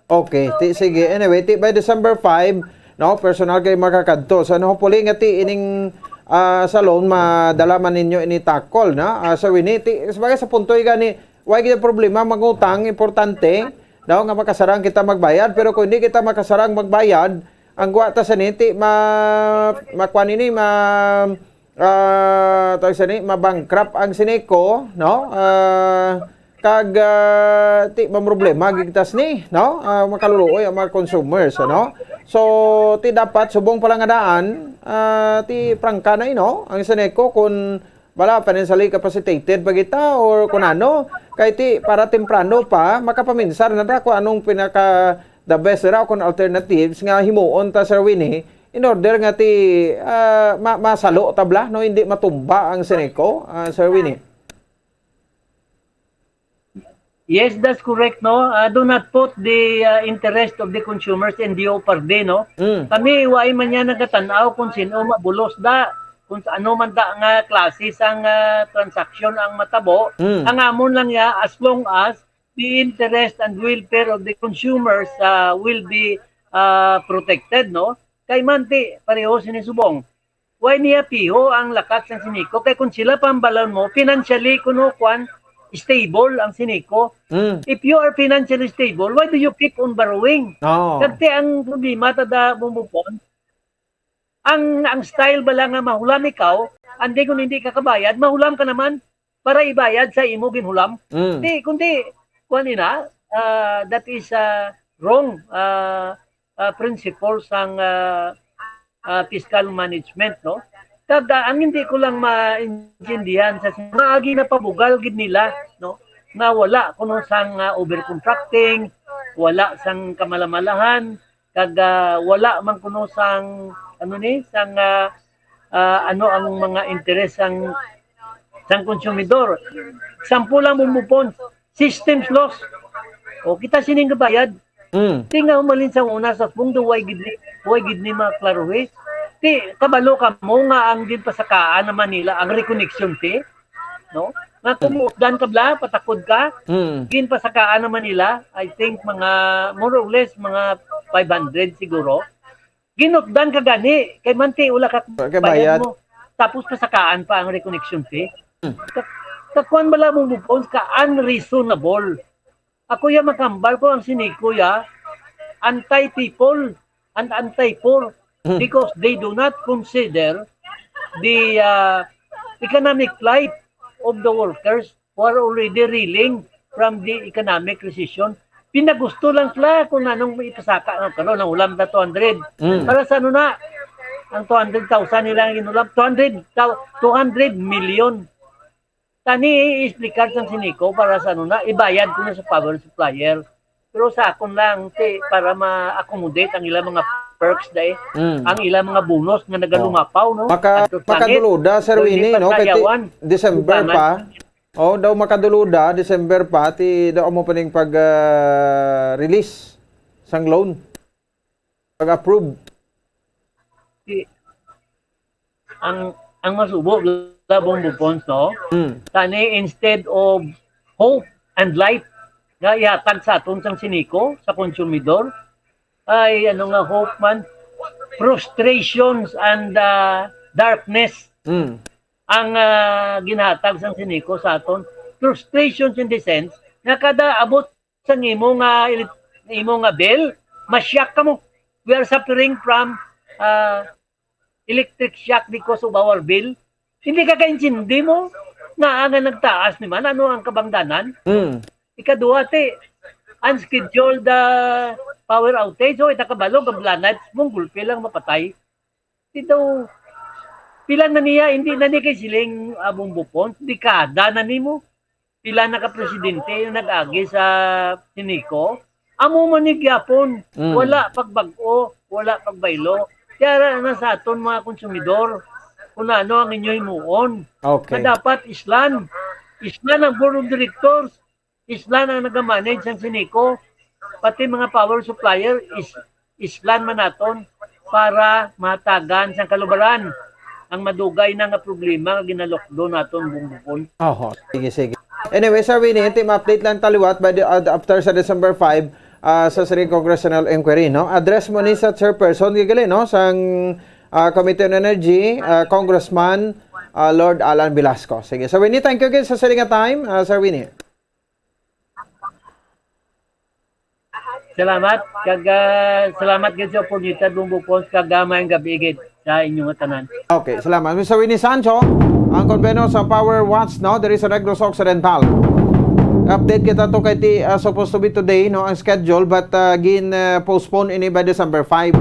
Okay, ti, sige. Anyway, ti by December five, no, personal kay makakadto. So, hopefully nga ti ining, ah, salon madala man ninyo ini takol, no? Ah, so, ini, ti, sabagay sa punto gani, wala gid problema mangutang, importante, no, nga makasarang kita magbayad, pero kung hindi kita makasarang magbayad, ang guwa ta sa niti ma-, makuan ini, ma-, ah, tawag sa ni, ma-bankrupt ang Sineco, no? Ah, kag, ah, ti mamroblema gid tas ni, no? Ah, makaluluoy ang mga consumers, ano? So, ti dapat subong pa lang nga daan, ah, ti prangka na, ino, ang Sineco kung wala financially capacitated pa kita or kung ano, kay ti para temprano pa makapaminsar na ta kung anong pinaka the best ra kung alternatives nga himuon ta, Sir Winnie, in order nga ti, ah, ma-, masalo ta bala, no, hindi matumba ang Sineco, ah, Sir Winnie. Yes, that's correct, no? Ah, do not put the, ah, interest of the consumers in jeopardy, no? Mm. Kami, wa man niya nagatan-aw kung sino mabulos da, kung sa ano man da nga klase sang, ah, transaksyon ang matabo. Mm. Ang amon lang ya, as long as the interest and welfare of the consumers, ah, will be, ah, protected, no? Kay man ti, pareho sini subong. Why niya piho ang lakat sang Sineco? Kay kung sila pambalon mo, financially kuno kwan, stable ang Sineco. Mm. If you are financially stable, why do you keep on borrowing? Oo. Kag ti ang problema ta da Bombo Pons, ang, ang style bala nga mahulam ikaw, and then kung hindi ka kabayad, mahulam ka naman para ibayad sa imo ginhulam. Mm. Di, kundi, kuwan ina, ah, that is, ah, wrong, ah, ah, principle sang, ah, ah, fiscal management, no? Kag, ah, ang hindi ko lang maintindihan sa mga agi na pabugal gid nila, no? Nga wala kuno sang, ah, overcontracting, wala sang kamalamalahan, kag, ah, wala man kuno sang, ano ni, sang, ah, ah, ano ang mga interes sang, sang konsumidor. Sample lang, Bombo Pons, systems loss. O, kita sining kabayad. Mm. Ti nga umalin sa una sa pundo, way gid ni, way gid ni maklaruhi. Ti, kabalo ka mo nga ang ginpasakaan naman nila, ang reconnection fee, no? Nga kung muutdan ka bala, patakod ka, Mm. ginpasakaan naman nila, I think, mga, more or less, mga five hundred siguro. Ginutdan ka gani, kay manti, wala ka Wala ka bayad bayad. mo. Tapos pasakaan pa ang reconnection fee. Hmm. Ka-, kakuan bala mo mo ka unreasonable. Ako ya makambal ko ang Sineco ya, anti-people and anti-poor Hmm. because they do not consider the, uh, economic plight of the workers who are already reeling from the economic recession. Pinagusto lang sila kung anong ipasaka. Ano, karon ang ulam na two hundred. Mm. Para sa ano na? Ang two hundred thousand nila ang inulam, two hundred thou-, two hundred million. Tani, i-explicar sang Sineco para sa ano na, ibayad ko na sa power supplier. Pero sa akon lang, ti, para ma-accommodate ang ilang mga perks, dai, Mm. ang ilang mga bonus nga nagalumapaw, no? Maka-, Adto sa langit. Makaduluda, Sir Winnie, no? Kay ti-, December pa. Oh, daw makaduluda, December pa, ti daw amo pa ning pag, ah, release sang loan. Pag-approve. Ti-, ang, ang masubo, Labong Bupons, no? Hmm. Tani, instead of hope and light nga ihatag sa aton sang Sineco, sa konsumidor, ay, ano nga hope man, frustrations and, ah, darkness. Hmm. Ang, ah, ginhatag sang Sineco sa aton, frustrations in the sense nga kada abot sang imo nga elec-, imo nga bill, ma-shock kamo. We are suffering from, ah, electric shock because of our bill. Hindi ka kaintindi mo na nga nagtaas ni man, ano ang kabangdanan? Mm. Ikaduha, ti, unscheduled, ah, power outage. So, ita kabalo, gablanat, mong gulpi lang mapatay. Ti daw, pila na niya, hindi na ni kay siling Abong Bupon, dekada na nimo. Pila na ka presidente yung nag-agi sa Sineco? Amo man ni gyapon, Mm. wala pagbag-o, wala pagbaylo. Kaya ra na sa aton mga konsumidor, kung ano ang inyo himuon. Okay. Na dapat islan. Islan ang board of directors. Islan ang nagamanage sang Sineco, pati mga power supplier, is-, islan man naton para mahatagan sang kalubaran ang madugay na nga problema nga ginalukdo naton bumbukon. Oho, sige, sige. Anyway, Sir Winnie, team update lang taliwat by the, uh, after sa December five, uh, sa siring congressional inquiry, no? Address mo ni sa chairperson, gigali, no? Sang, uh, Committee on Energy, uh, Congressman, uh, Lord Alan Velasco. Sige, Sir Winnie, thank you again sa siring nga time, uh, Sir Winnie. Salamat, kag, ah, salamat gid sa oportunidad, Bong Bupons, kag, ah, maayong gabi gid sa inyo nga tanan. Okay, salamat. Mister Winnie Sancho, ang konbenor sa Power Watch, no, diri sa Negros Occidental. Update kita to kay ti, ah, supposed to be today, no, ang schedule, but, ah, gin, ah, postpone ini by December five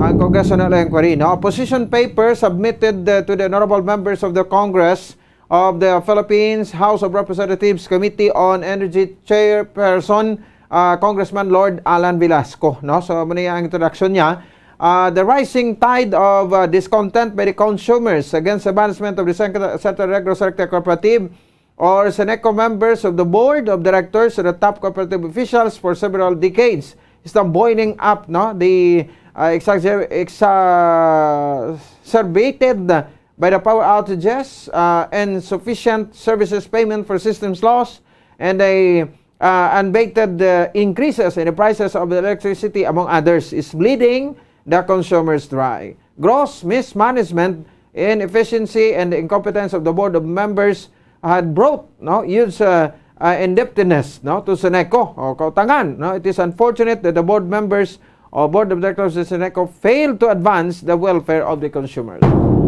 ang congressional inquiry, no. Opposition paper submitted, ah, to the honorable members of the Congress of the Philippines House of Representatives Committee on Energy Chairperson, uh, Congressman Lord Alan Velasco, no? So, amo ni ang introduction niya. Uh, the rising tide of, uh, discontent by the consumers against the management of the Cent-, Central Negros Electric Cooperative or Seneco members of the board of directors to the top cooperative officials for several decades is now buoying up, no? The, uh, exagger-, exacerbated by the power outages, uh, insufficient services payment for systems loss, and a, uh, unabated, uh, increases in the prices of electricity, among others, is bleeding the consumers dry. Gross mismanagement, inefficiency, and incompetence of the board of members had brought, no, huge, uh, uh, indebtedness, no, to Seneco, o kautangan, no. It is unfortunate that the board members o board of directors sa Seneco failed to advance the welfare of the consumers.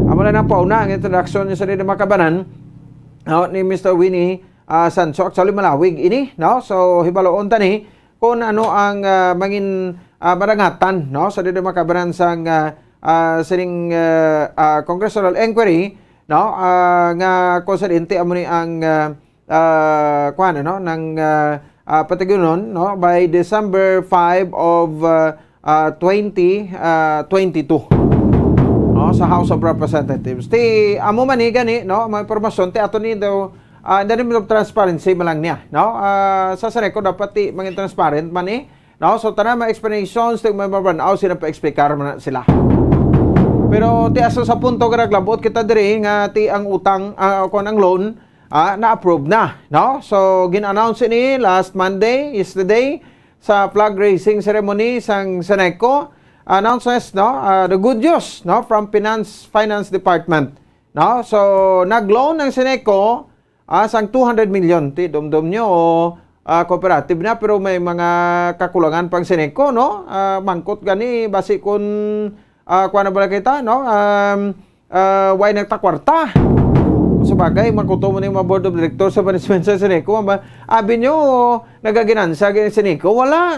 Amo na nang pauna ang introduction niya sa dili makabanan, no, ni Mister Winnie, ah, Sancho. Actually, malawig ini, no? So, hibaloon ta ni kung ano ang, ah, mangin-, ah, marangatan, no, sa dili makabanan sang, ah, ah, sining, ah, ah, congressional inquiry, no, ah, nga kung sa dinti amo ni ang, ah, ah, kuwan, ano, nang, ah, ah, patigayon, no, by December five of, ah, ah, twenty, ah, twenty-two, no, sa House of Representatives. Ti, amo man ni gani, no, mga impormasyon, ti ato ni daw, ah, dali mo transparency man lang niya, no? Ah, sa Seneco dapat ti mangin transparent man ni, no? So, tanan mga explanations, ti mga mabranaw, sila pa-explicar man na sila. Pero ti aso sa punto nga naglabot kita diri nga ti ang utang, ah, kung ang loan, ah, na-approve na, no? So, gin-announce ini last Monday, yesterday, sa flag raising ceremony sang Seneco. Announces, no? Ah, the good news, no? From Finance, Finance Department. No? So, nag-loan ang Ceneco, ah, sang two hundred million. Ti, dumdum nyo, ah, cooperative na, pero may mga kakulangan pang Ceneco, no? Ah, mangkot gani, basi kun, ah, kuha na ba kita, no? Um, ah, why nagtakwarta? Sa bagay, mangkuto mo ni mga board of directors sa management sa Ceneco. Ba, abi nyo, nagaginansa gani Ceneco? Wala.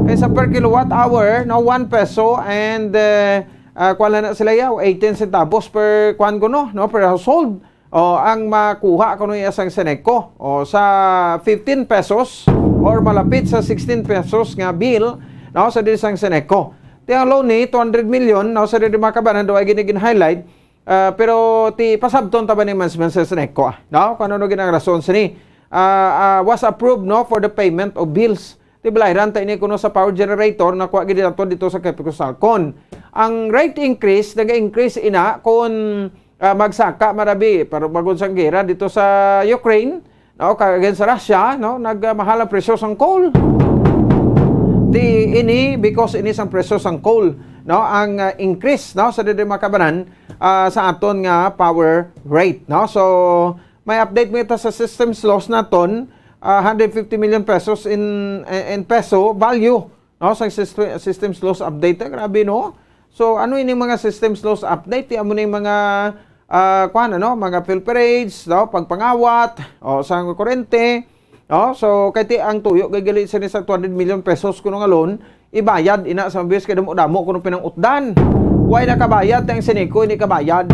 Kay sa per kilowatt hour, no, one peso and, eh, ah, kuha lang na sila yaw, eighteen centavos per, kuan ko, no, no, per household. O, ang makuha kuno iya sang Ceneco, o, sa fifteen pesos or malapit sa sixteen pesos nga bill, no, sa diri sang Ceneco. Ti ang loan ni two hundred million, no, sa diri mga kabanan, daw ay gini gin-highlight, ah, pero ti pasabton ta ba ni management sa Ceneco, ah, no? Kung ano gid ang rason sini. Ah, ah, was approved, no, for the payment of bills. Ti balayran ta ini kuno sa power generator na kuha gid nato dito sa Capricorn Salcon. Ang rate increase, nag-increase ina kung, ah, magsaka marabi, pero bagon sang gera dito sa Ukraine, no, kag against sa Russia, no, nagmahal ang presyo sang coal. Di ini, because ini sang presyo sang coal, no, ang, ah, increase, no, sa diri mga kabanan, ah, sa aton nga power rate, no. So, may update mo ito sa systems loss naton, ah, hundred fifty million pesos in, in peso value, no, sa system, systems loss update. Eh, grabe, no? So, ano ini mga systems loss update? Ti amo ni mga, ah, kuwan, ano, mga pilferage, no, pagpangawat, o sa kurente, no? So, kay ti ang tuyo gid gali sini sa two hundred million pesos kuno nga loan, ibayad ina sa mabis kay damo-damo kuno pinang-utdan. Why nakabayad ang Ceneco, hindi kabayad?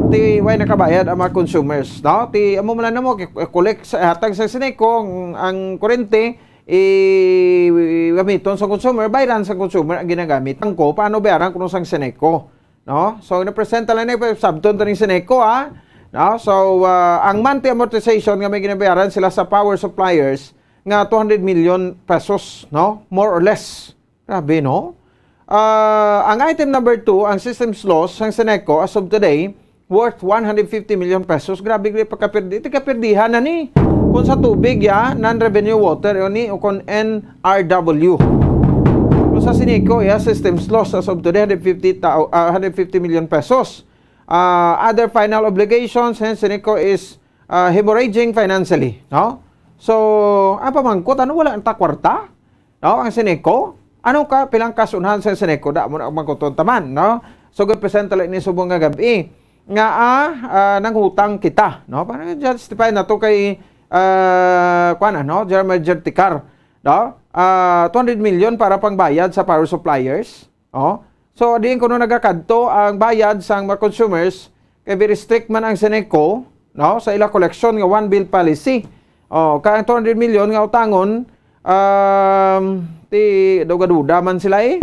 Ti why nakabayad ang mga consumers, no? Ti amo man lang namo, collect sa hatag sa Ceneco ang, ang kurente, i gamiton sa consumer, bayran sa consumer ang ginagamit. Ang ko, paano bayaran kuno sang Ceneco? No? So, napresenta lang ni sabton ta ning Ceneco, ha? No? So, ah, ang monthly amortization nga may ginabayaran sila sa power suppliers nga two hundred million pesos, no? More or less. Grabe, no? Ah, ang item number two, ang systems loss sang Ceneco as of today, worth one hundred fifty million pesos. Grabe, grabe pagkapirdi. Ito kapirdihan na ni. Kung sa tubig, ya, non-revenue water, yun ni, o kung N R W. Kung sa Ceneco, ya, systems loss as of today, hundred fifty thou-, ah, hundred fifty million pesos. Ah, other final obligations, hence Ceneco is, ah, hemorrhaging financially, no? So, ang pamangkot, ano, wala ang takwarta? No, ang Ceneco? Ano ka, pilang kasunhan sa Ceneco? Da mo na magkuton taman, no? So, gipresenta lang ini subong nga gabi nga, ah, ah, nanghutang kita, no? Para justify na to kay, ah, kuwan, ano, General Manager Tikar, no? Ah, two hundred million para pangbayad sa power suppliers, oh. So, diin kuno nagakadto ang bayad sang mga consumers, kay very strict man ang Ceneco, no, sa ila koleksyon nga one bill policy. Oh, kay ang two hundred million nga utangon, um, ti duga-duda man sila, eh.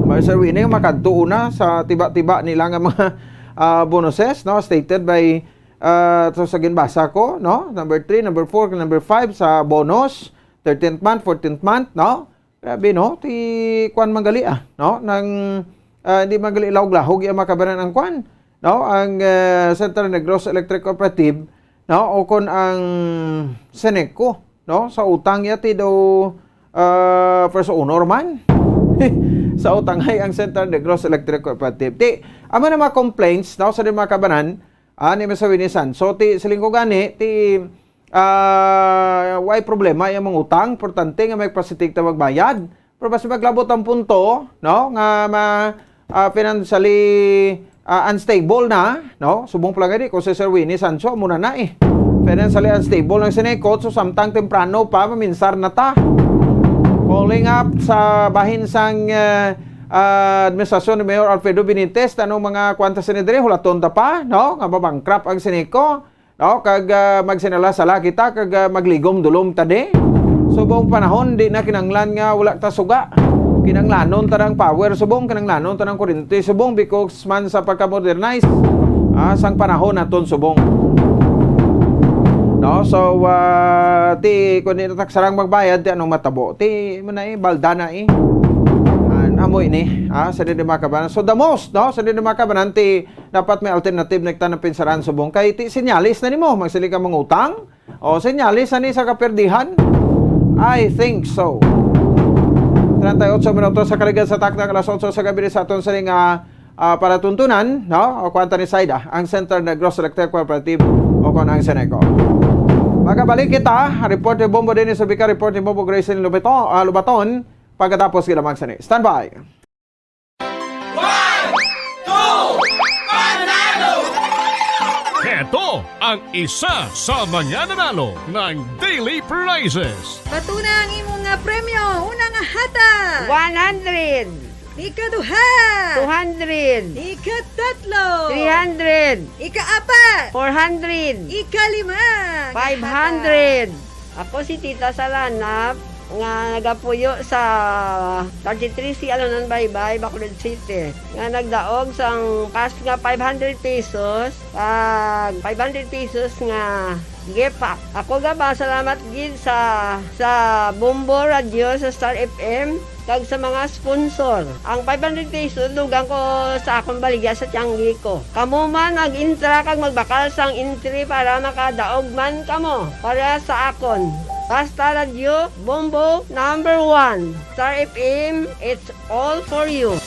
May Sir Winnie, makadto una sa tiba-tiba nila nga mga, ah, bonuses, no, stated by, ah, to sa ginbasa ko, no, number three, number four, number five sa bonus, thirteenth month, fourteenth month, no. Grabe, no? Ti kuwan man gali, ah, no? Nang, ah, hindi man gali lahog-lahog iya makabanan ang kuwan, no? Ang, ah, Central Negros Electric Cooperative, no? O kon ang Ceneco, no? Sa utang iya ti daw, ah, first owner man. Sa utang ay ang Central Negros Electric Cooperative. Ti, amo na mga complaints, no? Sa di mga kabanan, ah, ni Mister Winnie Sanso. Ti, siling ko gani, ti, ah, way problema yung mangutang. Importante nga may pasitig ta magbayad. Pero basta maglabot ang punto, no, nga ma-, ah, financially, ah, unstable na, no? Subong pala nga di, kung si Sir Winnie Sancho, muna na eh. Financially unstable ang Ceneco, so samtang temprano pa, maminsar na ta. Calling up sa bahin sang, ah, ah, administrasyon ni Mayor Alfredo Benitez, tanong mga kwanta sinidri, hulaton ta pa, no? Nga mabankrupt ang Ceneco. No, kag, ah, magsinala-sala kita, kag, ah, magligom-dulom ta di. Subong panahon, di na kinanglan nga wala ta suga. Kinanglanon ta ng power subong, kinanglanon ta ng kuryente subong, because man sa pagka-modernize, ah, sang panahon naton subong. No, so, ah, ti, kung di na taksarang magbayad, ti anong matabo? Ti, mo na eh, balda na eh. An, amo ini, ah, sa di mga kabanan. So, the most, no, sa di mga kabanan, ti, dapat may alternative na kita ng pinsaran subong. Kay ti, sinyalis na nimo, magsili ka mangutang. O, sinyalis na ni sa kaperdihan. I think so. Treinta y ocho minutos sa kaligan sa takna, alas otso sa gabi sa aton sa nga Ah, para tuntunan, no? O kuwan ta ni Saida, ang Central Negros Selective Cooperative o kon ang Seneco. Magabalik kita, report ni Bombo Dennis Ubica, report ni Bombo Grayson Lubeto-, ah, Lubaton, pagkatapos kita magsani. Standby! One, two, panalo! Heto ang isa sa mga nanalo ng Daily Prizes. Batuna ang imo nga premyo. Una nga hata. One hundred. Ikaduha. Two hundred. Ikatatlo. Three hundred. Ikaapat. Four hundred. Ikalima. Five hundred. Ako si Tita Salanap, nga nagapuyo sa thirty-three C Alonan Baybay, Bacolod City, nga nagdaog sang cash nga five hundred pesos, kag five hundred pesos nga gift pack. Ako gaba, salamat gid sa, sa Bombo Radio, sa Star F M, kag sa mga sponsor. Ang five hundred pesos, dugang ko sa akon baligya sa tiyanggi ko. Kamo man, mag-intra kag magbakal sang entry para makadaog man kamo para sa akon. Basta Radio Bombo number one. Star F M, it's all for you.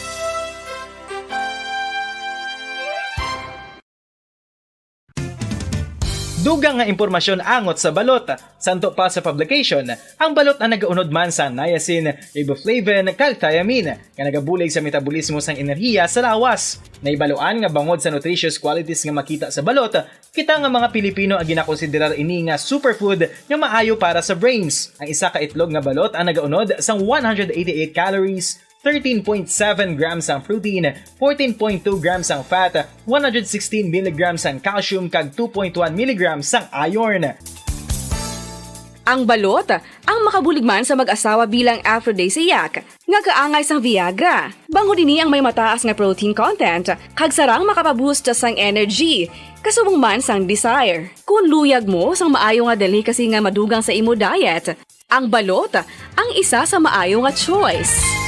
Dugang nga impormasyon angot sa balot. Santo pa sa publication, ang balot ang nagaunod man sang niacin, riboflavin, kag thiamine, nga nagabulig sa metabolismo sang enerhiya sa lawas. Nahibaluan nga bangod sa nutritious qualities nga makita sa balot, kita nga mga Pilipino ang ginakonsiderar ini nga superfood nga maayo para sa brains. Ang isa ka itlog nga balot ang nagaunod sang one hundred eighty-eight calories, thirteen point seven grams ang protein, fourteen point two grams ang fat, one hundred sixteen milligrams ang calcium, kag two point one milligrams ang iron. Ang balot, ang makabulig man sa mag-asawa bilang aphrodisiac, nga kaangay sang Viagra. Bangod ini ang may mataas nga protein content, kag sarang makapaboost sang energy, kasubong man sang desire. Kung luyag mo sang maayo nga delicacy nga madugang sa imo diet, ang balot, ang isa sa maayo nga choice.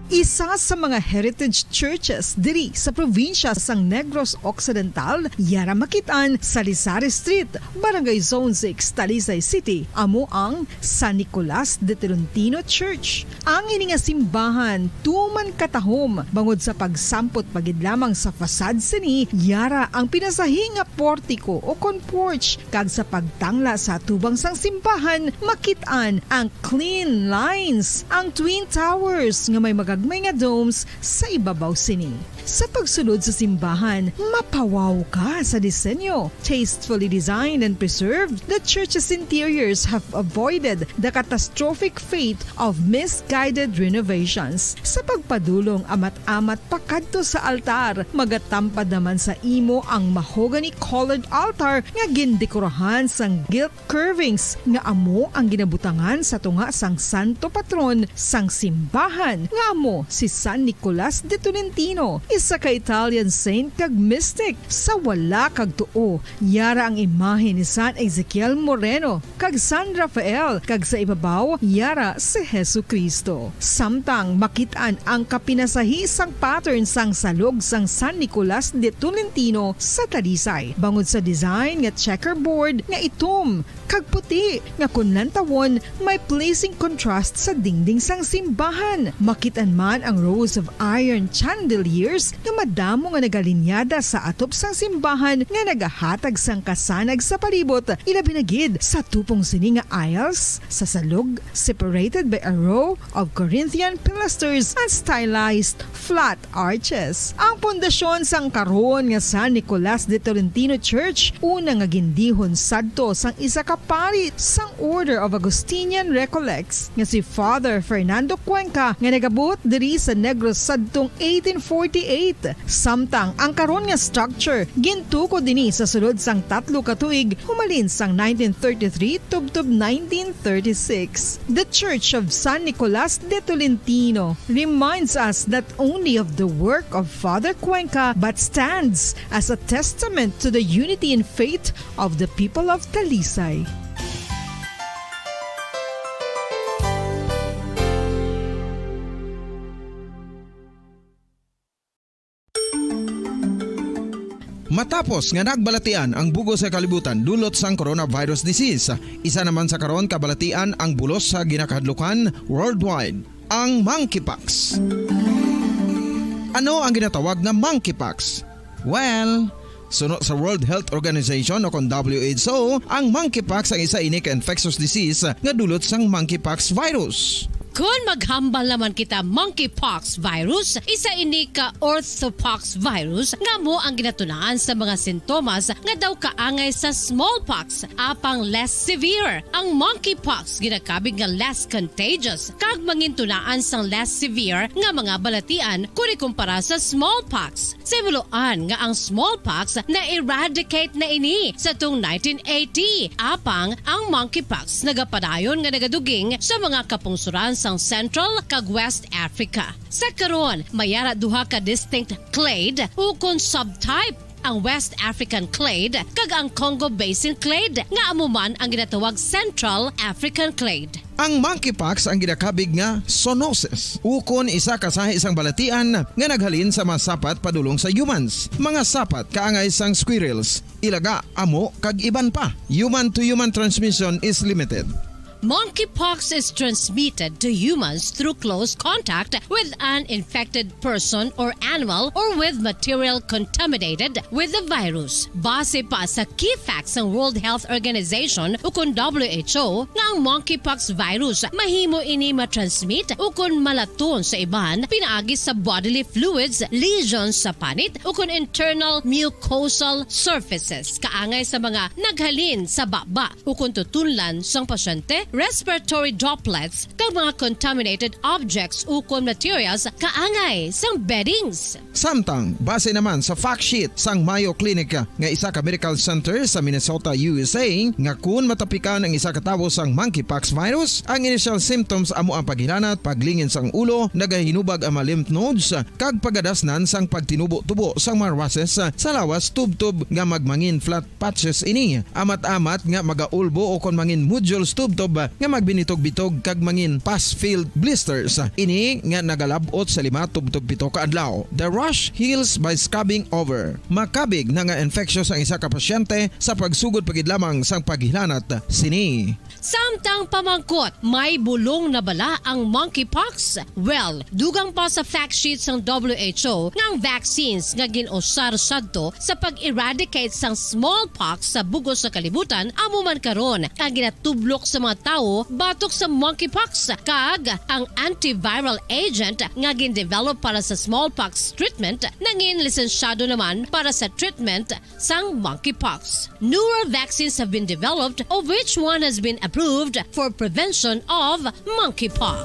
Isa sa mga heritage churches diri sa probinsya sang Negros Occidental, yara makit-an sa Rizal Street, Barangay Zone six, Talisay City, amo ang San Nicolas de Tolentino Church. Ang ini nga simbahan tuman katahom bangod sa pagsampot pa gid lamang sa facade sini, yara ang pinasahi nga portiko o kon porch, kag sa pagtangla sa atubang sang simbahan, makit-an ang clean lines, ang twin towers nga may magagmay nga domes sa ibabaw sini. Sa pagsulod sa simbahan, mapawaw ka sa disenyo. Tastefully designed and preserved, the church's interiors have avoided the catastrophic fate of misguided renovations. Sa pagpadulong amat-amat pakadto sa altar, magatampad naman sa imo ang mahogany-colored altar nga gindekorahan sang gilt curvings nga amo ang ginabutangan sa tunga sang santo patron sang simbahan, nga amo si San Nicolas de Tolentino, isa ka Italian saint kag mystic. Sa wala kag tuo, yara ang imahe ni San Ezekiel Moreno kag San Rafael, kag sa ibabaw, yara si Jesu-Cristo. Samtang makit-an ang kapinasahi sang pattern sang salog sang San Nicolas de Tolentino sa Talisay, bangod sa design nga checkerboard nga itom kag puti, nga kon lantawon, may pleasing contrast sa dingding sang simbahan. Makit-an man ang rows of iron chandeliers nga madamo nga nagalinyada sa atop sang simbahan nga nagahatag sang kasanag sa palibot, ilabi na gid sa tupong sini nga aisles sa salog, separated by a row of Corinthian pilasters and stylized flat arches. Ang pundasyon sang karon nga San Nicolas de Tolentino Church, una nga gindihon sadto sang isa ka pari sang Order of Augustinian Recollects nga si Father Fernando Cuenca, nga nagabot diri sa Negros sadtong eighteen forty-eight. Samtang ang karon nga structure gintukod ini sa sulod sang tatlo ka tuig, humalin sang nineteen thirty-three tubtob nineteen thirty-six. The Church of San Nicolas de Tolentino reminds us not only of the work of Father Cuenca, but stands as a testament to the unity in faith of the people of Talisay. Matapos nga nagbalatian ang bug-os nga kalibutan dulot sang coronavirus disease, isa naman sa karon kabalatian ang bulos sa ginakahadlukan worldwide. Ang monkeypox. Ano ang ginatawag nga monkeypox? Well, suno sa World Health Organization o kon W H O, ang monkeypox ang isa ini ka infectious disease nga dulot sang monkeypox virus. Kon maghambal naman kita, monkeypox virus, isa ini ka orthopox virus nga amo ang ginatunaan sa mga sintomas nga daw kaangay sa smallpox, apang less severe. Ang monkeypox ginakabig nga less contagious kag mangintunaan sang less severe nga mga balatian kon ikumpara sa smallpox. Sa himuloan nga ang smallpox na-eradicate na ini sa tuong nineteen eighty, apang ang monkeypox nagapadayon nga nagaduging sa mga kapungsoran sang Central kag West Africa. Sa karon, may ara duha ka distinct clade ukon subtype, ang West African clade kag ang Congo Basin clade, nga amo man ang ginatawag Central African clade. Ang monkeypox ang ginakabig nga zoonosis, ukon isa ka sahi sang balatian nga naghalin sa mga sapat padulong sa humans, mga sapat kaangay sang squirrels, ilaga, amo, kag iban pa. Human-to-human transmission is limited. Monkeypox is transmitted to humans through close contact with an infected person or animal or with material contaminated with the virus. Base pa sa key facts sang World Health Organization ukon W H O, nga ang monkeypox virus mahimo ini matransmit ukon malaton sa iban pinaagi sa bodily fluids, lesions sa panit, ukon internal mucosal surfaces, kaangay sa mga naghalin sa baba ukon tutunlan sang pasyente, respiratory droplets, kag mga contaminated objects ukon materials kaangay sang beddings. Samtang, base naman sa fact sheet sang Mayo Clinic nga isa ka medical center sa Minnesota, U S A, nga kun matapikan ang isa ka tawo sang monkeypox virus, ang initial symptoms amo ang paghilanat, paglingin sang ulo, nagahinubag ang mga lymph nodes, kag pagadasnan sang pagtinubo-tubo sang mga rushes sa lawas tubtob nga magmangin flat patches ini. Amat-amat nga magaulbo ukon mangin nodules tubtob nga magbinitog-bitog kag mangin pus-filled blisters. Ini nga nagalab-ot sa lima tubtob pito ka adlaw. The rash heals by scabbing over. Makabig na nga infectious ang isa ka pasyente sa pagsugod pa gid lamang sang paghilanat sini. Samtang pamangkot, may bulong na bala ang monkeypox? Well, dugang pa sa fact sheet sang W H O nga ang vaccines nga gin-usar sadto sa pag-eradicate sang smallpox sa bug-os nga kalibutan amo man karon ang ginatublok sa mga tawo batok sa monkeypox, kag ang antiviral agent nga gin-develop para sa smallpox treatment nangin lisensyado naman para sa treatment sang monkeypox. Newer vaccines have been developed, of which one has been approved for prevention of monkeypox.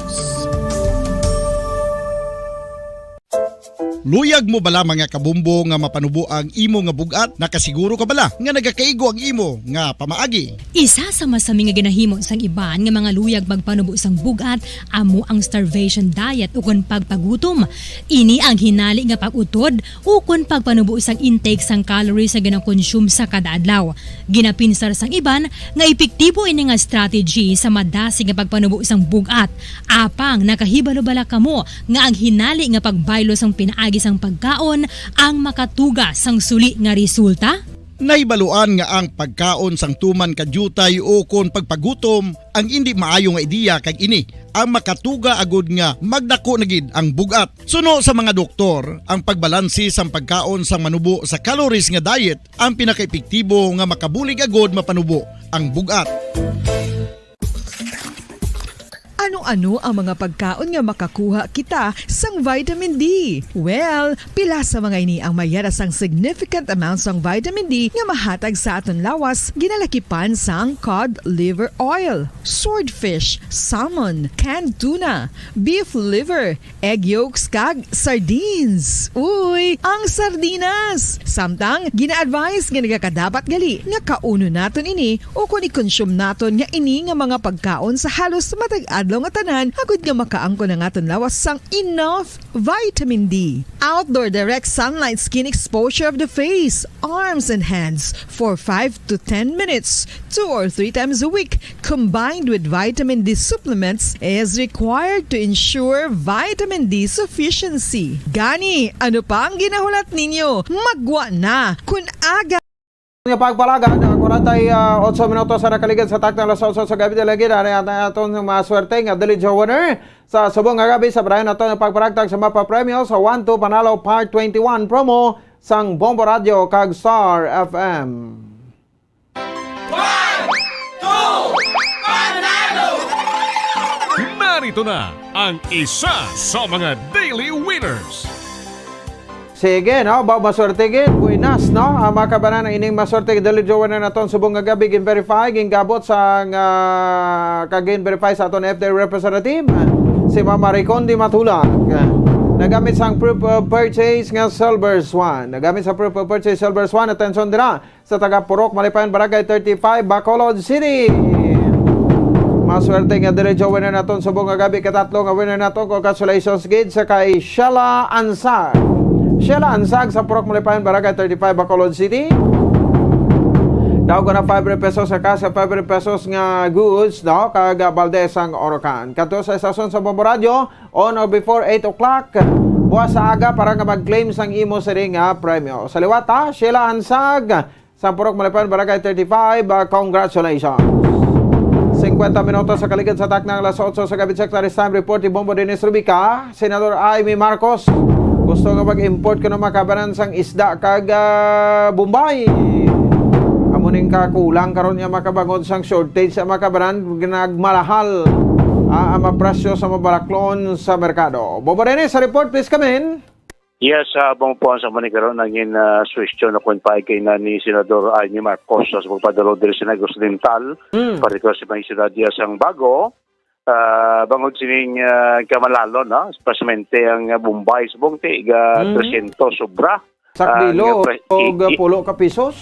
Luyag mo bala, mga kabumbo, nga mapanubo ang imo nga bug-at? Nakasiguro ka bala nga nagakaigo ang imo nga pamaagi? Isa sa masami nga ginahimo sang iban nga mga luyag magpanubo sang bug-at amo ang starvation diet ukon pagpagutom. Ini ang hinali nga pag-utod ukon pagpanubo sang intake sang calories nga ginakonsume sa kada adlaw. Ginapinsar sang iban nga epektibo ini nga strategy sa madasig nga pagpanubo sang bug-at. Apang nakahibalo bala kamo nga ang hinali nga pagbaylo sang pinaagi sang pagkaon ang makatuga sang suli nga resulta? Nahibaluan nga ang pagkaon sang tuman ka diutay ukon pagpagutom ang indi maayo nga ideya, kag ini ang makatuga agud nga magdako na gid ang bug-at. Suno sa mga doktor, ang pagbalanse sang pagkaon sang manubo sa calories nga diet ang pinakaepektibo nga makabulig agud mapanubo ang bug-at. Ano-ano ang mga pagkaon nga makakuha kita sang vitamin D? Well, pila sa mga ini ang may ara sang significant amount sang vitamin D nga mahatag sa aton lawas, ginalakipan sang cod liver oil, swordfish, salmon, canned tuna, beef liver, egg yolks, kag sardines. Uy, ang sardinas! Samtang, gina-advise nga nagakadapat gali nga kaunon naton ini ukon i-consume naton nga ini nga mga pagkaon sa halos matag adlaw nga tanan, agud nga makaangkon ang aton lawas sang enough vitamin D. Outdoor direct sunlight skin exposure of the face, arms, and hands for five to ten minutes, two or three times a week, combined with vitamin D supplements, is required to ensure vitamin D sufficiency. Gani, ano pa ang ginahulat ninyo? Maggwa na! Kun aga Nga pagpalagad, ah, kwarenta y ocho minutos sa nakaligid sa takna alas otso sa gabi. Dalagid, ari ang aton maswerte nga Daily Draw winner sa subong nga gabi. Sa barayan nato nga pagparagtag sa mapapremyo sa One Two Panalo Part twenty-one promo sang Bombo Radio kag Star F M. One, two, Panalo! Narito na ang isa sa mga daily winners. Sige, no? Ba, maswerte gid. Buenas, no? Ah, mga kabanan, ang ining maswerte gid, Daily Draw winner naton subong nga gabi, gin-verify, gingabot sa, ah, kag gin-verify sa aton F D representative, si Ma'am Maricon Di Matulak. Nagamit sang proof of purchase nga Silver Swan. Nagamit sa proof of purchase Silver Swan. Atensyon dira. Sa taga Purok Malipayon, Barangay thirty-five, Bacolod City. Maswerte nga Daily Draw winner naton subong nga gabi, katatlo nga winner naton. Congratulations gid sa kay Shella Ansag. Shella Ansag sa Purok Malipayon, Barangay thirty-five, Bacolod City. Daw ko na five hundred pesos sa cash, five hundred pesos nga goods, no? Kag, ah, balde sang Orocan. Kadto sa estasyon sa Bombo Radio, on or before eight o'clock, buwas sa aga para nga mag-claim sang imo siring nga premyo. Sa liwat, ha, Shella Ansag, sa Purok Malipayon, Barangay thirty-five, ah, congratulations. Singkwenta minutos sa kaligid sa takna alas otso sa gabi, check na time report ni Bombo Dennis Rubica. Senador Imee Marcos gusto nga mag-import kuno, mga kabanan, sang isda kag, ah, Bombay. Amo ning kakulang karon nga makabangod sang shortage sa, mga kabanan, nagmalahal, ah, ang mga presyo sa mga balaklon sa merkado. Bombo Dennis, sa report, please come in. Yes, ah, Bong Pons, sa mani karon nangin, ah, suwestyon na kung paigay na ni Senador Imee Marcos sa pagpadulong diri sa Negros Oriental, Mm. partikular sa mga syudad diya sang Bago, ah, bangod sining, ah, kamalalon, no? Especialmente ang, ah, Bombay, subong ti, ga Mm. tresyentos sobra. Sa Ang, kilo, ah, pre-, o i-, i-, pulo ka pisos?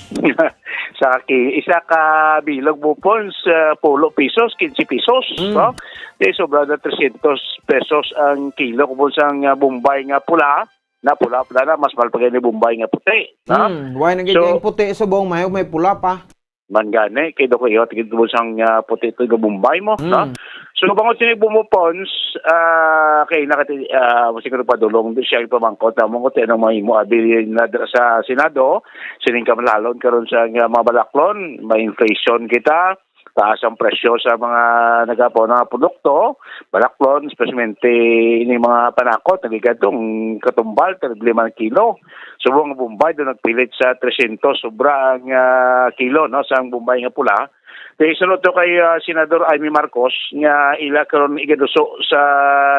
Sa ki-, isa ka bilog, Bong Pons, ah, pulo pisos, quince pisos, Mm. no? Di sobra na tresyentos pesos ang kilo kung sa nga Bombay nga pula, na pula, pula na, mas mahal pa gani Bombay nga puti, no? Hmm, why nang So, ganyan puti subong, may, may pula pa? Man gani, kay do ko iyo, tigid mo sang, ah, puti to, ga Bombay mo, no? Hmm. So, bangod sini, Bong Pons, ah, kay nakati-, ah, siguro padulong, di siya ipamangkot na mo kung anong mahimo abi na dira sa Senado, sining kamalalon karon sa nga mga balaklon, may inflation kita, taas ang presyo sa mga nagapauna nga produkto, balaklon, especialmente ini mga panakot, nagikadtong katumbal, tag lima ang kilo. Subong ang Bombay, do nagpilit sa tresyentos, sobra ang, ah, kilo, no, sa ang Bombay nga pula. Kay sunod to kay, ah, Senador Imee Marcos nga ila karon igaduso sa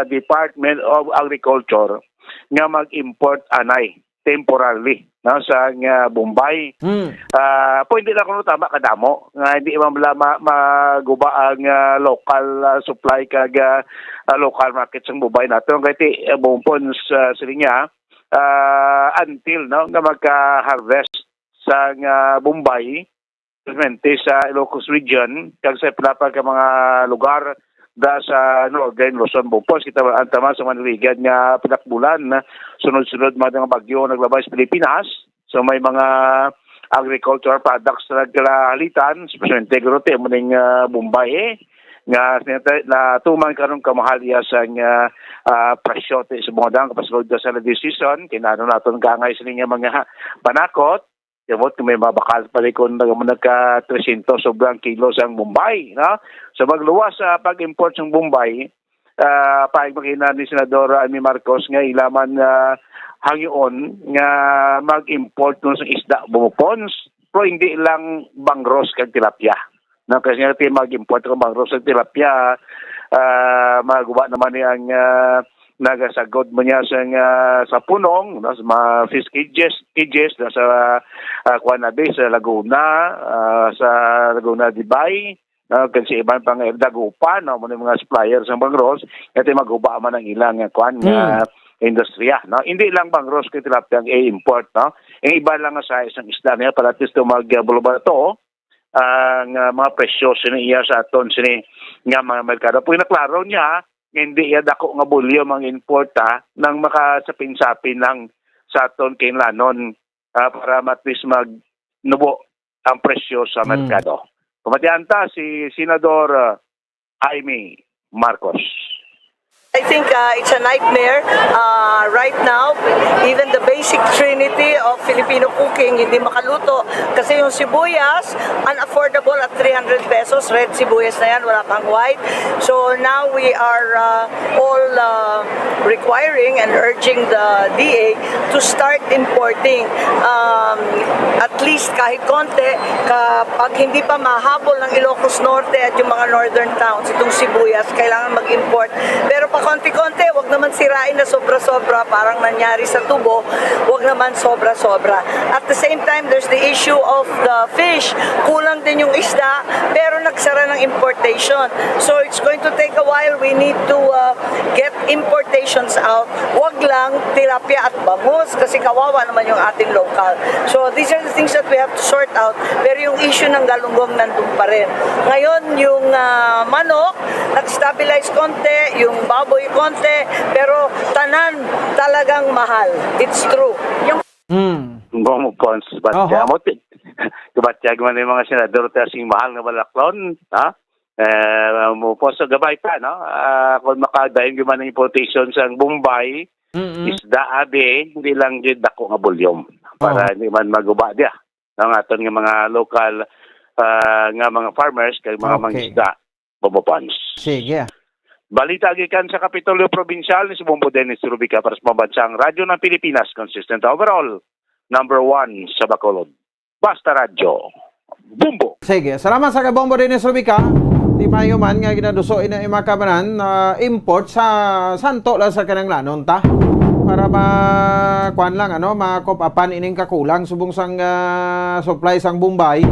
Department of Agriculture nga mag-import anay temporarily, no, sa nga Bombay. Hmm. Ah, po, hindi lang kuno tama kadamo nga hindi man bala ma-, maguba ang, ah, local, ah, supply kag, ah, ah, local market sa Bombay nato. Kay ti, ah, Bong Pons, ah, sila niya, ah, until, no, nga magka-harvest sa nga Bombay, especialmente sa Ilocos Region, kag sa pila pa ka mga lugar da sa Northern Luzon, Bong Pons. Kita ang taman sa maniligan nga pinakbulan, sunod-sunod mga nga bagyo naglabay sa Pilipinas. So, may mga agricultural products na nagkalahalitan, especialmente guro ti, muning, ah, Bombay, eh, nga sinita-, natuman karon kamahal iya sa nga, ah, presyo ti sa mga dang kapasulod sa holiday season, kinano naton kaangay sini nga mga panakot, yabot kung may mabakal pa rin kung nag-, nagka tresyentos sobrang kilo sang Bombay, no? So, magluwas sa pag-import sang Bombay, ah, paig makina ni Senador Imee Marcos nga ila man, ah, hangyoon nga mag-import nun sa isda, Bong Pons, pero hindi lang bangros kag tilapia. No, kasi nga ti mag-import kung bangros kag tilapia, ah, maguba naman ni ang, ah, nagasagod mo niya sa, ah, sa punong, no, sa mga fish cages, cages na sa, ah, kuwan na di, sa Laguna, ah, sa Laguna de Bay, no, kag sa iban pang dagupan, no, mo ni mga supplier sa bangros, nga ti maguba man ang ilang, ah, kuwan, nga Hmm. industriya, no? Hindi lang bangros kag tilapia ang i-import, no? Ang iba lang nga size sang isda niya, para at least to mag, ah, bulubad to, ang, ah, mga presyo sini iya sa aton sini nga mga merkado. Pag naklaro niya, nga hindi iya dako nga volume ang import, ah, nang makasapin-sapin lang sa aton kinlanon, ah, para at least magnubo ang presyo sa Hmm. merkado. Pamatian ta si Senador, ah, Imee Marcos. Ay, think, uh, it's a nightmare. Uh, right now, even the basic trinity of Filipino cooking, hindi makaluto. Kasi yung sibuyas, unaffordable at three hundred pesos. Red sibuyas na yan, wala pang white. So now we are, uh, all, uh, requiring and urging the D A to start importing, um, at least kahit konti, kapag hindi pa mahabol ng Ilocos Norte at yung mga northern towns, itong sibuyas, kailangan mag-import. Pero pa konti-konti, wag naman sirain na sobra-sobra, parang nangyari sa tubo, wag naman sobra-sobra. At the same time, there's the issue of the fish. Kulang din yung isda, pero nagsara ng importation. So it's going to take a while. We need to, uh, get importations out. Wag lang tilapia at bangus kasi kawawa naman yung ating local. So these are the things that we have to sort out. Pero yung issue ng galunggong nandun pa rin. Ngayon, yung, ah, manok, nag-stabilize konti, yung baboy konti, pero tanan talagang mahal. It's true. Yung Hmm. Bongo Pons, Oho. Batya. Amo ti-, kabatyag man yung mga senador, ta sing mahal nga balaklon, ha? Eh, mo po sa gabay ta, no? Ah, kung makadayon gyud man ang importation sa Bombay, Mm-mm. isda, abi, hindi lang gyud dako nga volume para Oho. hindi man maguba diya. Ang aton nga mga local, ah, nga mga farmers, kag mga Okay. mangisda, Bongo Pons. Sige. Balita gikan sa Kapitolyo Probinsyal ni si Bombo Dennis Rubica para sa Pambansang Radyo ng Pilipinas, consistent overall, number one sa Bacolod. Basta Radyo, Bombo! Sige, salamat sa kay Bombo Dennis Rubica. Di maayo man nga ginaduso ina imakabanan na import sa santo lang sa kinahanglanon ta. Para ma-, kuwan lang, ano, makup-upan ining kakulang subong sang, ah, supply sang Bombay.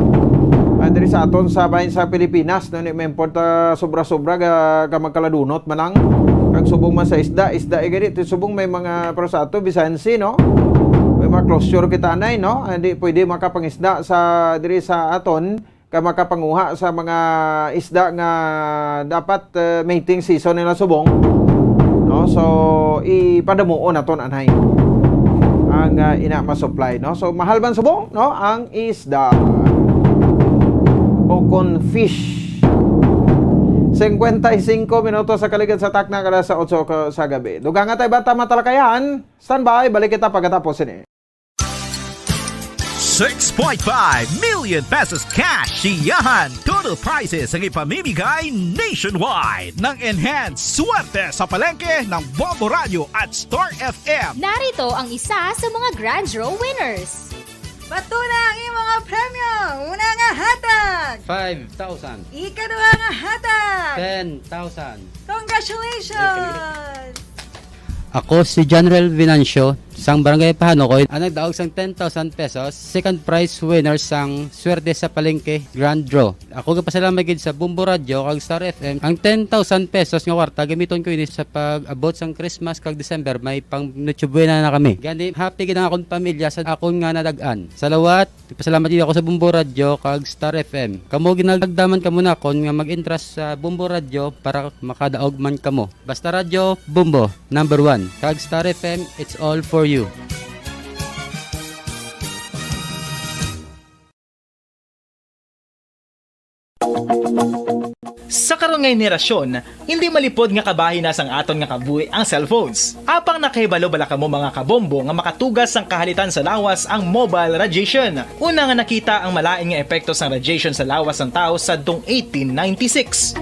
Ah, diri sa aton sa bahin sa Pilipinas, no, ni ma-import, ah, sobra-sobra ga, ga magkaladunot man lang. Kag subong man sa isda, isda, eh, gani, ti subong may mga, pero sa ato, Bisansi, no? May mga closure kita, anay, no? Ah, hindi pwede makapangisda sa, diri sa aton, ka makapanguha sa mga isda nga dapat, eh, mating season nila subong, no? So, ipadamuon naton, anay, ang, ah, ina ma-supply, no? So, mahal man subong, no? Ang isda o kon fish. Singkwenta y singko minutos sa kaligid sa takna, alas otso ka-, sa gabi. Dugang nga tayo bata matalakayan. Standby, balik kita pagkatapos ini. Six point five million pesos cash, siyahan, total prizes ang ipamimigay nationwide ng Enhanced Swerte sa Palengke ng Bombo Radio at Star F M. Narito ang isa sa mga Grand Draw winners. Bato na ang imo nga premyo. Una nga hatag. Five thousand. Ikaduha nga hatag. Ten thousand. Congratulations! Ako si General Vinancio, sang Barangay Pahanukoy, ang nagdaog sang ten thousand pesos, second prize winner sang Swerte sa Palengke Grand Draw. Ako gapasalamat gid sa Bombo Radio kag Star F M. Ang ten thousand pesos nga kwarta, gamiton ko ini sa pag-abot sang Christmas kag December, may pang Noche Buena na kami. Gani, happy gid ang akon pamilya sa akon nga nadag-an. Salawat, pasalamat gid ako sa Bombo Radio kag Star F M. Kamo ginagdamdaman kamo nakon nga mag-entrust sa Bombo Radio para makadaog man kamo. Basta Radyo, Bombo, number one. Kag Star F M, it's all for you. Sa karon nga henerasyon, hindi malipod nga kabahin na sang aton nga kabuhi ang cellphones. Apang nakahibalo bala kamo, mga kabombo, nga makatugas sang kahalitan sa lawas ang mobile radiation? Una nga nakita ang malain nga epekto sang radiation sa lawas sang tawo sadtong eighteen ninety-six.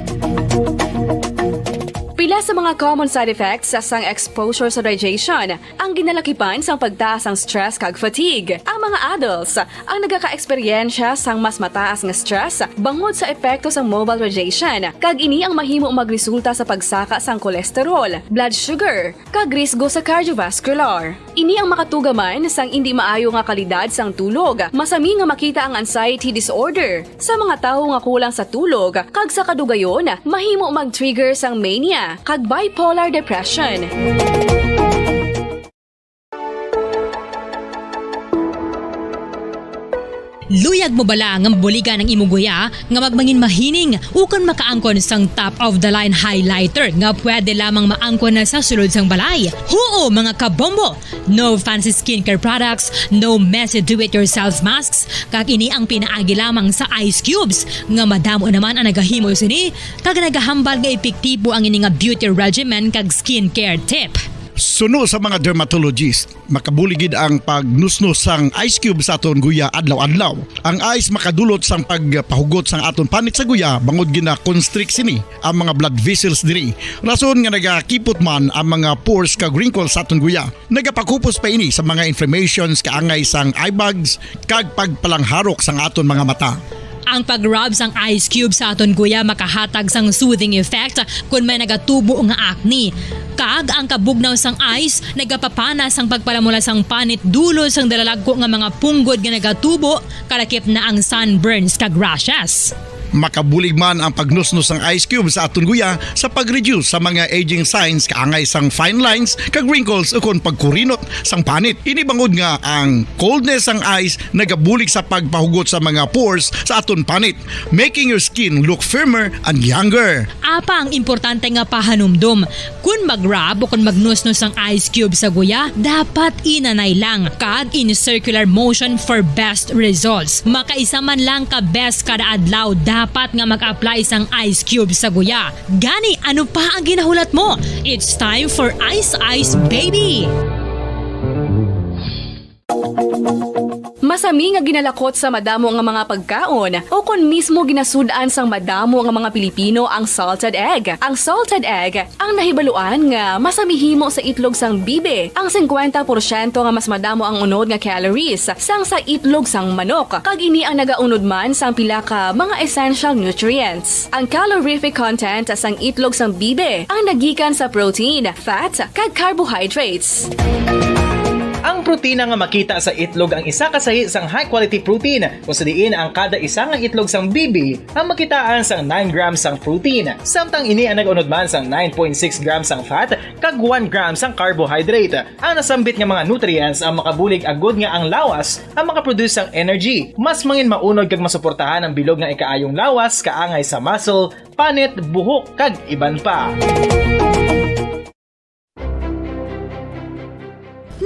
Pila sa mga common side effects sang exposure sa radiation ang ginalakipan sang pagtaas sang stress kag fatigue. Ang mga adults ang nagakaeksperyensya sang mas mataas nga stress bangod sa epekto sang mobile radiation, kag ini ang mahimo magresulta sa pagsaka sang cholesterol, blood sugar, kag risgo sa cardiovascular. Ini ang makatuga man sang indi maayo nga kalidad sang tulog. Masami nga makita ang anxiety disorder sa mga tawo nga kulang sa tulog, kag sa kadugayon, mahimo mag-trigger sang mania kag bipolar depression. Luyag mo bala nga mabuligan ang imo guya nga magmangin mahining ukon makaangkon sang top of the line highlighter nga pwede lamang maangkon na sa sulod sang balay? Huo, mga kabombo! No fancy skincare products, no messy do-it-yourself masks, kag ini ang pinaagi lamang sa ice cubes nga madamo naman ang nagahimo sini kag nagahambal nga epektibo ang ini nga beauty regimen kag skincare tip. Suno sa mga dermatologist, makabulig gid ang pagnusnos sang ice cube sa aton guya adlaw-adlaw. Ang ice makadulot sang pagpahugot sang aton panit sa guya bangod gina-constrict sini ang mga blood vessels diri. Rason nga nagakipot man ang mga pores kag wrinkles sa aton guya. Nagapakupos pa ini sa mga inflammations kaangay sang eye bags kag pagpalangharok sang aton mga mata. Ang pag-rub sang ice cube sa aton guya makahatag sang soothing effect kon may nagatubo nga acne. Kag ang kabugnaw sang ice nagapapana sang pagpalamula sang panit dulot sang dalalagko nga mga punggod nga nagatubo, kalakip na ang sunburns kag rashes. Makabulig man ang pagnusnos sang ice cube sa aton guya sa pag-reduce sa mga aging signs kaangay sang fine lines kag wrinkles ukon pagkurinot sang panit. Ini bangod nga ang coldness sang ice nagabulig sa pagpahugot sa mga pores sa aton panit, making your skin look firmer and younger. Apang importante nga pahanumdom, kon mag-rub o kon magnusnos ang ice cube sa guya, dapat inanay lang kag in circular motion for best results. Makaisa man lang ka beses kada adlaw dapat nga mag-apply sang ice cube sa guya. Gani, ano pa ang ginahulat mo? It's time for Ice Ice Baby! Masami nga ginalakot sa madamo nga mga pagkaon, o kon mismo ginasud-an sang madamo nga mga Pilipino ang salted egg. Ang salted egg ang nahibaluan nga masami himo sa itlog sang bibi. Ang singkwenta porsyento nga mas madamo ang unod nga calories sang sa itlog sang manok, kag ini ang nagaunod man sang pila ka mga essential nutrients. Ang calorific content sang itlog sang bibi ang nagikan sa protein, fat, kag carbohydrates. Ang protina nga makita sa itlog ang isa ka sahi sang high-quality protein, kung sa diin ang kada isa nga itlog sang bibi ang makitaan sang nine grams sang protein, samtang ini ang nag-unod man sang nine point six grams sang fat kag one gram sang carbohydrate. Ang nasambit nga mga nutrients ang makabulig agud nga ang lawas ang makaproduce sang energy, mas mangin maunod kag masuportahan ang bilog nga ikaayong lawas kaangay sa muscle, panit, buhok, kag iban pa.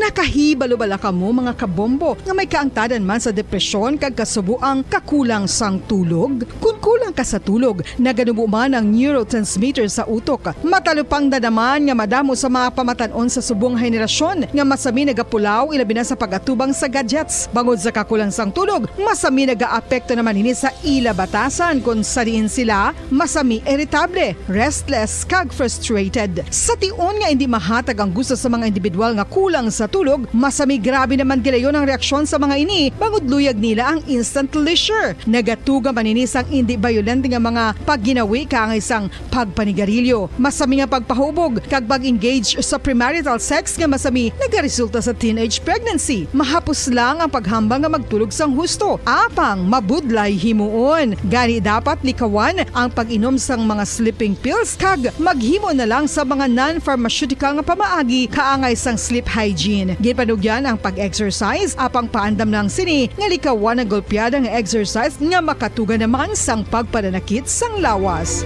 Nakahibalo bala kamo, mga kabombo, nga may kaangtadan man sa depresyon kag kasubo ang kakulang sang tulog? Kon kulang ka sa tulog, naganubo man ang neurotransmitter sa utok. Matalupangdan naman nga madamo sa mga pamatan-on sa subong nga henerasyon nga masami nagapulaw, ilabi na sa pag-atubang sa gadgets. Bangod sa kakulang sang tulog, masami nagaapekto naman ini sa ila batasan, kon sa diin sila masami iritable, restless, kag frustrated. Sa tion nga indi mahatag ang gusto sa mga individual nga kulang sa tulog, masami grabe naman gilayon ang reaksyon sa mga ini, bangod luyag nila ang instant pleasure. Nagatuga man ini sang indi bayolente nga mga pagginawi kaangay sang pagpanigarilyo, masami nga pagpahubog, kag pag-engage sa premarital sex nga masami nagaresulta sa teenage pregnancy. Mahapos lang ang paghambal nga magtulog sang husto, apang mabudlay himuon. Gani, dapat likawan ang pag-inom sang mga sleeping pills kag maghimo na lang sa mga non-pharmaceutical nga pamaagi kaangay sang sleep hygiene. Ginpanugyan ang pag-exercise, apang paandam lang sini nga likawan ang golpeada nga exercise nga makatuga naman sang pagpananakit sang lawas.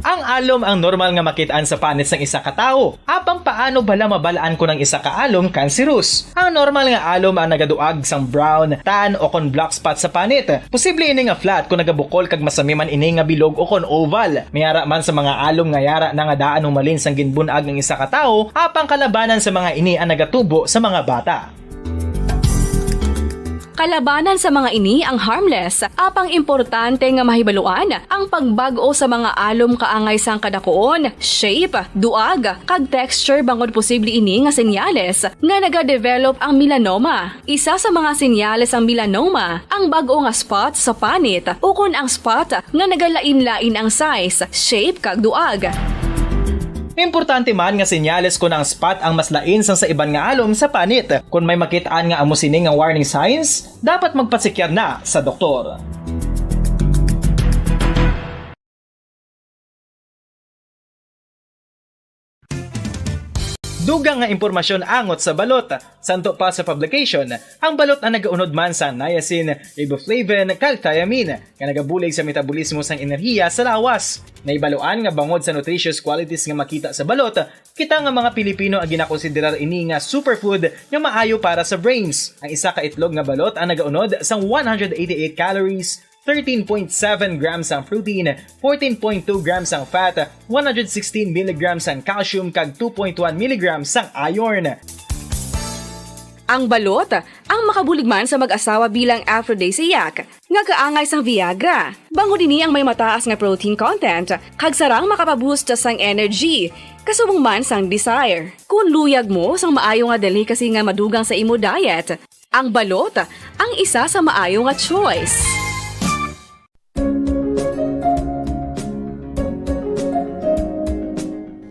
Ang alom ang normal nga makit-an sa panit sang isa ka tawo. Apang paano bala mabal-an kon ang isa ka alom cancerous? Ang normal nga alom ang nagaduag sang brown, tan, o kon black spot sa panit. Posible ini nga flat kon nagabukol kag masami man ini nga bilog o kon oval. May ara man sa mga alom nga yara na nga daan humalin sang ginbun-ag ang isa ka tawo, apang kalabanan sa mga ini ang nagatubo sa mga bata. Kalabanan sa mga ini ang harmless, apang importante nga mahibaluan ang pagbag-o sa mga alom kaangay sang kadakuon, shape, duag, kag texture, bangod posible ini nga senyales nga nagadevelop ang melanoma. Isa sa mga senyales sang melanoma ang bag-o nga spot sa panit ukon ang spot nga nagalain-lain ang size, shape, kag duag. Importante man nga senyales kon ang spot ang mas lain sang sa iban nga alom sa panit. Kon may makit-an nga amo sini nga warning signs, dapat magpasikyar na sa doktor. Dugang nga impormasyon angot sa balot. Santo pa sa publication, ang balot ang nagaunod man sa niacin, riboflavin, kag thiamine, nga nagabulig sa metabolismo sang enerhiya sa lawas. Nahibaluan nga bangod sa nutritious qualities nga makita sa balot, kita nga mga Pilipino ang ginakonsiderar ini nga superfood nga maayo para sa brains. Ang isa ka itlog nga balot ang nagaunod sang one hundred eighty-eight calories, thirteen point seven grams ang protein, fourteen point two grams ang fat, one hundred sixteen milligrams ang calcium, kag two point one milligrams ang iron. Ang balot, ang makabulig man sa mag-asawa bilang aphrodisiac, nga kaangay sang Viagra. Bangod ini ang may mataas nga protein content, kag sarang makapaboost sang energy, kasubong man sang desire. Kung luyag mo sang maayo nga delicacy nga madugang sa imo diet, ang balot ang isa sa maayo nga choice.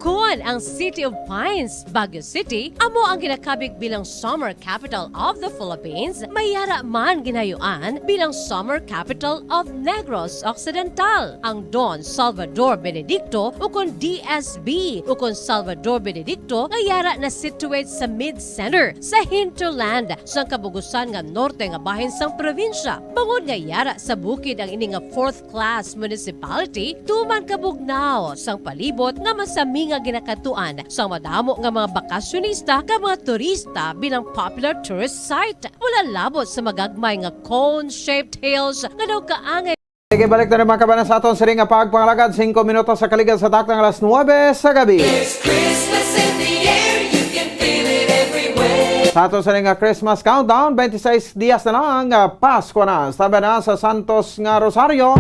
Kon ang City of Pines, Baguio City, amo ang ginakabig bilang Summer Capital of the Philippines, may yara man ginayuan bilang Summer Capital of Negros Occidental. Ang Don Salvador Benedicto, ukon D S B, ukon Salvador Benedicto, nga yara na situate sa mid-center, sa hinterland, sang kabugusan nga norte nga bahin sang probinsya. Bangod nga yara sa bukid ang ini nga fourth class municipality, tuman kabugnaw sang palibot nga masami nga ginakadtuan sang madamo nga mga bakasyonista kag mga turista bilang popular tourist site. Wala labot sa magagmay nga cone-shaped hills nga daw kaangay. Sige, balik na naman ka ba na sa aton sining nga pagpangalagad, singko minutos sa kaligad sa takna nga alas nuebe sa gabi. There's Christmas in the air, you can feel it everywhere. Sa aton sining nga Christmas countdown, twenty-six dias na lang, ah, Pasko na. Tabi na sa Santos nga Rosario.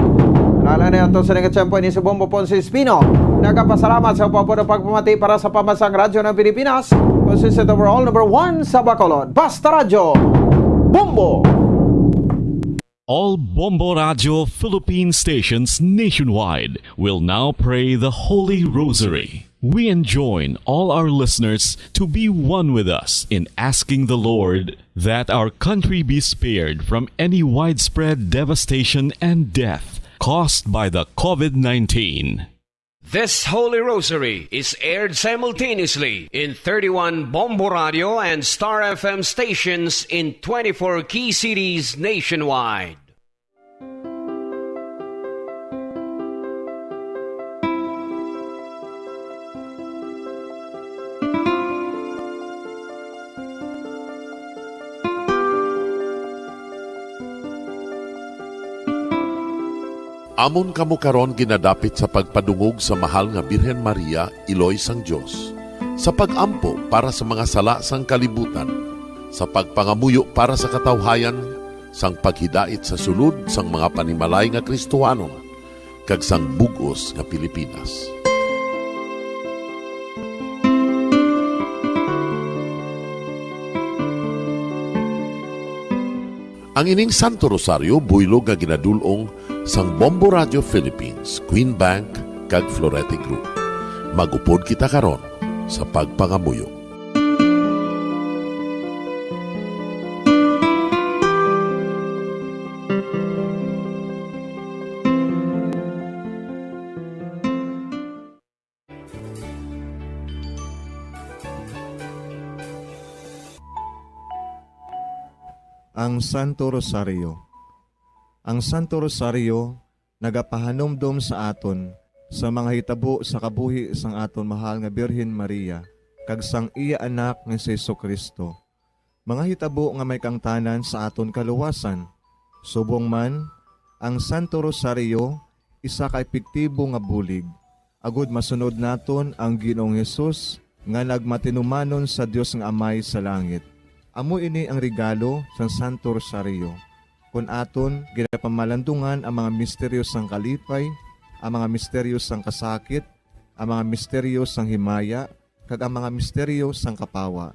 Nalala na aton sining nga tiyempo ini si Bombo Ponce Espino. Nagapasalamat sa pagpuno pagpamati para sa pambansang Radyo ng Pilipinas, consistent overall number one sa Bacolod. Basta Radyo, Bombo! All Bombo Radio Philippine stations nationwide will now pray the Holy Rosary. We enjoin all our listeners to be one with us in asking the Lord that our country be spared from any widespread devastation and death caused by the COVID nineteen. This Holy Rosary is aired simultaneously in thirty-one Bombo Radio and Star F M stations in twenty-four key cities nationwide. Amon kamo karon ginadapit sa pagpadungog sa Mahal nga Birhen Maria, Iloy sang Dios, sa pag-ampo para sa mga sala sang kalibutan, sa pagpangamuyo para sa katawhayan, sang paghidait sa sulod sang mga panimalay nga Kristohanon, kag sang bug-os nga Pilipinas. Ang ining Santo Rosario buylog nga ginadul-ong sang Bombo Radio Philippines, Queen Bank, kag Florete Group. Mag-upod kita karon sa pagpangamuyo. Ang Santo Rosario. Ang Santo Rosario nagapahanumdom sa aton sa mga hitabo sa kabuhi sang aton mahal nga Birhen Maria kag sang iya Anak nga si Jesu-Cristo, mga hitabo nga may kaangtanan sa aton kaluwasan. Subong man, ang Santo Rosario isa ka epektibo nga bulig agod masunod naton ang Ginoong Hesus nga nagmatinumanon sa Dios nga Amay sa langit. Amo ini ang regalo sang Santo Rosario, kon aton ginapamalandungan ang mga misteryo sang kalipay, ang mga misteryo sang kasakit, ang mga misteryo sang himaya, kag ang mga misteryo sang kapawa.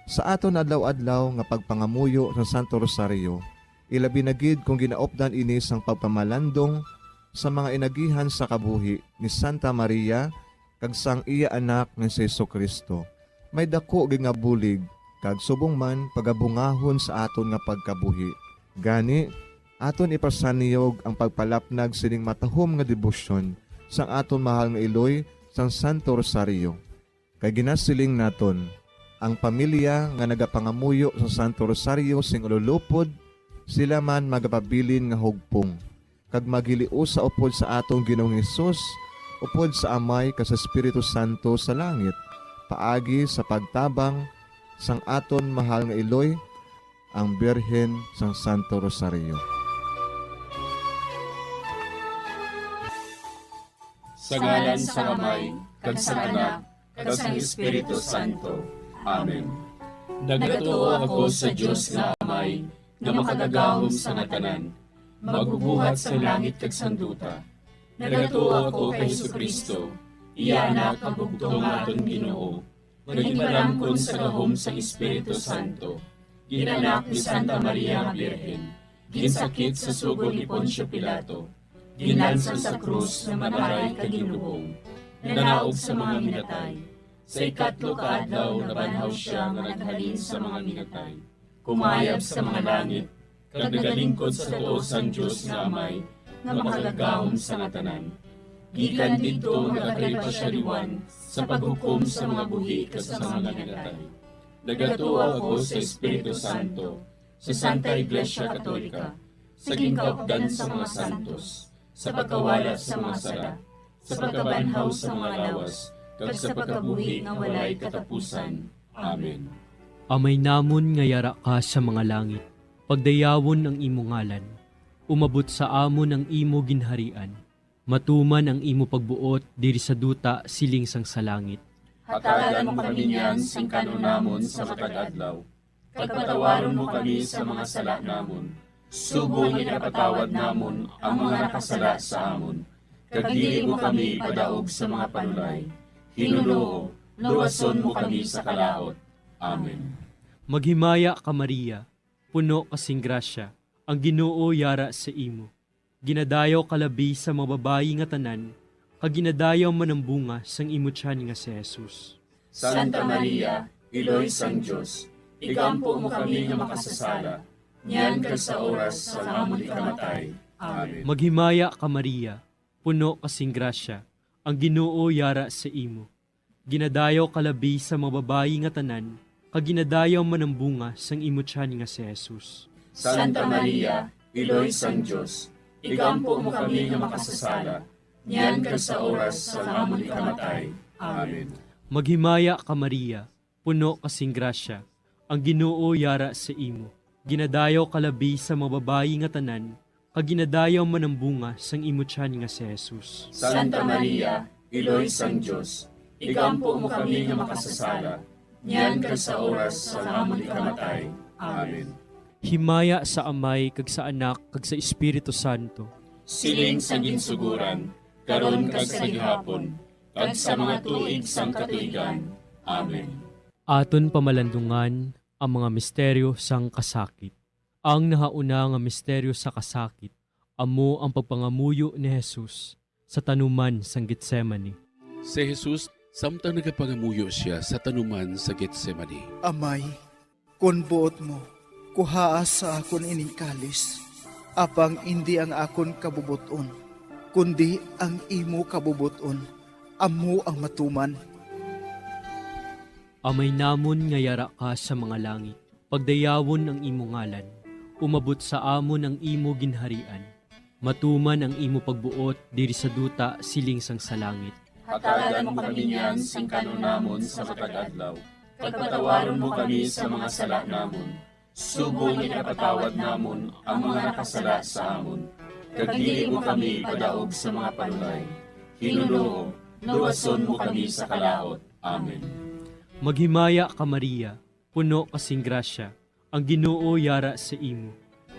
Sa aton adlaw-adlaw nga pagpangamuyo sa Santo Rosario, ilabi na gid kon ginaupdan ini sang pagpamalandong sa mga inagihan sa kabuhi ni Santa Maria kag sang iya Anak nga si Jesu-Cristo, may daku gid nga bulig kag subong man pagabungahon sa aton nga pagkabuhi. Gani, aton ipasaniyog ang pagpalapnag sining matahom nga debosyon sang aton mahal nga iloy sang Santo Rosario. Kay ginasiling naton, ang pamilya nga nagapangamuyo sa Santo Rosario sing ululupod, sila man magapabilin nga hugpong, kag maghiliusa upod sa aton Ginoong Hesus, upod sa Amay kag sa Espiritu Santo sa langit, paagi sa pagtabang sang aton mahal nga iloy, ang Birhen sang Santo Rosario. Sa ngalan sang Amay, kag sang Anak, kag sang Espiritu Santo. Amen. Nagatuo ako sa Dios nga Amay, nga makagagahom sa nga tanan, magbubuhat sang langit kag sang duta. Nagatuo ako kay Jesu-Cristo, iya Anak nga bugtong nga aton Ginoo, nga ginpalamkon sa gahom sang Espiritu Santo, ginanak ni Santa Maria nga Birhen, ginsakit sa sugo ni Poncio Pilato, ginlansang sa krus nga mataray kag ginlubong, nanaog sa mga minatay, sa ikatlo ka adlaw nabanhaw sia nga naghalin sa mga minatay, kumayab sa mga langit, kag nagalingkod sa tuo sang Dios nga Amay, nga makagagahom sa nga tanan. Gikan didto nagakari pa sia liwan sa paghukom sa mga buhi kag sa mga minatay. Nagatuo ako sa Espiritu Santo, sa Santa Iglesia Katolika, sa ginkaupdan sa mga santos, sa pagkawala sa mga sala, sa pagkabanhaw sa mga lawas, kag sa pagkabuhi nga walay katapusan. Amen. Amay namon nga yara ka sa mga langit, pagdayawon ang imo ngalan. Umabot sa amon ang imo ginharian. Matuman ang imo pagbuot diri sa duta siling sang sa langit. Hatagan mo kami niyan sing kan-on namon sa matag adlaw, kag patawaron mo kami sa mga sala namon, subong nga ginapatawad namon ang mga nakasala sa amon, kag dili mo kami ipadaog sa mga panulay. Hinunoo, luwason mo kami sa kalaut. Amen. Maghimaya ka, Maria, puno ka sing grasya, ang Ginoo yara sa imo. Ginadayaw ka labi sa mga babayi nga tanan, kag ginadayaw man ang bunga sang imo tiyan nga si Jesus. Santa Maria, Iloy sang Dios, igampo mo kami nga makasasala, niyan kag sa oras sang amon ikamatay. Amen. Maghimaya ka, Maria, puno ka sing grasya, ang Ginoo yara sa imo. Ginadayaw ka labi sa mga babayi nga tanan, kag ginadayaw man ang bunga sang imo tiyan nga si Jesus. Santa Maria, Iloy sang Dios, igampo mo kami nga makasasala, niyan kag sa oras sang amon ikamatay. Amen. Maghimaya ka, Maria, puno ka sing grasya, ang Ginoo yara sa imo. Ginadayaw ka labi sa mga babayi nga tanan, kag ginadayaw man ang bunga sang imo tiyan nga si Jesus. Santa Maria, Iloy sang Dios, igampo mo kami nga makasasala, niyan kag sa oras sang amon ikamatay. Amen. Himaya sa Amay, kag sa Anak, kag sa Espiritu Santo. Siling sa ginsuguran, karon kag sa gihapon, kag sa mga tuig sang katuigan. Amen. Aton pamalandungan ang mga misteryo sang kasakit. Ang nahauna nga misteryo sa kasakit amo ang pagpangamuyo ni Jesus sa tanuman sang Getsemani. Si Jesus, samtang nagapangamuyo sia sa tanuman sa Getsemani. Amay, kon buot mo, kuhaa sa akon ining kalis, apang indi ang akon kabubot-on, kundi ang imo kabubot-on, amo ang matuman. Amay namon nga yara ka sa mga langit, pagdayawon ang imo ngalan. Umabot sa amon ang imo ginharian. Matuman ang imo pagbuot diri sa duta siling sang sa langit. Hatagan mo kami niyan sing kanon namon sa matag adlaw, kag patawaron mo kami sa mga sala namon, subong nga ginapatawad namon ang mga nakasala sa amon, kag dili mo kami ipadaog sa mga panulay. Hinunoo, luwason mo kami sa kalaut. Amen. Maghimaya ka, Maria, puno ka sing grasya, ang Ginoo yara sa imo.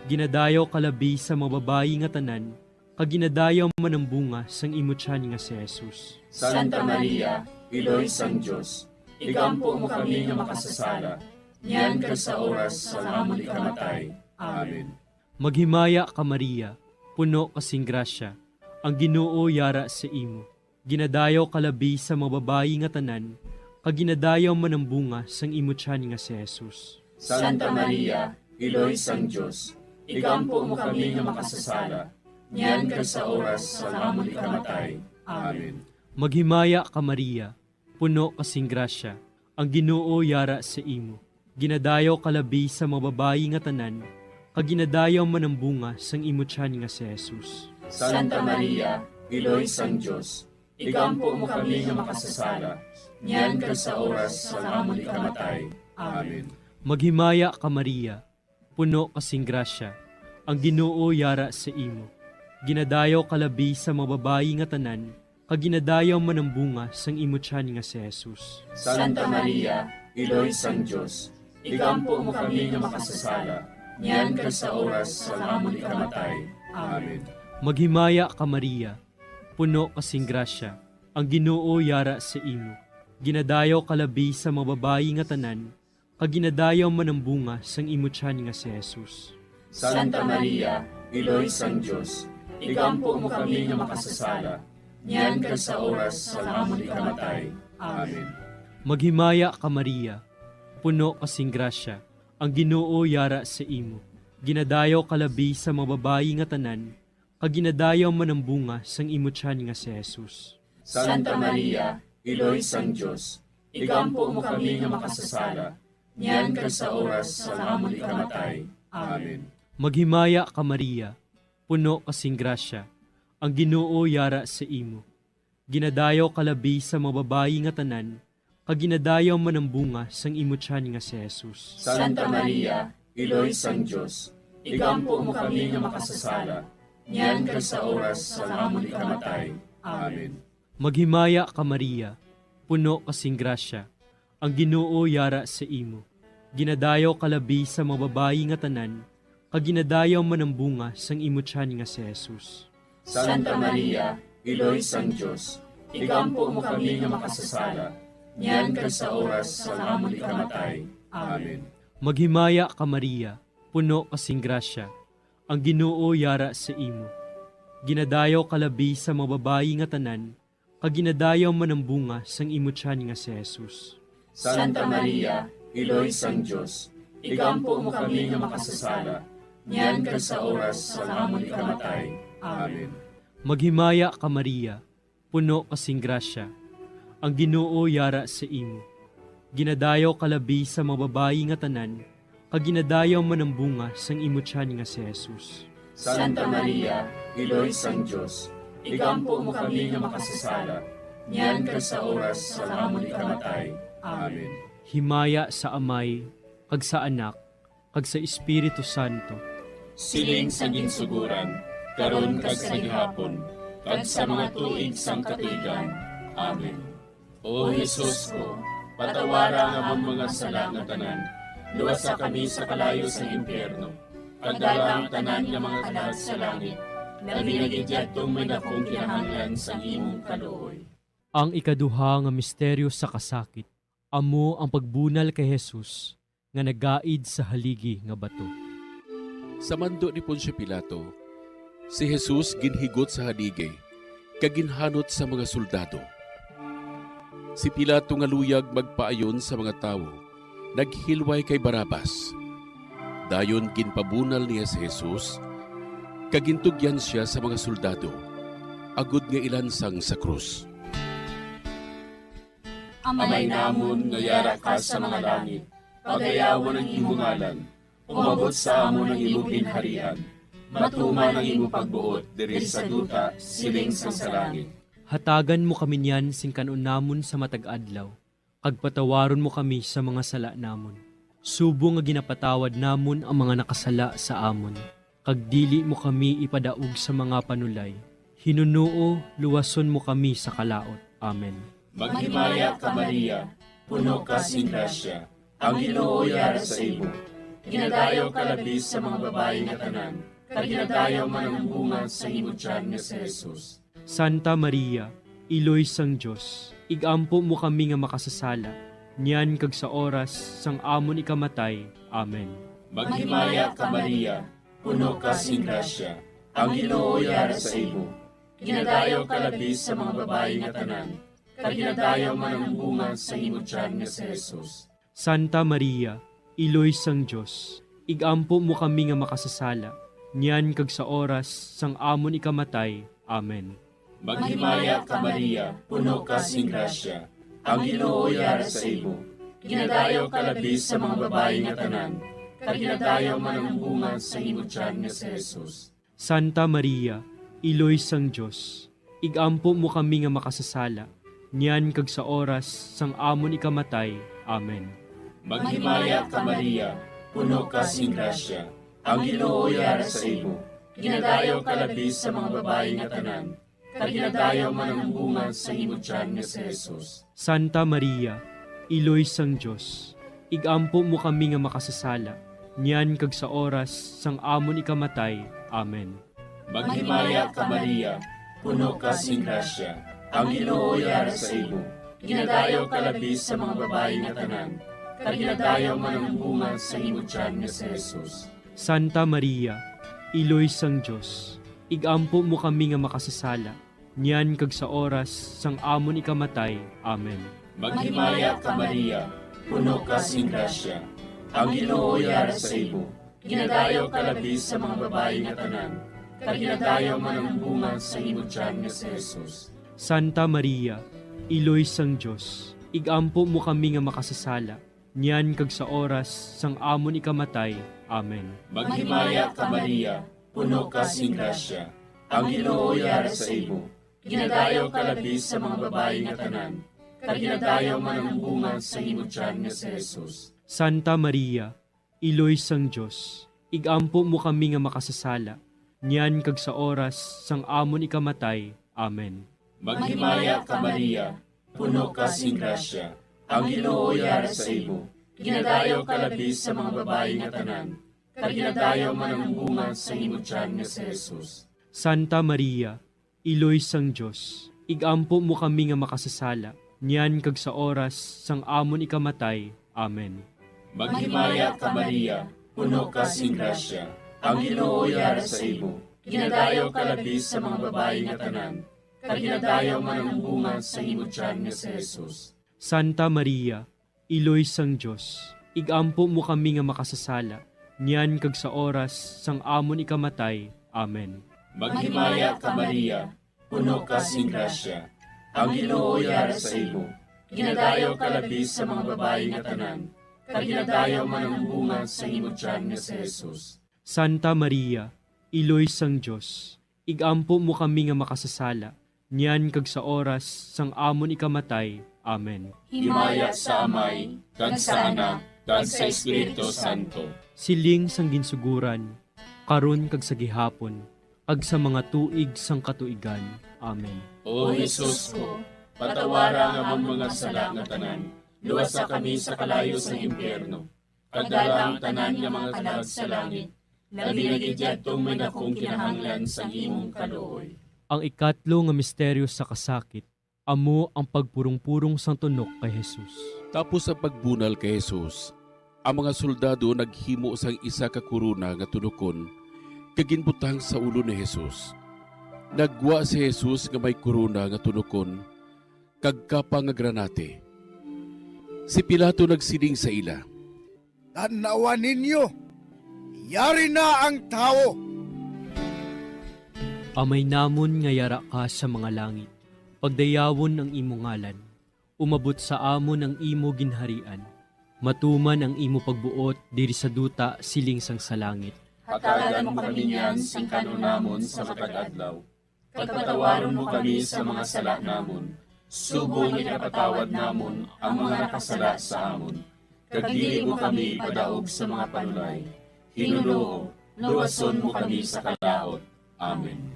Ginadayaw ka labi sa mga babayi nga tanan, kag ginadayaw man ang bunga sang imo tiyan nga si Jesus. Santa Maria, Iloy sang Dios, igampo mo kami nga makasasala, niyan kag sa oras sang amon ikamatay. Amen. Maghimaya ka, Maria, puno ka sing grasya, ang Ginoo yara sa imo. Ginadayaw ka labi sa mga babayi nga tanan, kag ginadayaw man ang bunga sang imo tiyan nga si Jesus. Santa Maria, Iloy sang Dios, igampo mo kami nga makasasala, niyan kag sa oras sang amon ikamatay. Amen. Maghimaya ka, Maria, puno ka sing grasya, ang Ginoo yara sa imo. Ginadayaw ka labi sa mga babayi nga tanan, kag ginadayaw man ang bunga sang imo tiyan nga si Jesus. Santa Maria, Iloy sang Dios, igampo mo kami nga makasasala, niyan kag sa oras sang amon ikamatay. Amen. Maghimaya ka, Maria, puno ka sing grasya, ang Ginoo yara sa imo. Ginadayaw ka labi sa mga babayi nga tanan, kag ginadayaw man ang bunga sang imo tiyan nga si Jesus. Santa Maria, Iloy sang Dios, igampo mo kami nga makasasala, niyan kag sa oras sang amon ikamatay. Amen. Maghimaya ka, Maria, puno ka sing grasya, ang Ginoo yara sa imo. Ginadayaw ka labi sa mga babayi nga tanan, kag ginadayaw man ang bunga sang imo tiyan nga si Jesus. Santa Maria, Iloy sang Dios, igampo mo kami nga makasasala, niyan kag sa oras sang amon ikamatay. Amen. Maghimaya ka, Maria, puno ka sing grasya, ang Ginoo yara sa imo. Ginadayaw ka labi sa mga babayi nga tanan, kag ginadayaw man ang bunga sang imo tiyan nga si Jesus. Santa Maria, Iloy sang Dios, igampo mo kami nga makasasala, niyan kag sa oras sang amon ikamatay. Amen. Maghimaya ka, Maria, puno ka sing grasya, ang Ginoo yara sa imo. Ginadayaw ka labi sa mga babayi nga tanan, kag ginadayaw man ang bunga sang imo tiyan nga si Jesus. Santa Maria, Iloy sang Dios, igampo mo kami nga makasasala, niyan kag sa oras sang amon ikamatay. Amen. Maghimaya ka, Maria, puno ka sing grasya, ang Ginoo yara sa imo. Ginadayaw ka labi sa mga babayi nga tanan, kag ginadayaw man ang bunga sang imo tiyan nga si Jesus. Santa Maria, Iloy sang Dios, igampo mo kami nga makasasala, niyan kag sa oras sang amon ikamatay. Amen. Maghimaya ka, Maria, puno ka sing grasya, ang Ginoo yara sa imo. Ginadayaw ka labi sa mga babayi nga tanan, kag ginadayaw man ang bunga sang imo tiyan nga si Jesus. Santa Maria, Iloy sang Dios, igampo mo kami nga makasasala, niyan kag sa oras sang amon ikamatay. Amen. Maghimaya ka, Maria, puno ka sing grasya, ang Ginoo yara sa imo. Ginadayaw ka labi sa mga babayi nga tanan, kag ginadayaw man ang bunga sang imo tiyan nga si Jesus. Santa Maria, Iloy sang Dios, igampo mo kami nga makasasala, niyan kag sa oras sang amon ikamatay. Amen. Himaya sa Amay, kag sa Anak, kag sa Espiritu Santo. Siling sa ginsuguran, karon kag sa gihapon, kag sa mga tuig sang katuigan. Amen. O Jesus ko, patawara ang amon mga sala nga tanan, luwasa kami sa kalayo sa impyerno, kag dala ang tanan nga mga kalag sa langit, labi na gid yadtong may dakong kinahanglan sang imong kaluoy. Ang ikaduha nga misteryo sa kasakit, amo ang pagbunal kay Jesus nga nagaid sa haligi nga bato. Sa mando ni Poncio Pilato, si Jesus ginhigot sa haligi kag ginhanot sa mga soldado. Si Pilato nga luyag magpaayon sa mga tawo, naghilway kay Barrabas. Dayon ginpabunal niya si Jesus, kag gintugyan sia sa mga soldado, agod nga ilansang sa krus. Amay namon nga yara ka sa mga langit, pagayawon ang imo ngalan. Umabot sa amon ang imo ginharian. Matuman ang imo pagbuot diri sa duta, siling sang sa langit. Hatagan mo kami niyan sing kan-on namon sa matag adlaw, kag patawaron mo kami sa mga sala namon, subong nga ginapatawad namon ang mga nakasala sa amon, kag dili mo kami ipadaog sa mga panulay. Hinunoo, luwason mo kami sa kalaut. Amen. Maghimaya ka, Maria, puno ka sing grasya, ang Ginoo yara sa imo. Ginadayaw ka labi sa mga babayi nga tanan, kag ginadayaw man ang bunga sa imo tiyan nga si Jesus. Santa Maria, Iloy sang Dios, igampo mo kami nga makasasala, niyan kag sa oras sang amon ikamatay. Amen. Maghimaya ka, Maria, puno ka sing grasya, ang Ginoo yara sa imo. Ginadayaw ka labi sa mga babayi nga tanan, kag ginadayaw man ang bunga sa imo tiyan nga si Jesus. Santa Maria, Iloy sang Dios, igampo mo kami nga makasasala, niyan kag sa oras sang amon ikamatay. Amen. Maghimaya ka, Maria, puno ka sing grasya, Ang Ginoo yara sa imo. Ginadayaw ka labi sa mga babayi nga tanan, kag ginadayaw man ang bunga sa imo tiyan nga si Jesus. Santa Maria, Iloy sang Dios, ig-ampo mo kami nga makasasala, niyan kag sa oras sang amon ikamatay. Amen. Maghimaya ka, Maria, puno ka sing grasya, ang Ginoo yara sa imo. Ginadayaw ka labi sa mga babayi nga tanan, kag ginadayaw man ang bunga sa imo tiyan nga si Jesus. Santa Maria, Iloy sang Dios, ig-ampo mo kami nga makasasala, niyan kag sa oras sang amon ikamatay. Amen. Maghimaya ka, Maria, puno ka sing grasya, ang Ginoo yara sa imo. Ginadayaw ka labi sa mga babayi nga tanan, kag ginadayaw man ang bunga sa imo tiyan nga si Jesus. Santa Maria, Iloy sang Dios, ig-ampo mo kami nga makasasala, niyan kag sa oras sang amon ikamatay. Amen. Maghimaya ka, Maria, puno ka sing grasya, ang Ginoo yara sa imo. Ginadayaw ka labi sa mga babayi nga tanan, kag ginadayaw man ang bunga sa imo tiyan nga si Jesus. Santa Maria, Iloy sang Dios, ig-ampo mo kami nga makasasala, niyan kag sa oras sang amon ikamatay. Amen. Maghimaya ka, Maria, puno ka sing grasya, ang Ginoo yara sa imo. Ginadayaw ka labi sa mga babayi nga tanan, kag ginadayaw man ang bunga sa imo tiyan nga si Jesus. Santa Maria, Iloy sang Dios, ig-ampo mo kami nga makasasala, niyan kag sa oras sang amon ikamatay. Amen. Maghimaya ka, Maria, puno ka sing grasya, ang Ginoo yara sa imo. Ginadayaw ka labi sa mga babayi nga tanan, kag ginadayaw man ang bunga sa imo tiyan nga si Jesus. Santa Maria, Iloy sang Dios, ig-ampo mo kami nga makasasala, niyan kag sa oras sang amon ikamatay. Amen. Maghimaya ka, Maria, puno ka sing grasya, ang Ginoo yara sa imo. Ginadayaw ka labi sa mga babayi nga tanan, kag ginadayaw man ang bunga sa imo tiyan nga si Jesus. Santa Maria, Iloy sang Dios, ig-ampo mo kami nga makasasala, niyan kag sa oras sang amon ikamatay. Amen. Maghimaya ka, Maria, puno ka sing grasya, ang Ginoo yara sa imo. Ginadayaw ka labi sa mga babayi nga tanan, kag ginadayaw man ang bunga sa imo tiyan nga si Jesus. Santa Maria, Iloy sang Dios, ig-ampo mo kami nga makasasala, niyan kag sa oras sang amon ikamatay. Amen. Himaya sa Amay, kag sa Anak, kag sa Espiritu Santo. Siling sang ginsuguran, karon kag sa gihapon, kag sa mga tuig sang katuigan. Amen. O Jesus ko, patawara ang amon mga sala nga tanan, luwasa kami sa kalayo sang impyerno, kag dala ang tanan nga mga kalag sa langit, labi na gid yadtong may dakong kinahanglan sang imong kaluoy. Ang ikatlo nga misteryo sa kasakit, amo ang pagpurong-purong sang tunok kay Jesus. Tapos sa pagbunal kay Jesus, ang mga soldado naghimo sang isa ka korona nga tunokon kag ginbutang sa ulo ni Jesus. Naggwa si Jesus nga may korona nga tunokon kag kapa nga granate. Si Pilato nagsiling sa ila, "Tan-awa ninyo, yari na ang tawo." Amay namon nga yara ka sa mga langit, pagdayawon ang imo ngalan. Umabot sa amon ang imo ginharian. Matuman ang imo pagbuot diri sa duta siling sang sa langit. Hatagan mo kami niyan sing kan-on namon sa matag adlaw. Kag patawaron mo kami sa mga sala namon, subong nga ginapatawad namon ang mga nakasala sa amon. Kag dili mo kami ipadaog sa mga panulay. Ginoo, luwason mo kami sa kalaut. Amen.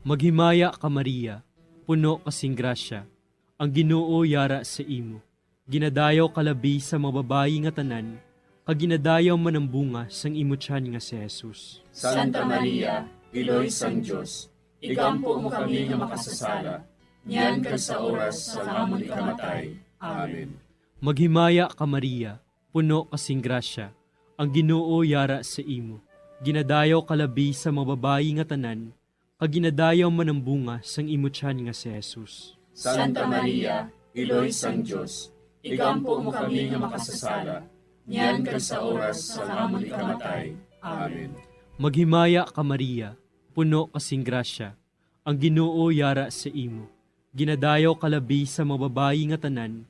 Maghimaya ka, Maria, puno ka sing grasya, ang Ginoo yara sa imo. Ginadayaw ka labi sa mga babayi nga tanan, kag ginadayaw man ang bunga sang imo tiyan nga si Jesus. Santa Maria, Iloy sang Dios, igampo mo kami nga makasasala, niyan kag sa oras sang amon ikamatay. Amen. Maghimaya ka, Maria, puno ka sing grasya, ang Ginoo yara sa imo. Ginadayaw ka labi sa mga babayi nga tanan, kag ginadayaw man ang bunga sang imo tiyan nga si Jesus. Santa Maria, Iloy sang Dios, igampo mo kami nga makasasala, niyan kag sa oras sang amon ikamatay. Amen. Maghimaya ka, Maria, puno ka sing grasya, ang Ginoo yara sa imo. Ginadayaw ka labi sa mga babayi nga tanan,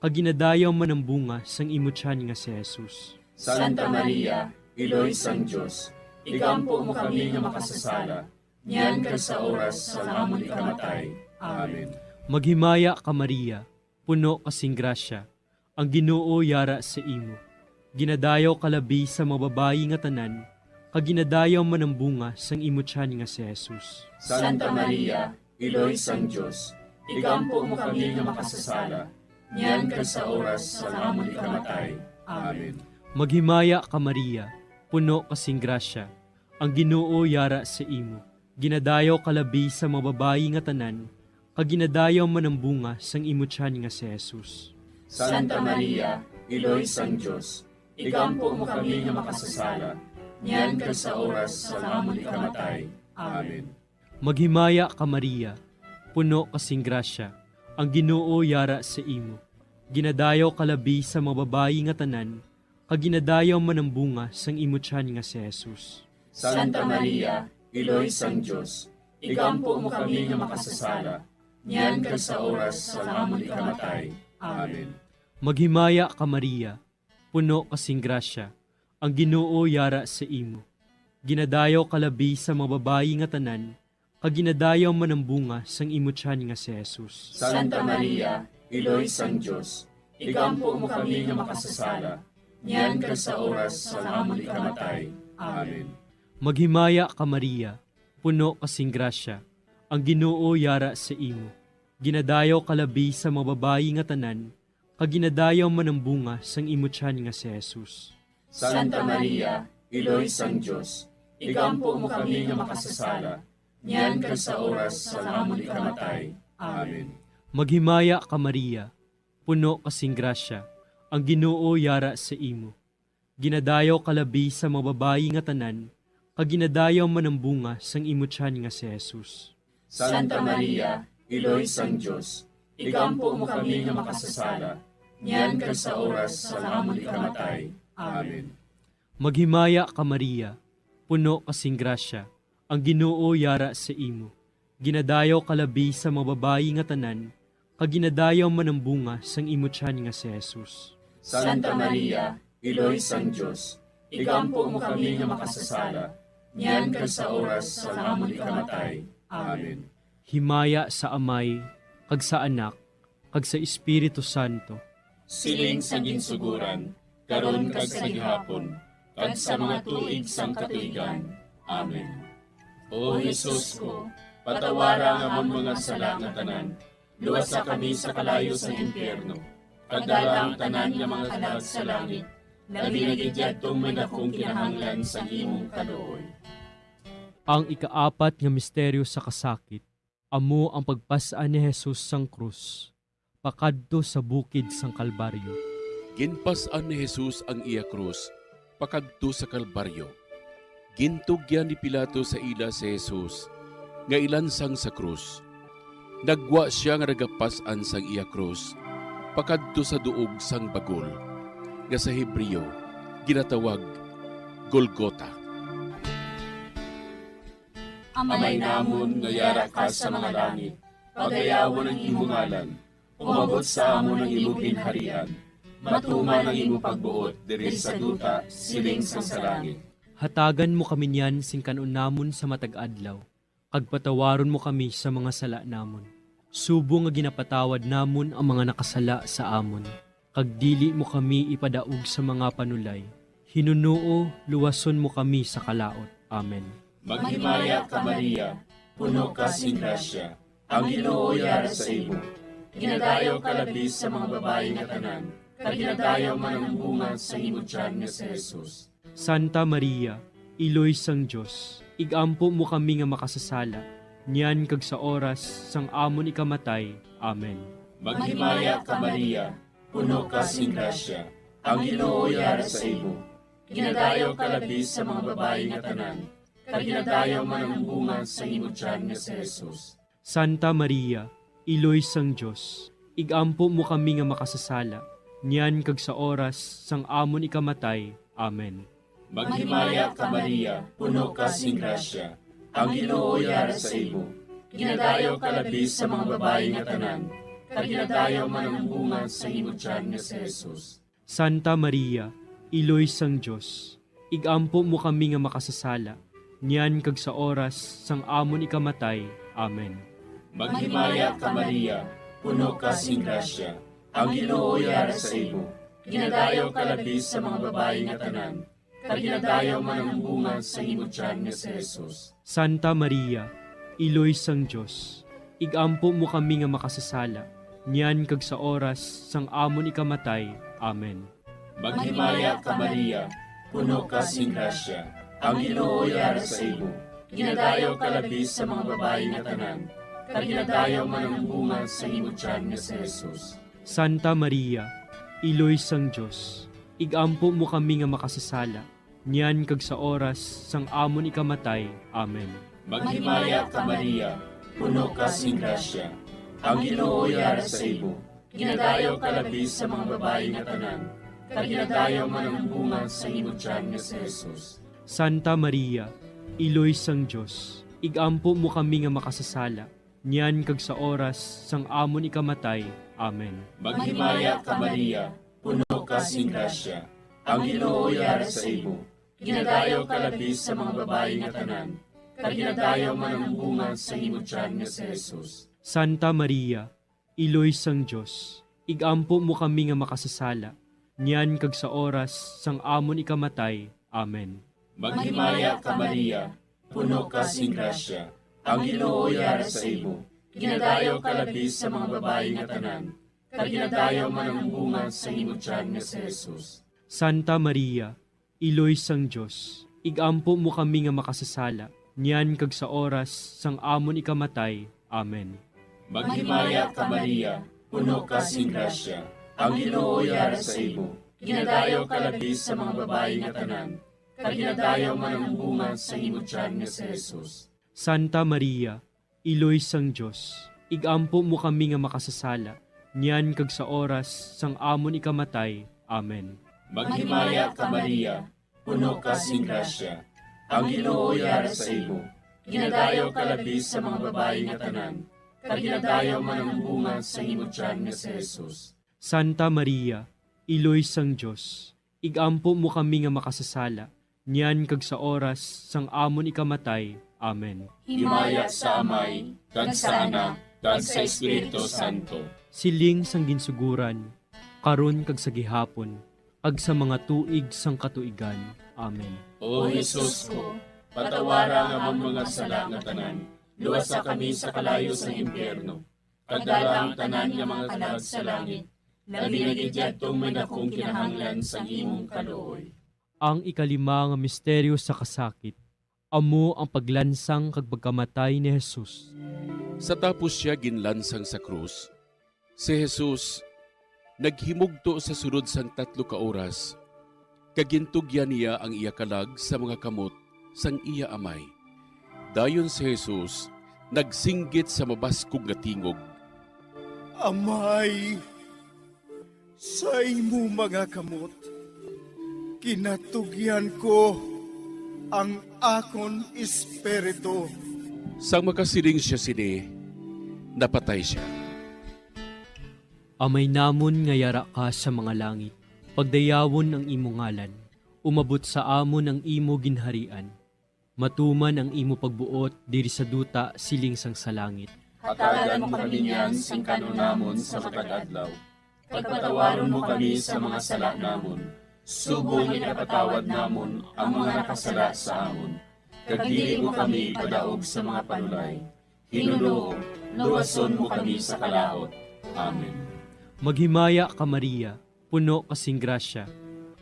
kag ginadayaw man ang bunga sang imo tiyan nga si Jesus. Santa Maria, Iloy sang Dios, igampo mo kami nga makasasala, niyan kag sa oras sang amon ikamatay. Amen. Maghimaya ka, Maria, puno ka sing grasya, ang Ginoo yara sa imo. Ginadayaw ka labi sa mga babayi nga tanan, kag ginadayaw man ang bunga sang imo tiyan nga si Jesus. Santa Maria, Iloy sang Dios, igampo mo kami nga makasasala, niyan kag sa oras sang amon ikamatay. Amen. Maghimaya ka, Maria, puno ka sing grasya, ang Ginoo yara sa imo. Ginadayaw ka labi sa mga babayi nga tanan, kag ginadayaw man ang bunga sang imo tiyan nga si Jesus. Santa Maria, Iloy sang Dios, igampo mo kami nga makasasala, niyan kag sa oras sang amon ikamatay. Amen. Maghimaya ka, Maria, puno ka sing grasya, ang Ginoo yara sa imo. Ginadayaw ka labi sa mga babayi nga tanan, kag ginadayaw man ang bunga sang imo tiyan nga si Jesus. Santa Maria, Iloy sang Dios, igampo mo kami nga makasasala, niyan kag sa oras sang amon ikamatay. Amen. Maghimaya ka, Maria, puno ka sing grasya, ang Ginoo yara sa imo. Ginadayaw ka labi sa mga babayi nga tanan, kag ginadayaw man ang bunga sang imo tiyan nga si Jesus. Santa Maria, Iloy sang Dios, igampo mo kami nga makasasala, niyan kag sa oras sang amon ikamatay. Amen. Maghimaya ka, Maria, puno ka sing grasya, ang Ginoo yara sa imo. Ginadayaw ka labi sa mga babayi nga tanan, kag ginadayaw man ang bunga sang imo tiyan nga si Jesus. Santa Maria, Iloy sang Dios, igampo mo kami nga makasasala, niyan kag sa oras sang amon ikamatay. Amen. Maghimaya ka, Maria, puno ka sing grasya, ang Ginoo yara sa imo. Ginadayaw ka labi sa mga babayi nga tanan, kag ginadayaw man ang bunga sang imo tiyan nga si Jesus. Santa Maria, Iloy sang Dios, igampo mo kami nga makasasala, niyan kag sa oras sang amon ikamatay. Amen. Maghimaya ka, Maria, puno ka sing grasya, ang Ginoo yara sa imo. Ginadayaw ka labi sa mga babayi nga tanan, kag ginadayaw man ang bunga sang imo tiyan nga si Jesus. Santa Maria, Iloy sang Dios, igampo mo kami nga makasasala, niyan kag sa oras sang amon ikamatay. Amen. Himaya sa Amay, kag sa Anak, kag sa Espiritu Santo. Siling sa ginsuguran, karon kag sa gihapon, kag sa mga tuig sang katuigan. Amen. O Jesus ko, patawara ang amon mga sala nga tanan, luwasa kami sa kalayo sang impyerno, kag dala ang tanan nga mga kalag sa langit, labi na gid yadtong may dakong kinahanglan sang imong kaluoy. Ang ikaapat nga misteryo sa kasakit, amo ang pagpas-an ni Jesus sang krus pakadto sa bukid sang Kalbaryo. Ginpas-an ni Jesus ang iya krus pakadto sa Kalbaryo. Gintugyan ni Pilato sa ila si Jesus nga ilansang sa krus. Naggwa sia nga nagapas-an sang iya krus pakadto sa duog sang bagol, nga sa Hebreo ginatawag Golgota. Amay namon nga yara ka sa mga langit, pagayawon ang imo ngalan. Umabot sa amon ang imo ginharian. Matuman ang imo pagbuot diri sa duta, siling sang sa langit. Hatagan mo kami niyan sing kan-on namon sa matag adlaw, kag patawaron mo kami sa mga sala namon, subong nga ginapatawad namon ang mga nakasala sa amon. Kag dili mo kami ipadaog sa mga panulay. Hinunoo, luwason mo kami sa kalaut. Amen. Maghimaya ka, Maria, puno ka sing grasya, ang Ginoo yara sa imo. Ginadayaw ka labi sa mga babayi nga tanan, kag ginadayaw man ang bunga sa imo tiyan nga si Jesus. Santa Maria, Iloy sang Dios, igampo mo kami nga makasasala, niyan kag sa oras sang amon ikamatay. Amen. Maghimaya ka, Maria, puno ka sing grasya, ang Ginoo yara sa imo. Ginadayaw ka labi sa mga babayi nga tanan, kag ginadayaw man ang bunga sang imo tiyan nga si Jesus. Santa Maria, Iloy sang Dios, igampo mo kami nga makasasala, niyan kag sa oras sang amon ikamatay. Amen. Maghimaya ka, Maria, puno ka sing grasya, ang Ginoo yara sa imo. Ginadayaw ka labi sa mga babayi nga tanan, kag ginadayaw man ang bunga sang imo tiyan nga si Jesus. Santa Maria, Iloy sang Dios, ig-ampo mo kami nga makasasala, niyan kag sa oras sang amon ikamatay. Amen. Maghimaya ka, Maria, puno ka sing grasya, ang Ginoo yara sa imo. Ginadayaw ka labi sa mga babayi nga tanan, kag ginadayaw man ang bunga sang imo tiyan nga si Jesus. Santa Maria, Iloy sang Dios, ig-ampo mo kami nga makasasala, niyan kag sa oras sang amon ikamatay. Amen. Maghimaya ka, Maria, puno ka sing grasya, ang Ginoo yara sa imo. Ginadayaw ka labi sa mga babayi nga tanan, kag ginadayaw man ang bunga sang imo tiyan nga si Jesus. Santa Maria, Iloy sang Dios, ig-ampo mo kami nga makasasala, niyan kag sa oras sang amon ikamatay. Amen. Maghimaya ka, Maria, puno ka sing grasya, ang Ginoo yara sa imo. Ginadayaw ka labi sa mga babayi nga tanan, kag ginadayaw man ang bunga sang imo tiyan nga si Jesus. Santa Maria, Iloy sang Dios, ig-ampo mo kami nga makasasala, niyan kag sa oras sang amon ikamatay. Amen. Maghimaya ka, Maria, puno ka sing grasya, ang Ginoo yara sa imo. Ginadayaw ka labi sa mga babayi nga tanan, kag ginadayaw man ang bunga sang imo tiyan nga si Jesus. Santa Maria, Iloy sang Dios, ig-ampo mo kami nga makasasala, niyan kag sa oras sang amon ikamatay. Amen. Maghimaya ka, Maria, puno ka sing grasya, ang Ginoo yara sa imo. Ginadayaw ka labi sa mga babayi nga tanan, kag ginadayaw man ang bunga sang imo tiyan nga si Jesus. Santa Maria, Iloy sang Dios, ig-ampo mo kami nga makasasala, niyan kag sa oras sang amon ikamatay. Amen. Maghimaya ka, Maria, puno ka sing grasya, ang Ginoo yara sa imo. Ginadayaw ka labi sa mga babayi nga tanan, kag ginadayaw man ang bunga sang imo tiyan nga si Jesus. Santa Maria, Iloy sang Dios, ig-ampo mo kami nga makasasala, niyan kag sa oras sang amon ikamatay. Amen. Maghimaya ka, Maria, puno ka sing grasya, ang Ginoo yara sa imo. Ginadayaw ka labi sa mga babayi nga tanan, kag ginadayaw man ang bunga sang imo tiyan nga si Jesus. Santa Maria, Iloy sang Dios, ig-ampo mo kami nga makasasala, niyan kag sa oras sang amon ikamatay. Amen. Himaya sa Amay, kag sa Anak, kag sa Espiritu Santo. Siling sang ginsugoran, karon kag sa gihapon, kag sa mga tuig sang katuigan. Amen. O Jesus ko, patawara ang amon mga sala nga tanan, luwasa kami sa kalayo sang impyerno, kag dala ang tanan nga mga kalag sa langit, labi na gid yadtong may dakong kinahanglan sang imong kaluoy. Ang ikalima nga misteryo sa kasakit, amo ang paglansang kag pagkamatay ni Jesus. Sa tapos sia ginlansang sa krus, si Jesus naghimugto sa sulod sang tatlo ka oras, kag gintugyan niya ang iya kalag sa mga kamot sang iya Amay. Dayon si Jesus nagsinggit sa mabaskog nga tingog, "Amay, sa imo mga kamot ginatugyan ko ang akon espiritu." Sang makasiling sia sini, napatay sia. Amay namon nga yara ka sa mga langit, pagdayawon ang imo ngalan. Umabot sa amon ang imo ginharian. Matuman ang imo pagbuot diri sa duta siling sang sa langit. Hatagan mo kami niyan sing kan-on namon sa matag adlaw. Kag patawaron mo kami sa mga sala namon, subong nga ginapatawad namon ang mga nakasala sa amon. Kag dili mo kami ipadaog sa mga panulay. Hinunoo, luwason mo kami sa kalaut. Amen. Maghimaya ka, Maria, puno ka sing grasya,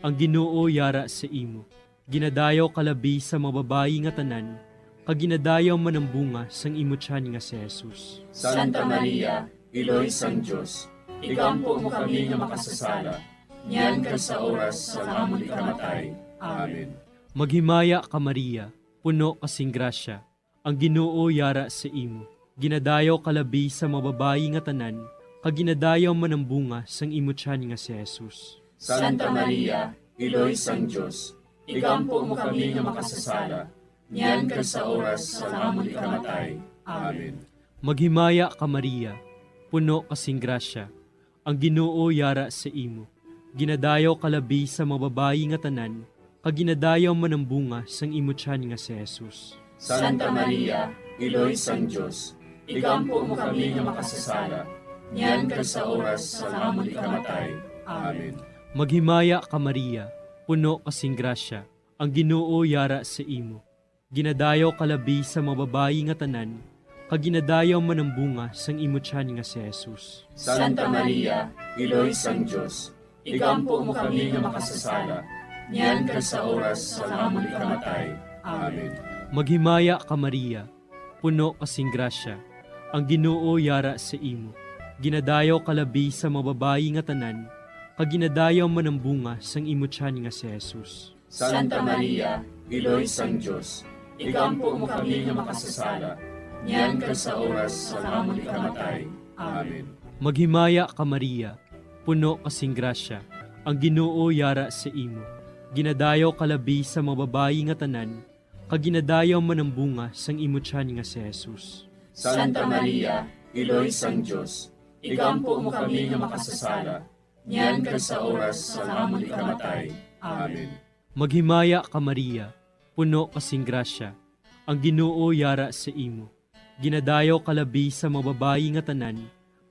ang Ginoo yara sa imo. Ginadayaw ka labi sa mga babayi nga tanan, kag ginadayaw man ang bunga sang imo tiyan nga si Jesus. Santa Maria, Iloy sang Dios, igampo mo kami nga makasasala, niyan kag sa oras sang amon ikamatay. Amen. Maghimaya ka, Maria, puno ka sing grasya, ang Ginoo yara sa imo. Ginadayaw ka labi sa mga babayi nga tanan, kag ginadayaw man ang bunga sang imo tiyan nga si Jesus. Santa Maria, Iloy sang Dios, igampo mo kami nga makasasala, niyan kag sa oras sang amon ikamatay. Amen. Maghimaya ka, Maria, puno ka sing grasya, ang Ginoo yara sa imo. Ginadayaw ka labi sa mga babayi nga tanan, kag ginadayaw man ang bunga sang imo tiyan nga si Jesus. Santa Maria, Iloy sang Dios, igampo mo kami nga makasasala, niyan kag sa oras sang amon ikamatay. Amen. Maghimaya ka, Maria, puno ka sing grasya, ang Ginoo yara sa imo. Ginadayaw ka labi sa mga babayi nga tanan, kag ginadayaw man ang bunga sang imo tiyan nga si Jesus. Santa Maria, Iloy sang Dios, igampo mo kami nga makasasala, niyan kag sa oras sang amon ikamatay. Amen. Maghimaya ka, Maria, puno ka sing grasya, ang Ginoo yara sa imo. Ginadayaw ka labi sa mga babayi nga tanan, kag ginadayaw man ang bunga sang imo tiyan nga si Jesus. Santa Maria, Iloy sang Dios, igampo mo kami nga makasasala, niyan kag sa oras sang amon ikamatay. Amen. Maghimaya ka, Maria, puno ka sing grasya, ang Ginoo yara sa imo. Ginadayaw ka labi sa mga babayi nga tanan, kag ginadayaw man ang bunga sang imo tiyan nga si Jesus. Santa Maria, Iloy sang Dios, igampo mo kami nga makasasala, niyan kag sa oras sang amon ikamatay. Amen. Maghimaya ka, Maria, puno ka sing grasya, ang Ginoo yara sa imo. Ginadayaw ka labi sa mga babayi nga tanan,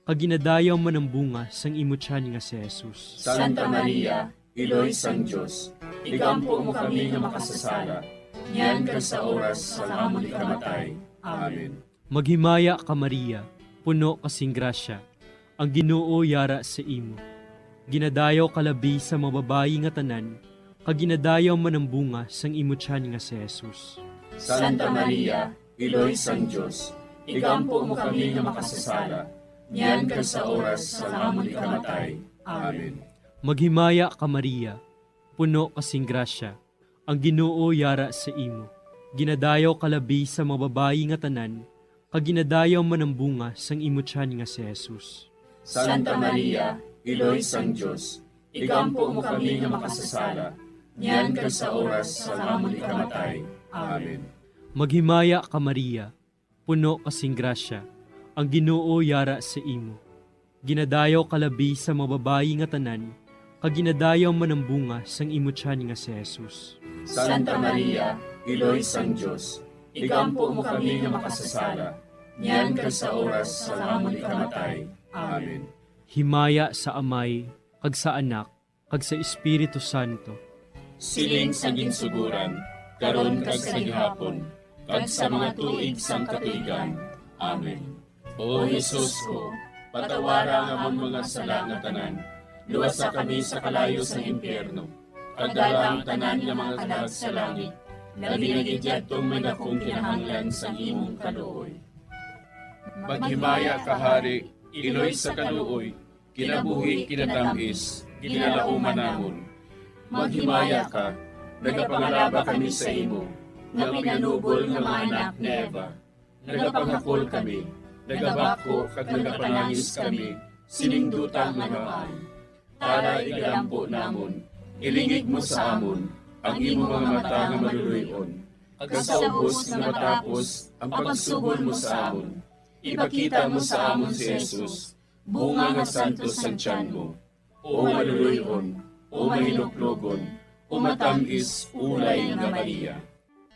kag ginadayaw man ang bunga sang imo tiyan nga si Jesus. Santa Maria, Iloy sang Dios, igampo mo kami nga makasasala, niyan kag sa oras sang amon ikamatay. Amen. Maghimaya ka, Maria, puno ka sing grasya, ang Ginoo yara sa imo. Ginadayaw ka labi sa mga babayi nga tanan, kag ginadayaw man ang bunga sang imo tiyan nga si Jesus. Santa Maria, Iloy sang Dios, igampo mo kami nga makasasala, niyan kag sa oras sang amon ikamatay. Amen. Maghimaya ka, Maria, puno ka sing grasya, ang Ginoo yara sa imo. Ginadayaw ka labi sa mga babayi nga tanan, kag ginadayaw man ang bunga sang imo tiyan nga si Jesus. Santa Maria, Iloy sang Dios, igampo mo kami nga makasasala, niyan kag sa oras sang amon ikamatay. Amen. Maghimaya ka, Maria, puno ka sing grasya, ang Ginoo yara sa imo. Ginadayaw ka labi sa mga babayi nga tanan, kag ginadayaw man ang bunga sang imo tiyan nga si Jesus. Santa Maria, Iloy sang Dios, igampo mo kami nga makasasala, niyan kag sa oras sang amon ikamatay. Amen. Himaya sa Amay, kag sa Anak, kag sa Espiritu Santo. Siling sa ginsuguran, karon kag sa gihapon, kag sa mga tuig sang katuigan. Amen. O Jesus ko, patawara ang amon mga sala nga tanan, luwasa kami sa kalayo sang impyerno, kag dala ang tanan nga mga kalag sa langit, labi na gid yadtong may dakong kinahanglan sang imong kaluoy. Maghimaya ka, Hari, Iloy sa kaluoy, kinabuhi, kinatamis, ginalauman namon. Maghimaya ka, nagapangalaba kami sa imo, nga pinanubol nga mga anak ni Eva. Nagapangakol kami, nagabako kag nagapanangis kami sining duta nga maan. Para igalampo namon, ilingig mo sa amon ang imo mga mata nga maluloy-on, kag sa ubos nga matapos ang pagsugod mo sa amon, ipakita mo sa amon si Jesus, bunga nga santos sang tiyan mo, o maluloy-on, o mahinuklogon, o matam-is ulay nga Maria.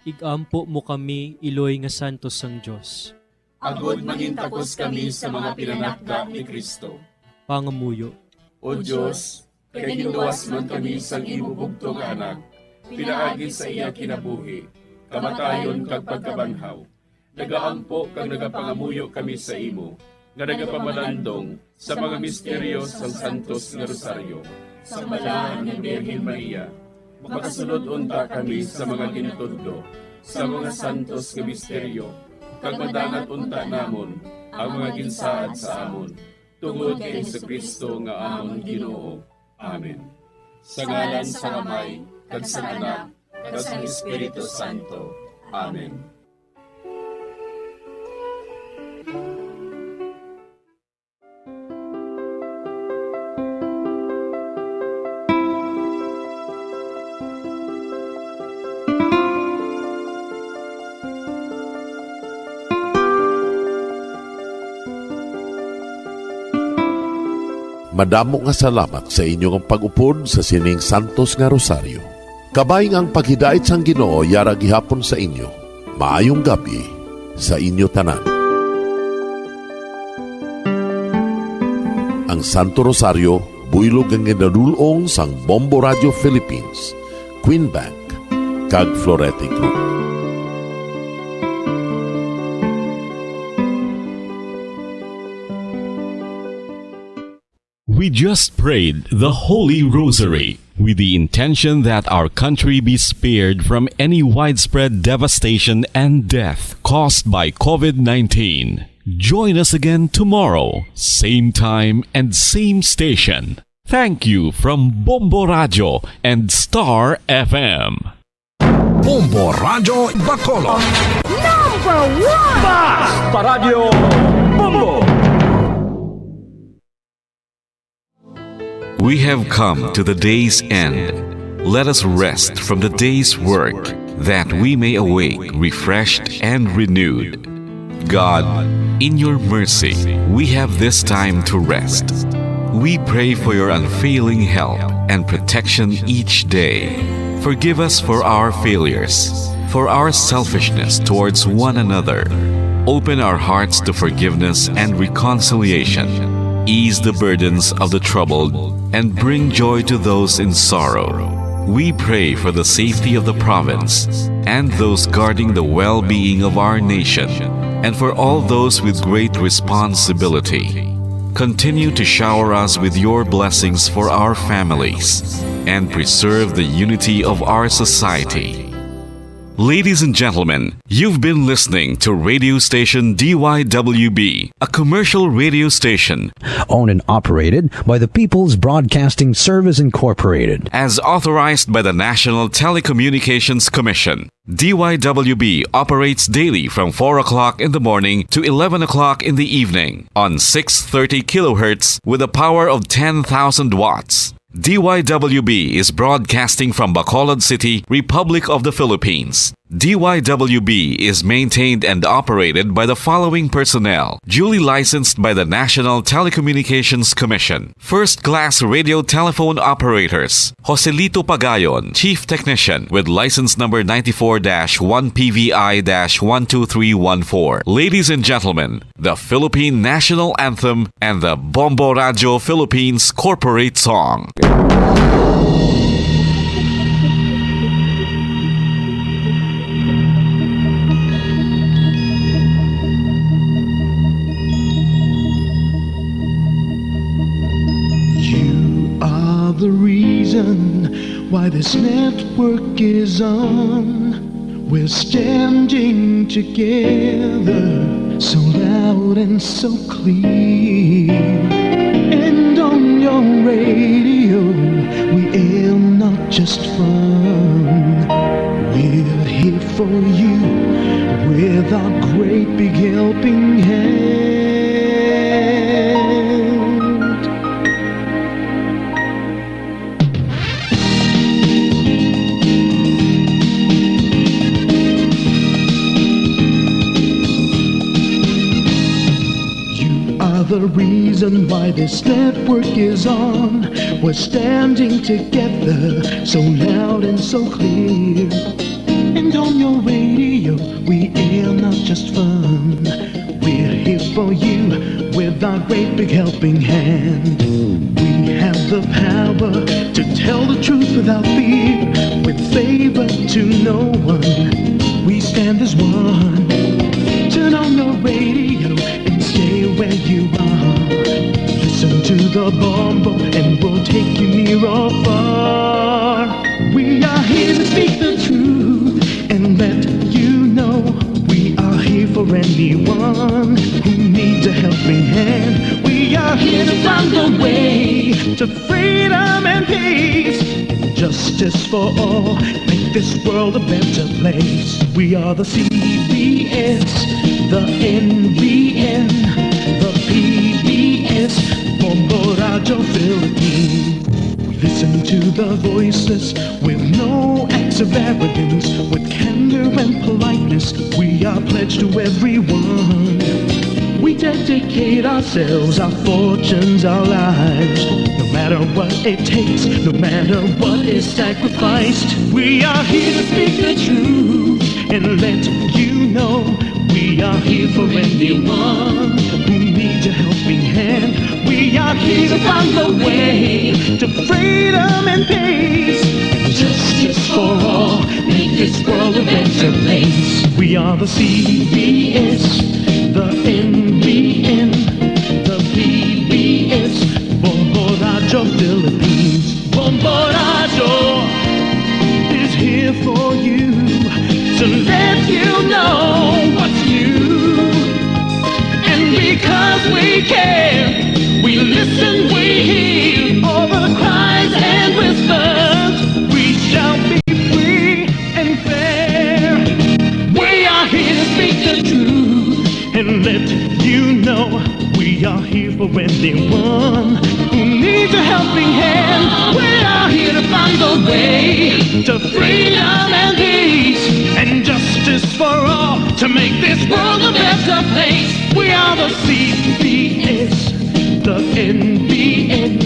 Igampo mo kami, iloy nga santos sang Dios. Agod mangintakos kami sa mga pinanakda ni Cristo. Pangamuyo. O Dios, kay ginluwas man kami sang imo bugtong nga Anak, pinaagi sa iya kinabuhi, kamatayon kag pagkabanhaw, nagaampo kag nagapangamuyo kami sa imo, nga nagapamalandong sa mga misteryo sang Santos nga Rosaryo, sang Balaan nga Birhen Maria. Makasulod unta kami sa mga ginatudlo sa mga santos nga misteryo, kag madangat unta namon ang mga ginsaad sa amon, tungod kay Jesu-Cristo nga amon Ginoo. Amen. Sa ngalan sang Amay, kag sang Anak, kag sang Espiritu Santo. Amen. Madamo nga salamat sa inyo nga pag-upod sa sining santos nga rosaryo. Kabay nga ang paghidait sang Ginoo yara gihapon sa inyo. Maayong gab-i sa inyo tanan. Ang Santo Rosario, buylog nga ginadul-ong sang Bombo Radio Philippines, Queen Bank, kag Florete Group. We just prayed the Holy Rosary with the intention that our country be spared from any widespread devastation and death caused by COVID nineteen. Join us again tomorrow, same time and same station. Thank you from Bombo Radio and Star F M. Bombo Radio Bacolod. Number one! Basta Radyo Bombo! We have come to the day's end. Let us rest from the day's work, that we may awake refreshed and renewed. God, in your mercy, we have this time to rest. We pray for your unfailing help and protection each day. Forgive us for our failures, for our selfishness towards one another. Open our hearts to forgiveness and reconciliation. Ease the burdens of the troubled and bring joy to those in sorrow. We pray for the safety of the province and those guarding the well-being of our nation, and for all those with great responsibility. Continue to shower us with your blessings for our families and preserve the unity of our society. Ladies and gentlemen, you've been listening to radio station D Y W B, a commercial radio station owned and operated by the People's Broadcasting Service Incorporated, as authorized by the National Telecommunications Commission. D Y W B operates daily from four o'clock in the morning to eleven o'clock in the evening on six thirty kilohertz with a power of ten thousand watts. D Y W B is broadcasting from Bacolod City, Republic of the Philippines. D Y W B is maintained and operated by the following personnel, duly licensed by the National Telecommunications Commission. First class radio telephone operators, Joselito Pagayon, Chief Technician, with license number ninety-four dash one P V I dash one two three one four. Ladies and gentlemen, the Philippine National Anthem, and the Bombo Radio Philippines Corporate Song. You are the reason why this network is on. We're standing together, so loud and so clear. And on your radio, we air not just fun. We're here for you with our great big helping hand. You are the reason why this network is on. We're standing together, so loud and so clear. And on your radio, we air not just fun. We're here for you with our great big helping hand. We have the power to tell the truth without fear, with favor to no one. We stand as one. Turn on your radio and stay where you are. Listen to the Bombo and we'll take you near or far. We are here to speak the truth and let you know we are here for anyone who needs a helping hand. We are here to find the way to freedom and peace, justice for all, make this world a better place. We are the C B S, the N B N, the P B S, Bombo Radio Philippines. Listen to the voices with no acts of arrogance, with candor and politeness. We are pledged to everyone. We Dedicate ourselves, our fortunes, our lives. No matter what it takes, no matter what is sacrificed, we are here to speak the truth and let you know we are here for anyone who needs a helping hand. We are here to find the way to freedom and peace and justice for all. Make this world a better place. We are the C B S, the N B N, the P B S, Bombo Radyo Philippines. Bombo Radyo is here for you to let you know what's new. And because we care, we listen, we hear all the cries and whispers. We shall be free and fair. We are here to speak the truth and let you know we are here for anyone who needs a helping hand. We are here to find the way to freedom and peace and justice for all to make this world a better place. We are the C B S, the N B N,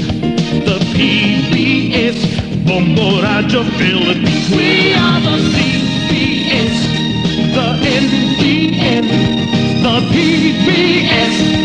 the P B S, Bombo Radyo Philippines. We are the C B S, the N B N, the P B S,